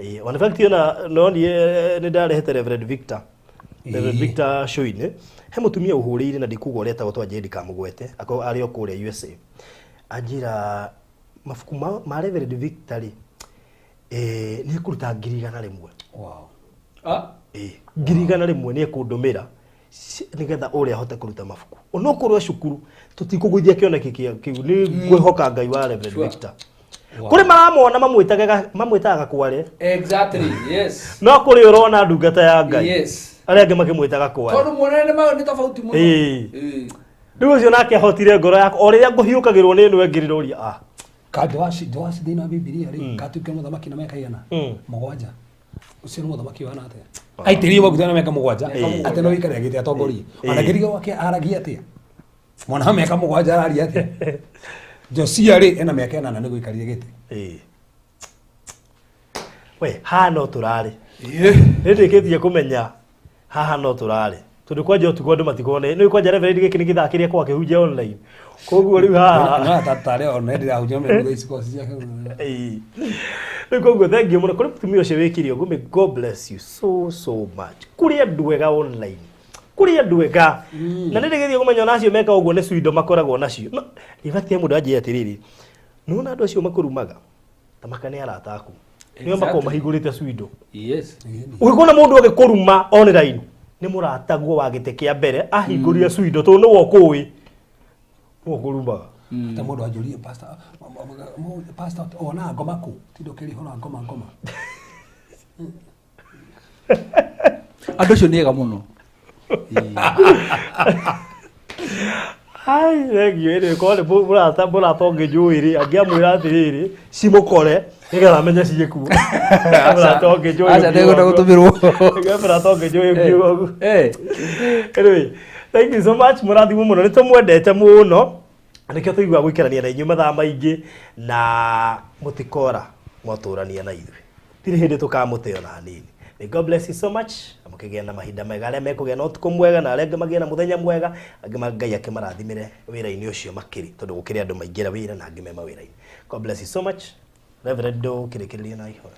Ĩĩ, on fact ona no niĩ nĩ ndarehete Reverend Victor, Reverend Victor show-inĩ. He mũtumia ũhũrĩire na ndikuga ũrĩa etagwo, twanjie ndikamũgwete, akorwo arĩ o kũrĩa USA, anjĩra mabuku ma Reverend Victor rĩ, nĩ ekũruta 100,000. Ĩĩ, 100,000 nĩ ekũndũmĩra nĩgetha ũrĩa ahote kũruta mabuku onokorwo e cukuru. Tũtikũgũithia kĩoneki kĩu, nĩ ngwĩhoka Ngai wa Reverend Victor. Kũrĩ maramona mamwĩtaga gakware. Exactly, yes. No kũrĩ ũrona ndungata ya Ngai. Arĩa angĩ makĩmwĩtaga kware. Tondũ muonere nĩ tofauti mũno. Ĩĩ. Rĩu ũcio nake ahotire ngoro yakwa o rĩrĩa ngũhiũkagĩrwo nĩ ĩno ĩngĩ rĩroria ah. Ka Joashi thĩinĩ wa Bibilia rĩ, katuĩkire mũthamaki na mĩaka igana? 7. Ũcio nĩ mũthamaki ũhana atĩa? Aitĩrĩirio maguta na mĩaka 7, atĩ no wĩikare gĩtĩ atongorie. Ona kĩrigo gwake aragia atĩa? Mwana wa mĩaka 7 araria atĩa? Josia rĩ, ena mĩaka 8 nĩguo aikarire gĩtĩ. Ĩĩ. We haha no tũrarĩ, nĩ ndĩkĩtie kũmenya haha no tũrarĩ, tondũ kwanja ũtukũ andũ matikona nĩ kwanja Reverend gĩkĩ nĩ gĩthaa kĩrĩa kwakĩhunjia online, koguo rĩu haha No tatarĩ ona ndĩrahunjia mĩaka ici koci ciake. Ĩĩ. Rĩu koguo thank you mũno kũrĩ mũtumia ũcio wĩkire ũguo. May God bless you so so much. Kũrĩ andũ ega online, kũrĩ andũ ega, na nĩ ndĩgĩthiĩ kũmenya ona acio meka ũguo nĩ cindo makoragwo nacio. No in fact he mũndũ anjĩra atĩrĩrĩ, nĩwona andũ acio makũrumaga ta maka nĩ arata aku, nĩo makoragwo mahingũrĩte cindo. Ũngĩkona mũndũ agĩkũruma online, nĩ mũrataguo wa gĩtĩ kĩa mbere ahingũrire cindo, tondũ nĩwe ũkũĩ, nĩwe ũkũrumaga. Ta mũndũ anjũrie, pastor, pastor, ona ngoma kũ tindo kĩrĩhũra ngoma ngoma. Andũ acio nĩ ega mũno. Ai, thank you. Ĩrĩ korwo nĩ mũrata ũngĩ njũĩ rĩ, angĩamwĩra atĩrĩrĩ, cimũkore nĩgetha amenye ciĩkuo. Mũrata ũngĩ njũĩ Aca, ndĩkwenda ũngiuga ũguo. gũtũmĩrwo. Nĩguo mũrata ũngĩ njũĩ ũngiuga ũguo. Anyway, thank you so much. Mũrathimwo mũno, nĩ tũmwendete mũno. Nĩkĩo tũiguaga gũikarania na inyuĩ mathaa maingĩ, na mũtikora mwatũrania na ithuĩ. Tirĩ hĩndĩ tũkamũte ona hanini. May God bless you so much. Na mũkĩgĩa na mahinda mega, arĩa mekũgĩa na ũtukũ mwega, na arĩa angĩ magĩe na mũthenya mwega, angĩ Ngai akĩmarathimĩre wĩra-inĩ ũcio makĩri, tondũ gũkĩrĩ andũ maingĩra wĩra na angĩ me mawĩra-inĩ. God bless you so much. Reverend, ũkĩrĩkĩrĩria na ihoya.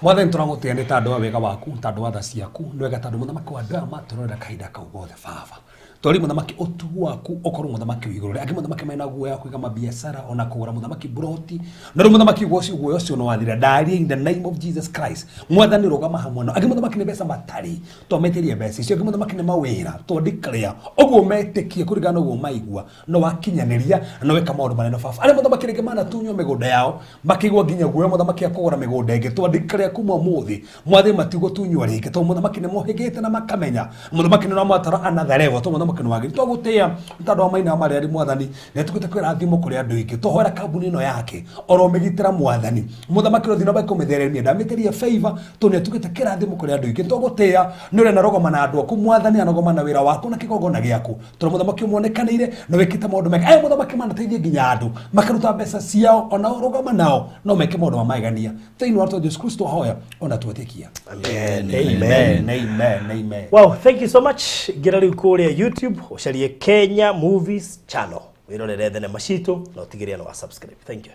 Mwathani, tũragũtĩa nĩ tondũ wa wega waku, tondũ wa tha ciaku. Nĩ wega tondũ mũthamaki wa andũ aya matũrorera kahinda kau gothe. Baba, twari mũthamaki ũtugu waku ũkorwo mũthamaki wĩ igũrũ rĩ angĩ mũthamaki mena guoya wa kũiga mabiacara ona kũgũra mũthamaki buroti, na rĩu mũthamaki guoya ũcio nĩ wathira. Ndaria in the name of Jesus Christ, Mwathani, rũgama hamwe nao. Angĩ mũthamaki nĩ mbeca matarĩ, twametĩria mbeca icio. Angĩ mũthamaki nĩ mawĩra, twandikrea ũguo metĩkie kũringana na ũguo maigua, no wakinyanĩria no wĩka maũndũ manene. Baba, arĩa mũthamaki rĩngĩ manatunywo mĩgũnda yao, makĩigua nginya guoya mũthamaki akũgũra mĩgũnda ĩngĩ, twandĩkĩre kuma ũmũthĩ, Mwathani, matigũtunywo rĩngĩ, tondũ mũthamaki nĩ mohĩgĩte na makamenya mũthamaki nĩ ũramwatara another level, tondũ mũthamaki nĩ wagĩrĩire. Twagũtĩa nĩ tondũ wa maina marĩa arĩ Mwathani nĩ tũgĩte kwĩrathimo kũrĩ andũ aingĩ. Tũhoera kambuni ĩno yake oro mĩgitĩra, Mwathani, mũthamaki ũrothiĩ na mbere kũmĩtheremia. Ndamĩtĩria favor tondũ nĩ atuĩkĩte kĩrathimo kũrĩ andũ aingĩ. Twagũtĩa nĩ ũrĩa narũgama na andũ aku, Mwathani, anarũgama na wĩra waku na kĩgongona gĩaku, tondũ mũthamaki ũmwonekanĩire na wĩkĩte maũndũ mega. Aya mũthamaki manateithie nginya andũ makaruta mbeca ciao, ona ũrũgama nao no meke maũndũ ma magegania. Thĩinĩ wa Jesu Kristo hoya ona twetĩkia. Amen. Amen, amen, amen. Wow, thank you so much. Ngĩra rĩu kũrĩa YouTube ũcarie Kenya Movies Channel, wĩrorere thenema citũ na ũtigĩrĩre nĩ wa subscribe. Thank you.